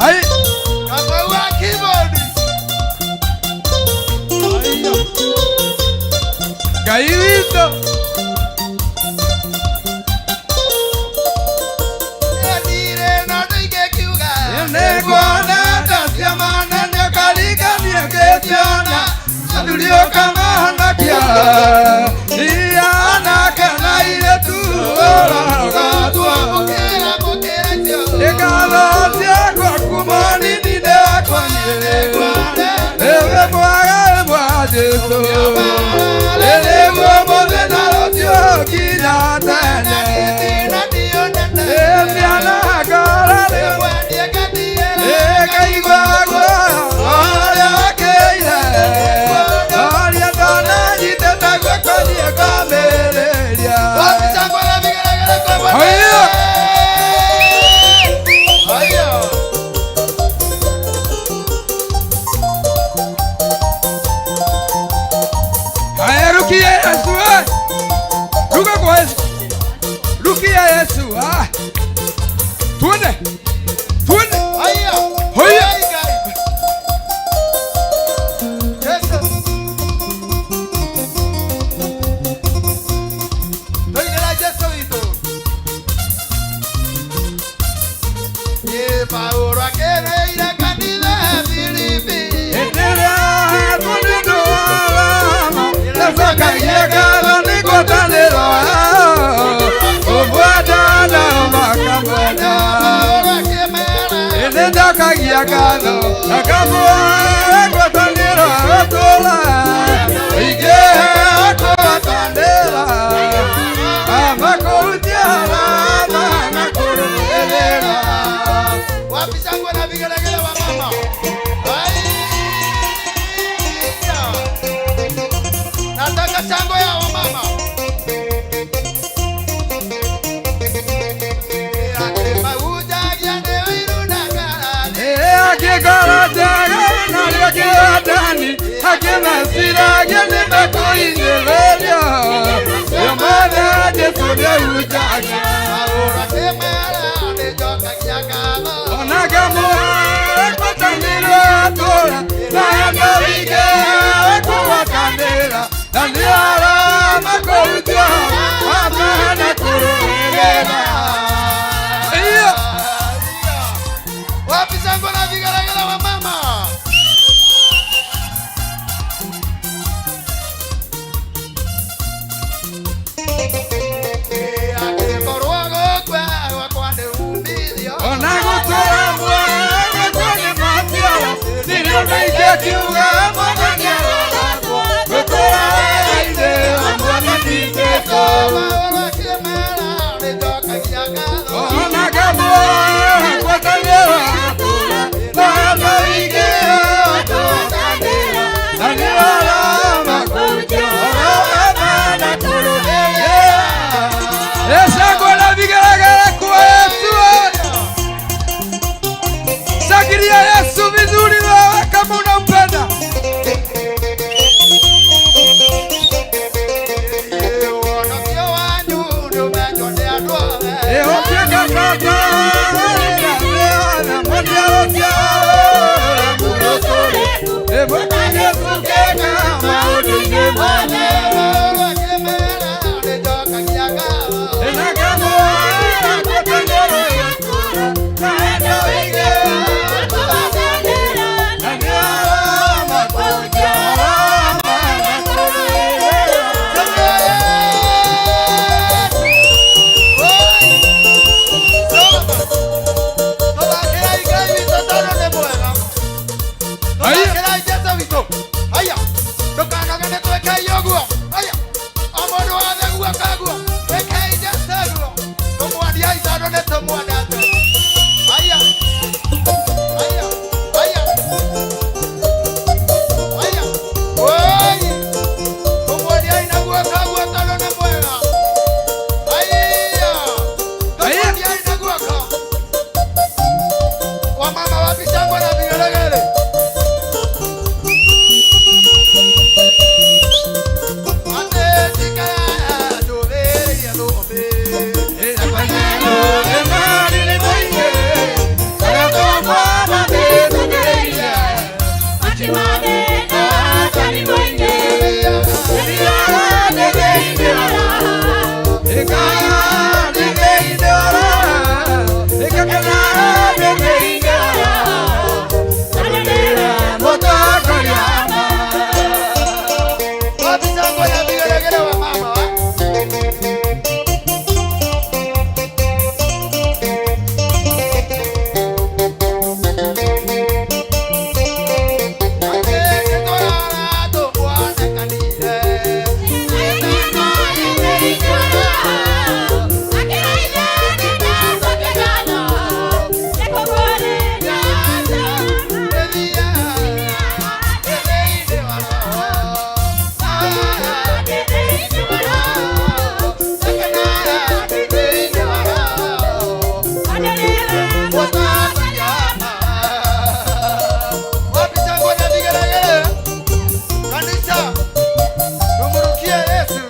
Hai. Ngai witũ nĩnguonete ciama nene ũkarigania ngĩciona athuri ũkamahonokia ia anake na airĩtu ũrogatwo ngatho ciakwa kuma nini-inĩ wakwa ewe mwega ewe Jesũ nĩguo ũmũthĩ na rũciũ nginya tene ĩmĩana ngoro rĩu Tuende, tuende. Haya. Paulo akereire kanitha Filipi. Paulo akĩmera Nĩnjokagia ngatho akamũhe ngwatanĩro tũra ingĩ kũgwatanĩra amakũhutia rama na kũrũmĩrĩra Wapi shangwe na vigelegele wa mama? Haya. Nataka shangwe ya wamama. Akĩmahujagia nĩ ũiru na ngarari. Akĩngoro njega narĩo kĩratani akĩmeciragia nĩ mekũhinyĩrĩrio ũmũthĩ Jesũ nĩahunjagia Paulo akĩmera nĩnjokagia ngatho. Onagamũhe ngwatanĩro tũra na andũ aingĩ kũgwatanĩra na nĩ arama kũhutia amana kũrũmĩrĩra. Iyo. Wapi shangwe na vigelegele wa mama? Akĩkorwo gũkua gwakwa nĩ umithio. Ona gũtũra muoyo gwakwa nĩ matiara ndirĩ ũndũ ingĩkiuga Mwathani arorathwo gũtũra wega-inĩ wa Mwathani Jesũ. Paulo akĩmera nĩnjokagia ngatho. Onagamũhe ngwatanĩro tũra na andũ aingĩ kũgwatanĩra na nĩ arama kũhutia amana kũrũmĩrĩra. Ecangwe na vigelegele kwa Wamama wapi shangwe na vigelegele? Wapi shangwe na vigelegele wamama wa? Wapi shangwe na vigelegele? Kanisa, tumrukie Yesu.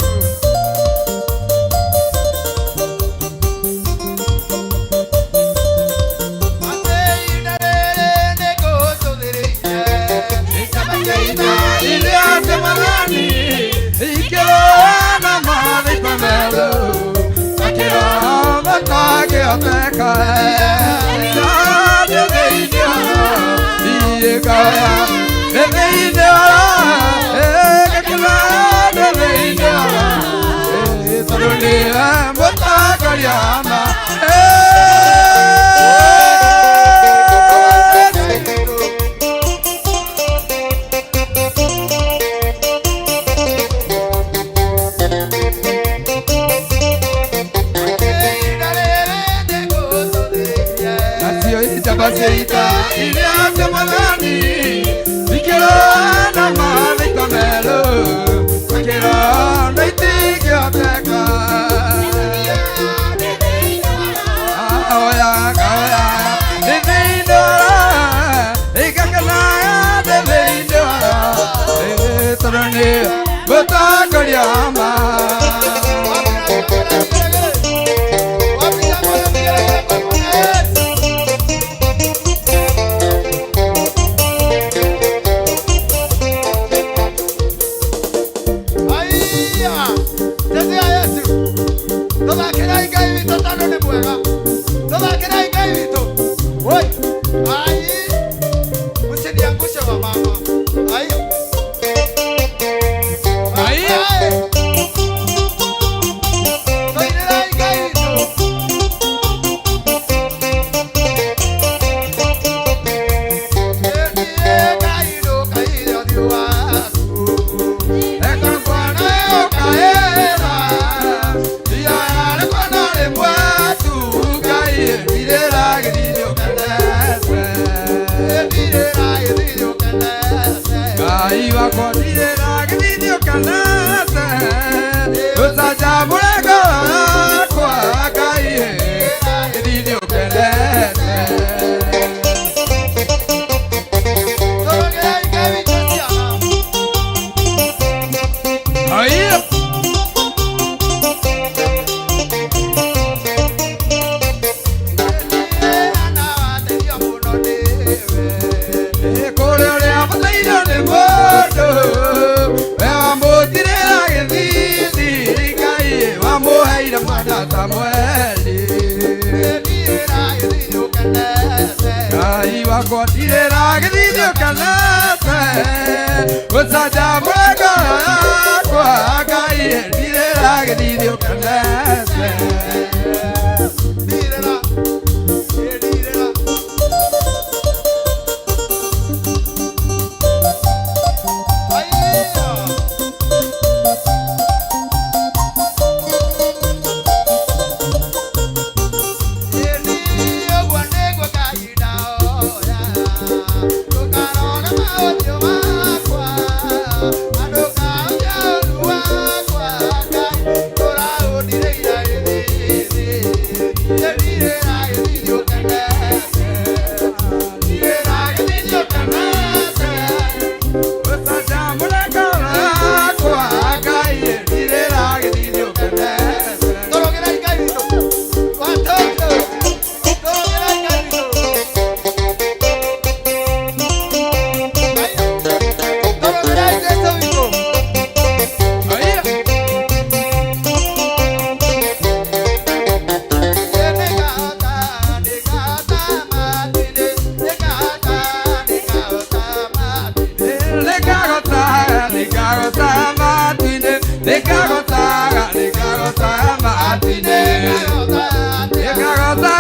Ngagota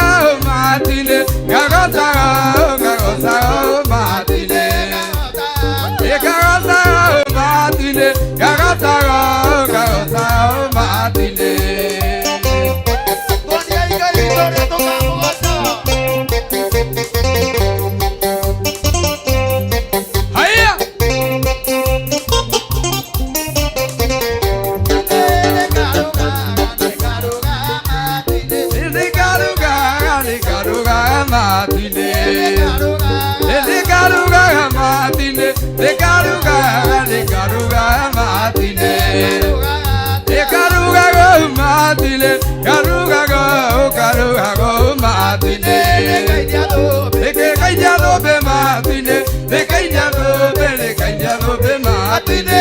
matine, ngagota, ngagota matine. Ngagota matine, ngagota, ngagota matine. Haya! Nikaruga, nikaruga matine. Nikaruga matine, nikaruga, nikaruga matine. Nikaruga go matine, karuga go, karuga go matine. Nikaija dobe matine, nikaija dobe, nikaija dobe matine.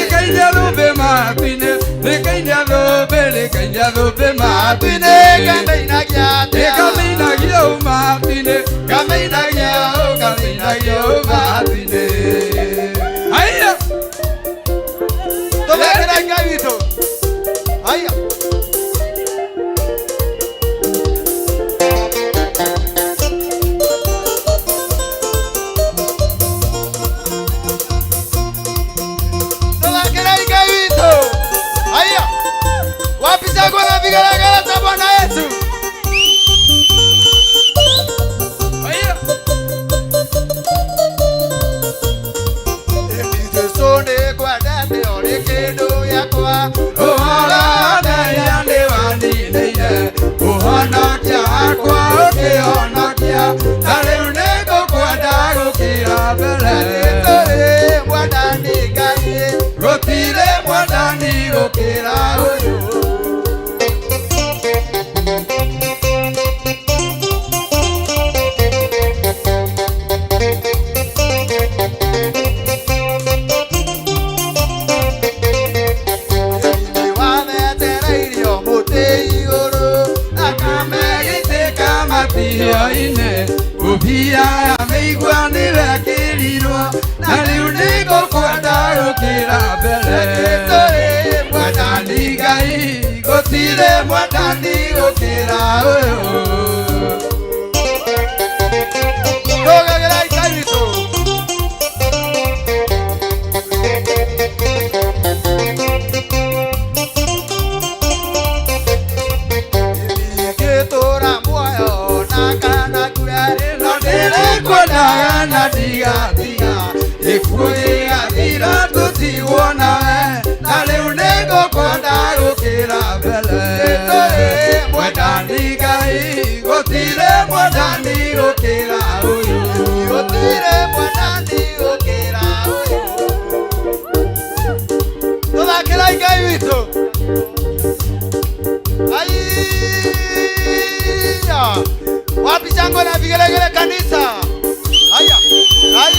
Nikaija dobe matine, nikaija dobe, nikaija dobe matine. Kamina yo matine, kamina yo matine. Haya! Tũthakĩre Ngai witũ. Haya. Tũthakĩre Ngai witũ. Haya. Wapi shangwe na vigelegele za Bwana Yesu? Haya! Jesu nĩngwendete ũrĩ kĩndũ gĩakwa. Ũhoro nĩwanĩire, ũhonokia wakwa ũkĩhonokia, na rĩu nĩngũkwenda gũkĩra mbere. Gũtirĩ mwendani Ngai. Gũtirĩ mwendani gũkĩra ũyũ. Nĩwametereirio mũtĩ igũrũ. Akamegĩtĩka matihio-inĩ, ngũbia ya mĩigua nĩwekĩrirwo, na rĩu nĩngũkwenda gũkĩra mbere. Gũtirĩ Mwendani Ngai, gũtirĩ mwendani gũkĩra ũyũ. Tũgagĩrai Ngai witũ. Ingĩtũũra muoyo na kana ngue, No ndĩrĩkwendaga na ndigatiga, gĩkuũ gĩgathira tũtigwo nawe, na rĩu nĩngũkwenda gũkĩra mbere. Gũtirĩ Mwendani Ngai, gũtirĩ mwendani gũkĩra ũyũ. Gũtirĩ mwendani gũkĩra ũyũ. Tũthakĩrai Ngai witũ. Haya. Wapi shangwe na vigelegele kanisa? Haya. Haya.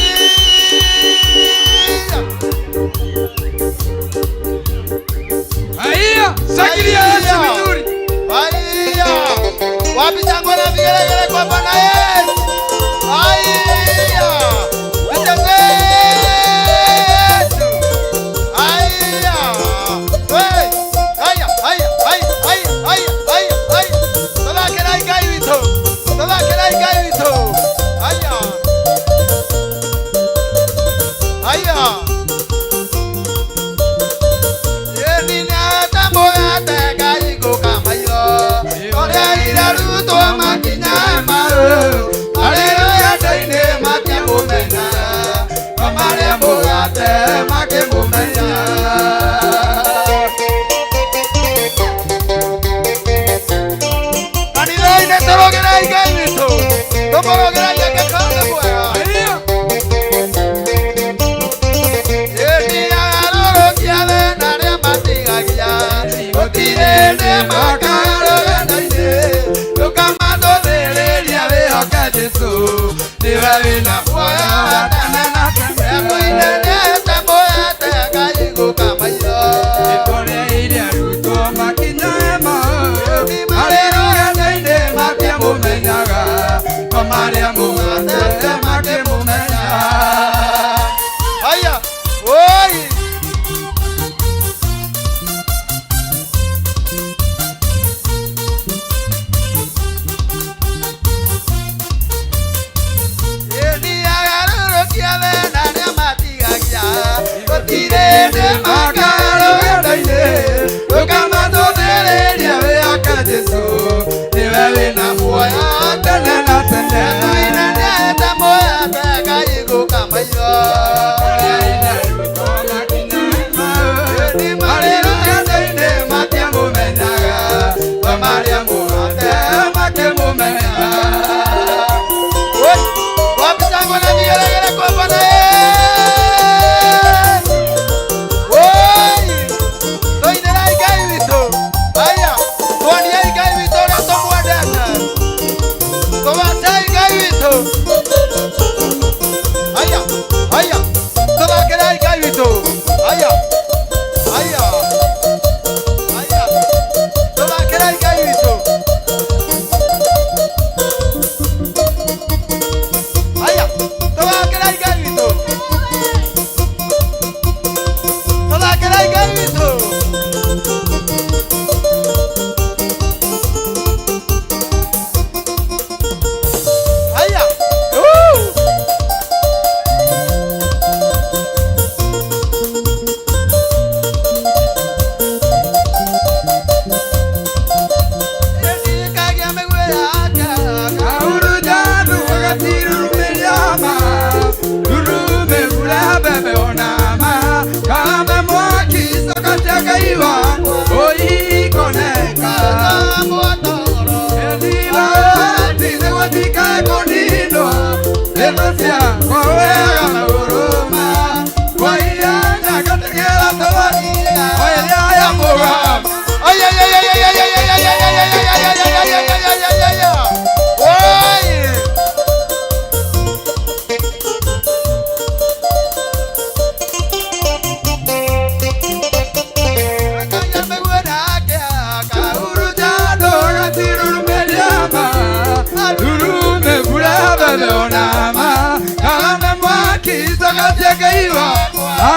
Haya, shangilia Yesu vizuri. Haya. Wapi shangwe na vigelegele kwa Bwana Yesu? Haya. Yesu. Haya. Hey. Haya, haya, haya, haya, haya, haya, haya. Tũthakĩrai Ngai witũ. Tũthakĩrai Ngai witũ. Haya. Haya. Kanitha-inĩ tũrũgĩrai Ngai witũ. Tũmũrũgĩrai angĩkorwo nĩ mwega. Haya. Ndũkamatũthĩrĩria wĩhoke Jesũ, nĩwe wĩna muoyo wa tene na tene. Nĩtũrĩire arutwo makinya Emau, marĩ rũgendo-inĩ matiamũmenyaga, no marĩa mũgate makĩmũmenya. Haya, oi. Ay, ay, ay, ay, ay, ay, ay, ay, ay, ay, ay, ay, ay, ay, ay, ay, ay, ay, ay, ay. Oi!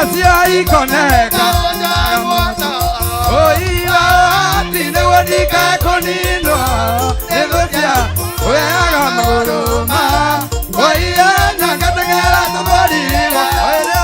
Asia ikoneka Oiwa tine wadika koninwa Egosia oyaga maguruma Oiya nyangatengera toboriwa Oya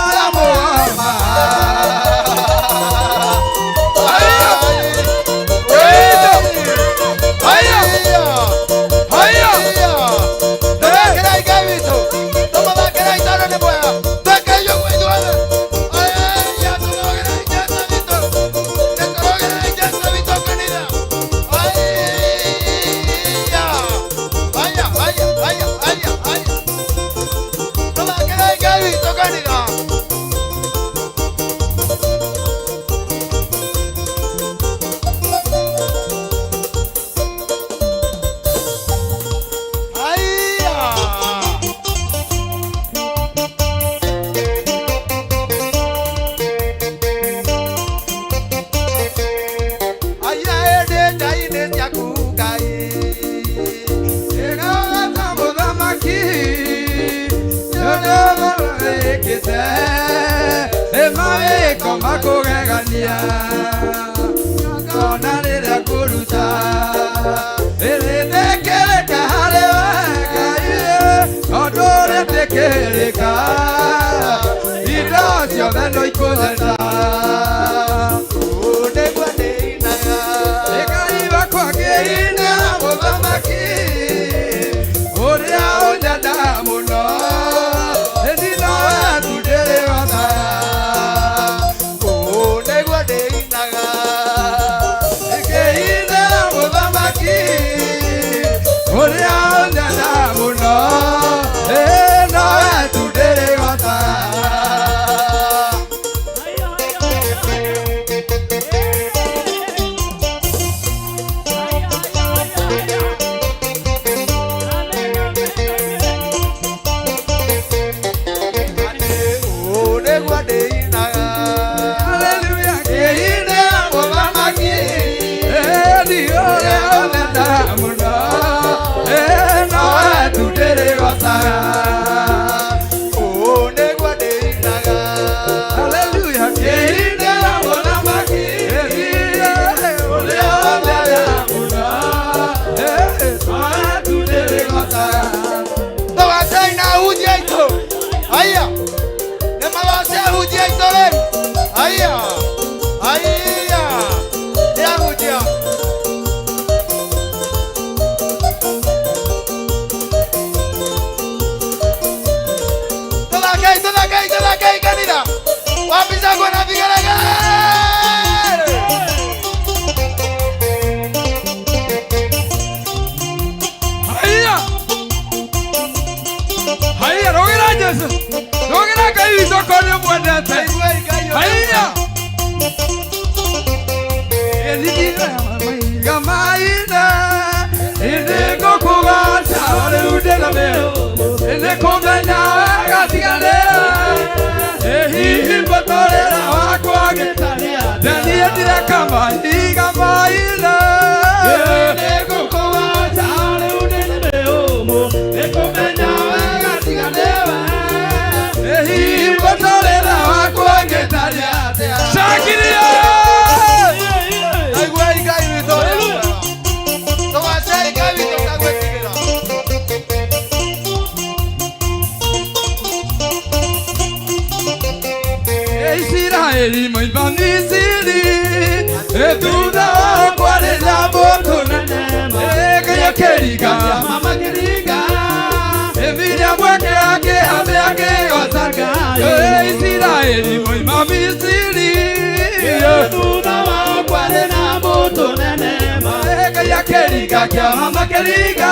muama Keriga,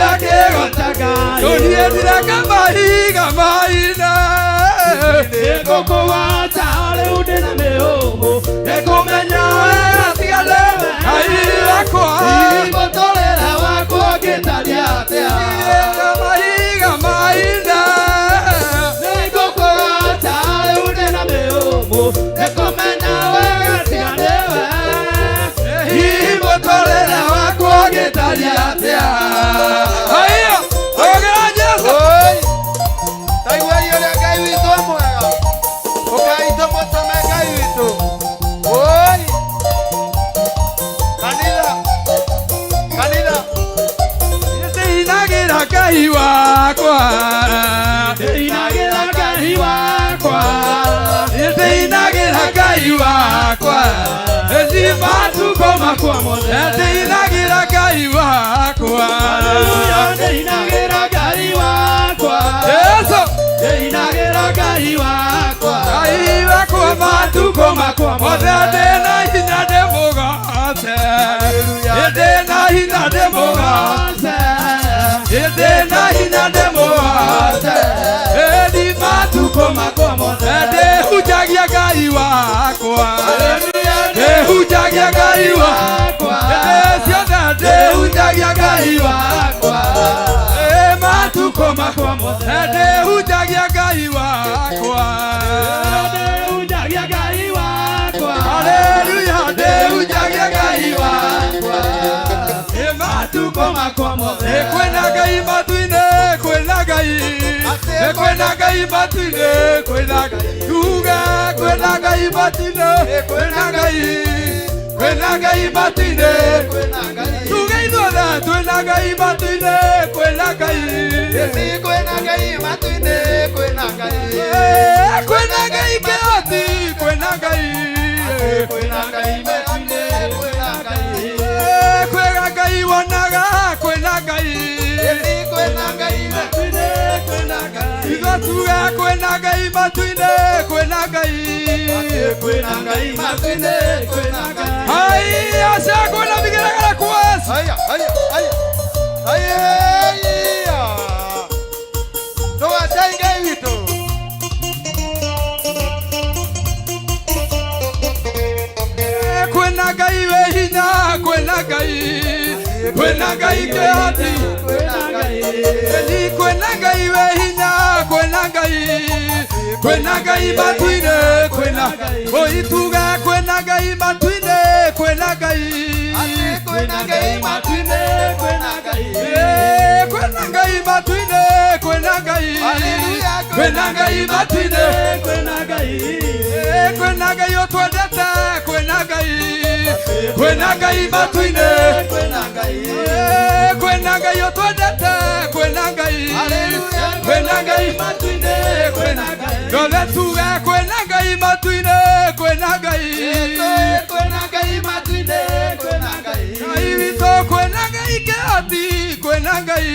Ndakĩgota Ngai. Tũniĩ ndireka mahiga maina. Nĩngũkũgwaca rĩu ndĩna mĩhũmũ Nĩngũmenya wega tiga nĩwe Ngai wakwa. Mũtũrĩre wakwa ũngĩtariĩ atĩa? Ndireka mahiga maina. Nĩngũkũgwaca rĩu ndĩna mĩhũmũ nĩngũmenya wega tiga nĩwe. Hihi mũtũrĩre wakwa ũngĩtariĩ atĩa? Haiya, hogera Jesũ. Oi, taiguai ũrĩa Ngai witũ e mwega. Ũkai tũmũtũme Ngai witũ. Oi, kanitha, kanitha. Ndĩinagĩra Ngai wakwa. Ndĩinagĩra Ngai wakwa. Ndĩinagĩra Ngai wakwa. Ĩthi matukũ makwa mothe. Ndĩinagĩra Ngai wakwa. Haleluya, ndĩinagĩra Ngai wakwa. Jesũ. Ndĩinagĩra Ngai wakwa. Ngai wakwa matukũ makwa mothe. Ndĩna hinya ndĩmũgooce. Ndĩna hinya ndĩmũgooce. Ndĩna hinya ndĩmũgooce. Ĩthi matukũ makwa mothe. Ndĩhunjagia Ngai wakwa. Ndĩhunjagia Ngai wakwa. Hĩndĩ ciothe ndĩhunjagia Ngai wakwa. Ĩ matukũ makwa mothe ndĩhunjagia Ngai wakwa. Ndĩhunjagia Ngai wakwa. Haleluya, ndĩhunjagia Ngai wakwa. Ĩ matukũ makwa mothe. Ĩ kwĩna Ngai matu-inĩ, kwĩna Ngai. Ĩ kwĩna Ngai matu-inĩ, kwĩna Ngai. Tuge kwĩna Ngai matu-inĩ, kwĩna Ngai. Kwĩna Ngai matu-inĩ, Kwĩna Ngai. tuge ithuothe twĩna Ngai matu-inĩ, kwĩna Ngai. Ĩni kwĩna Ngai matu-inĩ, kwĩna Ngai. Ĩ kwĩna Ngai kĩhoti, kwĩna Ngai. Kwĩna Ngai matu-inĩ, kwĩna Ngai. Ĩ kwĩna Ngai wonaga, kwĩna Ngai. Ĩni kwĩna Ngai matu-inĩ, kwĩna Ngai. Ithuĩ tuge kwĩna Ngai matu-inĩ, kwĩna Ngai. Kwĩna Ngai matu-inĩ, kwĩna Ngai. Haiya, shangwe na vigelegele kwa Yesu. Haya, haya, haya. Haya. Tũgacai Ngai witũ. Kwĩna Ngai wĩ hinya, kwĩna Ngai. Kwĩna Ngai kĩhoti. Kwĩna Ngai. Ĩni kwĩna Ngai wĩ hinya, kwĩna Ngai. Kwĩna Ngai matu-inĩ, kwĩna. Oi tuge kwĩna Ngai matu-inĩ, kwĩna Ngai. Atĩ kwĩna Ngai matu-inĩ, kwĩna Ngai. Ĩ kwĩna Ngai matu-inĩ, kwĩna Ngai. Haleluya, Kwĩna Ngai matu-inĩ, Kwĩna Ngai. Ĩ kwĩna Ngai ũtwendete, kwĩna Ngai. Kwĩna Ngai matu-inĩ. Kwĩna Ngai. Ĩ kwĩna Ngai ũtwendete, kwĩna Ngai. Haleluya, Kwĩna Ngai Matu-inĩ, kwĩna Ngai. Yothe tuge kwĩna Ngai matu-inĩ, kwĩna Ngai. Kwĩna Ngai matu-inĩ, kwĩna Ngai. Ngai witũ kwĩna Ngai kĩhoti, kwĩna Ngai.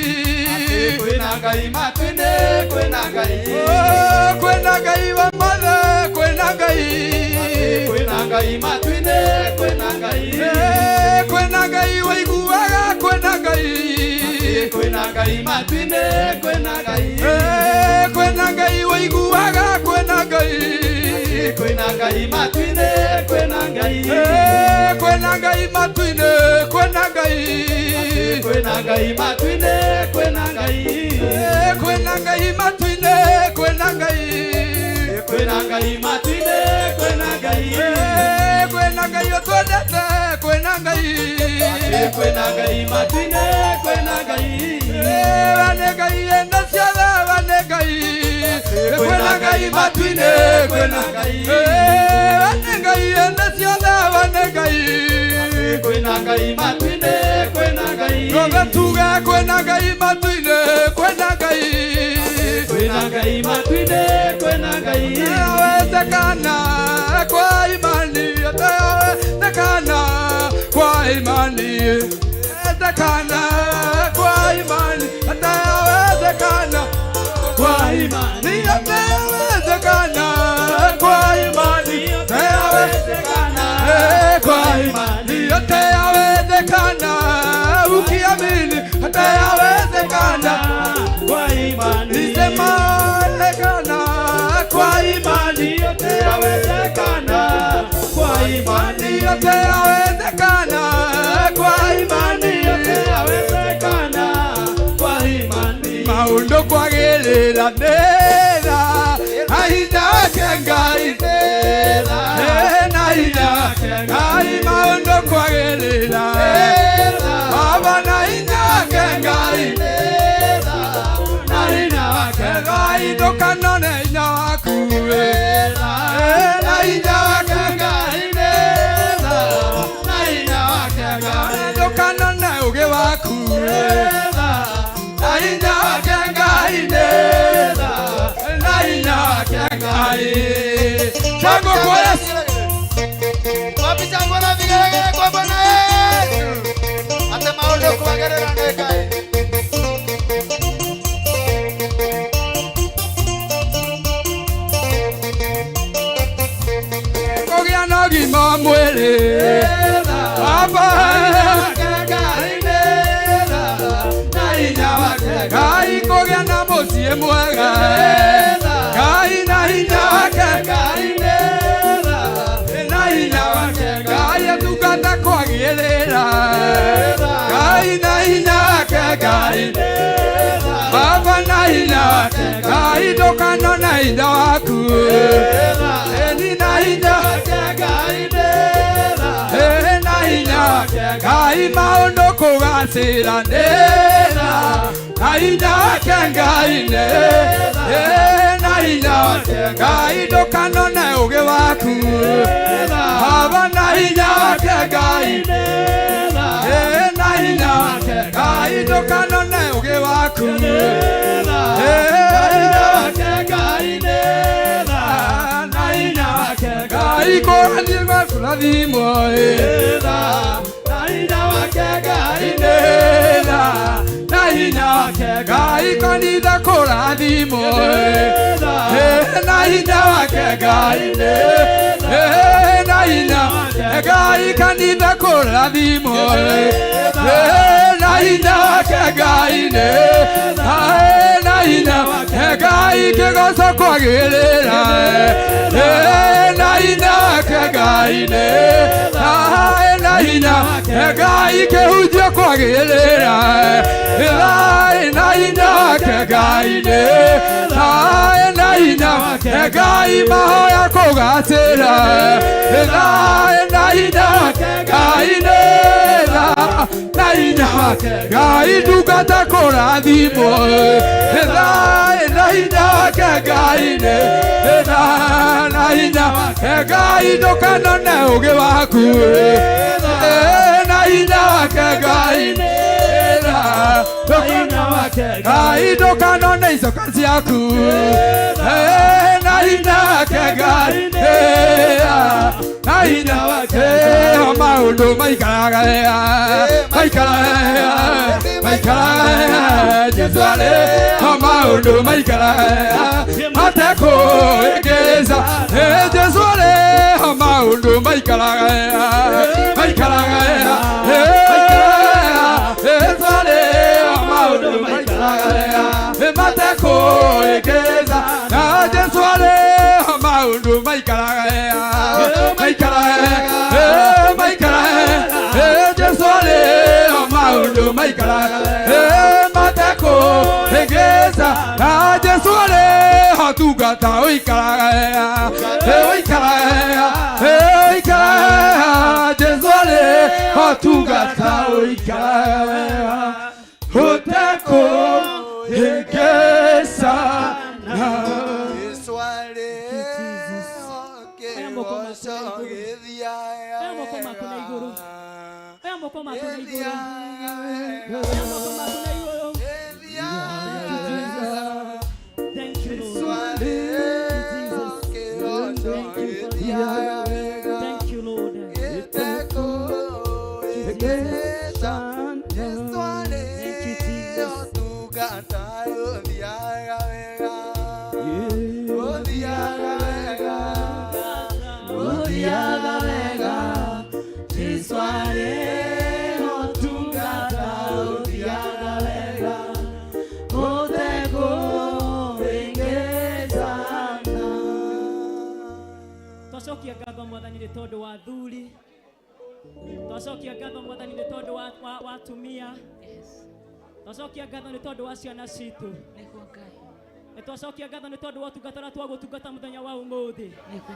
Kwĩna Ngai matu-inĩ, kwĩna Ngai. Oh, kwĩna Ngai wa mothe, kwĩna Ngai. Kwĩna Ngai matu-inĩ, kwĩna Ngai. Ĩ kwĩna Ngai ũiguaga, kwĩna Ngai. Kwĩna Ngai matu-inĩ, kwĩna Ngai. Ĩ kwĩna Ngai ũiguaga, kwĩna Ngai. Kwĩna Ngai matu-inĩ, kwĩna Ngai. Ĩ kwĩna Ngai matu-inĩ, kwĩna Ngai. Kwĩna Ngai matu-inĩ, kwĩna Ngai. Ĩ kwĩna Ngai matu-inĩ, kwĩna Ngai. Kwĩna Ngai matu-inĩ, kwĩna Ngai. Ĩ kwĩna Ngai ũtwendete, kwĩna Ngai. Kwĩna Ngai matu-inĩ, kwĩna Ngai. Ĩ wane Ngai ena ciothe, wane Ngai. Kwĩna Ngai matu-inĩ, kwĩna Ngai. Ĩ wane Ngai ena ciothe, wane Ngai. Kwĩna Ngai matu-inĩ, kwĩna Ngai. Yothe tuge kwĩna Ngai matu-inĩ, kwĩna Ngai. Kwĩna Ngai matu-inĩ, kwĩna Ngai. Yawezekana kwa imani, yawezekana kwa imani, yawezekana kwa imani, yawezekana kwa imani, yawezekana kwa imani, yawezekana kwa imani, yote yawezekana ukiamini, hata yawezekana. imani yote yawezekana, kwa imani yote yawezekana, kwa imani maũndũ kwagĩrĩra nĩra ahinda wake Ngai nĩra na hinya wake Ngai maũndũ kwagĩrĩra Baba na hinya wake Ngai nĩra na hinya wake Ngai ndũkanone hinya waku na hinya wake Ngai nĩra na hinya wake Ngai ndũkanone ũũgĩ waku na hinya wake Ngai nĩra na hinya wake Ngai. Shangwe kwa Yesu. Wapi shangwe na vigelegele kwa Bwana Yesu. Ate maũndũ kwagĩrĩra nĩ Ngai. Kũgĩa na ũgima wa mwĩrĩ Baba Ngai kũgĩa na mũciĩ mwega Ngai na hinya wake Ngai na hinya wake Ngai atungata kwagĩrĩra Ngai na hinya wake Ngai Baba na hinya wake Ngai ndũkanone hinya waku Eni na hinya wake Ngai na hinya wake Ngai maũndũ kũgacĩra nĩra na hinya wake Ngai na hinya wake Ngai ndũkanone ũũgĩ waku Baba na hinya wake Ngai na hinya wake Ngai ndũkanone ũũgĩ waku na hinya wake Ngai kũrathima kũrathimwo na hinya wake Ngai na hinya wake Ngai kanitha kũrathimwo na hinya wake Ngai na hinya wake Ngai kanitha kũrathimwo na hinya wake Ngai na hinya wake Ngai kĩgoco kwagĩrĩra na hinya wake Ngai na hinya wake Ngai kĩhunjio kwagĩrĩra na hinya wake Ngai na hinya wake Ngai mahoya kũgacĩra na hinya wake Ngai na hinya wake Ngai ndungata kũrathimwo na hinya wake Ngai na hinya wake Ngai ndũkanone ũũgĩ waku na hinya wake Ngai Ngai ndũkanone icoka ciaku na hinya wake Ngai na hinya wake maũndũ maikaraga maikaraga maikaraga Jesũ arĩ maũndũ maikaraga matekũhĩngĩca Jesũ arĩ maũndũ maikaraga maikaraga Jesũ arĩ maũndũ maikaraga matekũhĩngĩca na Jesũ arĩ maũndũ maikaraga maikaraga maikaraga Jesũ arĩ maũndũ maikaraga matekũhĩngĩca na Jesũ arĩ tungata ũikaraga ũikaraga ũikaraga Jesũ arĩ tungata ũikaraga ũtekũhĩngĩca Yesu arĩ Oya moko maku na igũrũ. Oya moko maku na igũrũ. Oya moko maku na igũrũ. Oya moko maku na igũrũ. Thank you, Lord. Thank you, Father. Thank you, Lord. Thank you, Jesus. Twacokia ngatho Mwathani nĩ tondũ wa athuri Twacokia ngatho Mwathani nĩ tondũ wa, wa, wa atumia. Twacokia ngatho nĩ tondũ wa ciana citũ. Nĩguo Ngai. Nĩ twacokia ngatho nĩ tondũ wa ũtungata ũrĩa twagũtungata mũthenya wa ũmũthĩ. Nĩguo.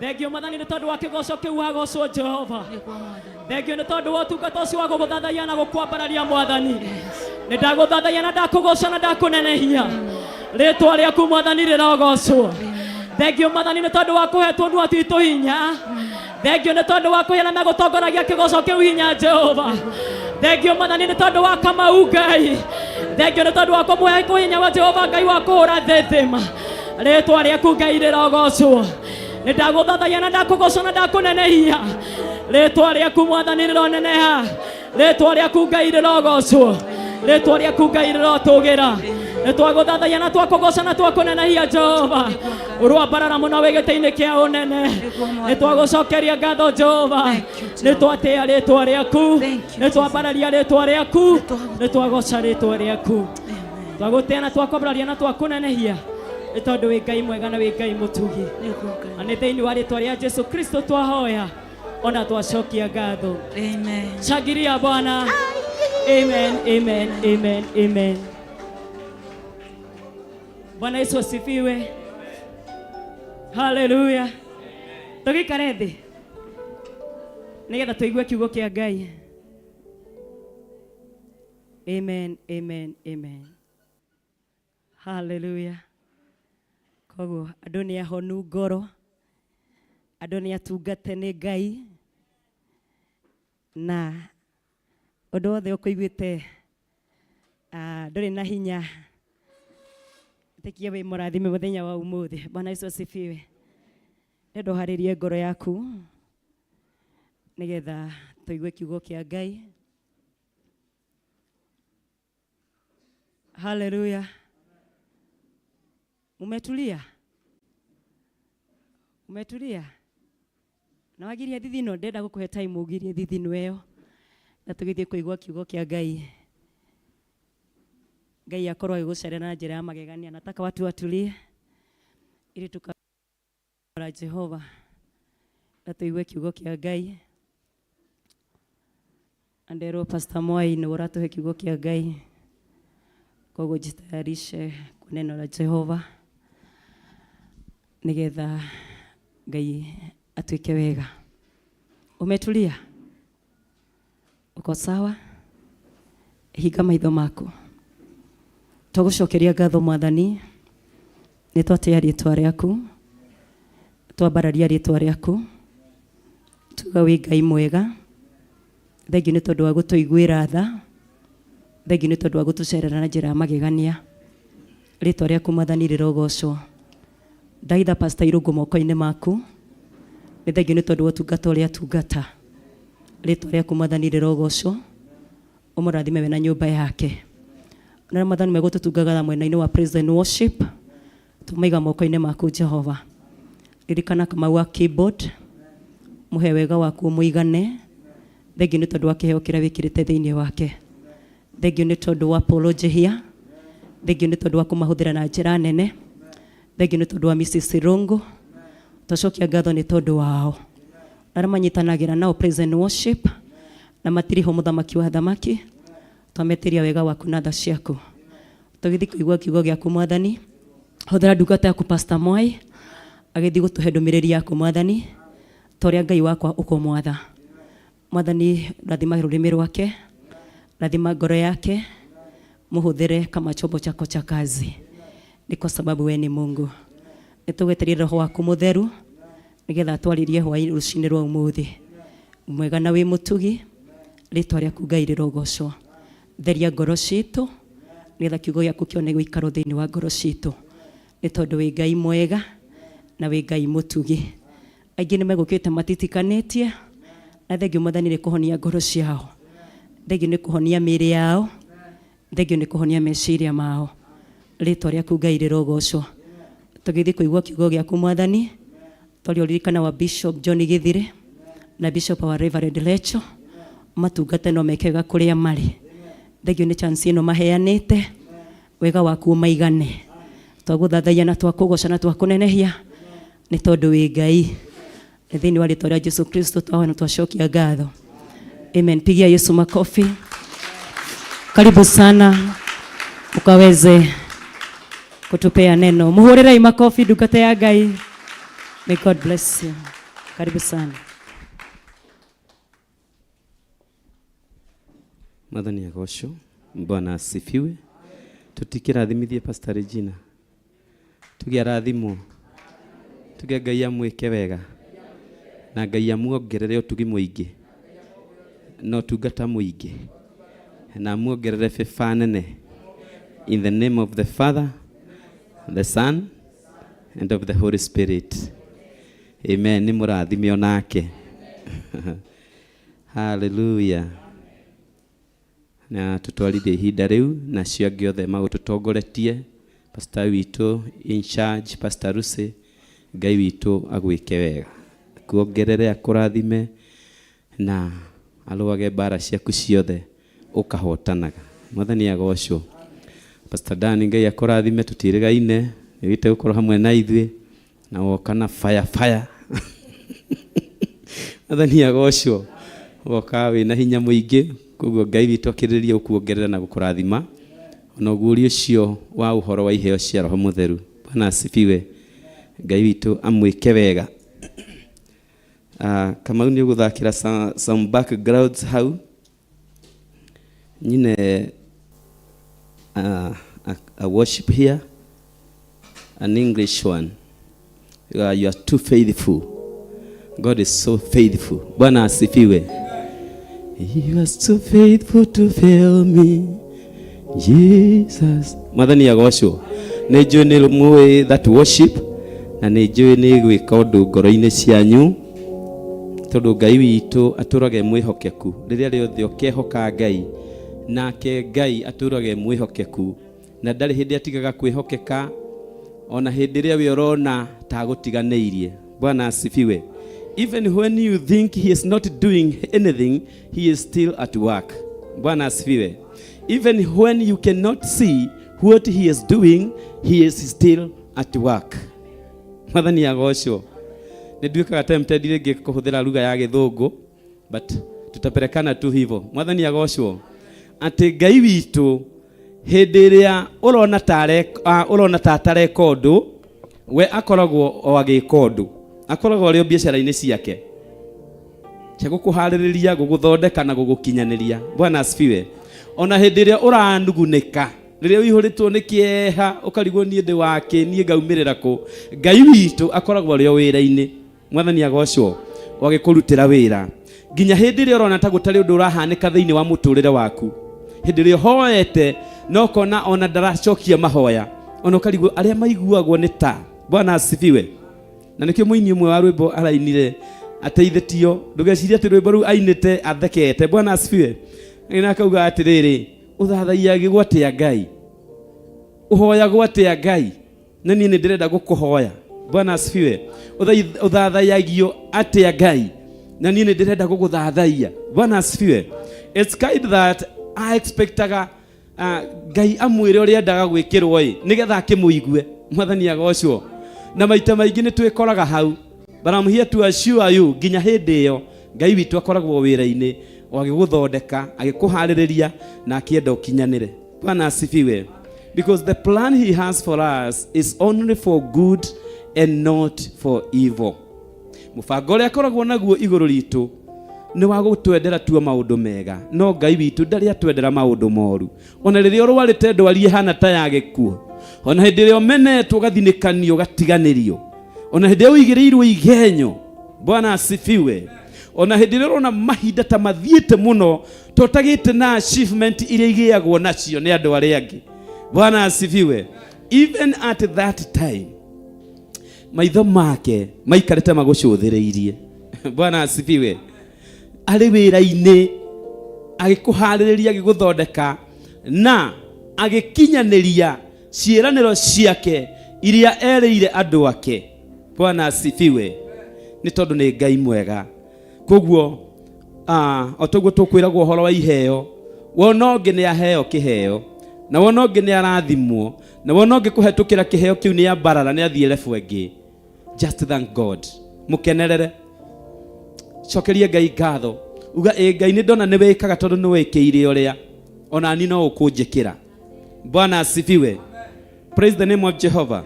Thengio Mwathani nĩ tondũ wa kĩgoco kĩu wagocwo Jehova. Nĩguo Mwathani. Thengio nĩ tondũ wa ũtungata ũcio wa gũgũthathaiya na gũkwambararia Mwathani. Nĩ ndagũthathaiya na ndakũgoca na ndakũnenehia. Rĩtwa rĩaku Mwathani rĩrogocwo. Thengio Mwathani nĩ tondũ wa kũhe tũnua twitũ hinya. Thengio nĩ tondũ wa kũhe arĩa megũtongoragia kĩgoco kĩu hinya Jehova. Thengio Mwathani nĩ tondũ wa Kamau Ngai. Thengio nĩ tondũ wa kũmũhe kũhinya wa Jehova Ngai wa kũhũra thĩthĩma. Rĩtwa rĩaku Ngai rĩrogocwo. Nĩ ndagũthathaiya na ndakũgoca na ndakũnenehia. Rĩtwa rĩaku Mwathani rĩroneneha. Rĩtwa rĩaku Ngai rĩrogocwo. Rĩtwa rĩaku Ngai rĩrotũgĩra. Nĩ twagũthathaiya na twakũgoca na twakũnenehia Jehova. Ũroambarara mũno wĩ gĩtĩ-inĩ kĩa ũnene. Nĩ twagũcokeria ngatho Jehova. Nĩ twatĩa rĩtwa rĩaku. Nĩ twambararia rĩtwa rĩaku. Nĩ twagoca rĩtwa rĩaku. Twagũtĩa na twakwambararia na twakũnenehia. Nĩ tondũ wĩ Ngai mwega na wĩ Ngai mũtugi. Nĩguo Ngai. Na nĩ thĩinĩ wa rĩtwa rĩa Jesu Kristo twahoya ona twacokia ngatho. Amen. Shangilia Bwana. Amen, amen, amen, amen. Bwana Yesu asifiwe. Haleluya. Tũgĩikare thĩ nĩgetha tũigue kiugo kĩa Ngai. Amen, amen, amen. Haleluya. Koguo andũ nĩ ahonu ngoro, andũ nĩ atungate nĩ Ngai, na ũndũ wothe ũkũiguĩte ndũrĩ na hinya, ĩtĩkia wĩ mũrathime mũthenya wa ũmũthĩ. Bwana Yesu asifiwe. Ndĩrenda ũharĩrie ngoro yaku nĩgetha tũigue kiugo kĩa Ngai. Haleluya. Mumetulia? Umetulia? Na wagiria thithino, ndĩrenda gũkũhe time ũgirie thithino ĩyo na tũgĩthiĩ kũigua kiugo kĩa Ngai. Ngai akorwo agĩgũcerera na njĩra ya magegania. Nataka watu watulie ili tukara Jehova na tũigue kiugo kĩa Ngai. Anderwo Pastor Mwai nĩ ũratũhe kiugo kĩa Ngai, koguo jitayarishe kwa neno la Jehova nĩgetha Ngai atuĩke wega. Umetulia? Uko sawa? Hinga maitho maku. Twagũcokeria ngatho Mwathani, nĩ twatĩa rĩtwa rĩaku, twambararia rĩtwa rĩaku, tuga wĩ Ngai mwega. Thengiũ nĩ tondũ wa gũtũiguĩra tha, thengiũ nĩ tondũ wa gũtũcerera na njĩra ya magegania. Rĩtwa rĩaku Mwathani rĩrogocwo. Ndaitha Pastor Irũngũ moko-inĩ maku, nĩ thengiũ nĩ tondũ wa ũtungata ũrĩa atungata. Rĩtwa rĩaku Mwathani rĩrogocwo, ũmũrathime we na nyũmba yake. Na Mwathani megũtũtungaga mwena-inĩ wa praise and worship, tũmaiga moko-inĩ maku Jehova. Ririkana Kamau wa keyboard, mũhe wega waku ũmũigane. Thengiũ nĩ tondũ wa kĩheo kĩrĩa wĩkĩrĩte thĩinĩ wake. Thengiũ nĩ tondũ wa Paul Njihia, thengiũ nĩ tondũ wa kũmahũthĩra na njĩra nene. Thengiũ nĩ tondũ wa Mrs. Irungu, twacokia ngatho nĩ tondũ wao. Arĩa manyitanagĩra nao praise and worship, na matirĩ ho mũthamaki wa thamaki, twametĩria wega waku na tha ciaku. Tũgĩthiĩ kũigua kiugo gĩaku Mwathani, hũthĩra ndungata yaku Pastor Mwai, agĩthiĩ gũtũhe ndũmĩrĩri yaku Mwathani, ta ũrĩa Ngai wakwa ũkũmwatha. Mwathani, rathima rũrĩmĩ rwake, rathima ngoro yake, mũhũthĩre kama chombo chako cha kazi, ni kwa sababu we ni Mungu. Nĩtũgwetereire roho waku mũtheru nĩgetha atwarĩrie hwaĩ rũcinĩ rwa ũmũthĩ. Mwega na wĩ mũtugi, rĩtwa rĩaku Ngai rĩrogocwo. Theria ngoro citũ nĩgetha kiugo gĩaku kĩone gũikaro thĩinĩ wa ngoro citũ, nĩ tondũ wĩ Ngai mwega na wĩ Ngai mũtugi. Aingĩ nĩ megũkĩte matitikanĩtie, na thengio Mwathani nĩ kũhonia ngoro ciao, thengio nĩ kũhonia mĩĩrĩ yao, thengio nĩ kũhonia meciria mao. Rĩtwa rĩaku Ngai rĩrogocwo. Tũgĩthiĩ kũigua kiugo gĩaku Mwathani, twaria ũririkana wa Bishop John Githire na Bishop wa Reverend Lecho, matungate no mekega kũrĩa marĩ. Thengio nĩ chance ĩno maheanĩte, wega waku ũmaigane. Twagũthathaiya na twakũgoca na twakũnenehia nĩ tondũ wĩ Ngai. Nĩ thĩinĩ wa rĩtwa rĩa Jesu Kristo twahoya na twacokia ngatho. Amen. Pigia Yesu makofi. Karibu sana ukaweze kutupea neno. Muhurĩrei makofi ndungata ya Ngai. May God bless you. Karibu sana. Mwathani agocwo. Bwana asifiwe. Tutikirathimithie Pastor Regina. Tuge arathimwo. Tuge Ngai amwĩke wega. Na Ngai amuongerere ũtugi mũingĩ. Na ũtungata mũingĩ. Na amuongerere favor nene. In the name of the Father, the Son, and of the Holy Spirit. Amen. Nĩ mũrathime onake. Hallelujah. Na tutwarithie ihinda rĩu na acio angĩ othe magũtũtongoretie, pastor witũ in charge, Pastor Lucy, Ngai witũ agwĩke wega, akuongerere, akũrathime na arũage mbara ciaku ciothe ũkahotanaga. Mwathani agocwo. Pastor Dan, Ngai akũrathime, tũtirĩgaine, nĩwĩte gũkorwo hamwe na ithuĩ na woka na fire fire. Mwathani agocwo. Woka wĩna hinya mũingĩ, koguo Ngai witũ akĩrĩrĩria gũkuongerera na gũkũrathima ona ũguũrio ũcio wa ũhoro wa iheo cia Roho Mũtheru. Bwana asifiwe. Ngai witũ amwĩke wega. Kamau nĩ ũgũthakĩra some backgrounds hau nyine, a worship here, an English one. You are too faithful. God is so faithful. Bwana asifiwe. You are so faithful to fail me, Jesus. Mwathani agocwo. Nĩ njũĩ nĩ mũĩ that worship na nĩ njũĩ nĩ gwĩka ũndũ ngoro-inĩ cianyu tondũ Ngai witũ atũrage mwĩhokeku. Rĩrĩa rĩothe ũkehoka Ngai, nake Ngai atũrage mwĩhokeku na ndarĩ hĩndĩ atigaga kwĩhokeka ona hĩndĩ ĩrĩa we ũrona ta agũtiganĩirie. Bwana asifiwe. Even when you think he is not doing anything, he is still at work. Bwana asifiwe. Even when you cannot see what he is doing, he is still at work. Mwathani agocwo. Nĩ nduĩkaga tempted rĩngĩ kũhũthĩra lugha ya Gĩthũngũ, but tutapelekana tu hivyo. Mwathani agocwo. Atĩ Ngai witũ hĩndĩ ĩrĩa ũrona ta ũrona ta atareka ũndũ, we akoragwo o agĩka ũndũ, akoragwo arĩ o biacara-inĩ ciake cia gũkũharĩrĩria, gũgũthondeka na gũgũkinyanĩria. Bwana asifiwe. Ona hĩndĩ ĩrĩa ũranugunĩka, rĩrĩa ũihũrĩtwo nĩ kĩeha, ũkarigwo niĩ ndĩ wake, niĩ ngaumĩrĩra kũ, Ngai witũ akoragwo arĩ o wĩra-inĩ. Mwathani agocwo. O agĩkũrutĩra wĩra nginya hĩndĩ ĩrĩa ũrona ta gũtarĩ ũndũ ũrahanĩka thĩinĩ wa mũtũrĩre waku, hĩndĩ ĩrĩa ũhoete na ũkona ona ndaracokia mahoya, ona ũkarigwo arĩa maiguagwo nĩ ta. Bwana asifiwe. Na nĩkĩo mũini ũmwe wa rwĩmbo arainire ateithĩtio, ndũgecirie atĩ rwĩmbo rũu ainĩte athekete. Bwana asifiwe. Na akauga atĩrĩrĩ, ũthathaiya atĩa Ngai, ũhoyagwo atĩa Ngai, na niĩ nĩ ndĩrenda gũkũhoya. Bwana asifiwe. Ũthathayagio atĩa Ngai, na niĩ nĩ ndĩrenda gũgũthathaiya. Bwana asifiwe. It's kind that I expectaga Ngai amwĩre ũrĩa endaga gwĩkĩrwo ĩ nĩgetha akĩmũigue. Mwathani agocwo. Na maita maingĩ nĩ twĩkoraga hau, but I'm here to assure you, nginya hĩndĩ ĩyo Ngai witũ akoragwo wĩra-inĩ o agĩgũthondeka, agĩkũharĩrĩria na akĩenda ũkinyanĩre. Bwana asifiwe. Because the plan he has for us is only for good and not for evil. Mũbango ũrĩa akoragwo naguo igũrũ ritũ nĩ wa gũtwendera tuo maũndũ mega, no Ngai witũ ndarĩ atwendera maũndũ moru. Ona rĩrĩa ũrwarĩte ndwari ĩhana ta ya gĩkuũ, ona hĩndĩ ĩrĩa ũmenetwo, ũgathinĩkanio, ũgatiganĩrio, ona hĩndĩ ĩrĩa ũigĩrĩirwo igenyo. Bwana asifiwe. Ona hĩndĩ ĩrĩa ũrona mahinda ta mathiĩte mũno tũtagĩte na achievement iria igĩagwo nacio nĩ andũ arĩa angĩ. Bwana asifiwe. Even at that time maitho make maikarĩte magũcũthĩrĩirie. Bwana asifiwe. Arĩ wĩra-inĩ agĩkũharĩrĩria, agĩgũthondeka na agĩkinyanĩria ciĩranĩro ciake iria erĩire andũ ake. Bwana asifiwe. Nĩ tondũ nĩ Ngai mwega. Koguo o toguo tũkwĩragwo ũhoro wa iheo, wona ũngĩ nĩ aheo kĩheo, na wona ũngĩ nĩ arathimwo, na wona ũngĩ kũhetũkĩra kĩheo kĩu nĩ ambarara, nĩ athiĩ level ĩngĩ. Just thank God. Mũkenerere, cokerie Ngai ngatho. Uga ĩ Ngai nĩ ndona nĩ wĩkaga tondũ nĩ wĩkĩire ũrĩa ona ni no ũkũnjĩkĩra. Bwana asifiwe. Praise the name of Jehovah.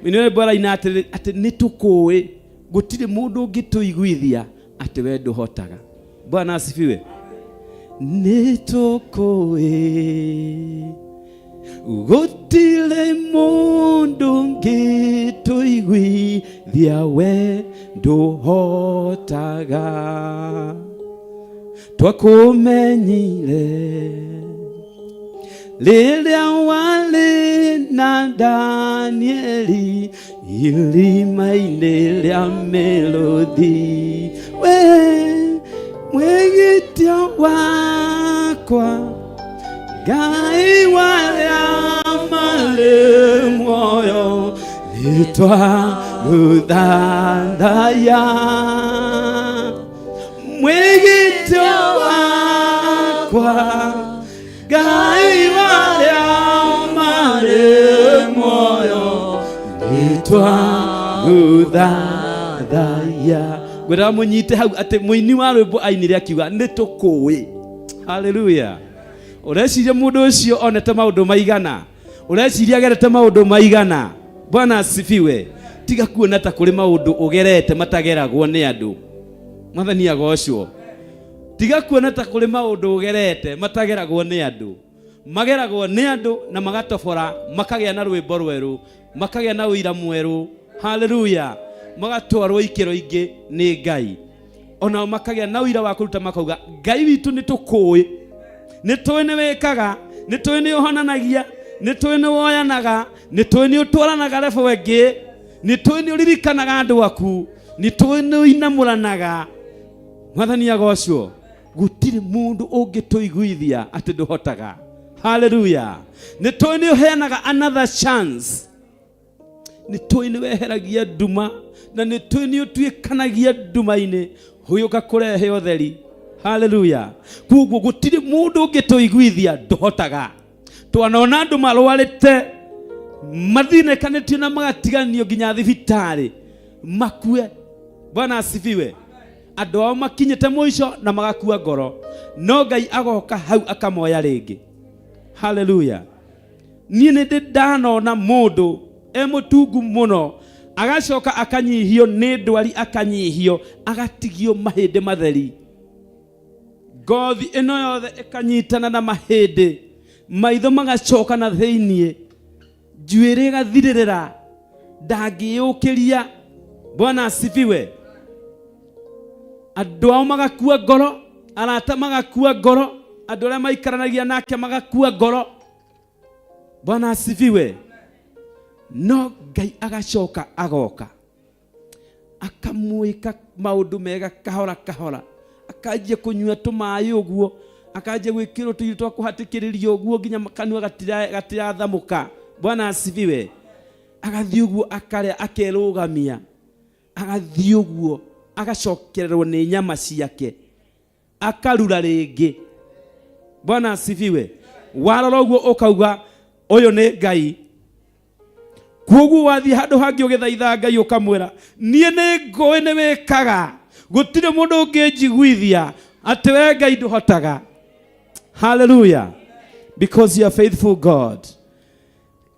Nĩ rwĩmbo araina atĩ atĩ nĩ tũkũĩ gũtirĩ mũndũ ũngĩtũiguithia atĩ we ndũhotaga. Bwana asifiwe. Nĩ tũkũĩ gũtirĩ mũndũ ũngĩtũiguithia we ndũhotaga. Twakũmenyire rĩrĩa warĩ na Danieli irima-inĩ rĩa mĩrũthi. We mwĩgitio wakwa Ngai warĩa marĩ muoyo nĩtwagũthathaya mwĩgitio wakwa Ngai warĩa marĩ muoyo nĩtwagũthathaya. Ngwendaga mũnyite hau atĩ mũini wa rwĩmbo ainire akiuga nĩ tũkũĩ. Haleluya. Ũreciria mũndũ ũcio onete maũndũ maigana? Ũreciria agerete maũndũ maigana? Bwana asifiwe. Tiga kuona ta kũrĩ maũndũ ũgerete matageragwo nĩ andũ. Mwathani agocwo. Tiga kuona ta kũrĩ maũndũ ũgerete matageragwo nĩ andũ. Mageragwo nĩ andũ na magatobora, makagĩa na rwĩmbo rwerũ, makagĩa na ũira mwerũ. Haleluya. Magatwarwo ikĩro ingĩ nĩ Ngai. Onao makagĩa na ũira wa kũruta makauga Ngai witũ nĩ tũkũĩ, nĩ tũĩ nĩ wĩkaga, nĩ tũĩ nĩ ũhonanagia, nĩ tũĩ nĩ woyanaga, nĩ tũĩ nĩ ũtwaranaga rebo ĩngĩ, nĩ tũĩ nĩ ũririkanaga andũ aku, nĩ tũĩ nĩ ũinamũranaga. Mwathani agocwo. Gũtirĩ mũndũ ũngĩtũiguithia atĩ ndũhotaga. Haleluya. Nĩ tũĩ nĩ ũheanaga another chance, nĩ tũĩ nĩ weheragia nduma, na nĩ tũĩ nĩ ũtuĩkanagia nduma-inĩ ũgĩũka kũrehe ũtheri. Haleluya. Koguo gũtirĩ mũndũ ũngĩtũiguithia ndũhotaga. Twanona andũ marwarĩte mathinĩkanĩtio na magatiganio nginya thibitarĩ makue. Bwana asifiwe. Andũ ao makinyĩte mũico na magakua ngoro, no Ngai agoka hau akamoya rĩngĩ. Haleluya. Niĩ nĩ ndĩ ndanona mũndũ e mũtungu mũno agacoka akanyihio nĩ ndwari, akanyihio agatigio mahĩndĩ matheri, ngothi ĩno yothe ĩkanyitana na mahĩndĩ, maitho magacoka na thĩiniĩ, njuĩrĩ ĩgathirĩrĩra, ndangĩyũkĩria. Bwana asifiwe. Andũ ao magakua ngoro, arata magakua ngoro, andũ arĩa maikaranagia nake magakua ngoro. Bwana asifiwe. No Ngai agacoka agoka akamwĩka maũndũ mega kahora kahora, akanjia kũnyua tũmaĩ ũguo, akanjia gwĩkĩrwo tũirio twa kũhatĩkĩrĩria ũguo nginya kanua gatirathamũka. Bwana asifiwe. Agathiĩ ũguo akarĩa, akerũgamia, agathiĩ ũguo agacokererwo nĩ nyama ciake, akarura rĩngĩ. Bwana asifiwe. Warora ũguo ũkauga ũyũ nĩ Ngai. Koguo wathiĩ handũ hangĩ ũgĩthaitha Ngai ũkamwĩra niĩ nĩ ngũĩ nĩ wĩkaga, gũtirĩ mũndũ ũngĩnjiguithia atĩ we Ngai ndũhotaga. Hallelujah. Because you are faithful God.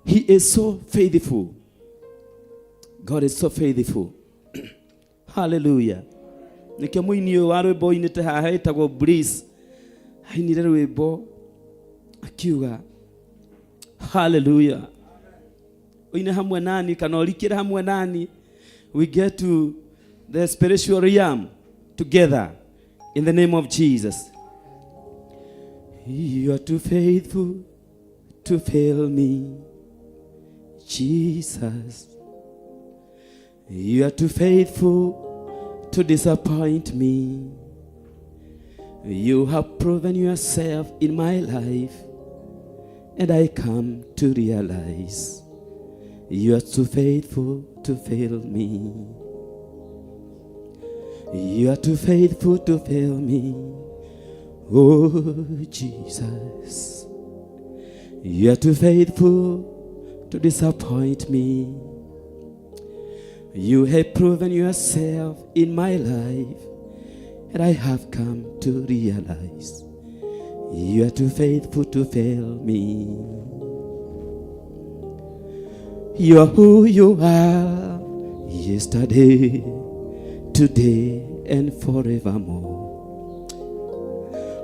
He is so faithful. God is so faithful. Hallelujah. Nĩkĩo mũini ũyũ wa rwĩmbo ũinĩte haha ĩtagwo Bliss ainire rwĩmbo akiuga hallelujah. Ũine hamwe nani kana ũrikĩre hamwe nani, we get to the spiritual realm together in the name of Jesus. You are too faithful to fail me, Jesus. You are too faithful to disappoint me. You have proven yourself in my life, and I come to realize you are too faithful to fail me. You are too faithful to fail me. Oh, Jesus. You are too faithful to disappoint me. You have proven yourself in my life, And I have come to realize you are too faithful to fail me. You are who you are yesterday, today, and forevermore.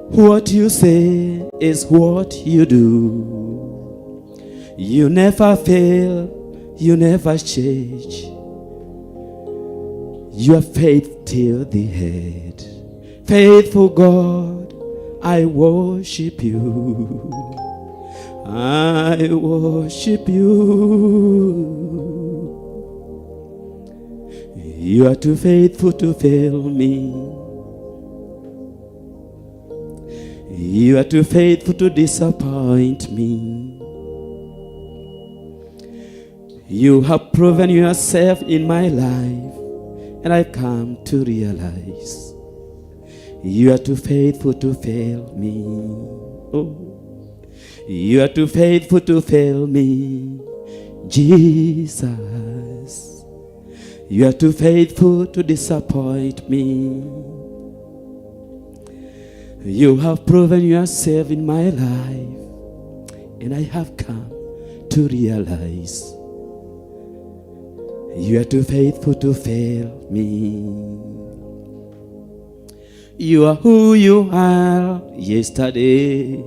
What you say is what you do. You never fail, you never change. You are faith till the end. Faithful God, I worship you. I worship you. You are too faithful to fail me. You are too faithful to disappoint me. You have proven yourself in my life, and I've come to realize you are too faithful to fail me. Oh, you are too faithful to fail me, Jesus. You are too faithful to disappoint me. You have proven yourself in my life, and I have come to realize you are too faithful to fail me. You are who you are yesterday,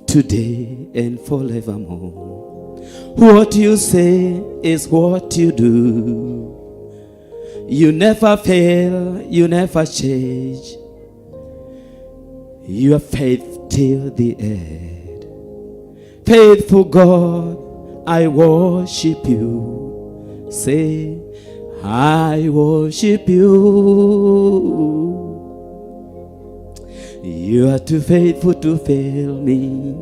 today, and forevermore. What you say is what you do. You never fail, you never change. You are faithful till the end. Faithful God, I worship you. Say, I worship you. You are too faithful to fail me.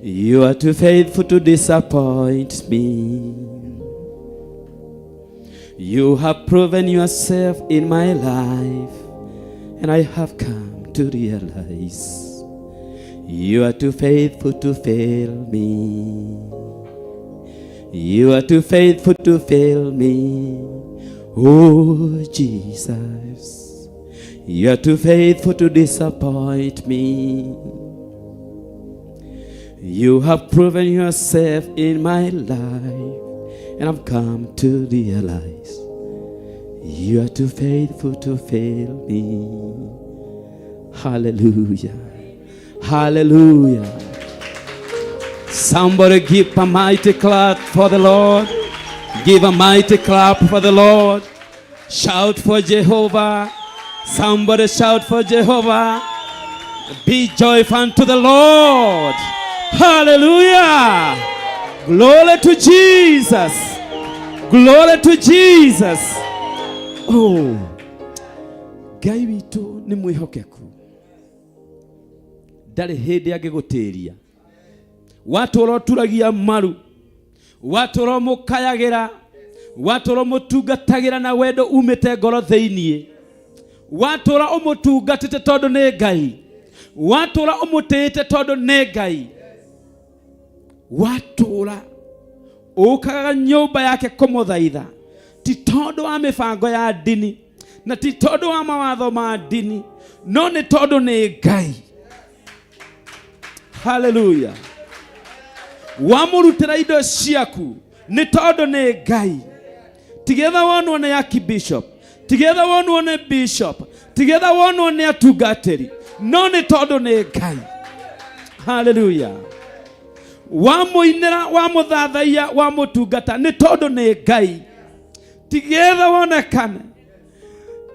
You are too faithful to disappoint me. You have proven yourself in my life, and I have come to realize you are too faithful to fail me. You are too faithful to fail me. Oh, Jesus. You are too faithful to disappoint me. You have proven yourself in my life, and I've come to realize you are too faithful to fail me. Hallelujah. Hallelujah. Somebody give a mighty clap for the Lord. Give a mighty clap for the Lord. Shout for Jehovah. Somebody shout for Jehovah. Be joyful unto the Lord. Hallelujah. Glory to Jesus. Glory to Jesus. Oh. Ngai witũ nĩ mwĩhokeku. Ndarĩ hĩndĩ angĩgũtĩria. Watũra ũturagia maru. Watũra ũmũkayagĩra. Watũra ũmũtungatagĩra na wendo umĩte ngoro thĩiniĩ. Watũra ũmũtungatĩte tondũ nĩ Ngai. Watũra ũmũtĩĩte tondũ nĩ Ngai. Watũra ũkaga nyũmba yake kũmũthaitha ti tondũ wa mĩbango ya ndini na ti tondũ wa mawatho ma ndini no nĩ tondũ nĩ Ngai. Haleluya. Wamũrutĩra indo ciaku nĩ tondũ nĩ Ngai. Tigetha wonwo nĩ archbishop, tigetha wonwo nĩ bishop, tigetha wonwo nĩ atungatĩri, no nĩ tondũ nĩ Ngai. Haleluya. Wamũinĩra, wamũthathaiya, wamũtungata nĩ tondũ nĩ Ngai. Tigetha wonekane,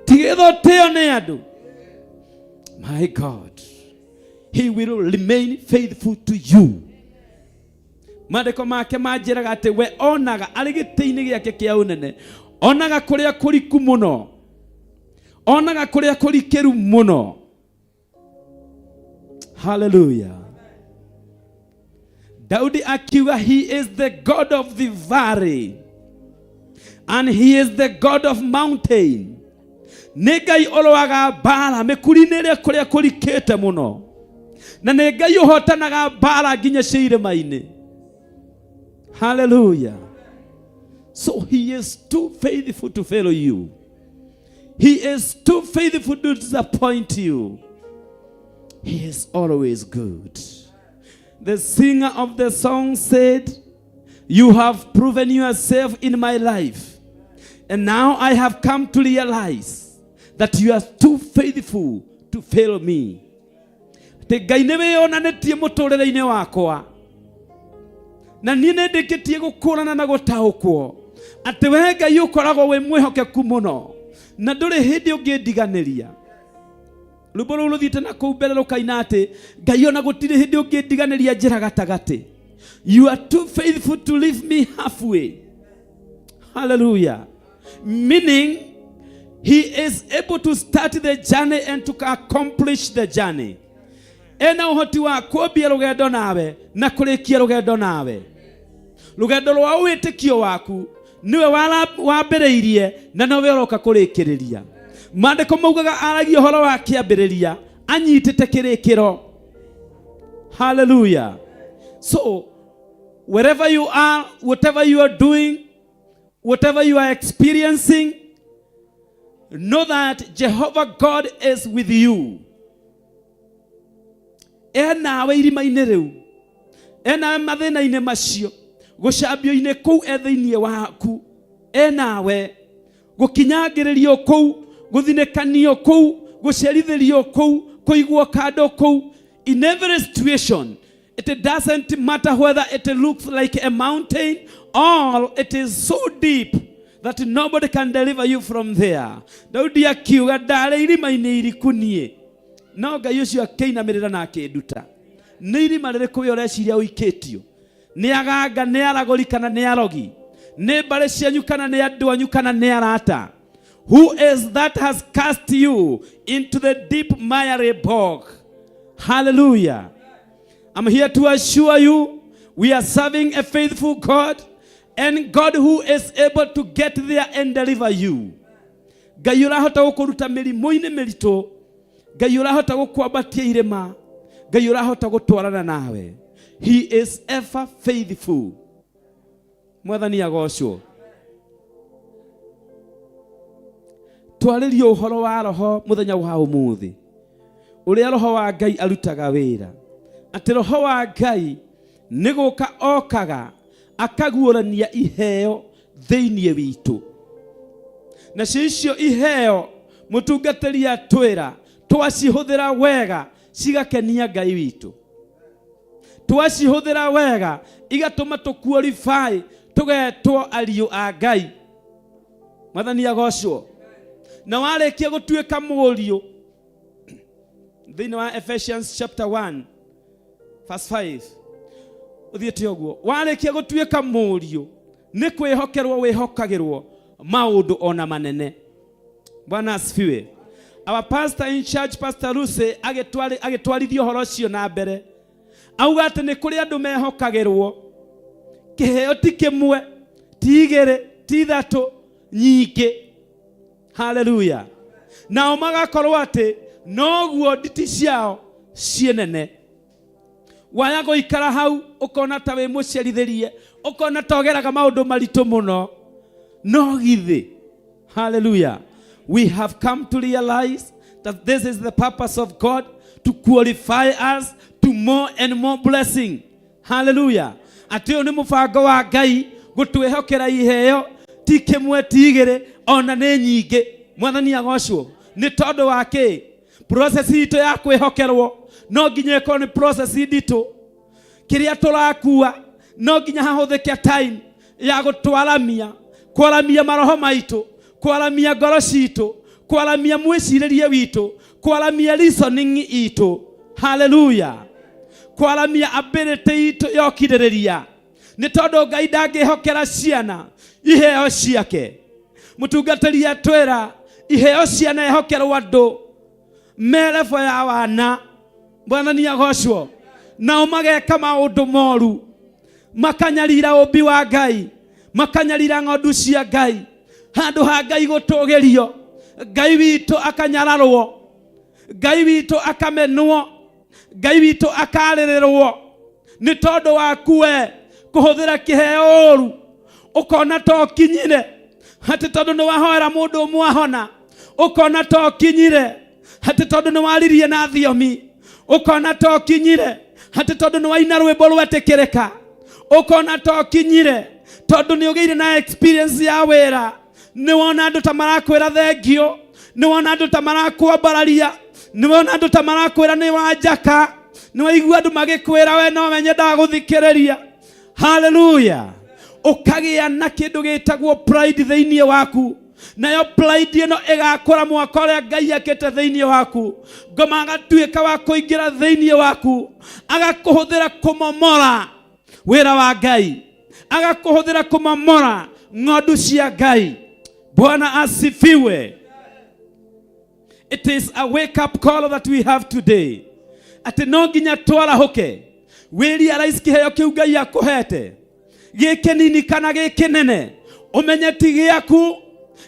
tigetha ũtĩo nĩ andũ. My God, he will remain faithful to you. Maandĩko make manjĩraga atĩ we onaga arĩ gĩtĩ-inĩ gĩake kĩa ũnene, onaga kũrĩa kũriku mũno, onaga kũrĩa kũrikĩru mũno. Hallelujah. Daudi akiuga he is the God of the valley and he is the God of mountain. Nĩ Ngai ũrũaga mbara mĩkuri-inĩ ĩrĩa kũrĩa kũrikĩte mũno, na nĩ Ngai ũhotanaga mbara nginya cia irĩma-inĩ. Hallelujah. So he is too faithful to fail you. He is too faithful to disappoint you. He is always good. The singer of the song said, You have proven yourself in my life. And now I have come to realize that you are too faithful to fail me. Atĩ Ngai nĩ wĩyonanĩtie mũtũrĩre-inĩ wakwa na niĩ nĩ ndĩkĩtie gũkũrana na gũtaũkwo atĩ we Ngai ũkoragwo wĩ mwĩhokeku mũno na ndũrĩ hĩndĩ ũngĩndiganĩria. Rwĩmbo rũu rũthiĩte na kũu mbere rũkaina atĩ Ngai ona gũtirĩ hĩndĩ ũngĩndiganĩria njĩra gatagatĩ. You are too faithful to leave me halfway. Hallelujah. Meaning he is able to start the journey and to accomplish the journey. Ena ũhoti wa kwambia rũgendo nawe na kũrĩkia rũgendo nawe. Rũgendo rwa wĩtĩkio waku nĩwe wambĩrĩirie na nowe ũroka kũrĩkĩrĩria. Maandĩko maugaga aragia ũhoro wa kĩambĩrĩria anyitĩte kĩrĩkĩro. Hallelujah. So wherever you are, whatever you are doing, whatever you are experiencing, know that Jehovah God is with you. E nawe irima-inĩ rĩu, e nawe mathĩna-inĩ macio, gũcambio-inĩ kũu e thĩinĩ waku, e nawe gũkinyangĩrĩrio kũu, gũthinĩkanio kũu, gũcerithĩrio kũu, kũigwo kando kũu. In every situation, it doesn't matter whether it looks like a mountain or it is so deep that nobody can deliver you from there. Daudi akiuga ndarĩ irima-inĩ iriku niĩ, no Ngai ũcio akĩinamĩrĩra na akĩnduta. Nĩ irima rĩrĩkũ we ũreciria ũikĩtio? Nĩ aganga, nĩ aragũri kana nĩ arogi? Nĩ mbarĩ cianyu kana nĩ andũ anyu kana nĩ arata? Who is that has cast you into the deep miry bog? Hallelujah. I'm here to assure you we are serving a faithful God and God who is able to get there and deliver you. Ngai ũrahota gũkũruta mĩrimũ-inĩ mĩritũ, Ngai ũrahota gũkwambatia irĩma, Ngai ũrahota gũtwarana nawe. He is ever faithful. Mwathani agocwo. Twarĩrio ũhoro wa roho mũthenya wa ũmũthĩ, ũrĩa roho wa Ngai arutaga wĩra, atĩ roho wa Ngai nĩ gũka okaga akaguũrania iheo thĩinĩ witũ, nacio icio iheo mũtungatĩri atwĩra twacihũthĩra wega cigakenia Ngai witũ, twacihũthĩra wega igatũma tũqualify tũgetwo ariũ a Ngai. Mwathani agocwo. Na warĩkia gũtuĩka mũriũ, thĩinĩ wa Ephesians chapter 1 verse 5 ũthiĩte ũguo, warĩkia gũtuĩka mũriũ nĩ kwĩhokerwo wĩhokagĩrwo maũndũ ona manene. Bwana asifiwe. Our pastor in charge, Pastor Lucy, agĩtwarithia ũhoro ũcio na mbere, auga atĩ nĩ kũrĩ andũ mehokagĩrwo kĩheo ti kĩmwe, ti igĩrĩ, ti ithatũ, nyingĩ. Haleluya. Nao magakorwo atĩ noguo nditi ciao ciĩ nene. Waya gũikara hau ũkona ta wĩ mũcerithĩrie, ũkona ta ũgeraga maũndũ maritũ mũno, no githĩ. Hallelujah. We have come to realize that this is the purpose of God, to qualify us to more and more blessing. Hallelujah. Atĩ ũyũ nĩ mũbango wa Ngai gũtwĩhokera iheo ti kĩmwe ti igĩrĩ ona nĩ nyingĩ. Mwathani agocwo. Nĩ tondũ wa kĩ? Process itũ ya kwĩhokerwo no nginya ĩkorwo nĩ process nditũ. Kĩrĩa tũrakua no nginya hahũthĩke time ya gũtwaramia, kwaramia maroho maitũ, kwaramia ngoro citũ, kwaramia mwĩcirĩrie witũ, kwaramia reasoning itũ. Hallelujah. Kwaramia ability itũ ya ũkirĩrĩria. Nĩ tondũ Ngai ndangĩhokera ciana iheo ciake. Mũtungatĩri atwĩra iheo ciana ehokerwo andũ me level ya wana. Mwathani agocwo. Nao mageka maũndũ moru, makanyarira ũmbi wa Ngai, makanyarira ng'ondu cia Ngai. Handũ ha Ngai gũtũgĩrio, Ngai witũ akanyararwo, Ngai witũ akamenwo, Ngai witũ akarĩrĩrwo nĩ tondũ waku we kũhũthĩra kĩheo ũru, ũkona ta ũkinyire atĩ tondũ nĩ wahoera mũndũ ũmwe ahona, Ũkona ta ũkinyire atĩ tondũ nĩ waririe na thiomi, ũkona ta ũkinyire atĩ tondũ nĩ waina rwĩmbo rwetĩkĩrĩka, ũkona ta ũkinyire tondũ nĩ ũgĩire na experience ya wĩra, nĩ wona andũ ta marakwĩra thengio, nĩ wona andũ ta marakwambararia, nĩ wona andũ ta marakwĩra nĩ wanjaka, nĩ waigua andũ magĩkwĩra we nowe nyendaga gũthikĩrĩria. Haleluya! Ũkagĩa na kĩndũ gĩtagwo pride thĩinĩ waku, nayo pride ĩno ĩgakũra mwaka ũrĩa Ngai akĩte thĩinĩ waku. Ngoma agatuĩka wa kũingĩra thĩinĩ waku, agakũhũthĩra kũmomora wĩra wa Ngai, agakũhũthĩra kũmomora ng'ondu cia Ngai. Bwana asifiwe. It is a wake up call that we have today, atĩ no nginya twarahũke, wĩrealize kĩheo kĩu Ngai akũhete, gĩ kĩnini kana gĩ kĩnene, ũmenye ti gĩaku,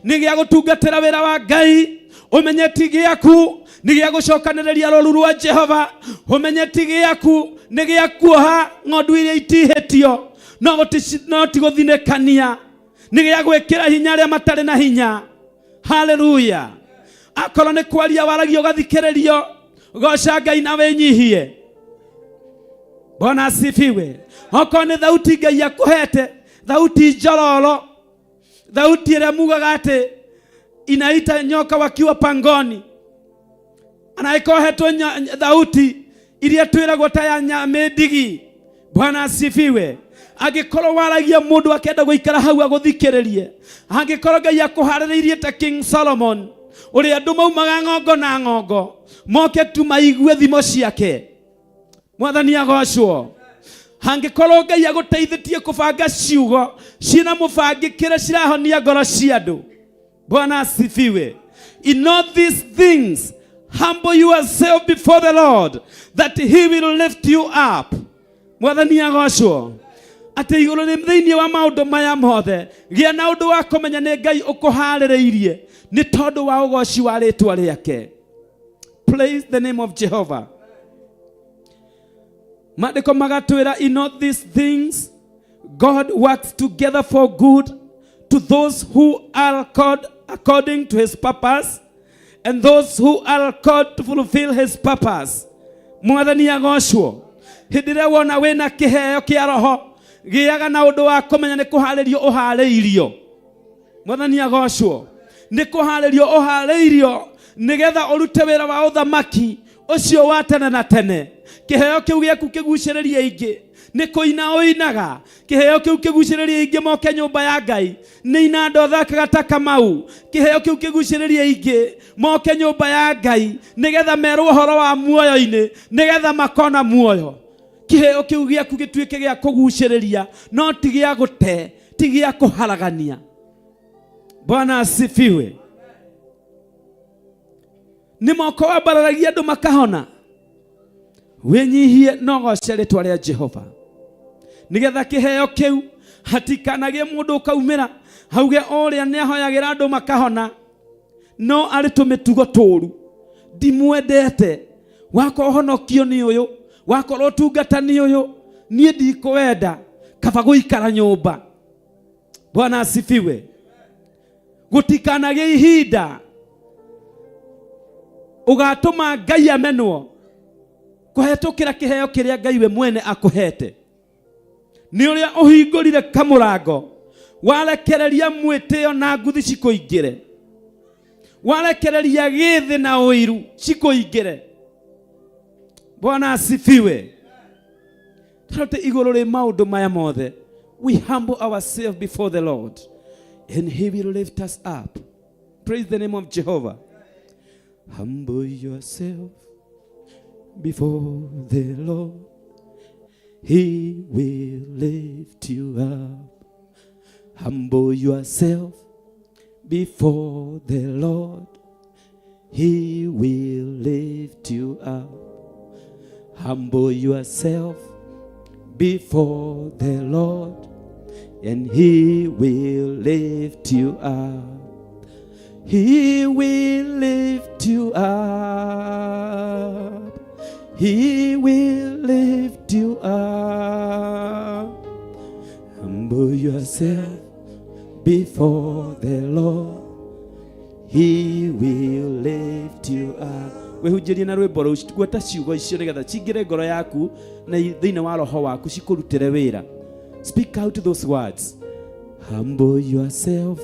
nĩ gĩa gũtungatĩra wĩra wa Ngai, ũmenye ti gĩaku, nĩ gĩa gũcokanĩrĩria rũru rwa Jehova, ũmenye ti gĩaku, nĩ gĩa kuoha ng'ondu iria itihĩtio, no ti gũthinĩkania, nĩ gĩa gwĩkĩra hinya arĩa matarĩ na hinya. Haleluya! Akorwo nĩ kwaria waragia ũgathikĩrĩrio, goca Ngai na wĩnyihie. Bwana asifiwe. Okorwo nĩ thauti Ngai akũhete, thauti njororo, thauti ĩrĩa mugaga atĩ inaita nyoka wakiwa pangoni, anaĩkorwo hetwo thauti iria twĩragwo ta ya nyamĩndigi. Bwana asifiwe. Angĩkorwo waragia mũndũ akenda gũikara hau agũthikĩrĩrie, angĩkorwo Ngai akũharĩrĩirie ta King Solomon, ũrĩa andũ maumaga ng'ongo na ng'ongo moke tu maigue thimo ciake, Mwathani agocwo. Angĩkorwo Ngai agũteithĩtie kũbanga ciugo ciĩna mũbangĩkĩre cirahonia ngoro cia andũ. Bwana asifiwe. In all these things, humble yourself before the Lord, that he will lift you up. Mwathani agocwo. Atĩ igũrũ rĩ thĩinĩ wa maũndũ maya mothe, gĩa na ũndũ wa kũmenya nĩ Ngai ũkũharĩrĩirie nĩ tondũ wa ũgoci wa rĩtwa rĩake. Praise the name of Jehovah. Maandĩko magatwĩra, in all these things God works together for good to those who are called according to his purpose and those who are called to fulfill his purpose. Mwathani agocwo. Hĩndĩ ĩrĩa wona wĩna kĩheo kĩa roho, gĩaga na ũndũ wa kũmenya nĩ kũharĩrio ũharĩirio. Mwathani agocwo. Nĩ kũharĩrio ũharĩirio nĩgetha ũrute wĩra wa ũthamaki ũcio wa tene na tene. Kĩheo kĩu gĩaku kĩgucĩrĩrie ingĩ. Nĩ kũina ũinaga, kĩheo kĩu kĩgucĩrĩrie ingĩ moke nyũmba ya Ngai. Nĩ inanda ũthakaga ta Kamau, kĩheo kĩu kĩgucĩrĩrie ingĩ moke nyũmba ya Ngai, nĩgetha merwo ũhoro wa muoyo-inĩ, nĩgetha makona muoyo. Kĩheo kĩu gĩaku gĩtuĩke gĩa kũgucĩrĩria, no ti gĩa gũte, ti gĩa kũharagania. Bwana asifiwe. Nĩ moko wambararagia andũ makahona. Wĩnyihie no goce rĩtwa rĩa Jehova, nĩgetha kĩheo kĩu hatikanagĩe mũndũ ũkaumĩra auge ũrĩa nĩ ahoyagĩra andũ makahona, no arĩ tũmĩtugo tũru, ndimwendete, wakorwo honokio nĩ ũyũ, wakorwo ũtungata nĩ ũyũ, niĩ ndikwenda, kaba gũikara nyũmba. Bwana asifiwe. Gũtikanagĩe ihinda ũgatũma Ngai amenwo kũhetũkĩra kĩheo kĩrĩa Ngai we mwene akũhete. Nĩ ũrĩa ũhingũrire kamũrango, warekereria mwĩtĩo na nguthi cikũingĩre, warekereria gĩthĩ na ũiru cikũingĩre. Bwana asifiwe. Tũrote igũrũ rĩ maũndũ maya mothe, we humble ourselves before the Lord and he will lift us up. Praise the name of Jehovah. Humble yourself before the Lord, he will lift you up. Humble yourself before the Lord, he will lift you up. Humble yourself before the Lord, and he will lift you up. He will lift you up. He will lift you up. Humble yourself before the Lord. He will lift you up. Wĩhunjĩrie na rwĩmbo rũu, gweta ciugo icio nĩgetha cingĩre ngoro yaku na thĩinĩ wa roho waku cikũrutĩre wĩra. Speak out those words. Humble yourself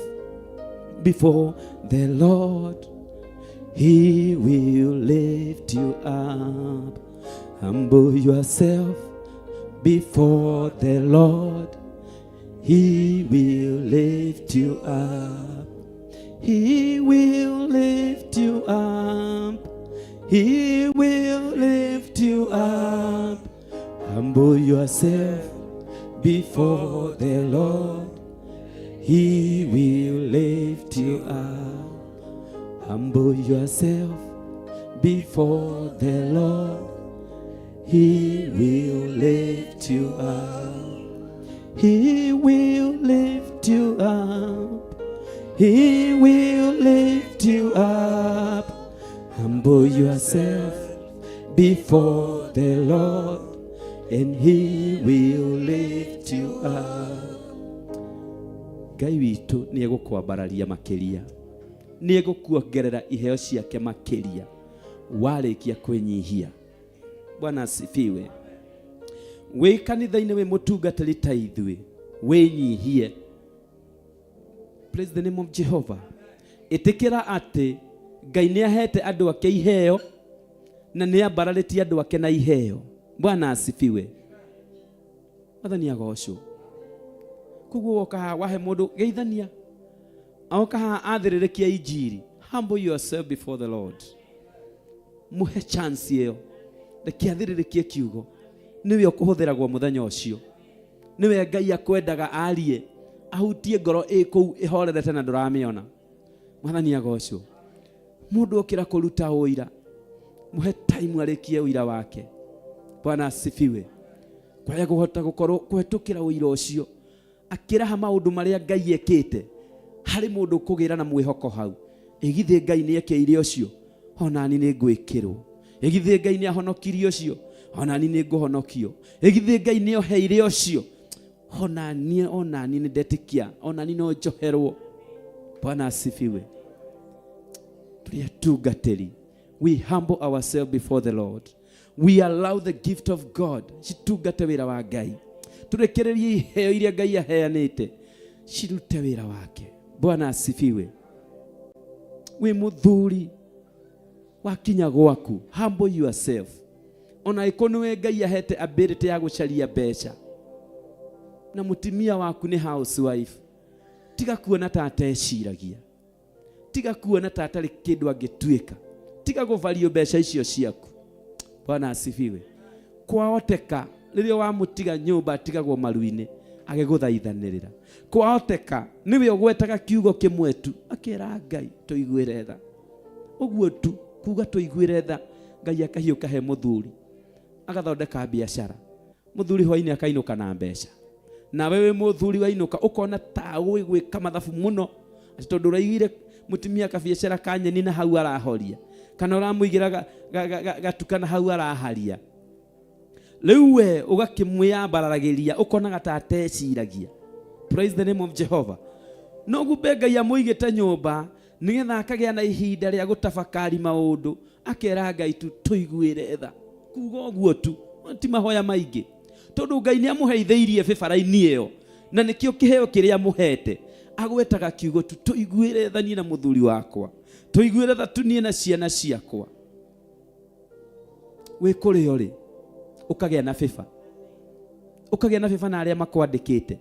before the Lord. He will lift you up. Humble yourself before the Lord. He will lift you up. He will lift you up. He will lift you up. Humble yourself before the Lord. He will lift you up. Humble yourself before the Lord. He will lift you up. He will lift you up. He will lift you up. Humble yourself before the Lord, and He will lift you up. Ngai witũ nĩ egũkwambararia makĩria, nĩ egũkuongerera iheo ciake makĩria warĩkia kwĩnyihia. Bwana asifiwe. Wĩ kanitha-inĩ, wĩ mũtungatĩri ta ithuĩ, wĩnyihie. Praise the name of Jehovah. Ĩtĩkĩra atĩ Ngai nĩ ahete andũ ake iheo na nĩ ambararĩtie andũ ake na iheo. Bwana asifiwe. Mwathani agocwo. Koguo woka haha wahe mũndũ geithania, oka haha athĩrĩrĩkia injiri, humble yourself before the Lord. Mũhe chance ĩyo, reke athĩrĩrĩkie kiugo. Nĩwe ũkũhũthĩragwo mũthenya ũcio, nĩwe Ngai akwendaga arie, ahutie ngoro ĩ kũu ĩhorerete na ndũramĩona. Mwathani agocwo. Mũndũ okĩra kũruta ũira, mũhe time arĩkie ũira wake. Bwana asifiwe. Kwaya kũhota gũkorwo kũhetũkĩra ũira ũcio akĩraha maũndũ marĩa Ngai ekĩte harĩ mũndũ kũgĩra na mwĩhoko hau, ĩgithĩ Ngai nĩ ekĩire ũcio, onani nĩ ngwĩkĩrwo. Ĩgithĩ Ngai nĩ ahonokirie ũcio, onani nĩ ngũhonokio. Ĩgithĩ Ngai nĩ oheire ũcio, onani nĩ ndetĩkia, onani no njoherwo. Bwana asifiwe. Tũrĩ atungatĩri, we humble ourselves before the Lord. We allow the gift of God citungate wĩra wa Ngai. Tũrekererie iheo iria Ngai aheanĩte cirute wĩra wake. Bwana asifiwe. Wĩ mũthuri, wakinya gwaku, humble yourself. Ona ĩko nĩwe Ngai ahete ability ya gũcaria mbeca na mũtumia waku nĩ housewife, tiga kuona ta ateciragia, tiga kuona ta atarĩ kĩndũ angĩtuĩka, tiga gũvario mbeca icio ciaku. Bwana asifiwe. Kwahoteka rĩrĩa wamũtiga nyũmba atigagwo maru-inĩ agĩgũthaithanĩrĩra. Kwahoteka nĩwe ũgwetaga kiugo kĩmwe tu, akĩra Ngai tũiguĩre tha, ũguo tu kuga tũiguĩre tha. Ngai akahiũka he mũthuri agathondeka biacara, mũthuri hwainĩ akainũka na mbeca. Nawe wĩ mũthuri wainũka ũkona ta ũĩ gwĩka mathabu mũno, atĩ tondũ ũraigire mũtumia kabiacara ka nyeni na hau arahoria, kana ũramũigĩra gatuka na hau araharia, rĩu we ũgakĩmwĩambararagĩria ũkonaga ta ateciragia. Praise the name of Jehovah. No gumbe Ngai amũigĩte nyũmba nĩgetha akagĩa na ihinda rĩa gũtafakari maũndũ, akera Ngai tu tũiguĩre tha. Kuga ũguo tu, ti mahoya maingĩ, tondũ Ngai nĩ amũheithĩirie bĩbara-inĩ ĩyo na nĩkĩo kĩheo kĩrĩa amũhete. Agwetaga kiugo tu, tũiguĩre tha niĩ na mũthuri wakwa, tũiguĩre tha tu niĩ na ciana ciakwa. Wĩ kũrĩa ũrĩ ũkagĩa na bĩba, ũkagĩa na bĩba na arĩa makwandĩkĩte,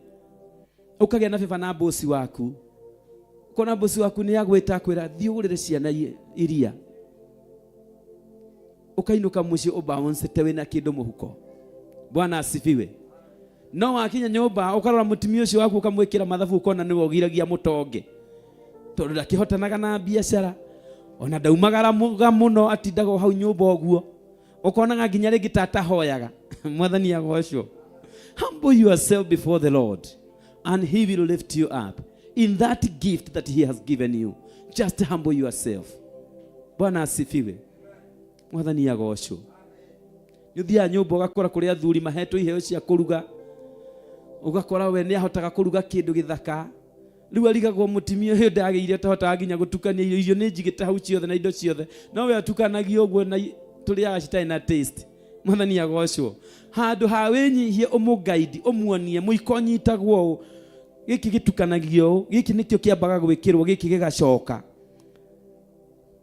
ũkagĩa na bĩba na bosi waku. Ũkona bosi waku nĩ agwĩta akwĩra thiĩ ũgũrĩre ciana iria, ũkainũka mũciĩ ũbouncete wĩna kĩndũ mũhuko. Bwana asifiwe. No wakinya nyũmba ũkarora mũtumia ũcio waku ũkamwĩkĩra mathabu, ũkona nĩwe ũgiragia mũtonge, tondũ ndakĩhotanaga na biacara, ona ndaumagara mũno, atindaga o hau nyũmba ũguo, ũkonaga nginya rĩngĩ ta atahoyaga. Mwathani agocwo. Humble yourself before the Lord and He will lift you up in that gift that He has given you. Just humble yourself. Bwana asifiwe. Mwathani agocwo. Nĩ ũthiaga nyũmba ũgakora kũrĩ athuri mahetwo iheo cia kũruga, ũgakora we nĩ ahotaga kũruga kĩndũ gĩthaka. Rĩu arigagwo mũtumia ũyũ ndagĩire ũtahotaga nginya gũtukania irio, irio nĩ njigĩte hau ciothe na indo ciothe, no we atukanagia ũguo na tũrĩaga citarĩ na taste. Mwathani agocwo. Handũ ha wĩnyihie ũmũgaidi, ũmuonie mũiko ũnyitagwo ũũ, gĩkĩ gĩtukanagio ũũ, gĩkĩ nĩkĩo kĩambaga gwĩkĩrwo, gĩkĩ gĩgacoka.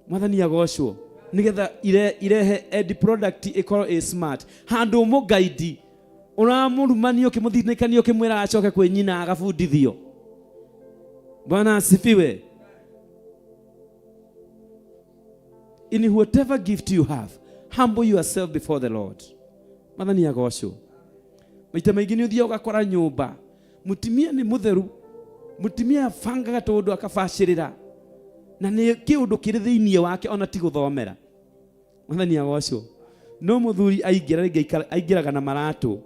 Mwathani agocwo. Nĩgetha irehe end product ĩkorwo ĩ smart. Handũ ũmũgaidi, ũramũrumania ũkĩmũthinĩkania ũkĩmwĩra acoke kwĩ nyina agabundithio. Bwana asifiwe. In whatever gift you have, humble yourself before the Lord. Mwathani agocwo. Maita maingĩ nĩ ũthiaga ũgakora nyũmba mũtumia nĩ mũtheru, mũtumia abangaga tũũndũ akabacĩrĩra, na nĩ kĩũndũ kĩrĩ thĩinĩ wake ona ti gũthomera. Mwathani agocwo. No mũthuri aingĩra rĩngĩ aingĩraga na maratũ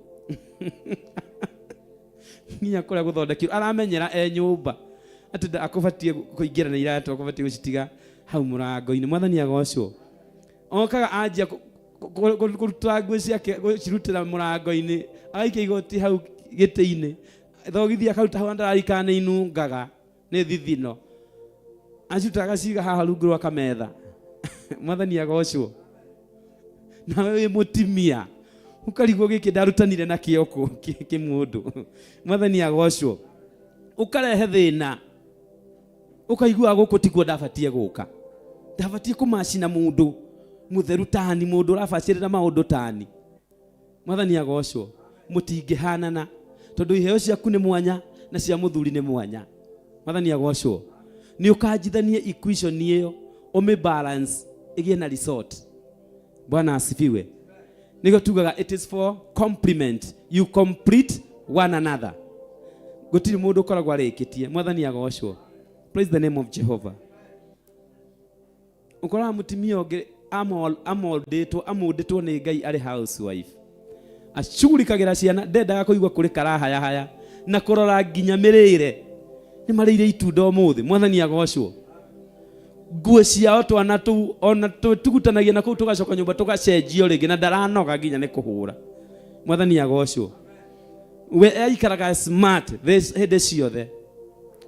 nginya kũrĩa gũthondekirwo, aramenyera e nyũmba atĩ akũbatiĩ kũingĩra na iratũ, akũbatiĩ gũcitiga hau mũrango-inĩ. Mwathani agocwo. Okaga anjia kũruta nguo ciake, gũcirutĩra mũrango-inĩ, agaikia igoti hau gĩtĩ-inĩ, thogithi akaruta hau ndararikana nĩ inungaga nĩ thithino, aciruta agaciga haha rungu rwa kametha. Mwathani agocwo. Nawe wĩ mũtimia ũkarigwo gĩkĩ ndarutanire na kĩo kũ kĩmũndũ. Mwathani agocwo. Ũkarehe thĩna, ũkaigua gũkũ tikuo ndabatie gũka, ndabatie kũmacina mũndũ mũtheru tani, mũndũ ũrabacĩrĩra maũndũ tani. Mwathani agocwo. Mũtingĩhanana tondũ iheo ciaku nĩ mwanya na cia mũthuri nĩ mwanya. Mwathani agocwo. Nĩ ũkanjithanie equation ĩyo, ũmĩ balance ĩgĩe na result. Bwana asifiwe. Nĩguo tugaga it is for complement, you complete one another. Gũtirĩ mũndũ ũkoragwo arĩkĩtie. Mwathani agocwo. Praise the name of Jehovah. Ũkoraga mũtumia ũngĩ amoldĩtwo, amũndĩtwo nĩ Ngai arĩ housewife, acugurikagĩra ciana, ndendaga kũigua kũrĩ karahayahaya na kũrora nginya mĩrĩre, nĩ marĩire itunda ũmũthĩ. Mwathani agocwo. Nguo ciao twana tũu ona tũtugutanagia na kũu tũgacoka nyũmba tũgacenjio rĩngĩ, na ndaranoga nginya nĩ kũhũra. Mwathani agocwo. We aikaraga smart hĩndĩ ciothe.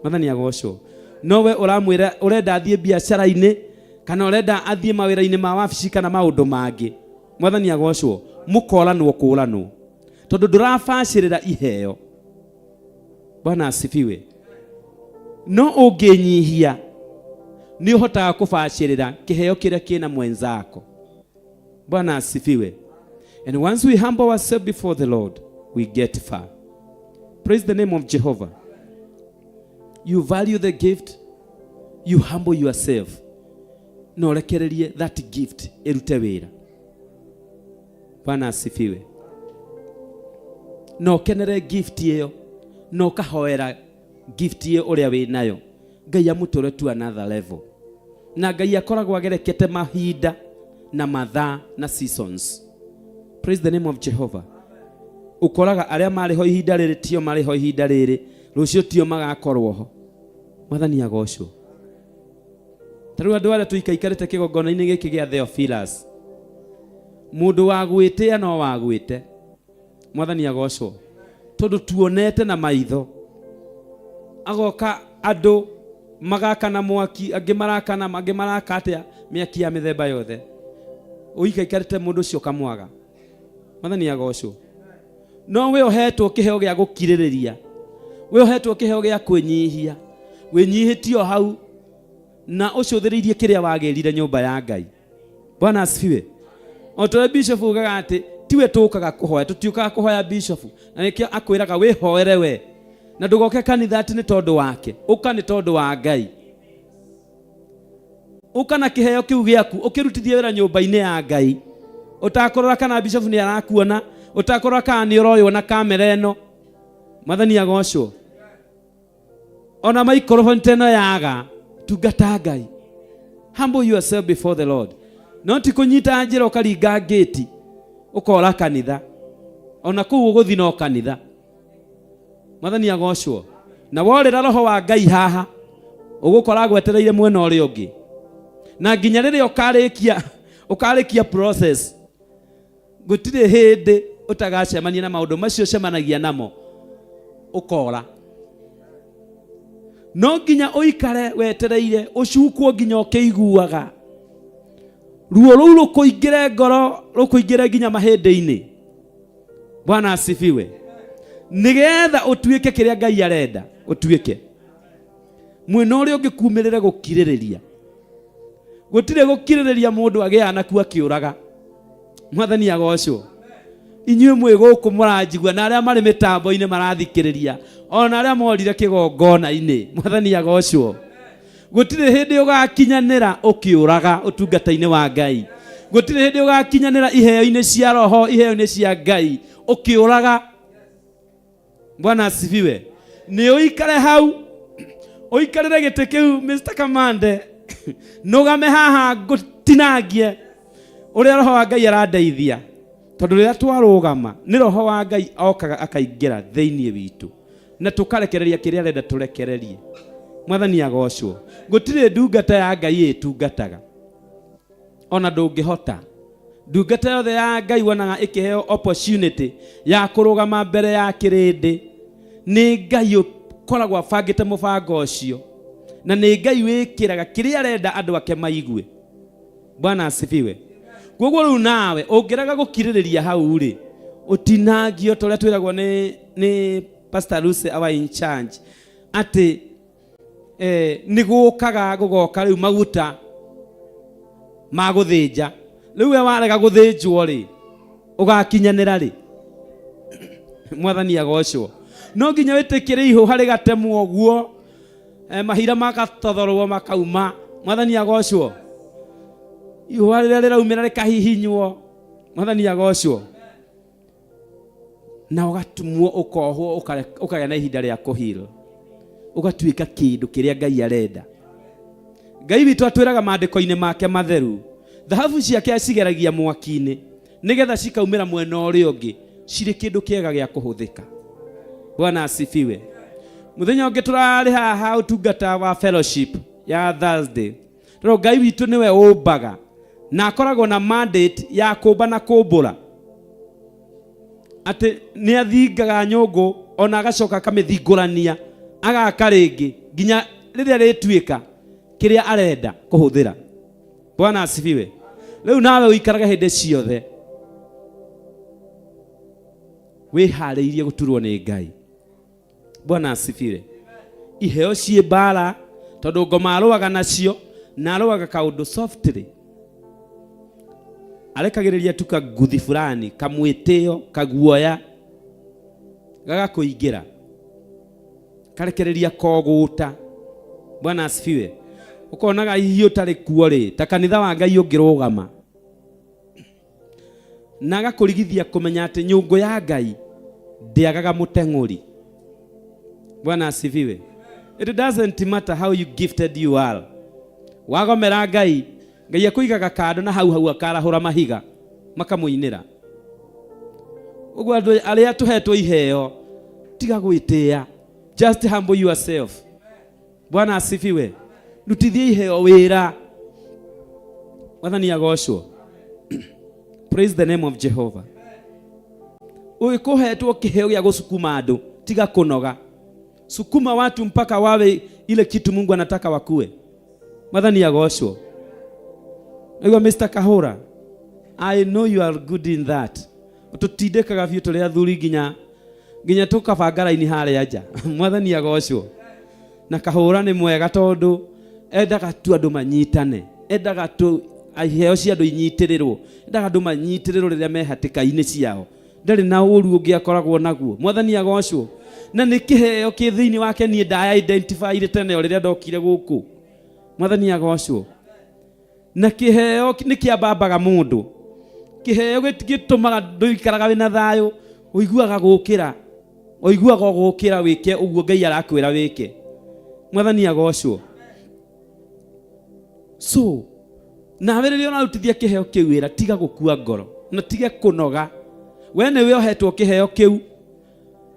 Mwathani agocwo. No we ũramwĩra ũrenda athiĩ biacara-inĩ kana ũrenda athiĩ mawĩra-inĩ ma wabici kana maũndũ mangĩ. Mwathani agocwo. Mũkoranwo kũranwo tondũ ndũrabacĩrĩra iheo. Bwana asifiwe. No ũngĩnyihia nĩ ũhotaga kũbacĩrĩra kĩheo kĩrĩa kĩna mwenzako. Bwana asifiwe. And once we humble ourselves before the Lord, we get far. Praise the name of Jehovah. You value the gift, you humble yourself. Na ũrekererie that gift ĩrute wĩra. Bwana asifiwe. Na ũkenere gift ĩyo, na ũkahoera gift ĩyo ũrĩa wĩ nayo. Ngai amũtũre to another level. Na Ngai akoragwo agerekete mahinda na mathaa na seasons. Praise the name of Jehovah. Ũkoraga arĩa marĩ ho ihinda rĩrĩ tio marĩ ho ihinda rĩrĩ, rũciũ tio magakorwo ho. Mwathani agocwo. Ta rĩu andũ arĩa tũikaikarĩte kĩgongona-inĩ gĩkĩ gĩa Theophilus, mũndũ wa gwĩtĩa no wa gwĩte. Mwathani agocwo. Tondũ tuonete na maitho, agoka andũ magakana mwaki, angĩ marakana, angĩ maraka atĩa, mĩaki ya mĩthemba yothe. Ũikaikarĩte mũndũ ũcio ũkamwaga. Mwathani agocwo. No we ũhetwo kĩheo gĩa gũkirĩrĩria, we ũhetwo kĩheo gĩa kwĩnyihia, wĩnyihĩtie o hau na ũcũthĩrĩirie kĩrĩa wagĩrire nyũmba ya Ngai. Bwana asifiwe. O ta ũrĩa bishop ugaga atĩ tiwe tũkaga kũhoya, tũtiũkaga kũhoya bishop, na nĩkĩo akwĩraga wĩhoere we, na ndũgoke kanitha atĩ nĩ tondũ wake, ũka nĩ tondũ wa Ngai. Ũka na kĩheo kĩu gĩaku ũkĩrutithie wĩra nyũmba-inĩ ya Ngai, ũtakũrora kana bishop nĩ arakuona, ũtakũrora kana nĩ ũroywo na kamera ĩno. Mwathani agocwo. Ona microphone ta ĩno yaga, tungata Ngai. Humble yourself before the Lord. No ti kũnyita njĩra ũkaringa ngĩti ũkora kanitha, ona kũu ũgũthiĩ no kanitha. Mwathani agocwo. Na worĩra roho wa Ngai haha, ũgũkora agwetereire mwena ũrĩa ũngĩ, na nginya rĩrĩa ũkarĩkia process, gũtirĩ hĩndĩ ũtagacemania na maũndũ macio ũcemanagia namo ũkora. No nginya ũikare wetereire ũcukwo nginya ũkĩiguaga ruo rũu rũkũingĩre ngoro, rũkũingĩre nginya mahĩndĩ-inĩ. Bwana asifiwe. Nĩgetha ũtuĩke kĩrĩa Ngai arenda ũtuĩke. Mwena ũrĩa ũngĩ kumĩrĩre gũkirĩrĩria. Gũtirĩ gũkirĩrĩria mũndũ agĩaga nakuo akĩũraga. Mwathani agocwo. Inyuĩ mwĩ gũkũ mũranjigua na arĩa marĩ mĩtambo-inĩ marathikĩrĩria, ona arĩa morire kĩgongona-inĩ, Mwathani agocwo. Gũtirĩ hĩndĩ ũgakinyanĩra ũkĩũraga ũtungata-inĩ wa Ngai. Gũtirĩ hĩndĩ ũgakinyanĩra iheo-inĩ cia roho, iheo-inĩ cia Ngai ũkĩũraga. Bwana asifiwe. Nĩ ũikare hau, ũikarĩre gĩtĩ kĩu Mr. Kamande, nũgame haha ngũtinangie ũrĩa roho wa Ngai arandeithia, tondũ rĩrĩa twarũgama nĩ roho wa Ngai okaga akaingĩra thĩinĩ witũ na tũkarekereria kĩrĩa arenda tũrekererie. Mwathani agocwo. Gũtirĩ ndungata ya Ngai ĩtungataga, ona ndũngĩhota. Ndungata yothe ya Ngai wonaga ĩkĩheo opportunity ya kũrũgama mbere ya kĩrĩndĩ, nĩ Ngai ũkoragwo abangĩte mũbango ũcio, na nĩ Ngai wĩkĩraga kĩrĩa arenda andũ ake maigue. Bwana asifiwe. Koguo rĩu nawe ũngĩrega gũkirĩrĩria hau rĩ, ũtinangio ta ũrĩa twĩragwo nĩ Pastor Lucy our in charge atĩ nĩ gũkaga gũgoka rĩu maguta ma gũthĩnja. Rĩu we warega gũthĩnjwo rĩ, ũgakinyanĩra rĩ? Mwathani agocwo. No nginya wĩtĩkĩre ihũha rĩgatemwo ũguo, mahira magatothorwo makauma. Mwathani agocwo. Ihũha rĩrĩa rĩraumĩra rĩkahihinywo. Mwathani agocwo. Na ũgatumwo, ũkohwo, ũkagĩa na ihinda rĩa kũheal, ũgatuĩka kĩndũ kĩrĩa Ngai arenda. Ngai witũ atwĩraga maandĩko-inĩ make matheru, thahabu ciake acigeragia mwaki-inĩ nĩgetha cikaumĩra mwena ũrĩa ũngĩ cirĩ kĩndũ kĩega gĩa kũhũthĩka. Bwana asifiwe. Mũthenya ũngĩ tũrarĩ haha ũtungata wa fellowship ya Thursday, tondũ Ngai witũ nĩwe ũmbaga na akoragwo na mandate ya kũmba na kũmbũra, atĩ nĩ athingaga nyũngũ ona agacoka akamĩthingũrania agaka rĩngĩ nginya rĩrĩa rĩtuĩka kĩrĩa arenda kũhũthĩra. Bwana asifiwe. Rĩu nawe ũikarage hĩndĩ ciothe wĩharĩirie gũturwo nĩ Ngai. Bwana asifiwe. Iheo ciĩ mbara tondũ ngoma arũaga nacio na arũaga kaũndũ softly, arekagĩrĩria tu kaguthi fulani, kamwĩtĩo, kaguoya gagakũingĩra, karekereria kogũta. Bwana asifiwe. Ũkonaga hihi ũtarĩ kuo rĩ, ta kanitha wa Ngai ũngĩrũgama na agakũrigithia kũmenya atĩ nyũngũ ya Ngai ndĩagaga mũteng'ũri. Bwana asifiwe. It doesn't matter how you gifted you are. Wagomera Ngai, Ngai akũigaga kando na hau hau akarahũra mahiga makamũinĩra. Ũguo andũ arĩa tũhetwo iheo, tiga gwĩtĩa, just humble yourself. Bwana asifiwe. Rutithie iheo wĩra. Mwathani agocwo. Praise the name of Jehovah. Ũgĩkũhetwo kĩheo gĩa gũcukuma andũ, tiga kũnoga. Sukuma watu mpaka wawe ile kitu Mungu anataka wakue. Mwathani agocwo. Naigua Mr. Kahura, I know you are good in that. Tũtindĩkaga biũ tũrĩ athuri nginya tũkabanga raini harĩa nja. Mwathani agocwo. Na Kahũra nĩ mwega tondũ endaga tu andũ manyitane, endaga tu iheo cia andũ inyitĩrĩrwo, endaga andũ manyitĩrĩrwo rĩrĩa me hatĩka-inĩ ciao. Ndarĩ na ũru ũngĩ akoragwo naguo. Mwathani agocwo. Na nĩ kĩheo kĩ thĩinĩ wake niĩ ndaya identify tene o rĩrĩa ndokire gũkũ. Mwathani agocwo. Na kĩheo nĩ kĩambambaga mũndũ. Kĩheo gĩtũmaga ndũikaraga wĩna thayũ, ũiguaga gũkĩra, ũiguaga gũkĩra wĩke ũguo Ngai arakwĩra wĩke. Mwathani agocwo. So nawe rĩrĩa ũrarutithia kĩheo kĩu wĩra, tiga gũkua ngoro na tiga kũnoga. We nĩwe ũhetwo kĩheo kĩu,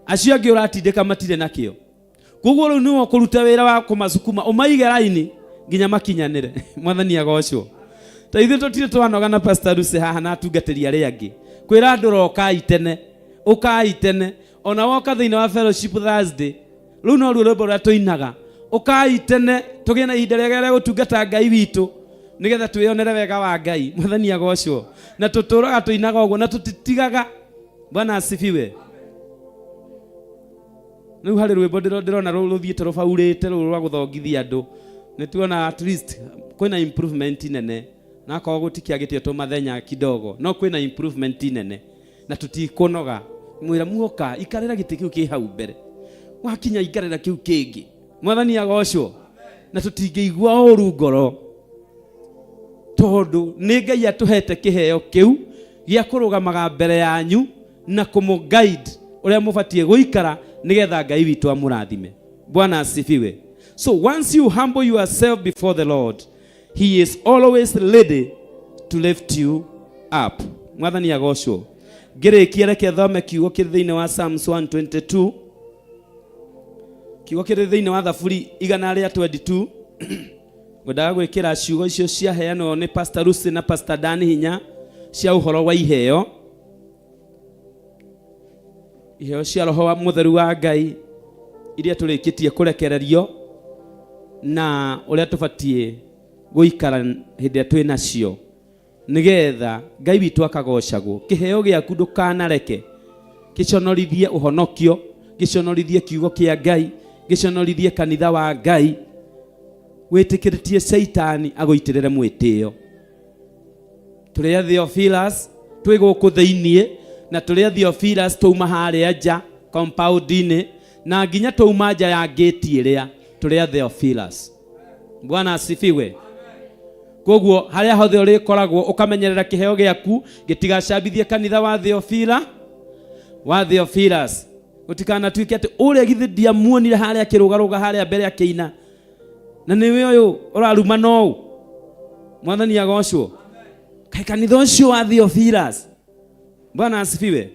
acio angĩ ũratindĩka matirĩ nakĩo. Koguo rĩu nĩwe ũkũruta wĩra wa kũmacukuma ũmaige raini nginya makinyanĩre. Mwathani agocwo. Ta ithuĩ tũtirĩ twanoga na Pastor Lucy haha na atungatĩri arĩa angĩ kwĩra andũ rokai tene, ũkai tene. Ona woka thĩinĩ wa fellowship Thursday, rĩu noruo rwĩmbo rũrĩa tũinaga, Ũkai tene tũgĩe na ihinda rĩega rĩa gũtungata Ngai witũ nĩgetha twĩyonere wega wa Ngai. Mwathani agocwo. Na tũtũraga tũinaga ũguo na tũtitigaga. Bwana asifiwe. Rĩu harĩ rwĩmbo ndĩrona rũthiĩte rũbaurĩte rũrũ rwa gũthongithia andũ. Nĩ tuona at least kwĩna improvement nene, na akorwo gũtikĩagĩte tũmathenya kidogo, no kwĩna improvement nene na tũtikũnoga. Mwĩra muoka ikarĩra gĩtĩ kĩu kĩ hau mbere, wakinya ikarĩra kĩu kĩngĩ. Mwathani agocwo. Na tũtingĩigua ũru ngoro tondũ nĩ Ngai atũhete kĩheo kĩu gĩa kũrũgamaga mbere yanyu na kũmũ guide ũrĩa mũbatiĩ gũikara nĩgetha Ngai witũ amũrathime. Bwana asifiwe. So once you humble yourself before the Lord, he is always ready to lift you up. Mwathani agocwo. Ngĩrĩkia, reke thome kiugo kĩrĩ thĩinĩ wa Psalms 122, kiugo kĩrĩ thĩinĩ wa Thaburi 122. Ngwendaga gwĩkĩra ciugo icio ciaheanwo nĩ Pastor Lucy na Pastor Dan hinya cia ũhoro wa iheo, iheo cia roho wa mũtheru wa Ngai iria tũrĩkĩtie kũrekererio na ũrĩa tũbatiĩ gũikara hĩndĩ ĩrĩa twĩ nacio nĩgetha Ngai witũ akagocagwo. Kĩheo gĩaku ndũkanareke gĩconorithie ũhonokio, gĩconorithie kiugo kĩa Ngai, gĩconorithie kanitha wa Ngai, wĩtĩkĩrĩtie Caitani agũitĩrĩre mwĩtĩo. Tũrĩ a Theophilus twĩ gũkũ thĩiniĩ, na tũrĩ a Theophilus twauma harĩa nja compound-inĩ, na nginya twauma nja ya gate ĩrĩa, tũrĩ a Theophilus. Bwana asifiwe. Koguo harĩa hothe ũrĩkoragwo ũkamenyerera kĩheo gĩaku gĩtigacambithie kanitha wa Theophila, wa Theophilus. Gũtikanatuĩke atĩ ũrĩa githĩ ndiamuonire harĩa akĩrũgarũga harĩa mbere akĩina, na nĩwe ũyũ ũraruma nou. Mwathani agocwo. Kaĩ kanitha ũcio wa Theophilus. Bwana asifiwe.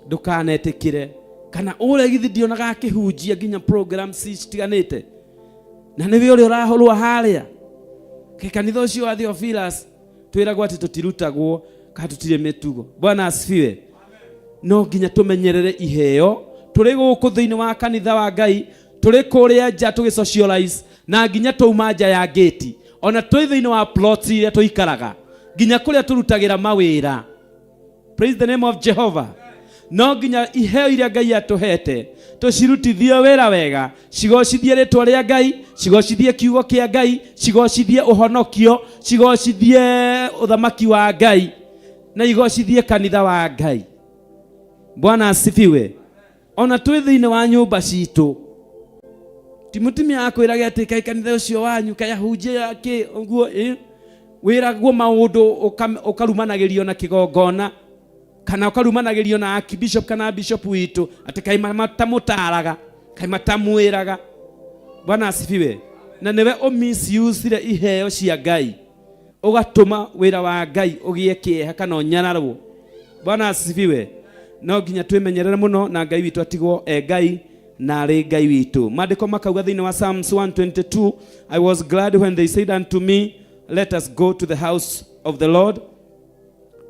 Ndũkanetĩkĩre kana ũrĩa githĩ ndionaga akĩhunjia nginya programs citiganĩte, na nĩwe ũrĩa ũrahũrwo harĩa. Kaĩ kanitha ũcio wa Theophilus. Twĩragwo atĩ tũtirutagwo kana tũtirĩ mĩtugo. Bwana asifiwe. No nginya tũmenyerere iheo tũrĩ gũkũ thĩinĩ wa kanitha wa Ngai, tũrĩ kũrĩa nja tũgĩ socialize, na nginya twauma nja ya gate, ona twĩ thĩinĩ wa plots iria tũikaraga, nginya kũrĩa tũrutagĩra mawĩra. Praise the name of Jehovah. No nginya iheo iria Ngai atũhete tũcirutithie wĩra wega, cigocithie rĩtwa rĩa Ngai, cigocithie kiugo kĩa Ngai, cigocithie ũhonokio, cigocithie ũthamaki wa Ngai, na igocithie kanitha wa Ngai. Bwana asifiwe. Ona twĩ thĩinĩ wa nyũmba citũ, ti mũtumia akwĩrage atĩ kaĩ kanitha ũcio wanyu kaĩ ahunjia kĩ ũguo, wĩragwo maũndũ ũkarumanagĩrio na kĩgongona kana ũkarumanagĩrio na archbishop kana bishop witũ atĩ kaĩ matamũtaraga, kaĩ matamwĩraga. Bwana asifiwe. Na nĩwe ũmisusire iheo cia Ngai, ũgatũma wĩra wa Ngai ũgĩe kĩeha kana ũnyararwo. Bwana asifiwe. No nginya twĩmenyerere mũno na Ngai witũ atigwo e Ngai na arĩ Ngai witũ. Maandĩko makauga thĩinĩ wa Psalms 122, I was glad when they said unto me, let us go to the house of the Lord.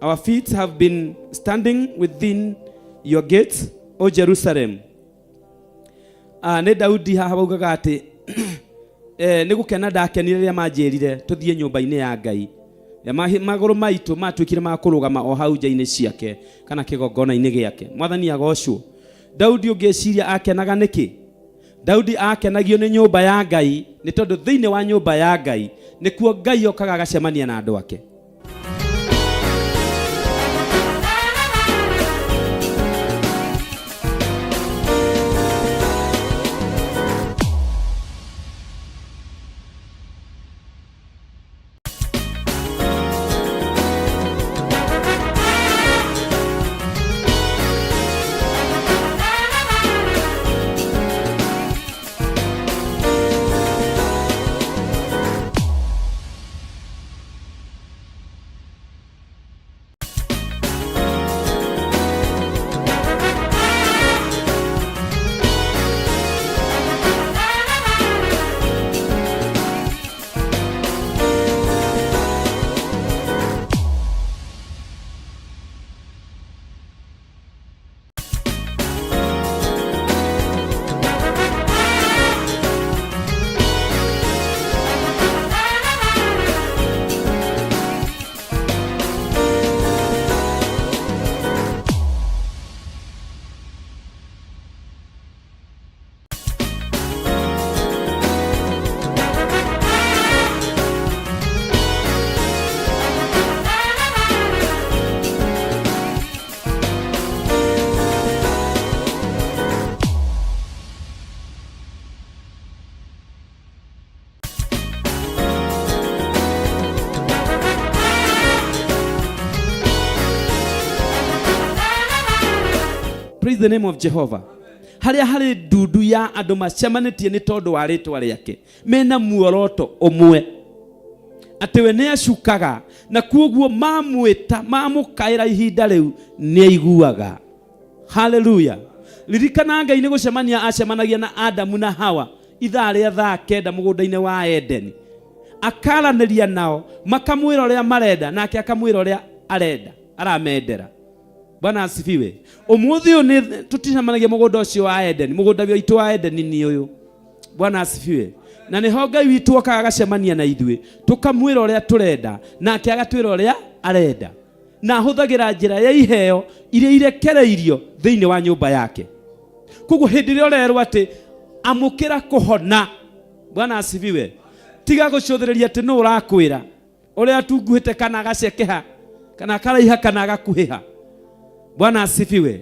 Our feet have been standing within your gates, O Jerusalem. Nĩ Daudi haha waugaga atĩ nĩ gũkena ndakenire rĩrĩa manjĩrire tũthiĩ nyũmba-inĩ ya Ngai. Magũrũ maitũ matuĩkire ma kũrũgama o hau nja-inĩ ciake kana kĩgongona-inĩ gĩake. Mwathani agocwo. Daudi ũngĩciria akenaga nĩkĩ? Daudi akenagio nĩ nyũmba ya Ngai nĩ tondũ thĩinĩ wa nyũmba ya Ngai nĩkuo Ngai okaga agacemania na andũ ake. Praise the name of Jehovah. Harĩa harĩ ndundu ya andũ macemanĩtie nĩ tondũ wa rĩtwa rĩake, mena muoroto ũmwe atĩ we nĩ acukaga, na kuoguo mamwĩta mamũkaĩra ihinda rĩu nĩ aiguaga. Haleluya. Ririkana Ngai nĩ gũcemania acemanagia na Adamu na Hawa ithaa rĩa thaa 9 mũgũnda-inĩ wa Edeni, akaranĩria nao, makamwĩra ũrĩa marenda, nake akamwĩra ũrĩa arenda aramendera. Bwana asifiwe. Ũmũthĩ ũyũ nĩ tũticemanagia mũgũnda ũcio wa Edeni, mũgũnda witũ wa Edeni nĩ ũyũ. Bwana asifiwe. Na nĩho Ngai witũ okaga agacemania na ithuĩ, tũkamwĩra ũrĩa tũrenda, nake agatwĩra ũrĩa arenda, na ahũthagĩra njĩra ya iheo iria irekereirio thĩinĩ wa nyũmba yake. Koguo hĩndĩ ĩrĩa ũrerwo atĩ amũkĩra kũhona, Bwana asifiwe, tiga gũcũthĩrĩria atĩ nũ ũrakwĩra, ũrĩa atunguhĩte kana agacekeha kana akaraiha kana agakuhĩha. Bwana asifiwe.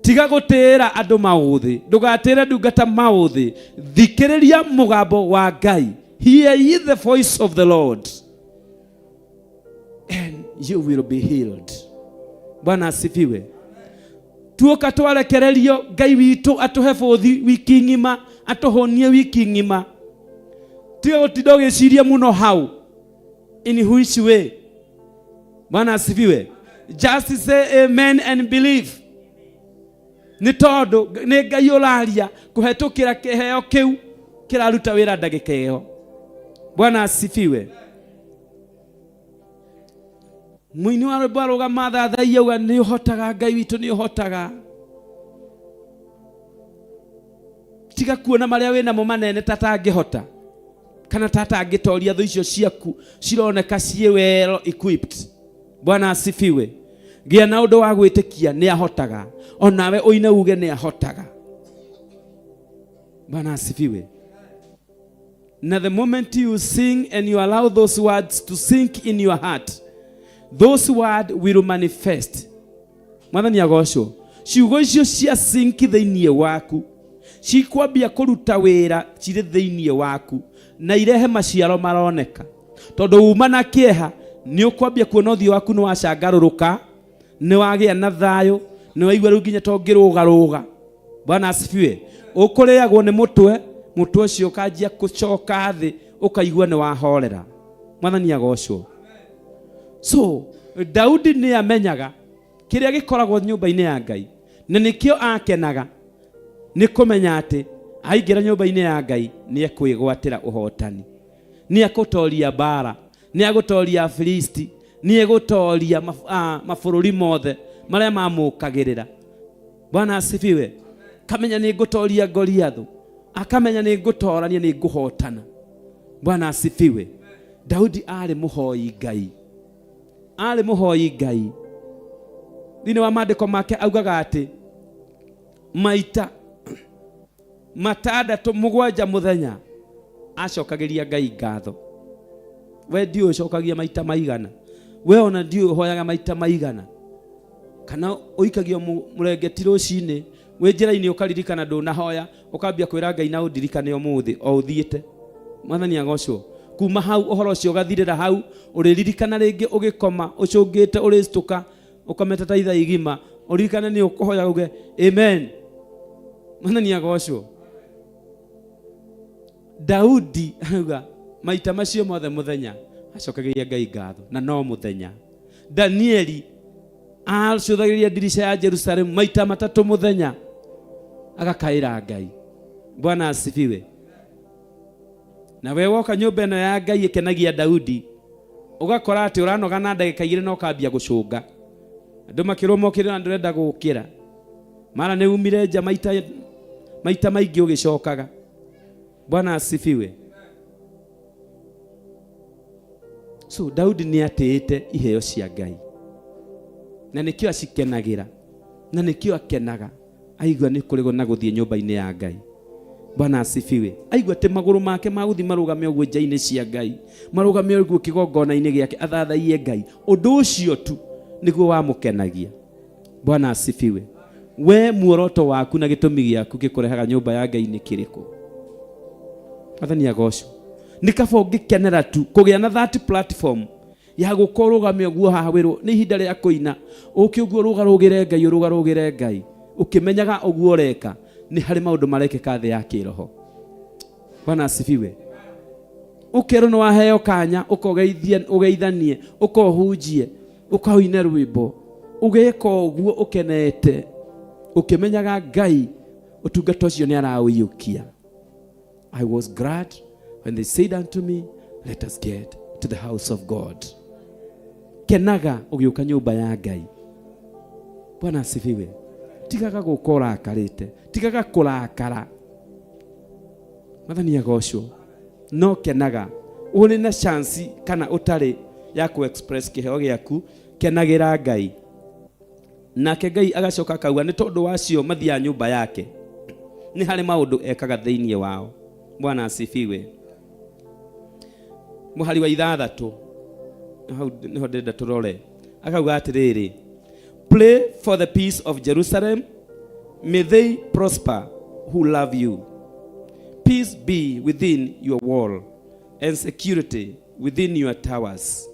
Tiga gũtĩĩra andũ maũthĩ, ndũgatĩĩre ndungata maũthĩ, thikĩrĩria mũgambo wa Ngai. Hear ye the voice of the Lord and you will be healed. Bwana asifiwe. Tuoka twarekererio Ngai witũ atũhe bũthi wiki ng'ima, atũhũnie wiki ng'ima. Tiga gũtinda ũgĩciria mũno hau in which way. Bwana asifiwe. Just say amen and believe. Nĩ tondũ nĩ Ngai ũraria kũhetũkĩra kĩheo kĩu kĩraruta wĩra ndagĩka ĩyo. Bwana asifiwe. Mũini wa rwĩmbo arũgama thathaiya auga nĩ ũhotaga, Ngai witũ nĩ ũhotaga. Tiga kuona marĩa wĩ namo manene ta tangĩhota kana ta tangĩtoria thũ icio ciaku cironeka ciĩ well equipped. Bwana asifiwe. Gĩa na ũndũ wa gwĩtĩkia nĩ ahotaga, onawe ũine uge nĩ ahotaga. Bwana asifiwe. Na the moment you sing and you allow those words to sink in your heart, those words will manifest. Mwathani agocwo. Ciugo icio cia sink thĩinĩ waku cikwambia kũruta wĩra cirĩ thĩinĩ waku na irehe maciaro maroneka. Tondũ uma na kĩeha nĩ ũkwambia kuona ũthiũ waku nĩ wacangarũrũka, nĩ wagĩa na thayũ, nĩ waigua rĩu nginya to ngĩrũgarũga. Bwana asifiwe. Ũkũrĩagwo nĩ mũtwe, mũtwe ũcio ũkanjia kũcoka thĩ, ũkaigua nĩ wahorera. Mwathani agocwo. So Daudi nĩ amenyaga kĩrĩa gĩkoragwo nyũmba-inĩ ya Ngai, na nĩkĩo akenaga nĩ kũmenya atĩ aingĩra nyũmba-inĩ ya Ngai nĩ ekwĩgwatĩra ũhotani, nĩ ekũtoria mbara, nĩ egũtoria Afilisti, nĩ egũtoria mabũrũri mothe marĩa mamũkagĩrĩra. Bwana asifiwe. Kamenya nĩ ngũtoria Goliathu, akamenya nĩ ngũtorania, nĩ ngũhotana. Bwana asifiwe. Daudi arĩ mũhoi Ngai, arĩ mũhoi Ngai. Thĩinĩ wa maandĩko make augaga atĩ maita 6 7 mũthenya acokagĩria Ngai ngatho. We ndiũĩ ũcokagia maita maigana, we ona ndiũĩ ũhoyaga maita maigana, kana ũikagio mũrengeti rũcinĩ wĩ njĩra-inĩ ũkaririkana ndũnahoya, ũkambia kwĩra Ngai na ũndirikane ũmũthĩ o ũthiĩte. Mwathani agocwo. Kuma hau ũhoro ũcio ũgathirĩra hau, ũrĩririkana rĩngĩ ũgĩkoma, ũcũngĩte, ũrĩcitũka, ũkomete ta ithaa igima, ũririkane nĩ ũkũhoya uge amen. Mwathani agocwo. Daudi auga maita macio mothe mũthenya acokagĩria Ngai ngatho, na no mũthenya. Danieli acũthagĩrĩria ndirica ya Jerusalemu maita 3 mũthenya agakaĩra Ngai. Bwana asifiwe. Na we woka nyũmba ĩno ya Ngai ĩkenagia Daudi, ũgakora atĩ ũranoga na ndagĩka 2 na ũkambia gũcũnga. Andũ makĩrwo mokĩre na ndũrenda gũkĩra. Mara nĩ umire nja maita maingĩ ũgĩcokaga. Bwana asifiwe. So Daudi nĩ atĩĩte iheo cia Ngai, na nĩkĩo acikenagĩra, na nĩkĩo akenaga aigua nĩ kũrĩ na gũthiĩ nyũmba-inĩ ya Ngai. Bwana asifiwe. Aigua atĩ magũrũ make ma gũthiĩ marũgame ũguo nja-inĩ cia Ngai, marũgame ũguo kĩgongona-inĩ gĩake, athathaiye Ngai, ũndũ ũcio tu nĩguo wamũkenagia. Bwana asifiwe. We muoroto waku na gĩtũmi gĩaku gĩkũrehaga nyũmba ya Ngai nĩ kĩrĩkũ? Mwathani agocwo. Nĩ kaba ũngĩkenera tu kũgĩa na that platform ya gũka ũrũgame ũguo haha wĩrwo nĩ ihinda rĩa kũina, ũke ũguo ũrũgarũgĩre Ngai, ũrũgarũgĩre Ngai. Ũkĩmenyaga ũguo ũreka, nĩ harĩ maũndũ marekĩka thĩ ya kĩroho. Bwana asifiwe. Ũkerwo nĩ waheo kanya ũkogeithie ũgeithanie ũkohunjie ũkaũine rwĩmbo ũgeka ũguo ũkenete ũkĩmenyaga Ngai ũtungata ũcio nĩ araũiyũkia. I was glad when they said unto me, let us get to the house of God. Kenaga ũgĩũka nyũmba ya Ngai. Bwana asifiwe. Tigaga gũka ũrakarĩte, tigaga kũrakara. Mwathani agocwo. No kenaga ũrĩ na chance kana ũtarĩ ya ku express kĩheo gĩaku, kenagĩra Ngai. Nake Ngai agacoka akauga nĩ tondũ wacio mathiaga nyũmba yake, nĩ harĩ maũndũ ekaga thĩinĩ wao. Bwana asifiwe. Mũhari wa ithathatũ hau nĩho ndĩrenda tũrore, akauga atĩrĩrĩ, pray for the peace of Jerusalem, may they prosper who love you. Peace be within your wall and security within your towers.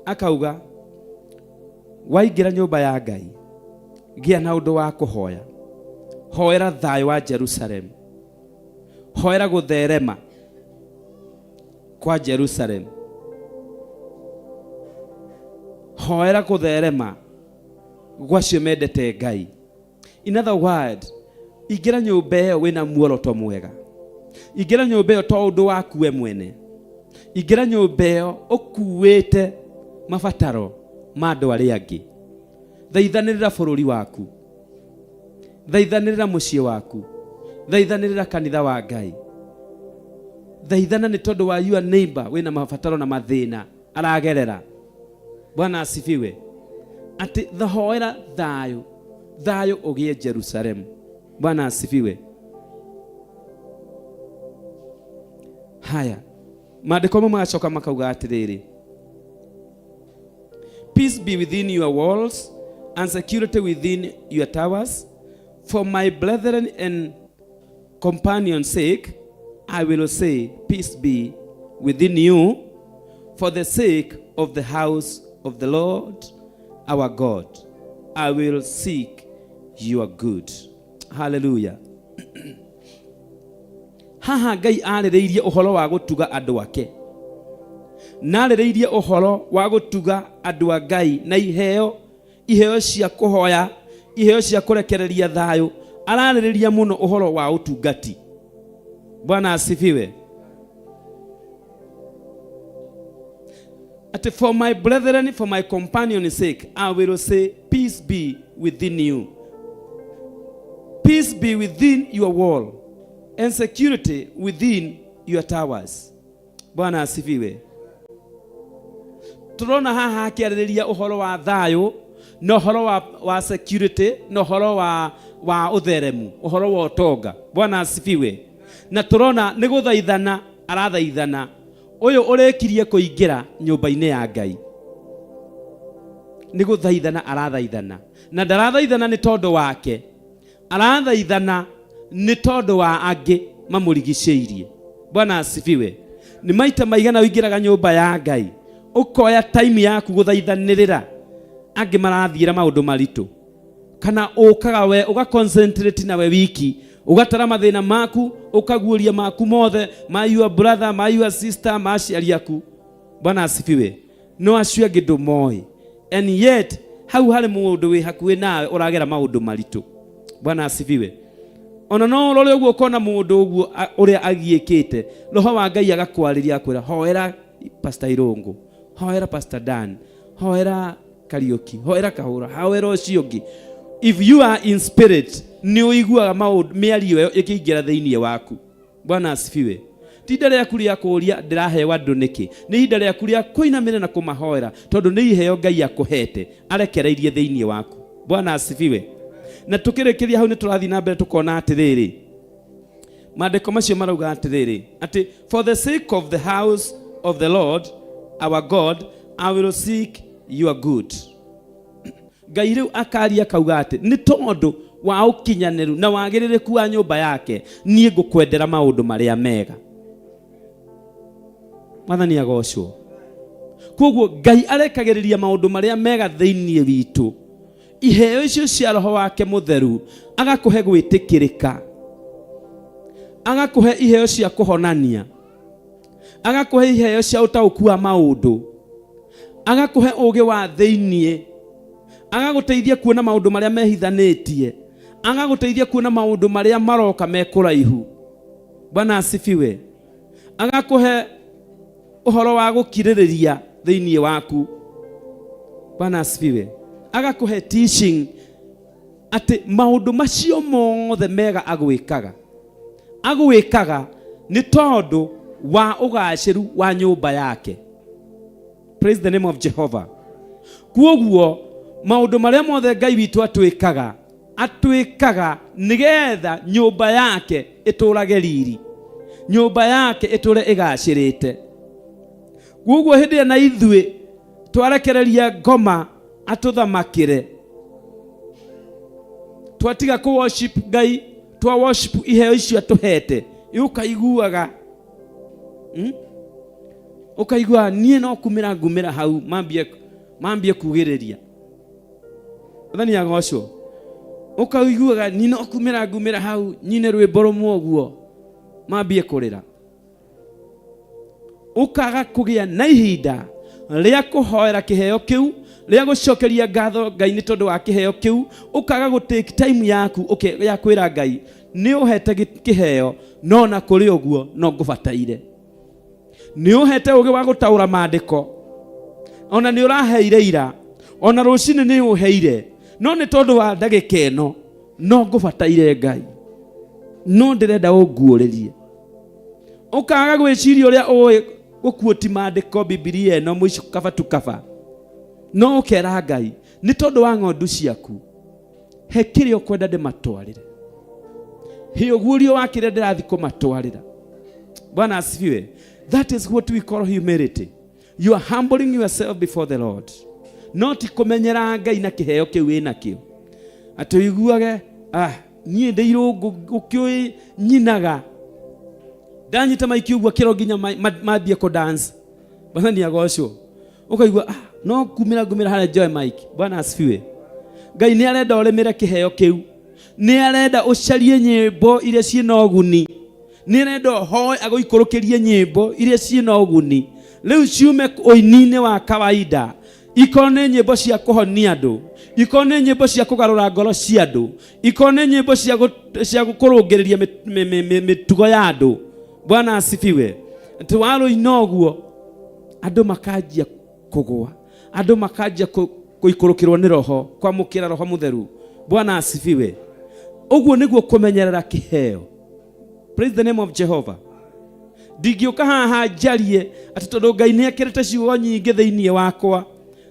Akauga waingĩra nyũmba ya Ngai, gĩa na ũndũ wa kũhoya, hoera thayũ wa Jerusalem, hoera gũtherema kwa Jerusalem, hoera gũtherema gwacio mendete Ngai. In other word, ingĩra nyũmba ĩyo wĩna muoroto mwega, ingĩra nyũmba ĩyo to ũndũ waku we mwene, ingĩra nyũmba ĩyo ũkuĩte mabataro ma andũ arĩa angĩ. Thaithanĩrĩra bũrũri waku, thaithanĩrĩra mũciĩ waku, thaithanĩrĩra kanitha wa Ngai, thaithana nĩ tondũ wa your neighbor wĩna mabataro na mathĩna aragerera. Bwana asifiwe. Atĩ thahoera thayũ, thayũ ũgĩe Jerusalemu. Bwana asifiwe. Haya, maandĩko mamwe magacoka makauga atĩrĩrĩ, peace be within your walls and security within your towers, for my brethren and companions' sake I will say peace be within you, for the sake of the house of the Lord our God I will seek your good. Hallelujah. Haha Ngai arĩrĩirie ũhoro wa gũtuga andũ ake, na arĩrĩirie ũhoro wa gũtuga andũ a Ngai na iheo, iheo cia kũhoya, iheo cia kũrekereria thayũ. Ararĩrĩria mũno ũhoro wa ũtungati. Bwana asifiwe. Ati for my brethren, for my companion's sake, I will say peace be within you. Peace be within your wall and security within your towers. Bwana asifiwe. Turona haha akĩarĩrĩria ũhoro wa thayũ na ũhoro wa security na ũhoro wa ũtheremu, ũhoro wa ũtonga. Bwana asifiwe. Na turona nĩ gũthaithana arathaithana ũyũ ũrĩkirie kũingĩra nyũmba-inĩ ya Ngai, nĩ gũthaithana arathaithana, na ndarathaithana nĩ tondũ wake, arathaithana nĩ tondũ wa angĩ mamũrigicĩirie. Bwana asifiwe. Nĩ maita maigana ũingĩraga nyũmba ya Ngai ũkoya time yaku gũthaithanĩrĩra angĩ marathiĩra maũndũ maritũ, kana ũkaga we ũga concentrate nawe wiki, ũgatara mathĩna maku, ũkaguũria maku mothe, ma your brother, ma your sister, ma aciari aku. Bwana asifiwe. No acio angĩ ndũmoĩ, and yet hau harĩ mũndũ wĩ hakuhĩ nawe ũragera maũndũ maritũ. Bwana asifiwe. Ona no ũrore ũguo ũkona mũndũ ũguo ũrĩa agiĩkĩte, roho wa Ngai agakwarĩria akwĩra hoera Pastor Irũngũ, hoera Pastor Dan, hoera Kariũki, hoera Kahũra, hoera ũcio ũngĩ. If you are in spirit, nĩ ũiguaga maũndũ, mĩario ĩyo ĩkĩingĩra thĩinĩ waku. Bwana asifiwe. Ti ihinda rĩaku rĩa kũũria ndĩraheo andũ nĩkĩ, nĩ ihinda rĩaku rĩa kũinamĩrĩra na kũmahoera, tondũ nĩ iheo Ngai akũhete arekereirie thĩinĩ waku. Bwana asifiwe. Na tũkĩrĩkĩria hau nĩ tũrathiĩ na mbere tũkona atĩrĩrĩ, maandĩko macio marauga atĩrĩrĩ, atĩ for the sake of the house of the Lord our God I will seek your good. Ngai rĩu akaria akauga atĩ nĩ tondũ wa ũkinyanĩru na wagĩrĩrĩku wa nyũmba yake, niĩ ngũkwendera maũndũ marĩa mega. Mwathani agocwo. Koguo Ngai arekagĩrĩria maũndũ marĩa mega thĩinĩ witũ. Iheo icio cia roho wake mũtheru, agakũhe gwĩtĩkĩrĩka, agakũhe iheo cia kũhonania, agakũhe iheo cia ũtaũku wa maũndũ, agakũhe ũũgĩ wa thĩiniĩ, agagũteithia kuona maũndũ marĩa mehithanĩtie, agagũteithia kuona maũndũ marĩa maroka me kũraihu. Bwana asifiwe. Agakũhe ũhoro wa gũkirĩrĩria thĩiniĩ waku. Bwana asifiwe. Agakũhe teaching atĩ maũndũ macio mothe mega agwĩkaga, agwĩkaga nĩ tondũ wa ũgacĩru wa nyũmba yake. Praise the name of Jehovah. Kuoguo maũndũ marĩa mothe Ngai witũ atwĩkaga, atwĩkaga nĩgetha nyũmba yake ĩtũrage riri, nyũmba yake ĩtũre ĩgacĩrĩte. Kuoguo hĩndĩ ĩrĩa na ithuĩ twarekereria ngoma atũthamakĩre, twatiga kũ worship Ngai, twa worship iheo icio atũhete, ũkaiguaga Ũkaigua niĩ no kumĩra ngumĩra hau mambie mambie kugĩrĩria. Mwathani agocwo. Ũkaiguaga niĩ no kumĩra ngumĩra hau nyine rwĩmbo rũmwe ũguo mambie kũrĩra. Ũkaga kũgĩa na ihinda rĩa kũhoera kĩheo kĩu, rĩa gũcokeria ngatho Ngai nĩ tondũ wa kĩheo kĩu, ũkaga gũ take time yaku ya kwĩra Ngai nĩ ũhete kĩheo, no na kũrĩ ũguo no ngũbataire. Nĩ ũhete ũgĩ wa gũtaũra maandĩko, ona nĩ ũraheire ira, ona rũcinĩ nĩ ũheire, no nĩ tondũ wa ndagĩka ĩno no ngũbataire Ngai, no ndĩrenda ũnguũrĩrie. Ũkaga gwĩciria ũrĩa ũĩ gũkuũti maandĩko Bibilia ĩno mũico kaba tu kaba, no ũkera Ngai nĩ tondũ wa ng'ondu ciaku he kĩrĩa ũkwenda ndĩmatwarĩre, he ũguũrio wa kĩrĩa ndĩrathiĩ kũmatwarĩra. Bwana asifiwe. That is what we call humility. You are humbling yourself before the Lord, not kũmenyera Ngai na kĩheo kĩu wĩnakĩo, atĩ ũiguage niĩ ndĩ irũngũ ũkĩũĩ nyinaga ndanyita maiki ũguo kĩro nginya mambie kũ dance. Bwana ni agocwo. Ũkaigua no kumĩra ngumĩra harĩa njoe mic. Bwana asifiwe. Ngai nĩ arenda ũrĩmĩre kĩheo kĩu, nĩ arenda ũcarie nyĩmbo iria ciĩna ũguni, nĩ arenda ũhoe agũikũrũkĩrie nyĩmbo iria ciĩna ũguni, rĩu ciume ũini-inĩ wa kawaida, ikorwo nĩ nyĩmbo cia kũhonia andũ, ikorwo nĩ nyĩmbo cia kũgarũra ngoro cia andũ, ikorwo nĩ nyĩmbo cia kũrũngĩrĩria mĩtugo ya andũ. Bwana asifiwe. Atĩ warũina ũguo andũ makanjia kũgũa, andũ makanjia kũikũrũkĩrwo nĩ roho, kwamũkĩra roho mũtheru. Bwana asifiwe. Ũguo nĩguo kũmenyerera kĩheo. Praise the name of Jehovah. Ndingĩũka haha njarie atĩ tondũ Ngai nĩ ekĩrĩte ciugo nyingĩ thĩinĩ wakwa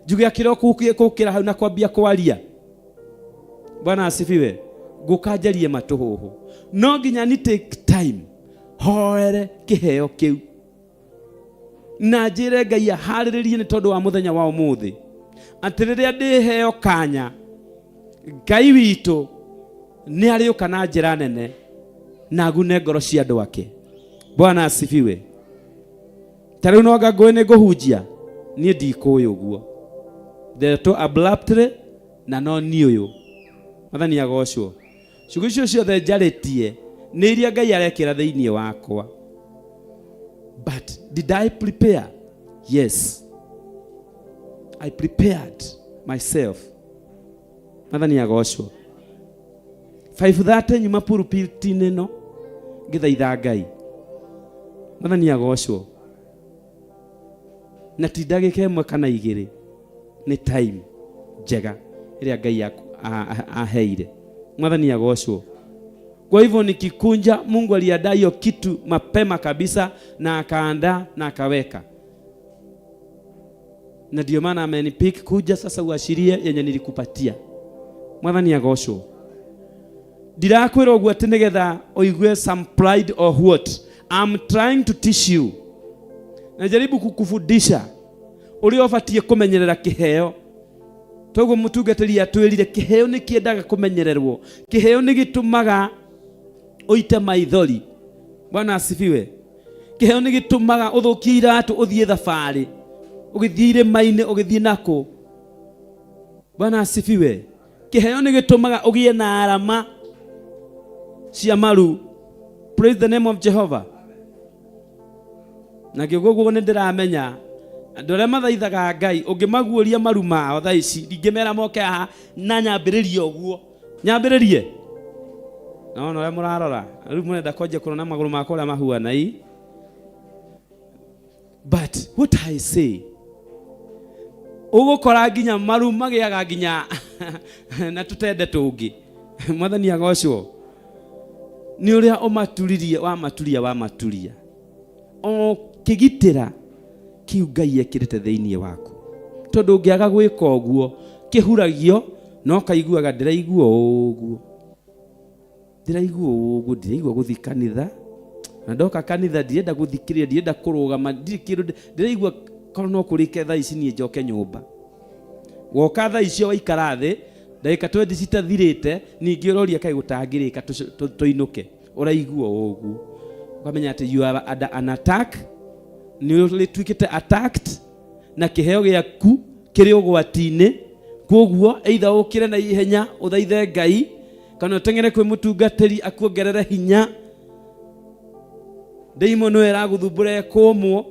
njuge akĩra kũkĩra hau na kwambia kwaria. Bwana asifiwe. Ngũka njarie matũhũhũ, no nginya ni take time hoere kĩheo kĩu na njĩre Ngai aharĩrĩrie nĩ tondũ wa mũthenya wa ũmũthĩ, atĩ rĩrĩa ndĩheo kanya Ngai witũ nĩ arĩũka na njĩra nene na agune ngoro cia andũ ake. Bwana asifiwe. Ta rĩu no anga ngũĩ nĩ ngũhunjia, niĩ ndikũĩ ũguo, ndetwo abruptly na no niĩ ũyũ. Mwathani agocwo. Ciugo icio ciothe njarĩtie nĩ iria Ngai arekĩra thĩinĩ wakwa. But did I prepare? Yes, I prepared myself. Mwathani agocwo. 5:30 nyuma pulpit-inĩ ĩno ngĩthaitha Ngai. Mwathani agocwo. Na ti ndagĩka ĩmwe kana igĩrĩ, nĩ time njega ĩrĩa Ngai aheire. Mwathani agocwo. Kwa hivyo nikikunja, Mungu aliandaa hiyo kitu mapema kabisa na akaandaa na akaweka, na ndio maana amenipick kuja sasa uashirie yenye nilikupatia. Mwathani agocwo. Ndirakwĩra ũguo atĩ nĩgetha ũigue some pride or what. I'm trying to teach you, najaribu kukufundisha ũrĩa ũbatiĩ kũmenyerera kĩheo. Toguo mũtungatĩri atwĩrire kĩheo nĩ kĩendaga kũmenyererwo, kĩheo nĩ gĩtũmaga ũite maithori. Bwana asifiwe. Kĩheo nĩ gĩtũmaga ũthũkie iratũ ũthiĩ thabarĩ, ũgĩthiĩ irĩma-inĩ, ũgĩthiĩ nakũ. Bwana asifiwe. Kĩheo nĩ gĩtũmaga ũgĩe na arama cia maru. Praise the name of Jehovah. Na ngĩũgwo ũguo nĩ ndĩramenya andũ arĩa mathaithaga Ngai ũngĩmaguũria maru mao thaa ici ndingĩmera moke haha na nyambĩrĩrie ũguo nyambĩrĩrie naona ũrĩa mũrarora rĩu mũrenda kwanjia kũrora magũrũ makwa ũrĩa mahuana i. But what I say, ũgũkora nginya maru magĩaga nginya na tũtende tũngĩ. Mwathani agocwo nĩ ũrĩa ũmaturirie, wamaturia wamaturia o kĩgitĩra kĩu Ngai ekĩrĩte thĩinĩ waku, tondũ ũngĩaga gwĩka ũguo kĩhuragio no kaiguaga ndĩraigua ũguo, ndĩraigua ũguo, ndĩraigua gũthiĩ kanitha, na ndoka kanitha ndirenda gũthikĩrĩria, ndirenda kũrũgama, ndirĩ kĩndũ ndĩraigua korwo no kũrĩke thaa ici niĩ njoke nyũmba. Woka thaa icio waikara thĩ ndagĩka 20 citathirĩte, ningĩ ũroria kaĩ gũtangĩrĩka tũinũke, ũraigua ũguo ũkamenya atĩ you are under an attack, nĩ ũrĩtuĩkĩte attacked na kĩheo gĩaku kĩrĩ ũgwati-inĩ. Koguo either ũkĩre na ihenya ũthaithe Ngai kana ũteng'ere kwĩ mũtungatĩri akuongerere hinya. Ndaimono ĩyo ĩragũthumbũra ĩkũmwo,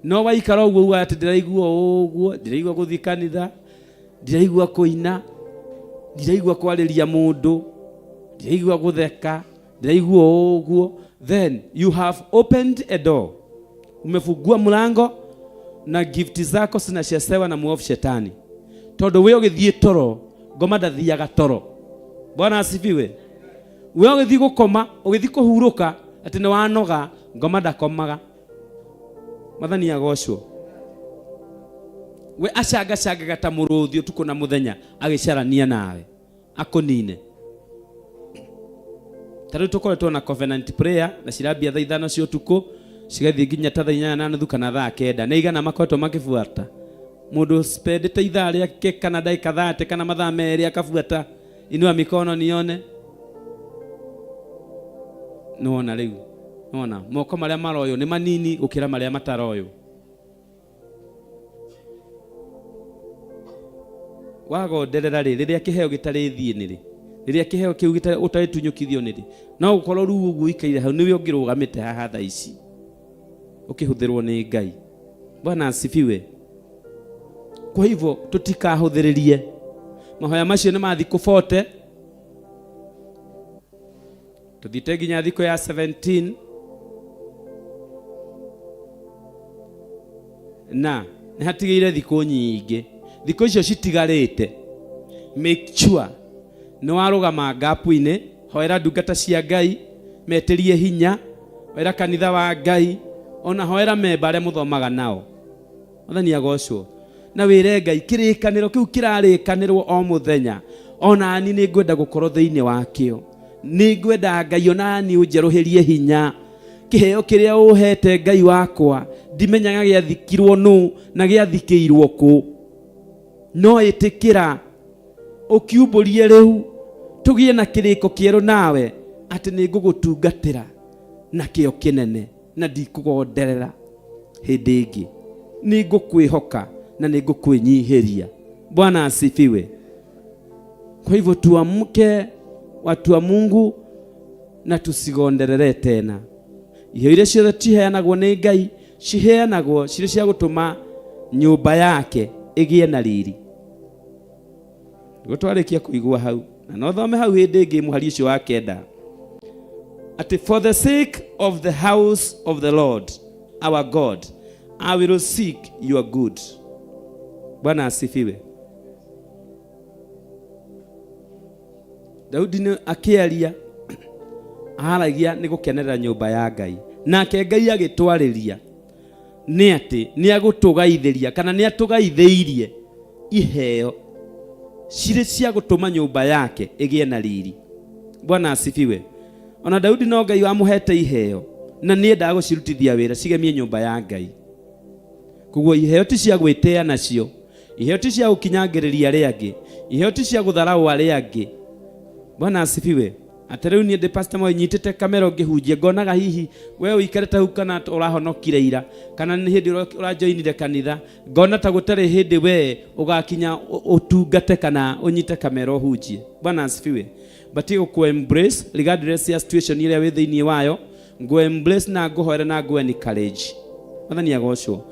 no waikara ũguo ugaga atĩ ndĩraigua ũguo, ndĩraigua gũthiĩ kanitha, ndĩraigua kũina, ndĩraigua kwarĩria mũndũ, ndĩraigua gũtheka, ndĩraigua ũguo, then you have opened a door, umefungua mlango na gift zako zinachezewa na muovu shetani. Tondũ we ũgĩthiĩ toro, ngoma ndathiaga toro. Bwana asifiwe. We ũgĩthiĩ gũkoma, ũgĩthiĩ kũhurũka atĩ nĩ wanoga, ngoma ndakomaga. Mwathani agocwo. We acangacangaga ta mũrũthi ũtukũ na mũthenya agĩcarania nawe akũnine. Ta rĩu tũkoretwo na covenant prayer na cirambia thaa 5 cia ũtukũ cigathiĩ nginya ta thaa 8 na nuthu kana thaa 9. Nĩ igana makoretwo makĩbuata. Mũndũ spendete ithaa rĩake kana ndagĩka 30 kana mathaa 2 akabuata, inua mikono nione. Nĩwona rĩu, nĩwona moko marĩa maroywo nĩ manini gũkĩra marĩa mataroywo. Wagonderera rĩ, rĩrĩa kĩheo gĩtarĩ thiĩ rĩ, rĩrĩa kĩheo kĩu ũtarĩ tunyũkithio nĩ rĩ, no gũkorwo rĩu ũguo ũikaire hau nĩwe ũngĩrũgamĩte haha thaa ici ũkĩhũthĩrwo nĩ Ngai. Bwana asifiwe. Kwa hivyo tũtikahũthĩrĩrie mahoya macio nĩ ma thikũ 40, tũthiĩte nginya thikũ ya 17, na nĩ hatigĩire thikũ nyingĩ. Thikũ icio citigarĩte, make sure nĩ warũgama ngapu-inĩ, hoera ndungata cia Ngai metĩrie hinya, hoera kanitha wa Ngai, ona hoera memba arĩa mũthomaga nao. Mwathani agocwo. Na wĩre Ngai kĩrĩkanĩro kĩu kĩrarĩkanĩrwo o mũthenya, ona ni nĩ ngwenda gũkorwo thĩinĩ wakĩo. Nĩ ngwenda Ngai ona ni ũnjerũhĩrie hinya. Kĩheo kĩrĩa ũhete Ngai wakwa ndimenyaga gĩathikirwo nũ na gĩathikĩirwo kũ, no ĩtĩkĩra ũkiumbũrie rĩu tũgĩe na kĩrĩko kĩerũ nawe atĩ nĩ ngũgũtungatĩra na kĩo kĩnene na ndikũgonderera hĩndĩ ĩngĩ. Nĩ ngũkwĩhoka na nĩ ngũkwĩnyihĩria. Bwana asifiwe. Kwa hivyo tuamke watu wa Mungu na tusigonderere tena. Iheo iria ciothe ciheanagwo nĩ Ngai ciheanagwo cirĩ cia gũtũma nyũmba yake ĩgĩe na riri. Nĩguo twarĩkia kũigua hau, na no thome hau hĩndĩ ĩngĩ mũhari ũcio wa 9, atĩ for the sake of the house of the Lord our God I will seek your good. Bwana asifiwe. Daudi nĩ akĩaria aragia nĩ gũkenerera nyũmba ya Ngai, nake Ngai agĩtwarĩria nĩ atĩ nĩ agũtũgaithĩria kana nĩ atũgaithĩirie iheo cirĩ cia gũtũma nyũmba yake ĩgĩe na riri. Bwana asifiwe. Ona Daudi no Ngai wamũhete iheo na nĩ endaga gũcirutithia wĩra cigemie nyũmba ya Ngai. Koguo iheo ti cia gwĩtĩa nacio, iheo ti cia gũkinyangĩrĩria arĩa angĩ, iheo ti cia gũtharaũ arĩa angĩ. Bwana asifiwe. Atĩ rĩu niĩ ndĩ pastor Moi nyitĩte kamera ngĩhunjia ngonaga hihi we ũikarĩte hau kana ũrahonokire ira kana nĩ hĩndĩ ũrajoinire kanitha ngona ta gũtarĩ hĩndĩ we ũgakinya ũtungate kana ũnyite kamera ũhunjie. Bwana asifiwe. But gũkũ embrace regardless ya situation ĩrĩa wĩ thĩinĩ wayo, ngũ embrace na ngũhoere na ngũ encourage. Mwathani agocwo.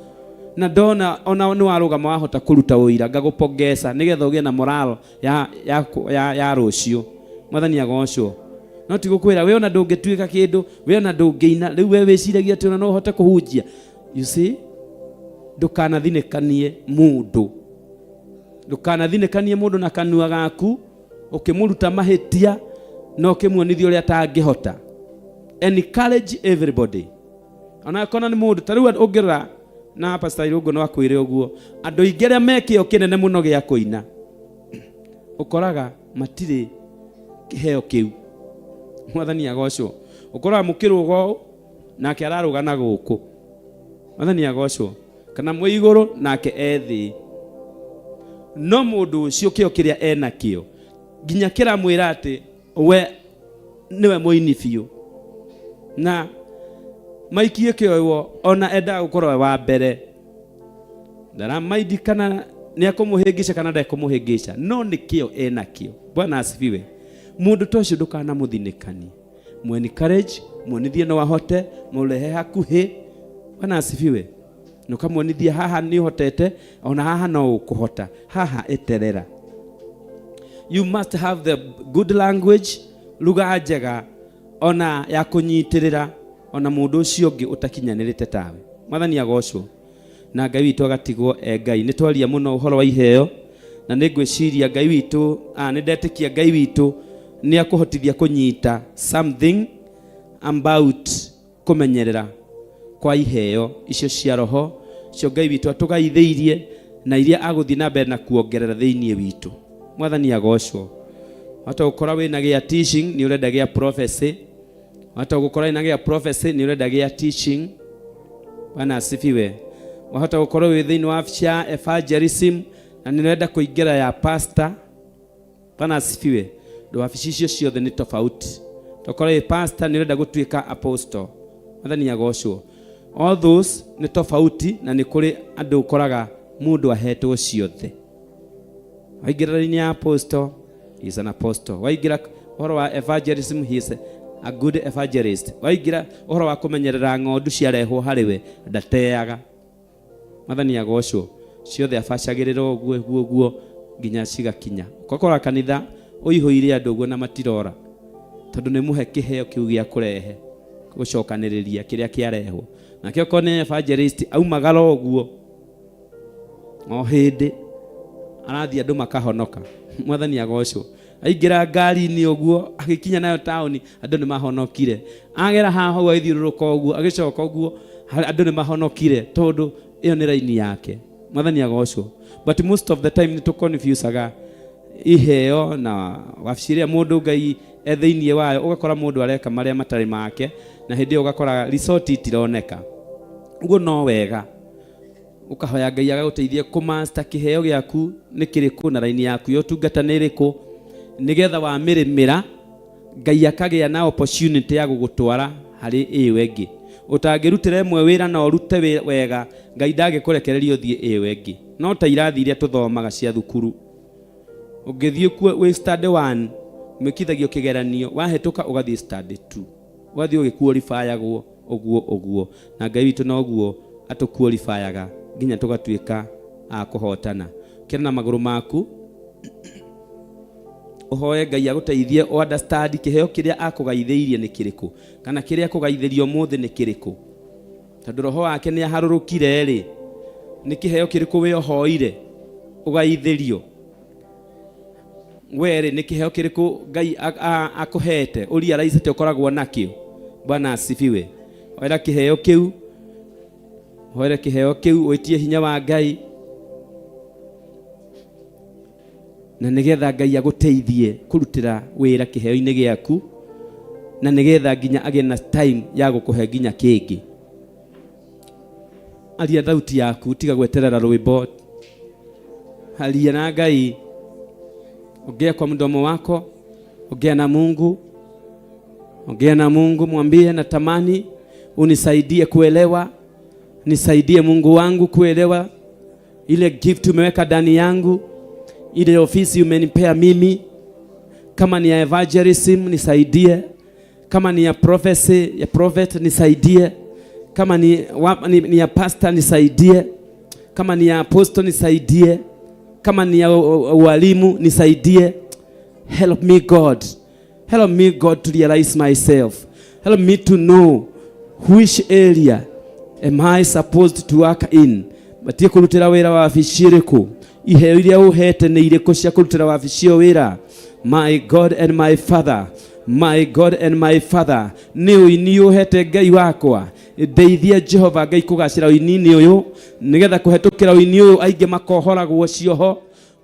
Na ndona ona nĩ warũgama wahota kũruta ũira ngagũpongeza nĩgetha ũgĩe na moral ya, ya, ya, ya rũciũ. Mwathani agocwo. No ti gũkwĩra we ona ndũngĩtuĩka kĩndũ, we ona ndũngĩina, rĩu we wĩciragia atĩ ona no ũhote kũhunjia. You see, ndũkanathinĩkanie mũndũ, ndũkanathinĩkanie mũndũ na kanua gaku ũkĩmũruta mahĩtia na ũkĩmuonithia ũrĩa atangĩhota. Encourage everybody ona kona nĩ mũndũ ta rĩu ũngĩrora na Pastor Irũngũ no akwĩre ũguo, andũ aingĩ arĩa me kĩo kĩnene mũno gĩa kũina ũkoraga matirĩ kĩheo kĩu. Mwathani agocwo. Ũkoraga mũkĩrũga ũũ nake ararũga na gũkũ. Mwathani agocwo. Kana mwĩ igũrũ nake e thĩ. No mũndũ ũcio kĩo kĩrĩa enakĩo nginya kĩramwĩra atĩ we nĩwe mũini biũ na maikie kĩoywo ona endaga gũkorwo e wa mbere ndaramaindi kana nĩ akũmũhĩngĩca kana ndekũmũhĩngĩca no nĩ kĩo enakĩo. Bwana asifiwe. Mũndũ ta ũcio ndũkanamũthinĩkanie, mu encourage, muonithie no ahote, mũrehe hakuhĩ. Bwana asifiwe. Na ũkamuonithia haha nĩ ũhotete ona haha no ũkũhota, haha eterera. You must have the good language, lugha njega ona ya kũnyitĩrĩra ona mũndũ ũcio ũngĩ ũtakinyanĩrĩte tawe. Mwathani agocwo na Ngai witũ agatigwo e Ngai. Nĩ twaria mũno ũhoro wa iheo na nĩ ngwĩciria Ngai witũ, nĩ ndetĩkia Ngai witũ nĩ akũhotithia kũnyita something about kũmenyerera kwa iheo icio cia roho cio Ngai witũ atũgaithĩirie na iria agũthiĩ na mbere na kuongerera thĩinĩ witũ. Mwathani agocwo. Wahota gũkora wĩna gĩa teaching nĩ ũrenda gĩa prophecy, wahota gũkora wĩna gĩa prophecy nĩ ũrenda gĩa teaching. Bwana asifiwe. Wahota gũkorwo wĩ thĩinĩ wa cia evangelism na nĩ ũrenda kũingĩra ya pastor. Bwana asifiwe. Ndũ wabici icio ciothe nĩ tofauti. Tokorwo wĩ pastor nĩ ũrenda gũtuĩka apostle. Mwathani agocwo. All those nĩ tofauti na nĩ kũrĩ andũ ũkoraga mũndũ ahetwo ciothe. Waingĩra raini ya apostle, he is an apostle. Waingĩra ũhoro wa evangelism, he is a good evangelist. Waingĩra ũhoro wa kũmenyerera ng'ondu ciarehwo harĩ we, ndateaga. Mwathani agocwo. Ciothe abacagĩrĩra ũguo ũguo ũguo nginya cigakinya. Ũgakora kanitha ũihũire andũ ũguo na matirora tondũ nĩ mũhe kĩheo kĩu gĩa kũrehe gũcokanĩrĩria kĩrĩa kĩarehwo. Nake okorwo nĩ evangelist aumagara ũguo o hĩndĩ arathiĩ andũ makahonoka. Mwathani agocwo. Aingĩra ngari-inĩ ũguo agĩkinya nayo taũni andũ nĩ mahonokire. Agera haha hau agĩthiũrũrũka ũguo agĩcoka ũguo andũ nĩ mahonokire tondũ ĩyo nĩ raini yake. Mwathani agocwo. But most of the time nĩ tũconfusaga iheo na wabici ĩrĩa mũndũ Ngai e thĩinĩ wayo, ũgakora mũndũ areka marĩa matarĩ make na hĩndĩ ĩyo ũgakora resort itironeka. Ũguo no wega ũkahoya Ngai agagũteithia kũmaster kĩheo gĩaku nĩ kĩrĩkũ na raini yaku ya ũtungata nĩ ĩrĩkũ, nĩgetha wamĩrĩmĩra Ngai akagĩa na opportunity ya gũgũtwara harĩ ĩyo ĩngĩ. Ũtangĩrutĩra ĩmwe wĩra na ũrute wega, Ngai ndangĩkũrekereria ũthiĩ ĩyo ĩngĩ. No ta irathi iria tũthomaga cia thukuru, ũngĩthiĩ kuo wĩ study 1 mwĩkithagio kĩgeranio, wahĩtũka ũgathiĩ study 2, ũgathiĩ ũgĩkuorifayagwo ũguo ũguo. Na Ngai witũ noguo atũkuorifayaga nginya tũgatuĩka a kũhotana. Kĩra na magũrũ maku ũhoe Ngai agũteithie ũ understand kĩheo kĩrĩa akũgaithĩirie nĩ kĩrĩkũ, kana kĩrĩa akũgaithĩria ũmũthĩ nĩ kĩrĩkũ. Tondũ roho wake nĩ aharũrũkire rĩ, nĩ kĩheo kĩrĩkũ we ũhoire ũgaithĩrio? We rĩ, nĩ kĩheo kĩrĩkũ Ngai akũhete ũrealize atĩ ũkoragwo nakĩo? Bwana asifiwe. Hoera kĩheo kĩu, hoera kĩheo kĩu, wĩtie hinya wa Ngai na nĩgetha Ngai agũteithie kũrutĩra wĩra kĩheo-inĩ gĩaku, na nĩgetha nginya agĩe na time ya gũkũhe nginya kĩngĩ. Aria thauti yaku, tiga gweterera rwĩmbo. Aria na Ngai, ongea kwa mdomo wako, ongea na Mungu. Ongea na Mungu, mwambie natamani unisaidie kuelewa, nisaidie Mungu wangu kuelewa ile gift umeweka ndani yangu, ile ofisi umenipea mimi. Kama ni ya evangelism nisaidie, kama ni ya prophecy ya prophet nisaidie, kama ni ya pastor nisaidie, kama ni ya apostle nisaidie, kama ni ya ualimu nisaidie. Help me God, help me God to realize myself, help me to know which area am I supposed to work in. Batie kurutira wira wabici iriku, iheo iria uhete nĩ irĩkũ cia kũrutĩra wabici ĩyo wĩra. My God and my Father, my God and my Father, nĩ ũini ũhete Ngai wakwa, ndeithia Jehova Ngai kũgacĩra ũini-inĩ ũyũ, nĩgetha kũhetũkĩra ũini ũyũ aingĩ makohoragwo cioho,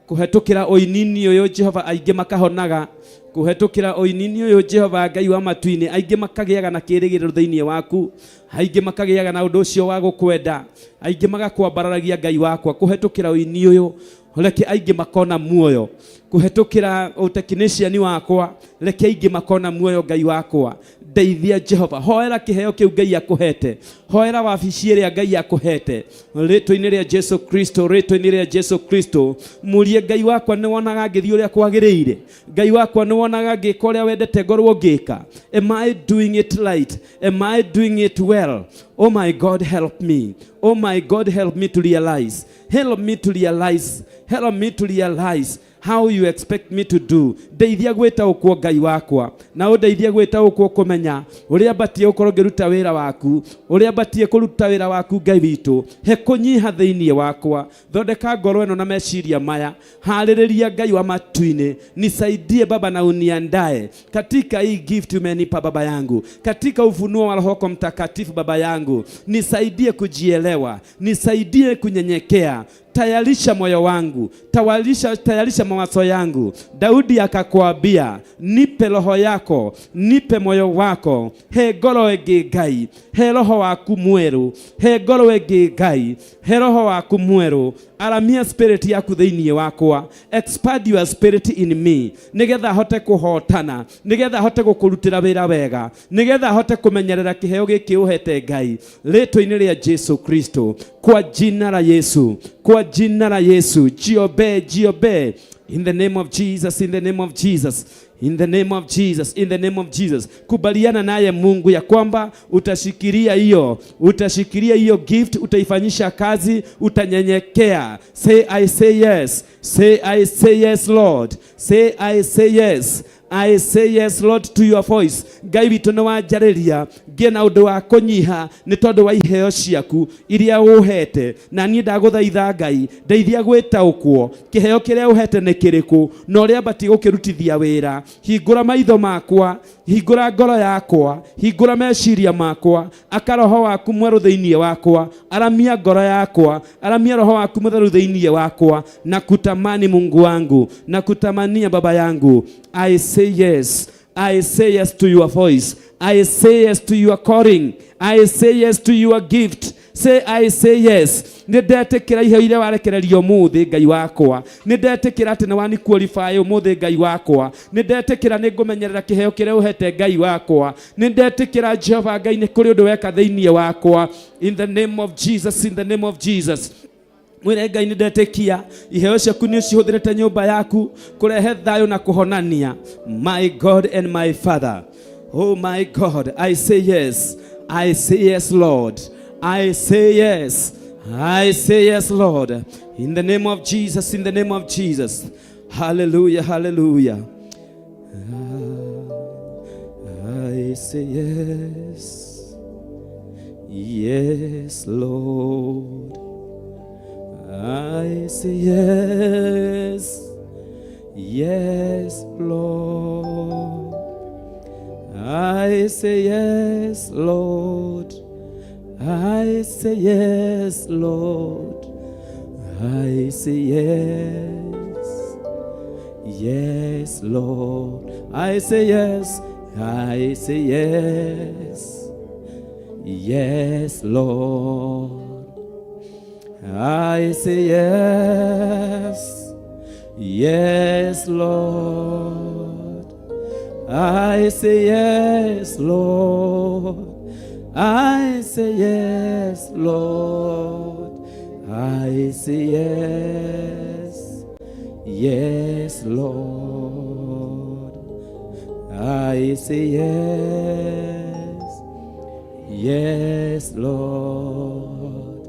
kũhetũkĩra ũini-inĩ ũyũ Jehova aingĩ makahonaga, kũhetũkĩra ũini-inĩ ũyũ Jehova Ngai wa matu-inĩ aingĩ makagĩaga na kĩĩrĩgĩrĩro thĩinĩ waku, aingĩ makagĩaga na ũndũ ũcio wa gũkwenda, aingĩ magakwambararagia Ngai wakwa kũhetũkĩra ũini ũyũ, reke aingĩ makona muoyo kũhetũkĩra ũtekniciani wakwa, reke aingĩ makona muoyo Ngai wakwa. Ndeithia Jehova, hoera kĩheo kĩu Ngai akũhete, hoera wabici ĩrĩa Ngai akũhete, rĩtwa-inĩ rĩa Jesu Kristo, rĩtwa-inĩ rĩa Jesu Kristo. Mũrie Ngai wakwa, nĩ wonaga ngĩthiĩ ũrĩa kwagĩrĩire? Ngai wakwa, nĩ wonaga ngĩka ũrĩa wendete ngorwo ngĩka? Am I doing it right? Am I doing it well? Oh my God, help me. Oh my God, help me to realize, help me to realize, help me to realize how you expect me to do. Ndeithia gwĩtaũkwo Ngai wakwa, na ũndeithie gwĩtaũkwo kũmenya ũrĩa mbatie gũkorwo ngĩruta wĩra waku, ũrĩa mbatie kũruta wĩra waku Ngai witũ. He kũnyiha thĩinĩ wakwa, thondeka ngoro ĩno na meciria maya, harĩrĩria Ngai wa matu-inĩ, nisaidie Baba na uniandae katika hii gift umenipa Baba yangu, katika ufunuo wa Roho wako Mtakatifu Baba yangu, nisaidie kujielewa, nisaidie kunyenyekea, tayarisha moyo wangu, tayarisha mawazo yangu. Daudi akakwambia, nipe roho yako, nipe moyo wako, he ngoro ĩngĩ Ngai, he roho waku mwerũ, he ngoro ĩngĩ Ngai, he roho waku mwerũ, aramia spirit yaku thĩinĩ wakwa, expand your spirit in me, nĩgetha hote kũhotana, nĩgetha hote gũkũrutĩra wĩra wega, nĩgetha hote kũmenyerera kĩheo gĩkĩ ũhete Ngai, rĩtwa-inĩ rĩa Jesu Kristo, kwa jina la Yesu, kwa jina la Yesu. Jiobe, jiobe in the name of Jesus, in the name of Jesus, in the name of Jesus, in the name of Jesus. Kubaliana naye Mungu ya kwamba utashikilia hiyo, utashikilia hiyo gift, utaifanyisha kazi, utanyenyekea. Say I say yes, say I say yes Lord, say I say yes, I say yes Lord to your voice. Ngai witũ nĩ wanjarĩria ngĩe na ũndũ wa kũnyiha nĩ tondũ wa iheo ciaku iria ũhete, na niĩ ndagũthaitha Ngai ndeithia gwĩtaũkwo kĩheo kĩrĩa ũhete nĩ kĩrĩkũ na ũrĩa batiĩ gũkĩrutithia wĩra. Hingũra maitho makwa, hingũra ngoro yakwa, hingũra meciria makwa, aka roho waku mwerũ thĩinĩ wakwa, aramia ngoro yakwa, aramia roho waku mũtheru thĩinĩ wakwa, na kutamani Mungu wangu, na kutamania Baba yangu. I say yes, I say yes to your voice, I say yes to your calling, I say yes to your gift. Say I say yes. Nĩ ndetĩkĩra iheo iria warekereria ũmũthĩ Ngai wakwa, nĩ ndetĩkĩra atĩ nĩ wani qualify ũmũthĩ Ngai wakwa, nĩ ndetĩkĩra nĩ ngũmenyerera kĩheo kĩrĩa ũhete Ngai wakwa, nĩ ndetĩkĩra Jehova Ngai nĩ kũrĩ ũndũ weka thĩinĩ wakwa. In the name of Jesus, in the name of Jesus. Mwĩre Ngai nĩ ndetĩkia iheo ciaku nĩ ũcihũthĩrĩte nyũmba yaku kũrehe thayũ na kũhonania. My God and my Father, oh my God, I say yes, I say yes Lord, I say yes, I say yes Lord, in the name of Jesus, in the name of Jesus. Hallelujah, hallelujah. I say yes, yes Lord, I say yes, yes Lord, I say yes Lord, I say yes Lord, I say yes, yes Lord, I say yes, I say yes, yes Lord, I say yes, yes Lord, I say yes, Lord. I say yes, Lord. I say yes, yes, Lord. I say yes, yes, Lord.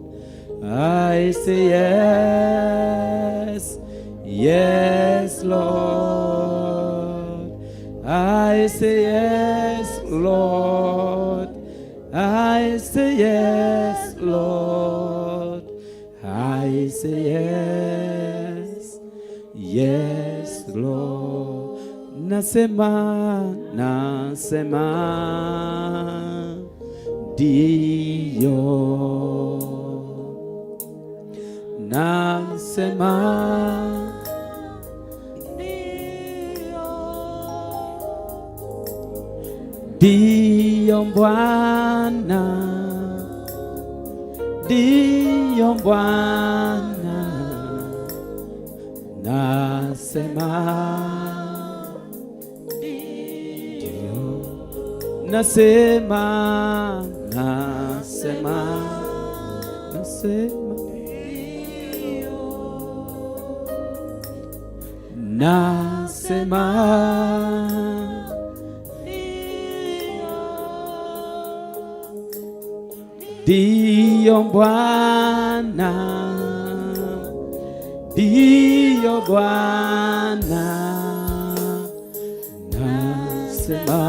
I say yes, yes, Lord. I say yes, Lord. I say yes, Lord. I say yes, yes, Lord. Nasema, nasema, ndio. Nasema, ndio Bwana, ndio Bwana, nasema ndio, nasema, nasema, nasema, nasema ndio Bwana, ndio Bwana, nasema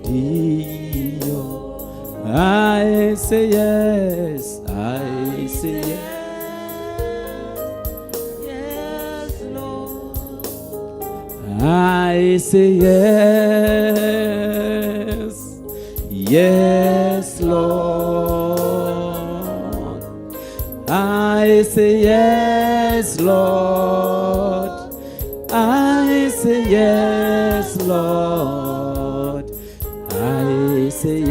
ndio. I say yes, I say yes. Yes, Lord. I say yes, yes, Lord. I say yes, Lord. I say yes, Lord. I say yes,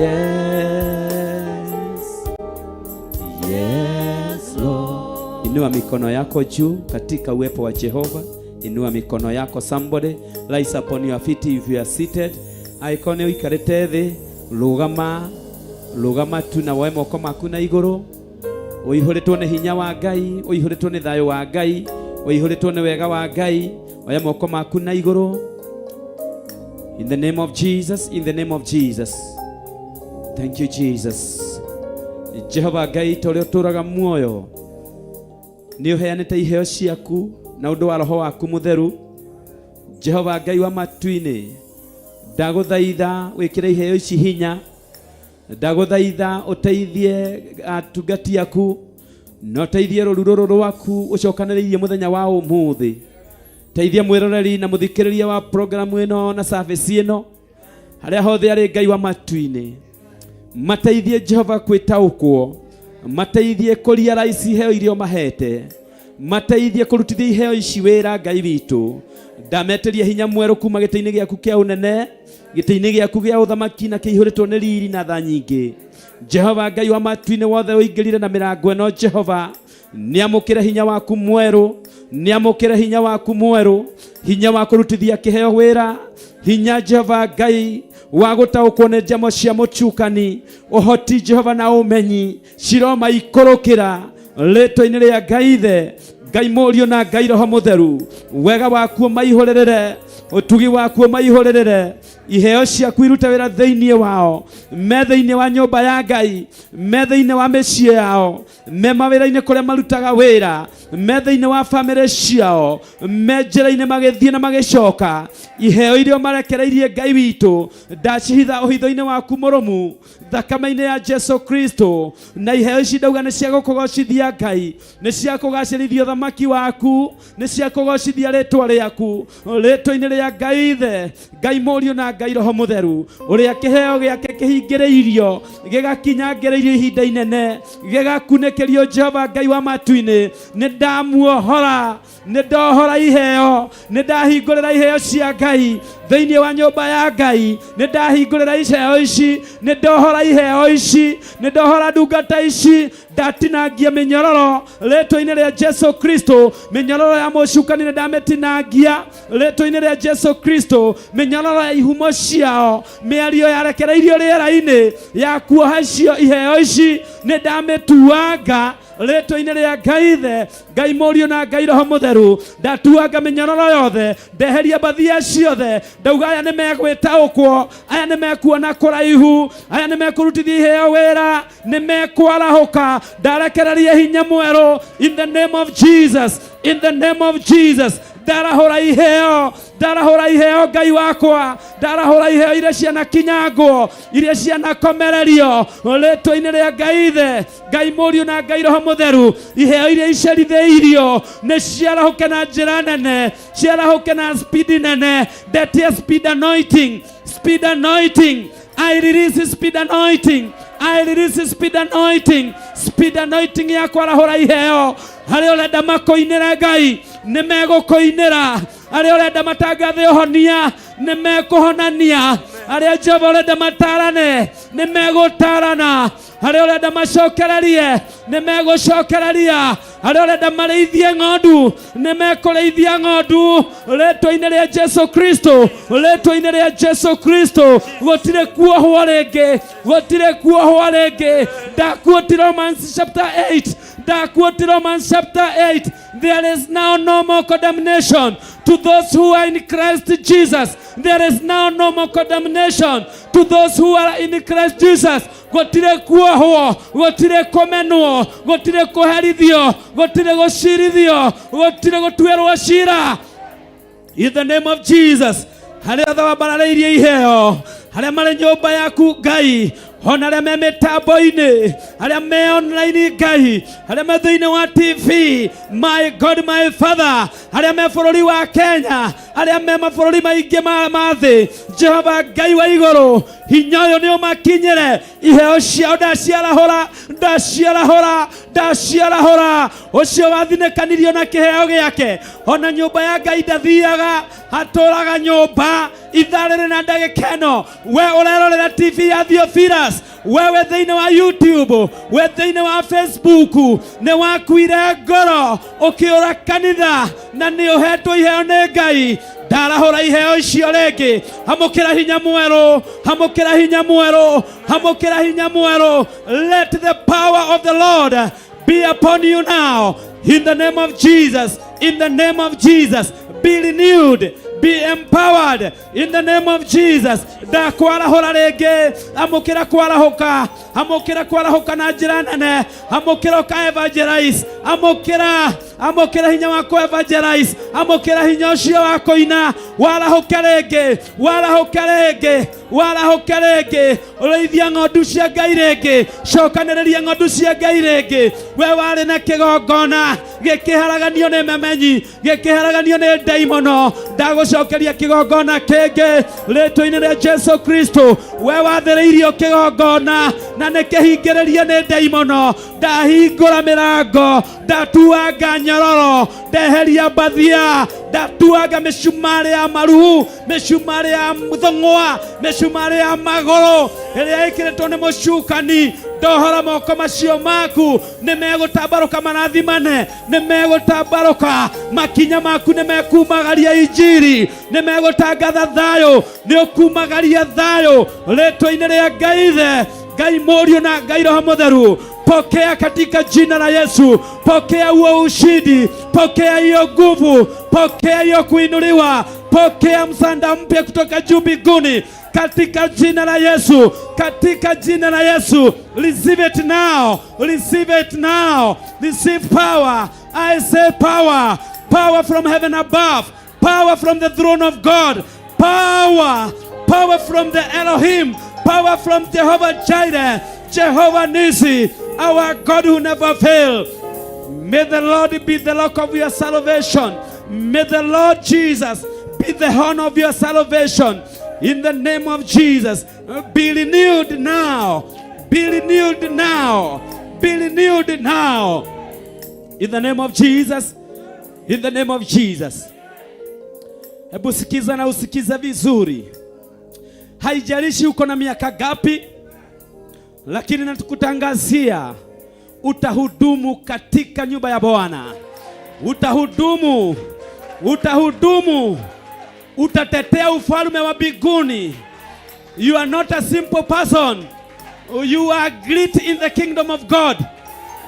yes, Lord. Inua mikono yako juu katika uwepo wa Jehova. Inua mikono yako somebody. Rise upon your feet if you are seated. Angĩkorwo nĩ ũikarĩte thĩ, rũgama, rũgama tu na woe moko maku na igũrũ. Ũihũrĩtwo nĩ hinya wa Ngai, ũihũrĩtwo nĩ thayũ wa Ngai, ũihũrĩtwo nĩ wega wa Ngai. Oya moko maku na igũrũ. In the name of Jesus, in the name of Jesus. Thank you, Jesus. Jehova Ngai ta ũrĩa ũtũũraga muoyo nĩ ũheanĩte iheo ciaku na ũndũ wa roho waku mũtheru. Jehova Ngai wa matu-inĩ, ndagũthaitha wĩkĩre iheo ici hinya, ndagũthaitha ũteithie atungati aku na ũteithie rũru rũrũ rwaku ũcokanĩrĩirie mũthenya wa ũmũthĩ. Teithia mwĩroreri na mũthikĩrĩria wa programu ĩno na service ĩno harĩa hothe arĩ. Ngai wa matu-inĩ, mateithie Jehova kwĩtaũkwo, mateithie kũrealize iheo iria ũmahete, mateithie kũrutithia iheo ici wĩra. Ngai witũ, ndametĩria hinya mwerũ kuma gĩtĩ-inĩ gĩaku kĩa ũnene, gĩtĩ-inĩ gĩaku gĩa ũthamaki na kĩihũrĩtwo nĩ riri na tha nyingĩ. Jehova Ngai wa matu-inĩ, wothe ũingĩrire na mĩrango ĩno, Jehova nĩamũkĩre hinya waku mwerũ, nĩamũkĩre hinya waku mwerũ, hinya wa kũrutithia kĩheo wĩra, hinya Jehova Ngai wa gũtaũkwo nĩ njamo cia mũcukani, ũhoti Jehova na ũmenyi ciroma ikũrũkĩra rĩtwa-inĩ rĩa Ngai Ithe, Ngai Mũriũ na Ngai Roho Mũtheru. Wega waku maihũrĩrĩre, ũtugi waku maihũrĩrĩre, iheo ciaku irute wĩra thĩinĩ wao, me thĩinĩ wa nyũmba ya Ngai, me thĩinĩ wa mĩciĩ yao, me mawĩra-inĩ kũrĩa marutaga wĩra, me thĩinĩ wa bamĩrĩ ciao, me njĩra-inĩ magĩthiĩ na magĩcoka. Iheo iria marekereirie, Ngai witũ, ndacihitha ũhitho-inĩ waku mũrũmu, thakame-inĩ ya Jesu Kristo. Na iheo ici ndauga nĩ cia gũkũgocithia Ngai, nĩ cia kũgacĩrithia ũthamaki waku, nĩ cia kũgocithia rĩtwa rĩaku, rĩtwa-inĩ rĩa Ngai Ithe, Ngai Mũriũ na Ngai Roho Mũtheru. Ũrĩa kĩheo gĩake kĩhingĩrĩirio gĩgakinyangĩrĩirio ihinda inene, gĩgakunĩkĩrio, Jehova Ngai wa matu-inĩ, nĩ ndamuohora, nĩ ndohora iheo, nĩ ndahingũrĩra iheo cia Ngai thĩinĩ wa nyũmba ya Ngai, nĩ ndahingũrĩra iheo ici, nĩ ndohora iheo ici, nĩ ndohora ndungata ici. Ndatinangia mĩnyororo rĩtwa-inĩ rĩa Jesu Kristo. Mĩnyororo ya mũcukani nĩ ndamĩtinangia rĩtwa-inĩ rĩa Jesu Kristo. Mĩnyororo ya ihumo ciao, mĩario yarekereirio rĩera-inĩ ya kuoha icio iheo ici, nĩ ndamĩtuanga rĩtwa-inĩ rĩa Ngai Ithe, Ngai Mũriũ na Ngai Roho Mũtheru. Ndatuanga mĩnyororo yothe, ndeheria mbathia ciothe. Ndauga aya nĩ megwĩtaũkwo, aya nĩ mekuona kũraihu, aya nĩ mekũrutithia iheo wĩra, nĩ mekwarahũka. Ndarekereria hinya mwerũ in the name of Jesus, in the name of Jesus. Ndarahũra iheo, ndarahũra iheo, Ngai wakwa, ndarahũra iheo iria cianakinyangwo, iria cianakomererio rĩtwa-inĩ rĩa Ngai Ithe, Ngai Mũriũ na Ngai Roho Mũtheru. Iheo iria icerithĩirio nĩ ciarahũke na njĩra nene, ciarahũke na speed nene. Ndetie speed anointing, speed anointing. I release speed anointing, I release speed anointing, speed anointing ya kwarahũra iheo. Harĩa ũrenda makũinĩre Ngai nĩ megũkũinĩra, arĩa ũrenda matangathe ũhonia nĩ mekũhonania, arĩa Jehova ũrenda matarane nĩ megũtarana, harĩa ũrenda macokererie nĩ megũcokereria, harĩa ũrenda marĩithie ng'ondu nĩ mekũrĩithia ng'ondu rĩtwa-inĩ rĩa Jesu Kristo, rĩtwa-inĩ rĩa Jesu Kristo. Gũtirĩ kuohwo rĩngĩ, gũtirĩ kuohwo rĩngĩ. Ndaquote Romans chapter 8, ndaquote Romans chapter 8: there is now no more condemnation to those who are in Christ Jesus. There is now no more condemnation to those who are in Christ Jesus. Gũtirĩ kuohwo, gũtirĩ kũmenwo, gũtirĩ kũherithio, gũtirĩ gũcirithio, gũtirĩ gũtuĩrwo cira in the name of Jesus. Harĩa othe wambararĩirie iheo, harĩa marĩ nyũmba yaku Ngai, ona arĩa me mĩtambo-inĩ, arĩa me online Ngai, arĩa me thĩinĩ wa TV, my God, my Father, arĩa me bũrũri wa Kenya, arĩa me mabũrũri maingĩ ma thĩ, Jehova Ngai wa igũrũ, hinya ũyũ nĩ ũmakinyĩre. Iheo ciao ndaciarahũra, ndaciarahũra, ndaciarahũra. Ũcio wathinĩkanirio na kĩheo gĩake, ona nyũmba ya Ngai ndathiaga, hatũraga nyũmba ithaa rĩrĩ na ndagĩka ĩno. We ũrerorera TV ya Theophilus, wewe thĩinĩ wa YouTube, we thĩinĩ wa Facebook, nĩ wakuire ngoro ũkĩũra kanitha na nĩ ũhetwo iheo nĩ Ngai. Ndarahũra iheo icio rĩngĩ. Hamũkĩra hinya mwerũ, hamũkĩra hinya mwerũ, hamũkĩra hinya mwerũ. Let the power of the Lord be upon you now in the name of Jesus, in the name of Jesus. Be renewed, be empowered in the name of Jesus. Ndakwarahũra rĩngĩ. Amũkĩra kwarahũka, amũkĩra kwarahũka na njĩra nene. Amũkĩra ũka evangelize, amũkĩra, amũkĩra hinya wa kũ evangelize, amũkĩra hinya ũcio wa kũina. Warahũke rĩngĩ, warahũke rĩngĩ, warahũke rĩngĩ. Ũrĩithia ng'ondu cia Ngai rĩngĩ, cokanĩrĩria ng'ondu cia Ngai rĩngĩ. We warĩ na kĩgongona gĩkĩharaganio nĩ memenyi, gĩkĩharaganio nĩ ndaimono, ndagũcokeria kĩgongona kĩngĩ rĩtwa-inĩ rĩa Jesu Kristo. We wathĩrĩirio kĩgongona na nĩ kĩhingĩrĩrie nĩ ndaimono, ndahingũra mĩrango, ndatuanga nyororo, ndeheria mbathia, ndatuanga mĩcumarĩ ya maru, mĩcumarĩ ya thũng'wa, mĩcumarĩ ya magũrũ ĩrĩa ĩkĩrĩtwo nĩ mũcukani. Ndohora moko macio maku, nĩ megũtambarũka marathimane, nĩ megũtambarũka. Makinya maku nĩ mekumagaria injiri, nĩ megũtangatha thayũ, nĩ ũkumagaria thayũ rĩtwa-inĩ rĩa Ngai Ithe, Ngai Mũriũ na Ngai Roho Mũtheru. Pokea katika jina la Yesu, pokea huo ushindi, pokea hiyo nguvu, pokea hiyo kuinuliwa, pokea msanda mpya kutoka juu mbinguni katika jina la Yesu, katika jina la Yesu. Receive it now, receive it now, receive power. I say power, power from heaven above, power from the throne of God, power, power from the Elohim, power from Jehovah Jireh, Jehovah Nisi, our God who never fail. May the Lord be the rock of your salvation. May the Lord Jesus be the horn of your salvation. In the name of Jesus, be renewed now. Be renewed now. Be renewed now. In the name of Jesus. In the name of Jesus. Hebu sikiza na usikize vizuri. Haijalishi uko na miaka gapi, lakini nakutangazia Utahudumu katika nyumba ya Bwana, utahudumu, utahudumu, utatetea ufalme wa mbinguni. You are not a simple person. You are great in the kingdom of God.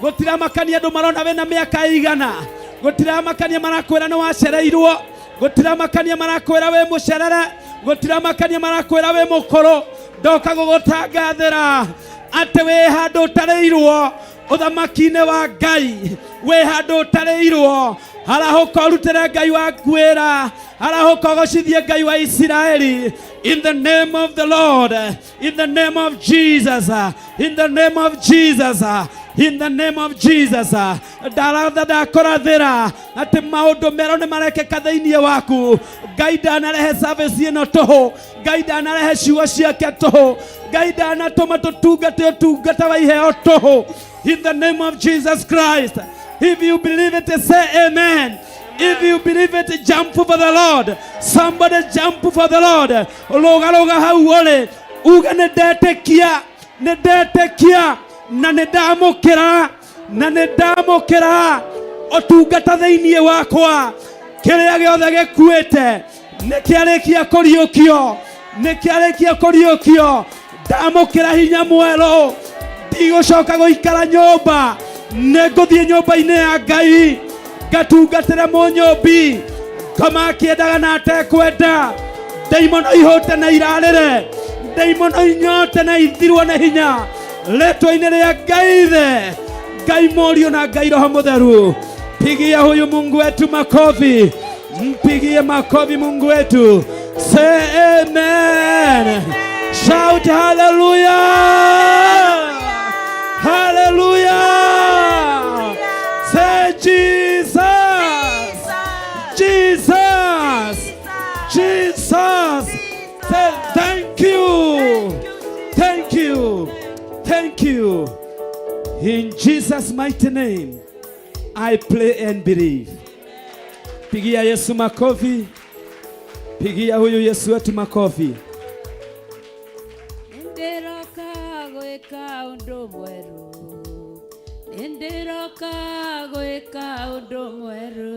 Gutiramakania andu marona wina miaka igana, gutiramakania marakwira ni wacereirwo, gutiramakania marakwira wi mucerere, gutiramakania marakwira wi mukuru. Ndoka gugutangathira ati wi handu utarĩirwo uthamaki-inĩ wa Ngai, wĩ handũ ũtarĩirwo. Arahũka ũrutĩre Ngai waku wĩra, arahũka ũgocithie Ngai wa Isiraeli. In the name of the Lord, in the name of Jesus, in the name of Jesus, in the name of Jesus. Ndaratha, ndakũrathĩra atĩ maũndũ merũ nĩ marekĩka thĩinĩ waku. Ngai ndanarehe service ĩno tũhũ, Ngai ndanarehe ciugo ciake tũhũ, Ngai ndanatũma tũtungate ũtungata wa iheo tũhũ. In the name of Jesus Christ. If you believe it, say amen. If you believe it, jump for the Lord. Somebody jump for the Lord. Ruga ruga hau ũrĩ, uge nĩ ndetĩkia, nĩ ndetĩkia na nĩ ndamũkĩra, na nĩ ndamũkĩra ũtungata thĩinĩ wakwa. Kĩrĩa gĩothe gĩkuĩte nĩ kĩarĩkia kũriũkio, nĩ kĩarĩkia kũriũkio. Ndamũkĩra hinya mwerũ, ndigũcoka gũikara nyũmba, nĩ ngũthiĩ nyũmba-inĩ ya Ngai ngatungatĩre mũnyũmbi ngoma akĩendaga na atekwenda. Ndaimono ihũte na irarĩre, ndaimono inyote na ithirwo nĩ hinya rĩtwa-inĩ rĩa Ngai Ithe, Ngai Mũriũ na Ngai Roho Mũtheru. Pigia huyu Mungu wetu makofi, mpigie makofi Mungu wetu. Say amen. Shout hallelujah. Hallelujah. Say Jesus. Jesus. Jesus. Say thank you. Thank you. Thank you. In Jesus' mighty name, I pray and believe. Pigia Yesu makofi. Pigia huyu Yesu wetu makofi. Nĩndĩroka gwĩka ũndũ mwerũ, nĩndĩroka gwĩka ũndũ mwerũ,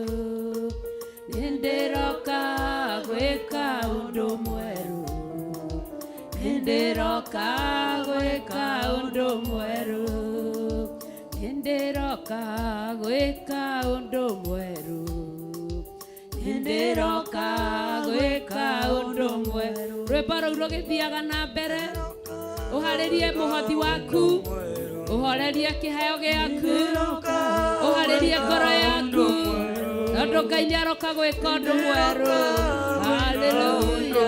nĩndĩroka gwĩka ũndũ mwerũ, nĩndĩroka gwĩka ũndũ mwerũ, nĩndĩroka gwĩka ũndũ mwerũ, nĩndĩroka gwĩka ũndũ mwerũ. Rwĩmbo rũu rũgĩthiaga na mbere, ũharĩrie mũhothi waku, ũhorerie kĩheo gĩaku, ũharĩrie ngoro yaku, tondũ Ngai nĩ aroka gwĩka ũndũ mwerũ. Haleluya.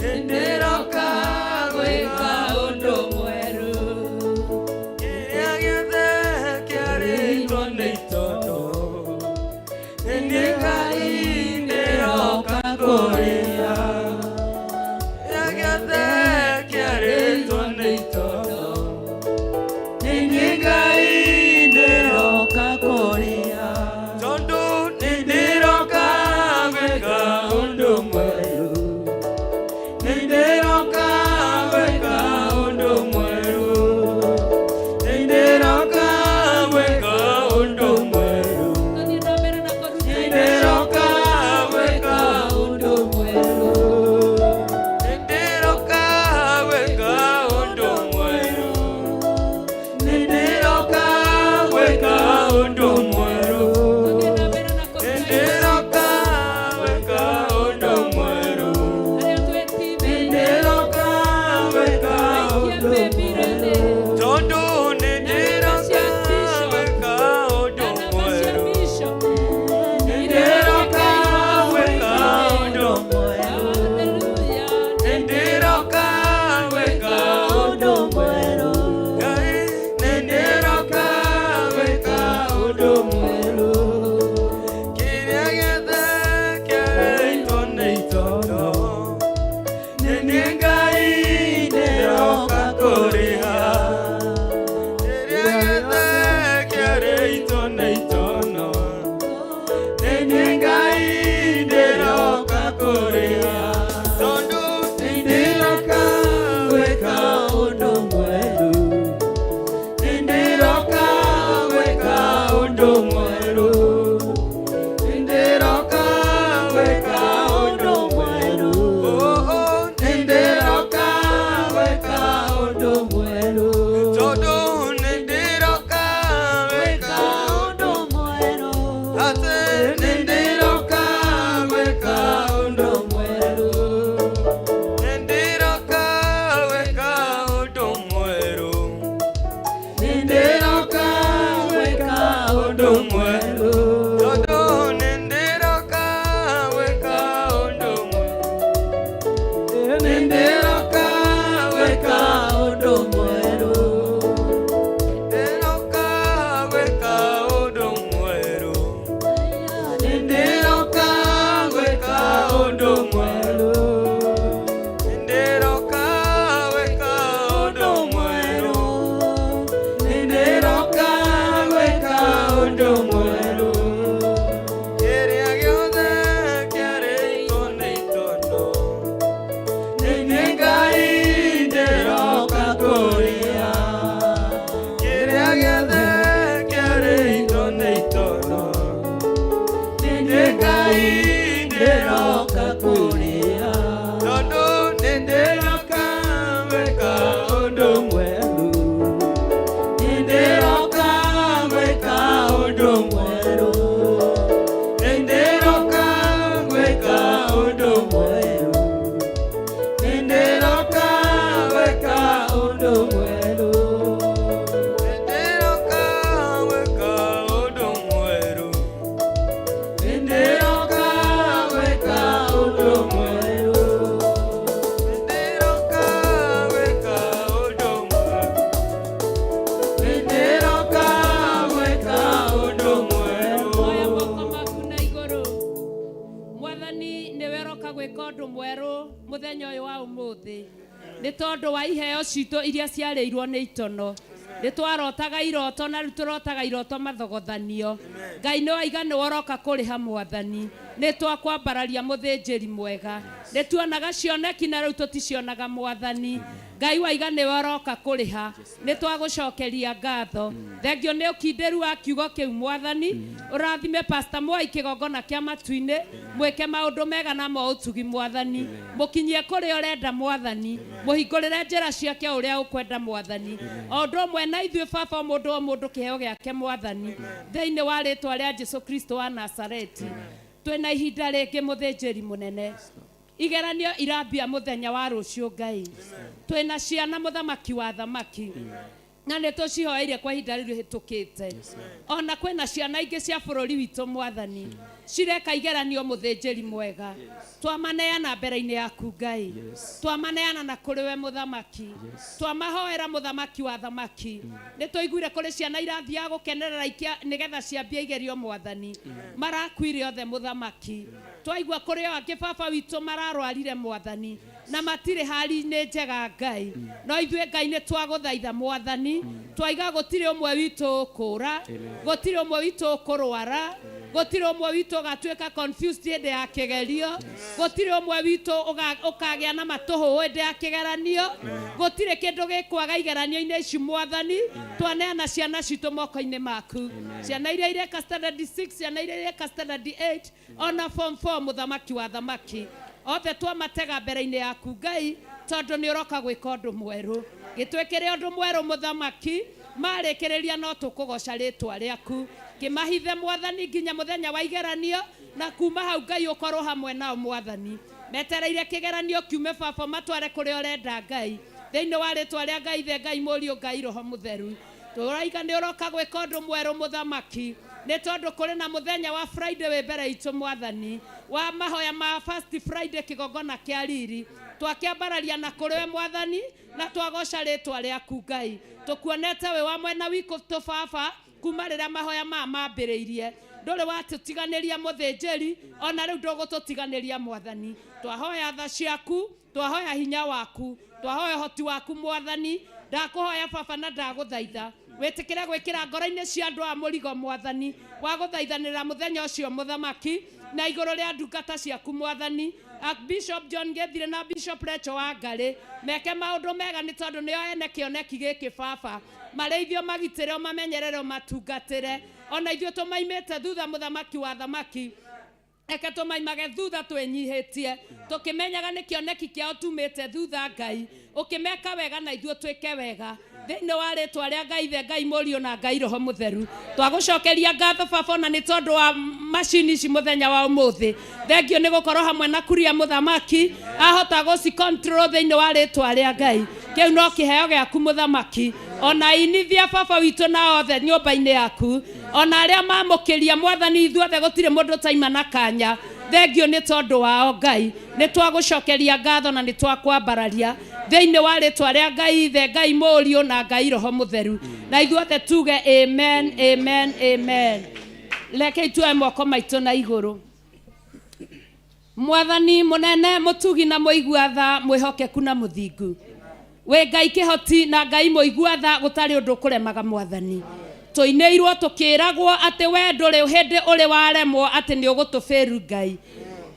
Nĩndĩroka gwĩka ũndũ mwerũ. Kĩrĩa gĩothe kĩarĩtwo nĩ itondo, nĩ Ngai ndĩroka kũrĩa. Kĩrĩa gĩothe kĩarĩtwo nĩ itondo, nĩ Ngai ndĩroka kũrĩa. Tondũ nĩ ndĩroka ũroka gwĩka ũndũ mwerũ mũthenya ũyũ wa ũmũthĩ nĩ tondũ wa iheo citũ iria ciarĩirwo nĩ itono nĩ twarotaga iroto na rĩu tũrotaga iroto mathogothanio ngai nĩ waiga nĩwe ũroka kũrĩha mwathani nĩ twakwambararia mũthĩnjĩri mwega nĩ tuonaga cioneki na rĩu tũticionaga mwathani ngai waiga nĩwe ũroka kũrĩha nĩ twagũcokeria ngatho thengio nĩ ũkindĩru wa kiugo kĩu mwathani ũrathime Pastor Mwai kĩgongona kĩa matu-inĩ mwĩke maũndũ mega na ma ũtugi mwathani mũkinyie kũrĩa ũrenda mwathani mũhingũrĩre njĩra ciake o ũrĩa ũkwenda mwathani o ũndũ ũmwe na ithuĩ baba o mũndũ o mũndũ kĩheo gĩake mwathani thĩinĩ wa rĩtwa rĩa Jesu Kristo wa Nazareti twĩna ihinda rĩngĩ mũthĩnjĩri mũnene igeranio irambia mũthenya wa rũciũ ngai twĩna ciana mũthamaki wa thamaki na nĩ tũcihoeire kwa ihinda rĩu rĩhĩtũkĩte ona kwĩna ciana ingĩ cia bũrũri witũ mwathani cireka igeranio mũthĩnjĩri mwega twamaneana mbere-inĩ yaku ngai twamaneana na kũrĩ we mũthamaki twamahoera mũthamaki wa thamaki nĩ tũiguire kũrĩ ciana irathiaga gũkenerera ikia nĩgetha ciambie igerio mwathani marakuire othe mũthamaki twaigua kũrĩ o angĩ baba witũ mararwarire mwathani na matirĩ hali-inĩ njega ngai no ithuĩ ngai nĩ twagũthaitha mwathani twaiga gũtirĩ ũmwe witũ ũkũra gũtirĩ ũmwe witũ ũkũrwara gũtirĩ ũmwe witũ ũgatuĩka confused hĩndĩ ya kĩgerio gũtirĩ ũmwe witũ ũkagĩa na matũhũhũ hĩndĩ ya kĩgeranio gũtirĩ kĩndũ gĩkwaga igeranio-inĩ ici mwathani twaneana ciana citũ moko-inĩ maku ciana iria ireka standard 6 ciana iria ireka standard 8 ona form 4 mũthamaki wa thamaki othe twamatega mbere-inĩ yaku ngai tondũ nĩ ũroka gwĩka ũndũ mwerũ gĩtwĩkĩre ũndũ mwerũ mũthamaki marĩkĩrĩria no tũkũgoca rĩtwa rĩaku kĩmahithe mwathani nginya mũthenya wa igeranio na kuma hau ngai ũkorwo hamwe nao mwathani metereire kĩgeranio kiume baba matware kũrĩa ũrenda ngai thĩinĩ wa rĩtwa rĩa ngai ithe ngai mũriũ ngai roho mũtheru tũraiga nĩ ũroka gwĩka ũndũ mwerũ mũthamaki nĩ tondũ kũrĩ na mũthenya wa Friday wĩ mbere itũ mwathani wa mahoya ma first Friday kĩgongona kĩa riri twakĩambararia na kũrĩ we mwathani na twagoca rĩtwa rĩaku ngai tũkuonete wĩ wa mwena witũ baba kuma rĩrĩa mahoya maya mambĩrĩirie ndũrĩ watũtiganĩria mũthĩnjĩri ona rĩu ndũgũtũtiganĩria mwathani twahoya tha ciaku twahoya hinya waku twahoya ũhoti waku mwathani ndakũhoya baba na ndagũthaitha wĩtĩkĩre gwĩkĩra ngoro-inĩ cia andũ a mũrigo mwathani wa gũthaithanĩra mũthenya ũcio mũthamaki na igũrũ rĩa ndungata ciaku mwathani Bishop John Gethire na Bishop Rachel Wangari meke maũndũ mega nĩ tondũ nĩo ene kĩoneki gĩkĩ baba marĩithio magitĩre mamenyerere matungatĩre ona ithuĩ tũmaimĩte thutha mũthamaki wa thamaki reke tũmaimage thutha twĩnyihĩtie tũkĩmenyaga nĩ kĩoneki kĩao tumĩte thutha ngai ũkĩmeka wega na ithuĩ twĩke wega thĩinĩ wa rĩtwa rĩa ngai ithe ngai mũriũ na ngai roho mũtheru twagũcokeria ngatho baba ona nĩ tondũ wa macini ici mũthenya wa ũmũthĩ thengio nĩ gũkorwo hamwe na kuria mũthamaki ahota gũci control thĩinĩ wa rĩtwa rĩa ngai kĩu no kĩheo gĩaku mũthamaki ona inithia baba witũ na othe nyũmba-inĩ yaku ona arĩa mamũkĩria mwathani ithuothe gũtirĩ mũndũ ũtaima na kanya thengio nĩ tondũ wao ngai nĩ twagũcokeria ngatho na nĩ twakwambararia thĩinĩ wa rĩtwa rĩa ngai ithe ngai mũriũ na ngai roho mũtheru na ithuothe tuge amen amen amen reke tuoe moko maitũ na igũrũ mwathani mũnene mũtugi na mũigua tha mwĩhokeku na mũthingu wĩ ngai kĩhoti na ngai mũigua tha gũtarĩ ũndũ ũkũremaga mwathani tũinĩirwo tũkĩragwo atĩ we ndũrĩ hĩndĩ ũrĩ waremwo atĩ nĩ ũgũtũbĩru ngai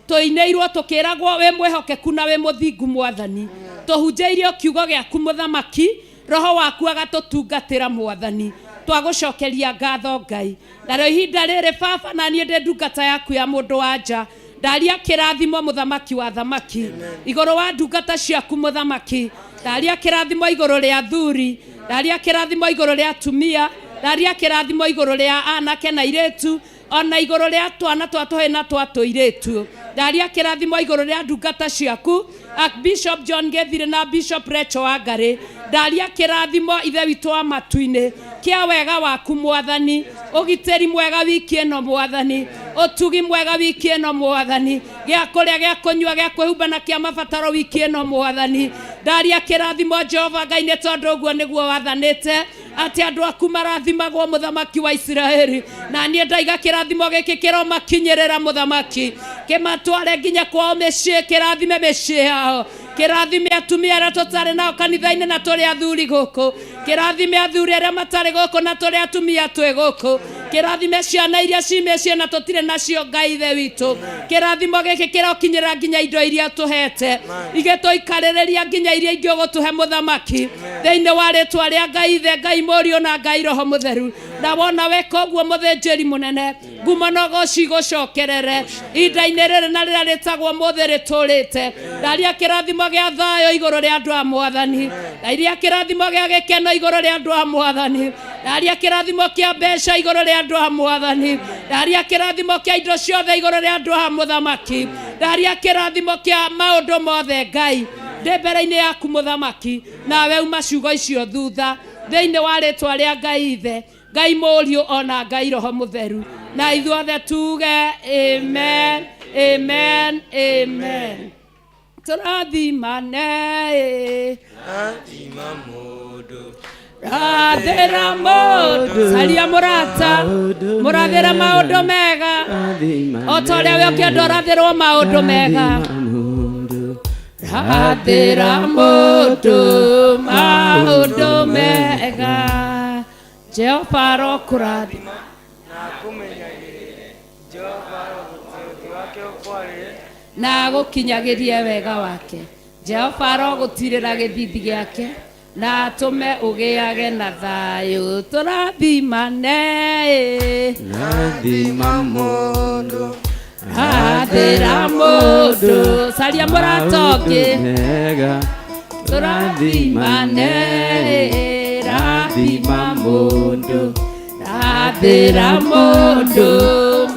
tũinĩirwo tũkĩragwo wĩ mwĩhokeku na wĩ mũthingu mwathani tũhunjĩirio kiugo gĩaku mũthamaki roho waku agatũtungatĩra mwathani twagũcokeria ngatho ngai narĩo ihinda rĩrĩ baba na niĩ ndĩ ndungata yaku ya mũndũ wa nja ndaria kĩrathimo mũthamaki wa thamaki igũrũ wa ndungata ciaku mũthamaki ndaria kĩrathimo igũrũ rĩa thuri ndaria kĩrathimo igũrũ rĩa atumia ndaria kĩrathimo igũrũ rĩa anake na airĩtu ona igũrũ rĩa twana twa tũhĩ na twa tũirĩtu ndaria kĩrathimo igũrũ rĩa ndungata ciaku Bishop John Gethire na Bishop Rachel Wangari ndaria kĩrathimo ithe witũ wa matu-inĩ kĩa wega waku mwathani ũgitĩri mwega wiki ĩno mwathani ũtugi mwega wiki ĩno mwathani gĩa kũrĩa gĩa kũnyua gĩa kwĩhumba na kĩa mabataro wiki ĩno mwathani ndaria kĩrathimo Jehova Ngai nĩ tondũ ũguo nĩguo wathanĩte atĩ andũ aku marathimagwo mũthamaki wa Isiraeli na niĩ ndaiga kĩrathimo gĩkĩ kĩromakinyĩrĩra mũthamaki Kĩmatware nginya kwao mĩciĩ, kĩrathime mĩciĩ yao, kĩrathime atumia arĩa tũtarĩ nao kanitha-inĩ na tũrĩ athuri gũkũ, kĩrathime athuri arĩa matarĩ gũkũ na tũrĩ atumia twĩ gũkũ, kĩrathime ciana iria ci mĩciĩ na tũtirĩ nacio. Ngai Ithe witũ, kĩrathimo gĩkĩ kĩrokinyĩra nginya indo iria tũhete, igĩtũikarĩrĩria nginya iria ingĩ ũgũtũhe mũthamaki, thĩinĩ wa rĩtwa rĩa Ngai Ithe, Ngai Mũriũ na Ngai Roho Mũtheru. Na wona weka ũguo, mũthĩnjĩri mũnene, ngumo na ũgoci igũcokerere ihinda-inĩ rĩrĩ na rĩrĩa rĩtagwo mũthĩ rĩtũrĩte. Ndaria kĩrathimo gĩa thayũ igũrũ rĩa andũ a mwathani, ndaria kĩrathimo gĩa gĩkeno igũrũ rĩa andũ a mwathani, ndaria kĩrathimo kĩa mbeca igũrũ rĩa andũ a mwathani, ndaria kĩrathimo kĩa indo ciothe igũrũ rĩa andũ a mũthamaki, ndaria kĩrathimo kĩa maũndũ mothe. Ngai, ndĩ mbere-inĩ yaku mũthamaki, nawe uma ciugo icio thutha, thĩinĩ wa rĩtwa rĩa Ngai Ithe, Ngai Mũriũ ona Ngai Roho Mũtheru, na ithuothe tuge amen, amen, amen. Tũrathimane. Rathima mũndũ. Rathĩra mũndũ, caria mũrata, mũrathĩre maũndũ mega o ta ũrĩa we ũkĩenda ũrathĩrwo maũndũ mega. Rathĩra mũndũ maũndũ mega. Jehova arokũrathima na akũmenyagĩrĩre. Jehova arogũtua ũthiũ wake ũkwarĩre na agũkinyagĩrie wega wake. Jehova arogũtirĩra gĩthithi gĩake na atũme ũgĩage na thayũ. Tũrathimane. Rathima mũndũ. Rathĩra mũndũ, caria mũrata ũngĩ. Mega. Tũrathimane. Rathima mũndũ, rathĩra mũndũ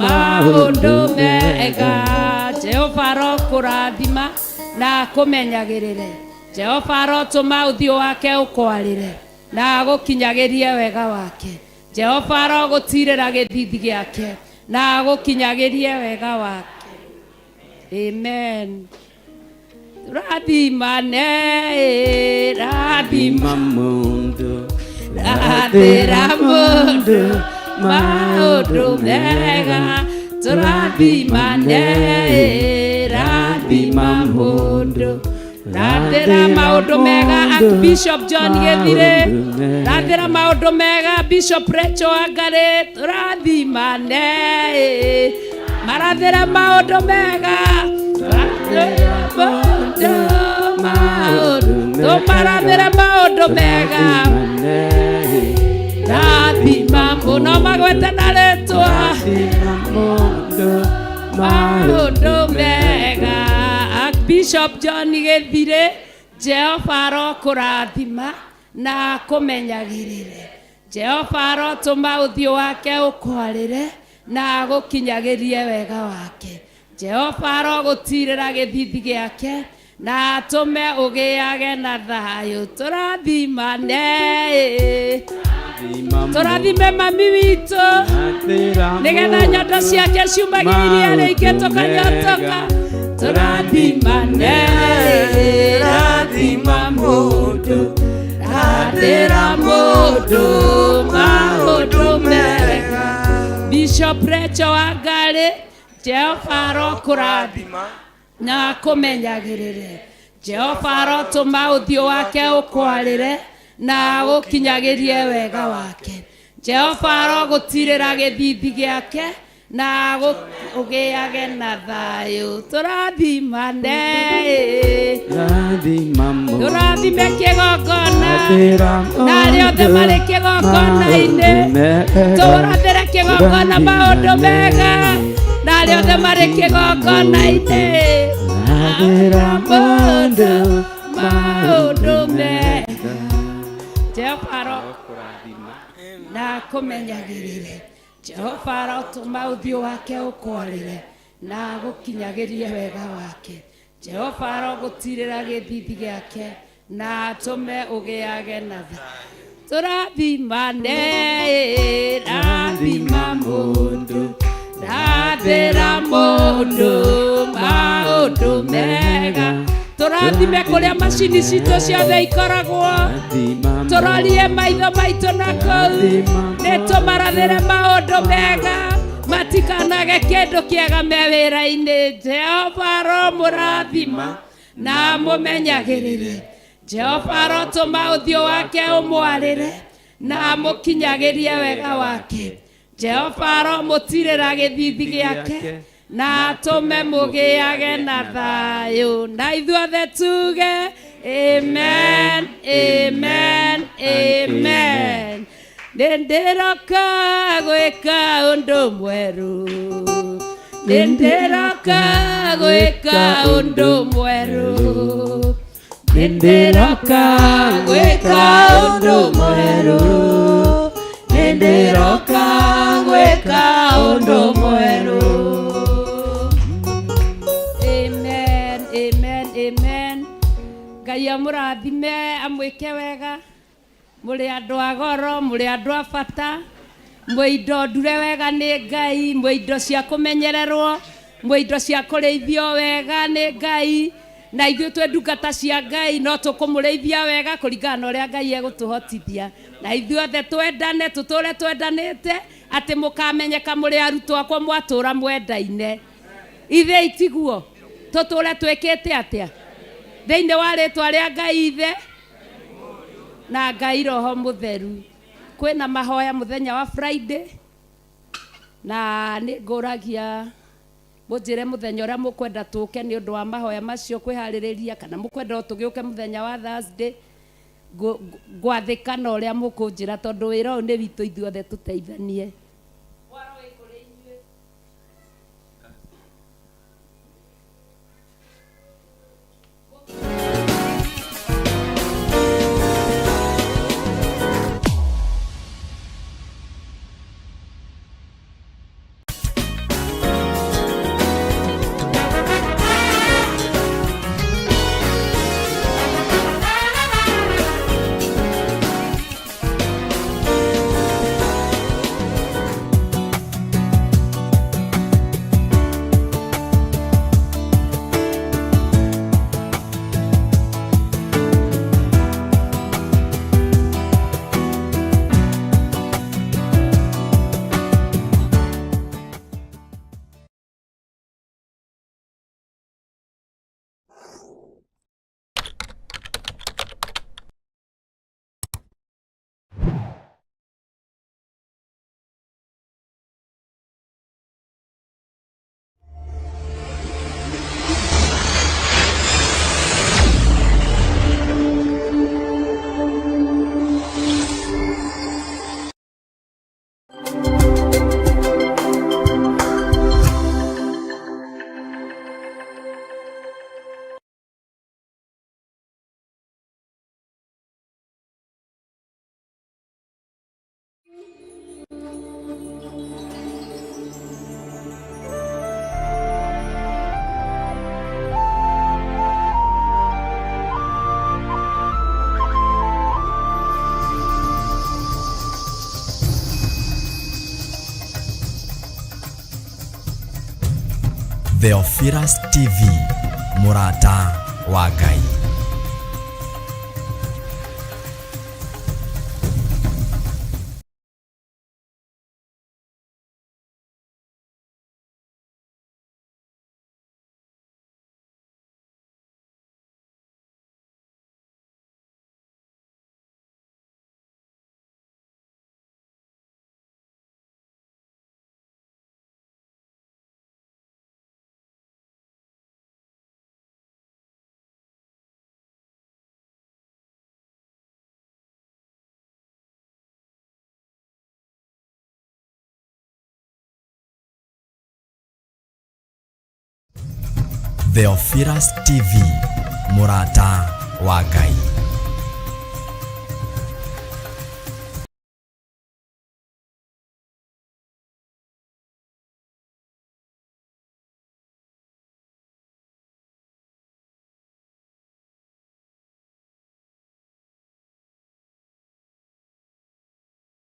maũndũ mega. Jehova arokũrathima na akũmenyagĩrĩre. Jehova arotũma ũthiũ wake ũkwarĩre na agũkinyagĩrie wega wake. Jehova arogũtirĩra gĩthithi gĩake na agũkinyagĩrie wega wake. Amen. Tũrathimane. Rathima mũndũ. Rathĩra mũndũ maũndũ mega. Tũrathimane. Rathima mũndũ, rathĩra maũndũ mega Archbishop John Gĩthire, rathĩra maũndũ mega Bishop Rachel Wangari. Tũrathimane. Marathĩra maũndũ mega. Rathĩra mũndũ maũndũ, tũmarathĩre maũndũ mega. Rathima mũno, magwete na rĩtwa, maũndũ mega. Archbishop John Gĩthire, Jehova arokũrathima na akũmenyagĩrĩre. Jehova arotũma ũthiũ wake ũkwarĩre na agũkinyagĩrie wega wake. Jehova arogũtirĩra gĩthithi gĩake na atũme ũgĩage na thayũ. Tũrathimane. Tũrathime mami witũ nĩgetha nyondo ciake ciumagĩrĩrie iria rĩingĩ tũkanyotoka. Tũrathimane. Rathima mũndũ, rathĩra mũndũ maũndũ mega. Bishop Rachel Wangari, Jehova arokũrathima na akũmenyagĩrĩre. Jehova arotũma ũthiũ wake ũkwarĩre na agũkinyagĩrie wega wake. Jehova arogũtirĩra gĩthithi gĩake na ũgĩage na thayũ. Tũrathimane. Rathima mũndũ. Tũrathime kĩgongona na arĩa othe marĩ kĩgongona-inĩ. Tũrathĩre kĩgongona maũndũ mega na arĩa othe marĩ kĩgongona-inĩ. Rathĩra mũndũ maũndũ mega. Jehova arokũrathima na akũmenyagĩrĩre. Jehova arotũma ũthiũ wake ũkwarĩre na agũkinyagĩrie wega wake. Jehova arogũtirĩra gĩthithi gĩake na atũme ũgĩage na thayũ. Tũrathimane. Rathima mũndũ, rathĩra mũndũ maũndũ mega. Tũrathime kũrĩa macini citũ ciothe ikoragwo, tũrorie maitho maitũ na kũu, nĩ tũmarathĩre maũndũ mega. Matikanage kĩndũ kĩega me wĩra-inĩ. Jehova aromũrathima na amũmenyagĩrĩre. Jehova arotũma ũthiũ wake ũmwarĩre na amũkinyagĩrie wega wake. Jehova aromũtirĩra gĩthithi gĩake na atũme mũgĩage na thayũ. Na ithuothe tuge amen, amen, amen. Nĩndĩroka gwĩka ũndũ mwerũ. Nĩndĩroka gwĩka ũndũ mwerũ. Nĩndĩroka gwĩka ũndũ mwerũ. Nĩndĩroka gwĩka ũndũ mwerũ. Amen, amen, amen. Ngai amũrathime amwĩke wega. Mũrĩ andũ a goro, mũrĩ andũ a bata, mwĩ indo ndure wega nĩ Ngai, mwĩ indo cia kũmenyererwo, mwĩ indo cia kũrĩithio wega nĩ Ngai. Na ithuĩ twĩ ndungata cia Ngai no tũkũmũrĩithia wega kũringana na ũrĩa Ngai egũtũhotithia. Na ithuothe twendane, tũtũre twendanĩte, atĩ mũkamenyeka mũrĩ arutwo akwa mwatũra mwendaine. Ithe itiguo tũtũre twĩkĩte atĩa thĩinĩ wa rĩtwa rĩa Ngai Ithe na Ngai Roho Mũtheru. Kwĩna mahoya mũthenya wa Friday na nĩ ngũragia mũnjĩre mũthenya ũrĩa mũkwenda tũke nĩ ũndũ wa mahoya macio kwĩharĩrĩria, kana mũkwenda o tũgĩũke mũthenya wa Thursday. Ngwathĩka na ũrĩa mũkũnjĩra tondũ wĩra ũyũ nĩ witũ ithuothe tũteithanie. Theophilus TV, mũrata wa Ngai. Theophilus TV, mũrata wa Ngai.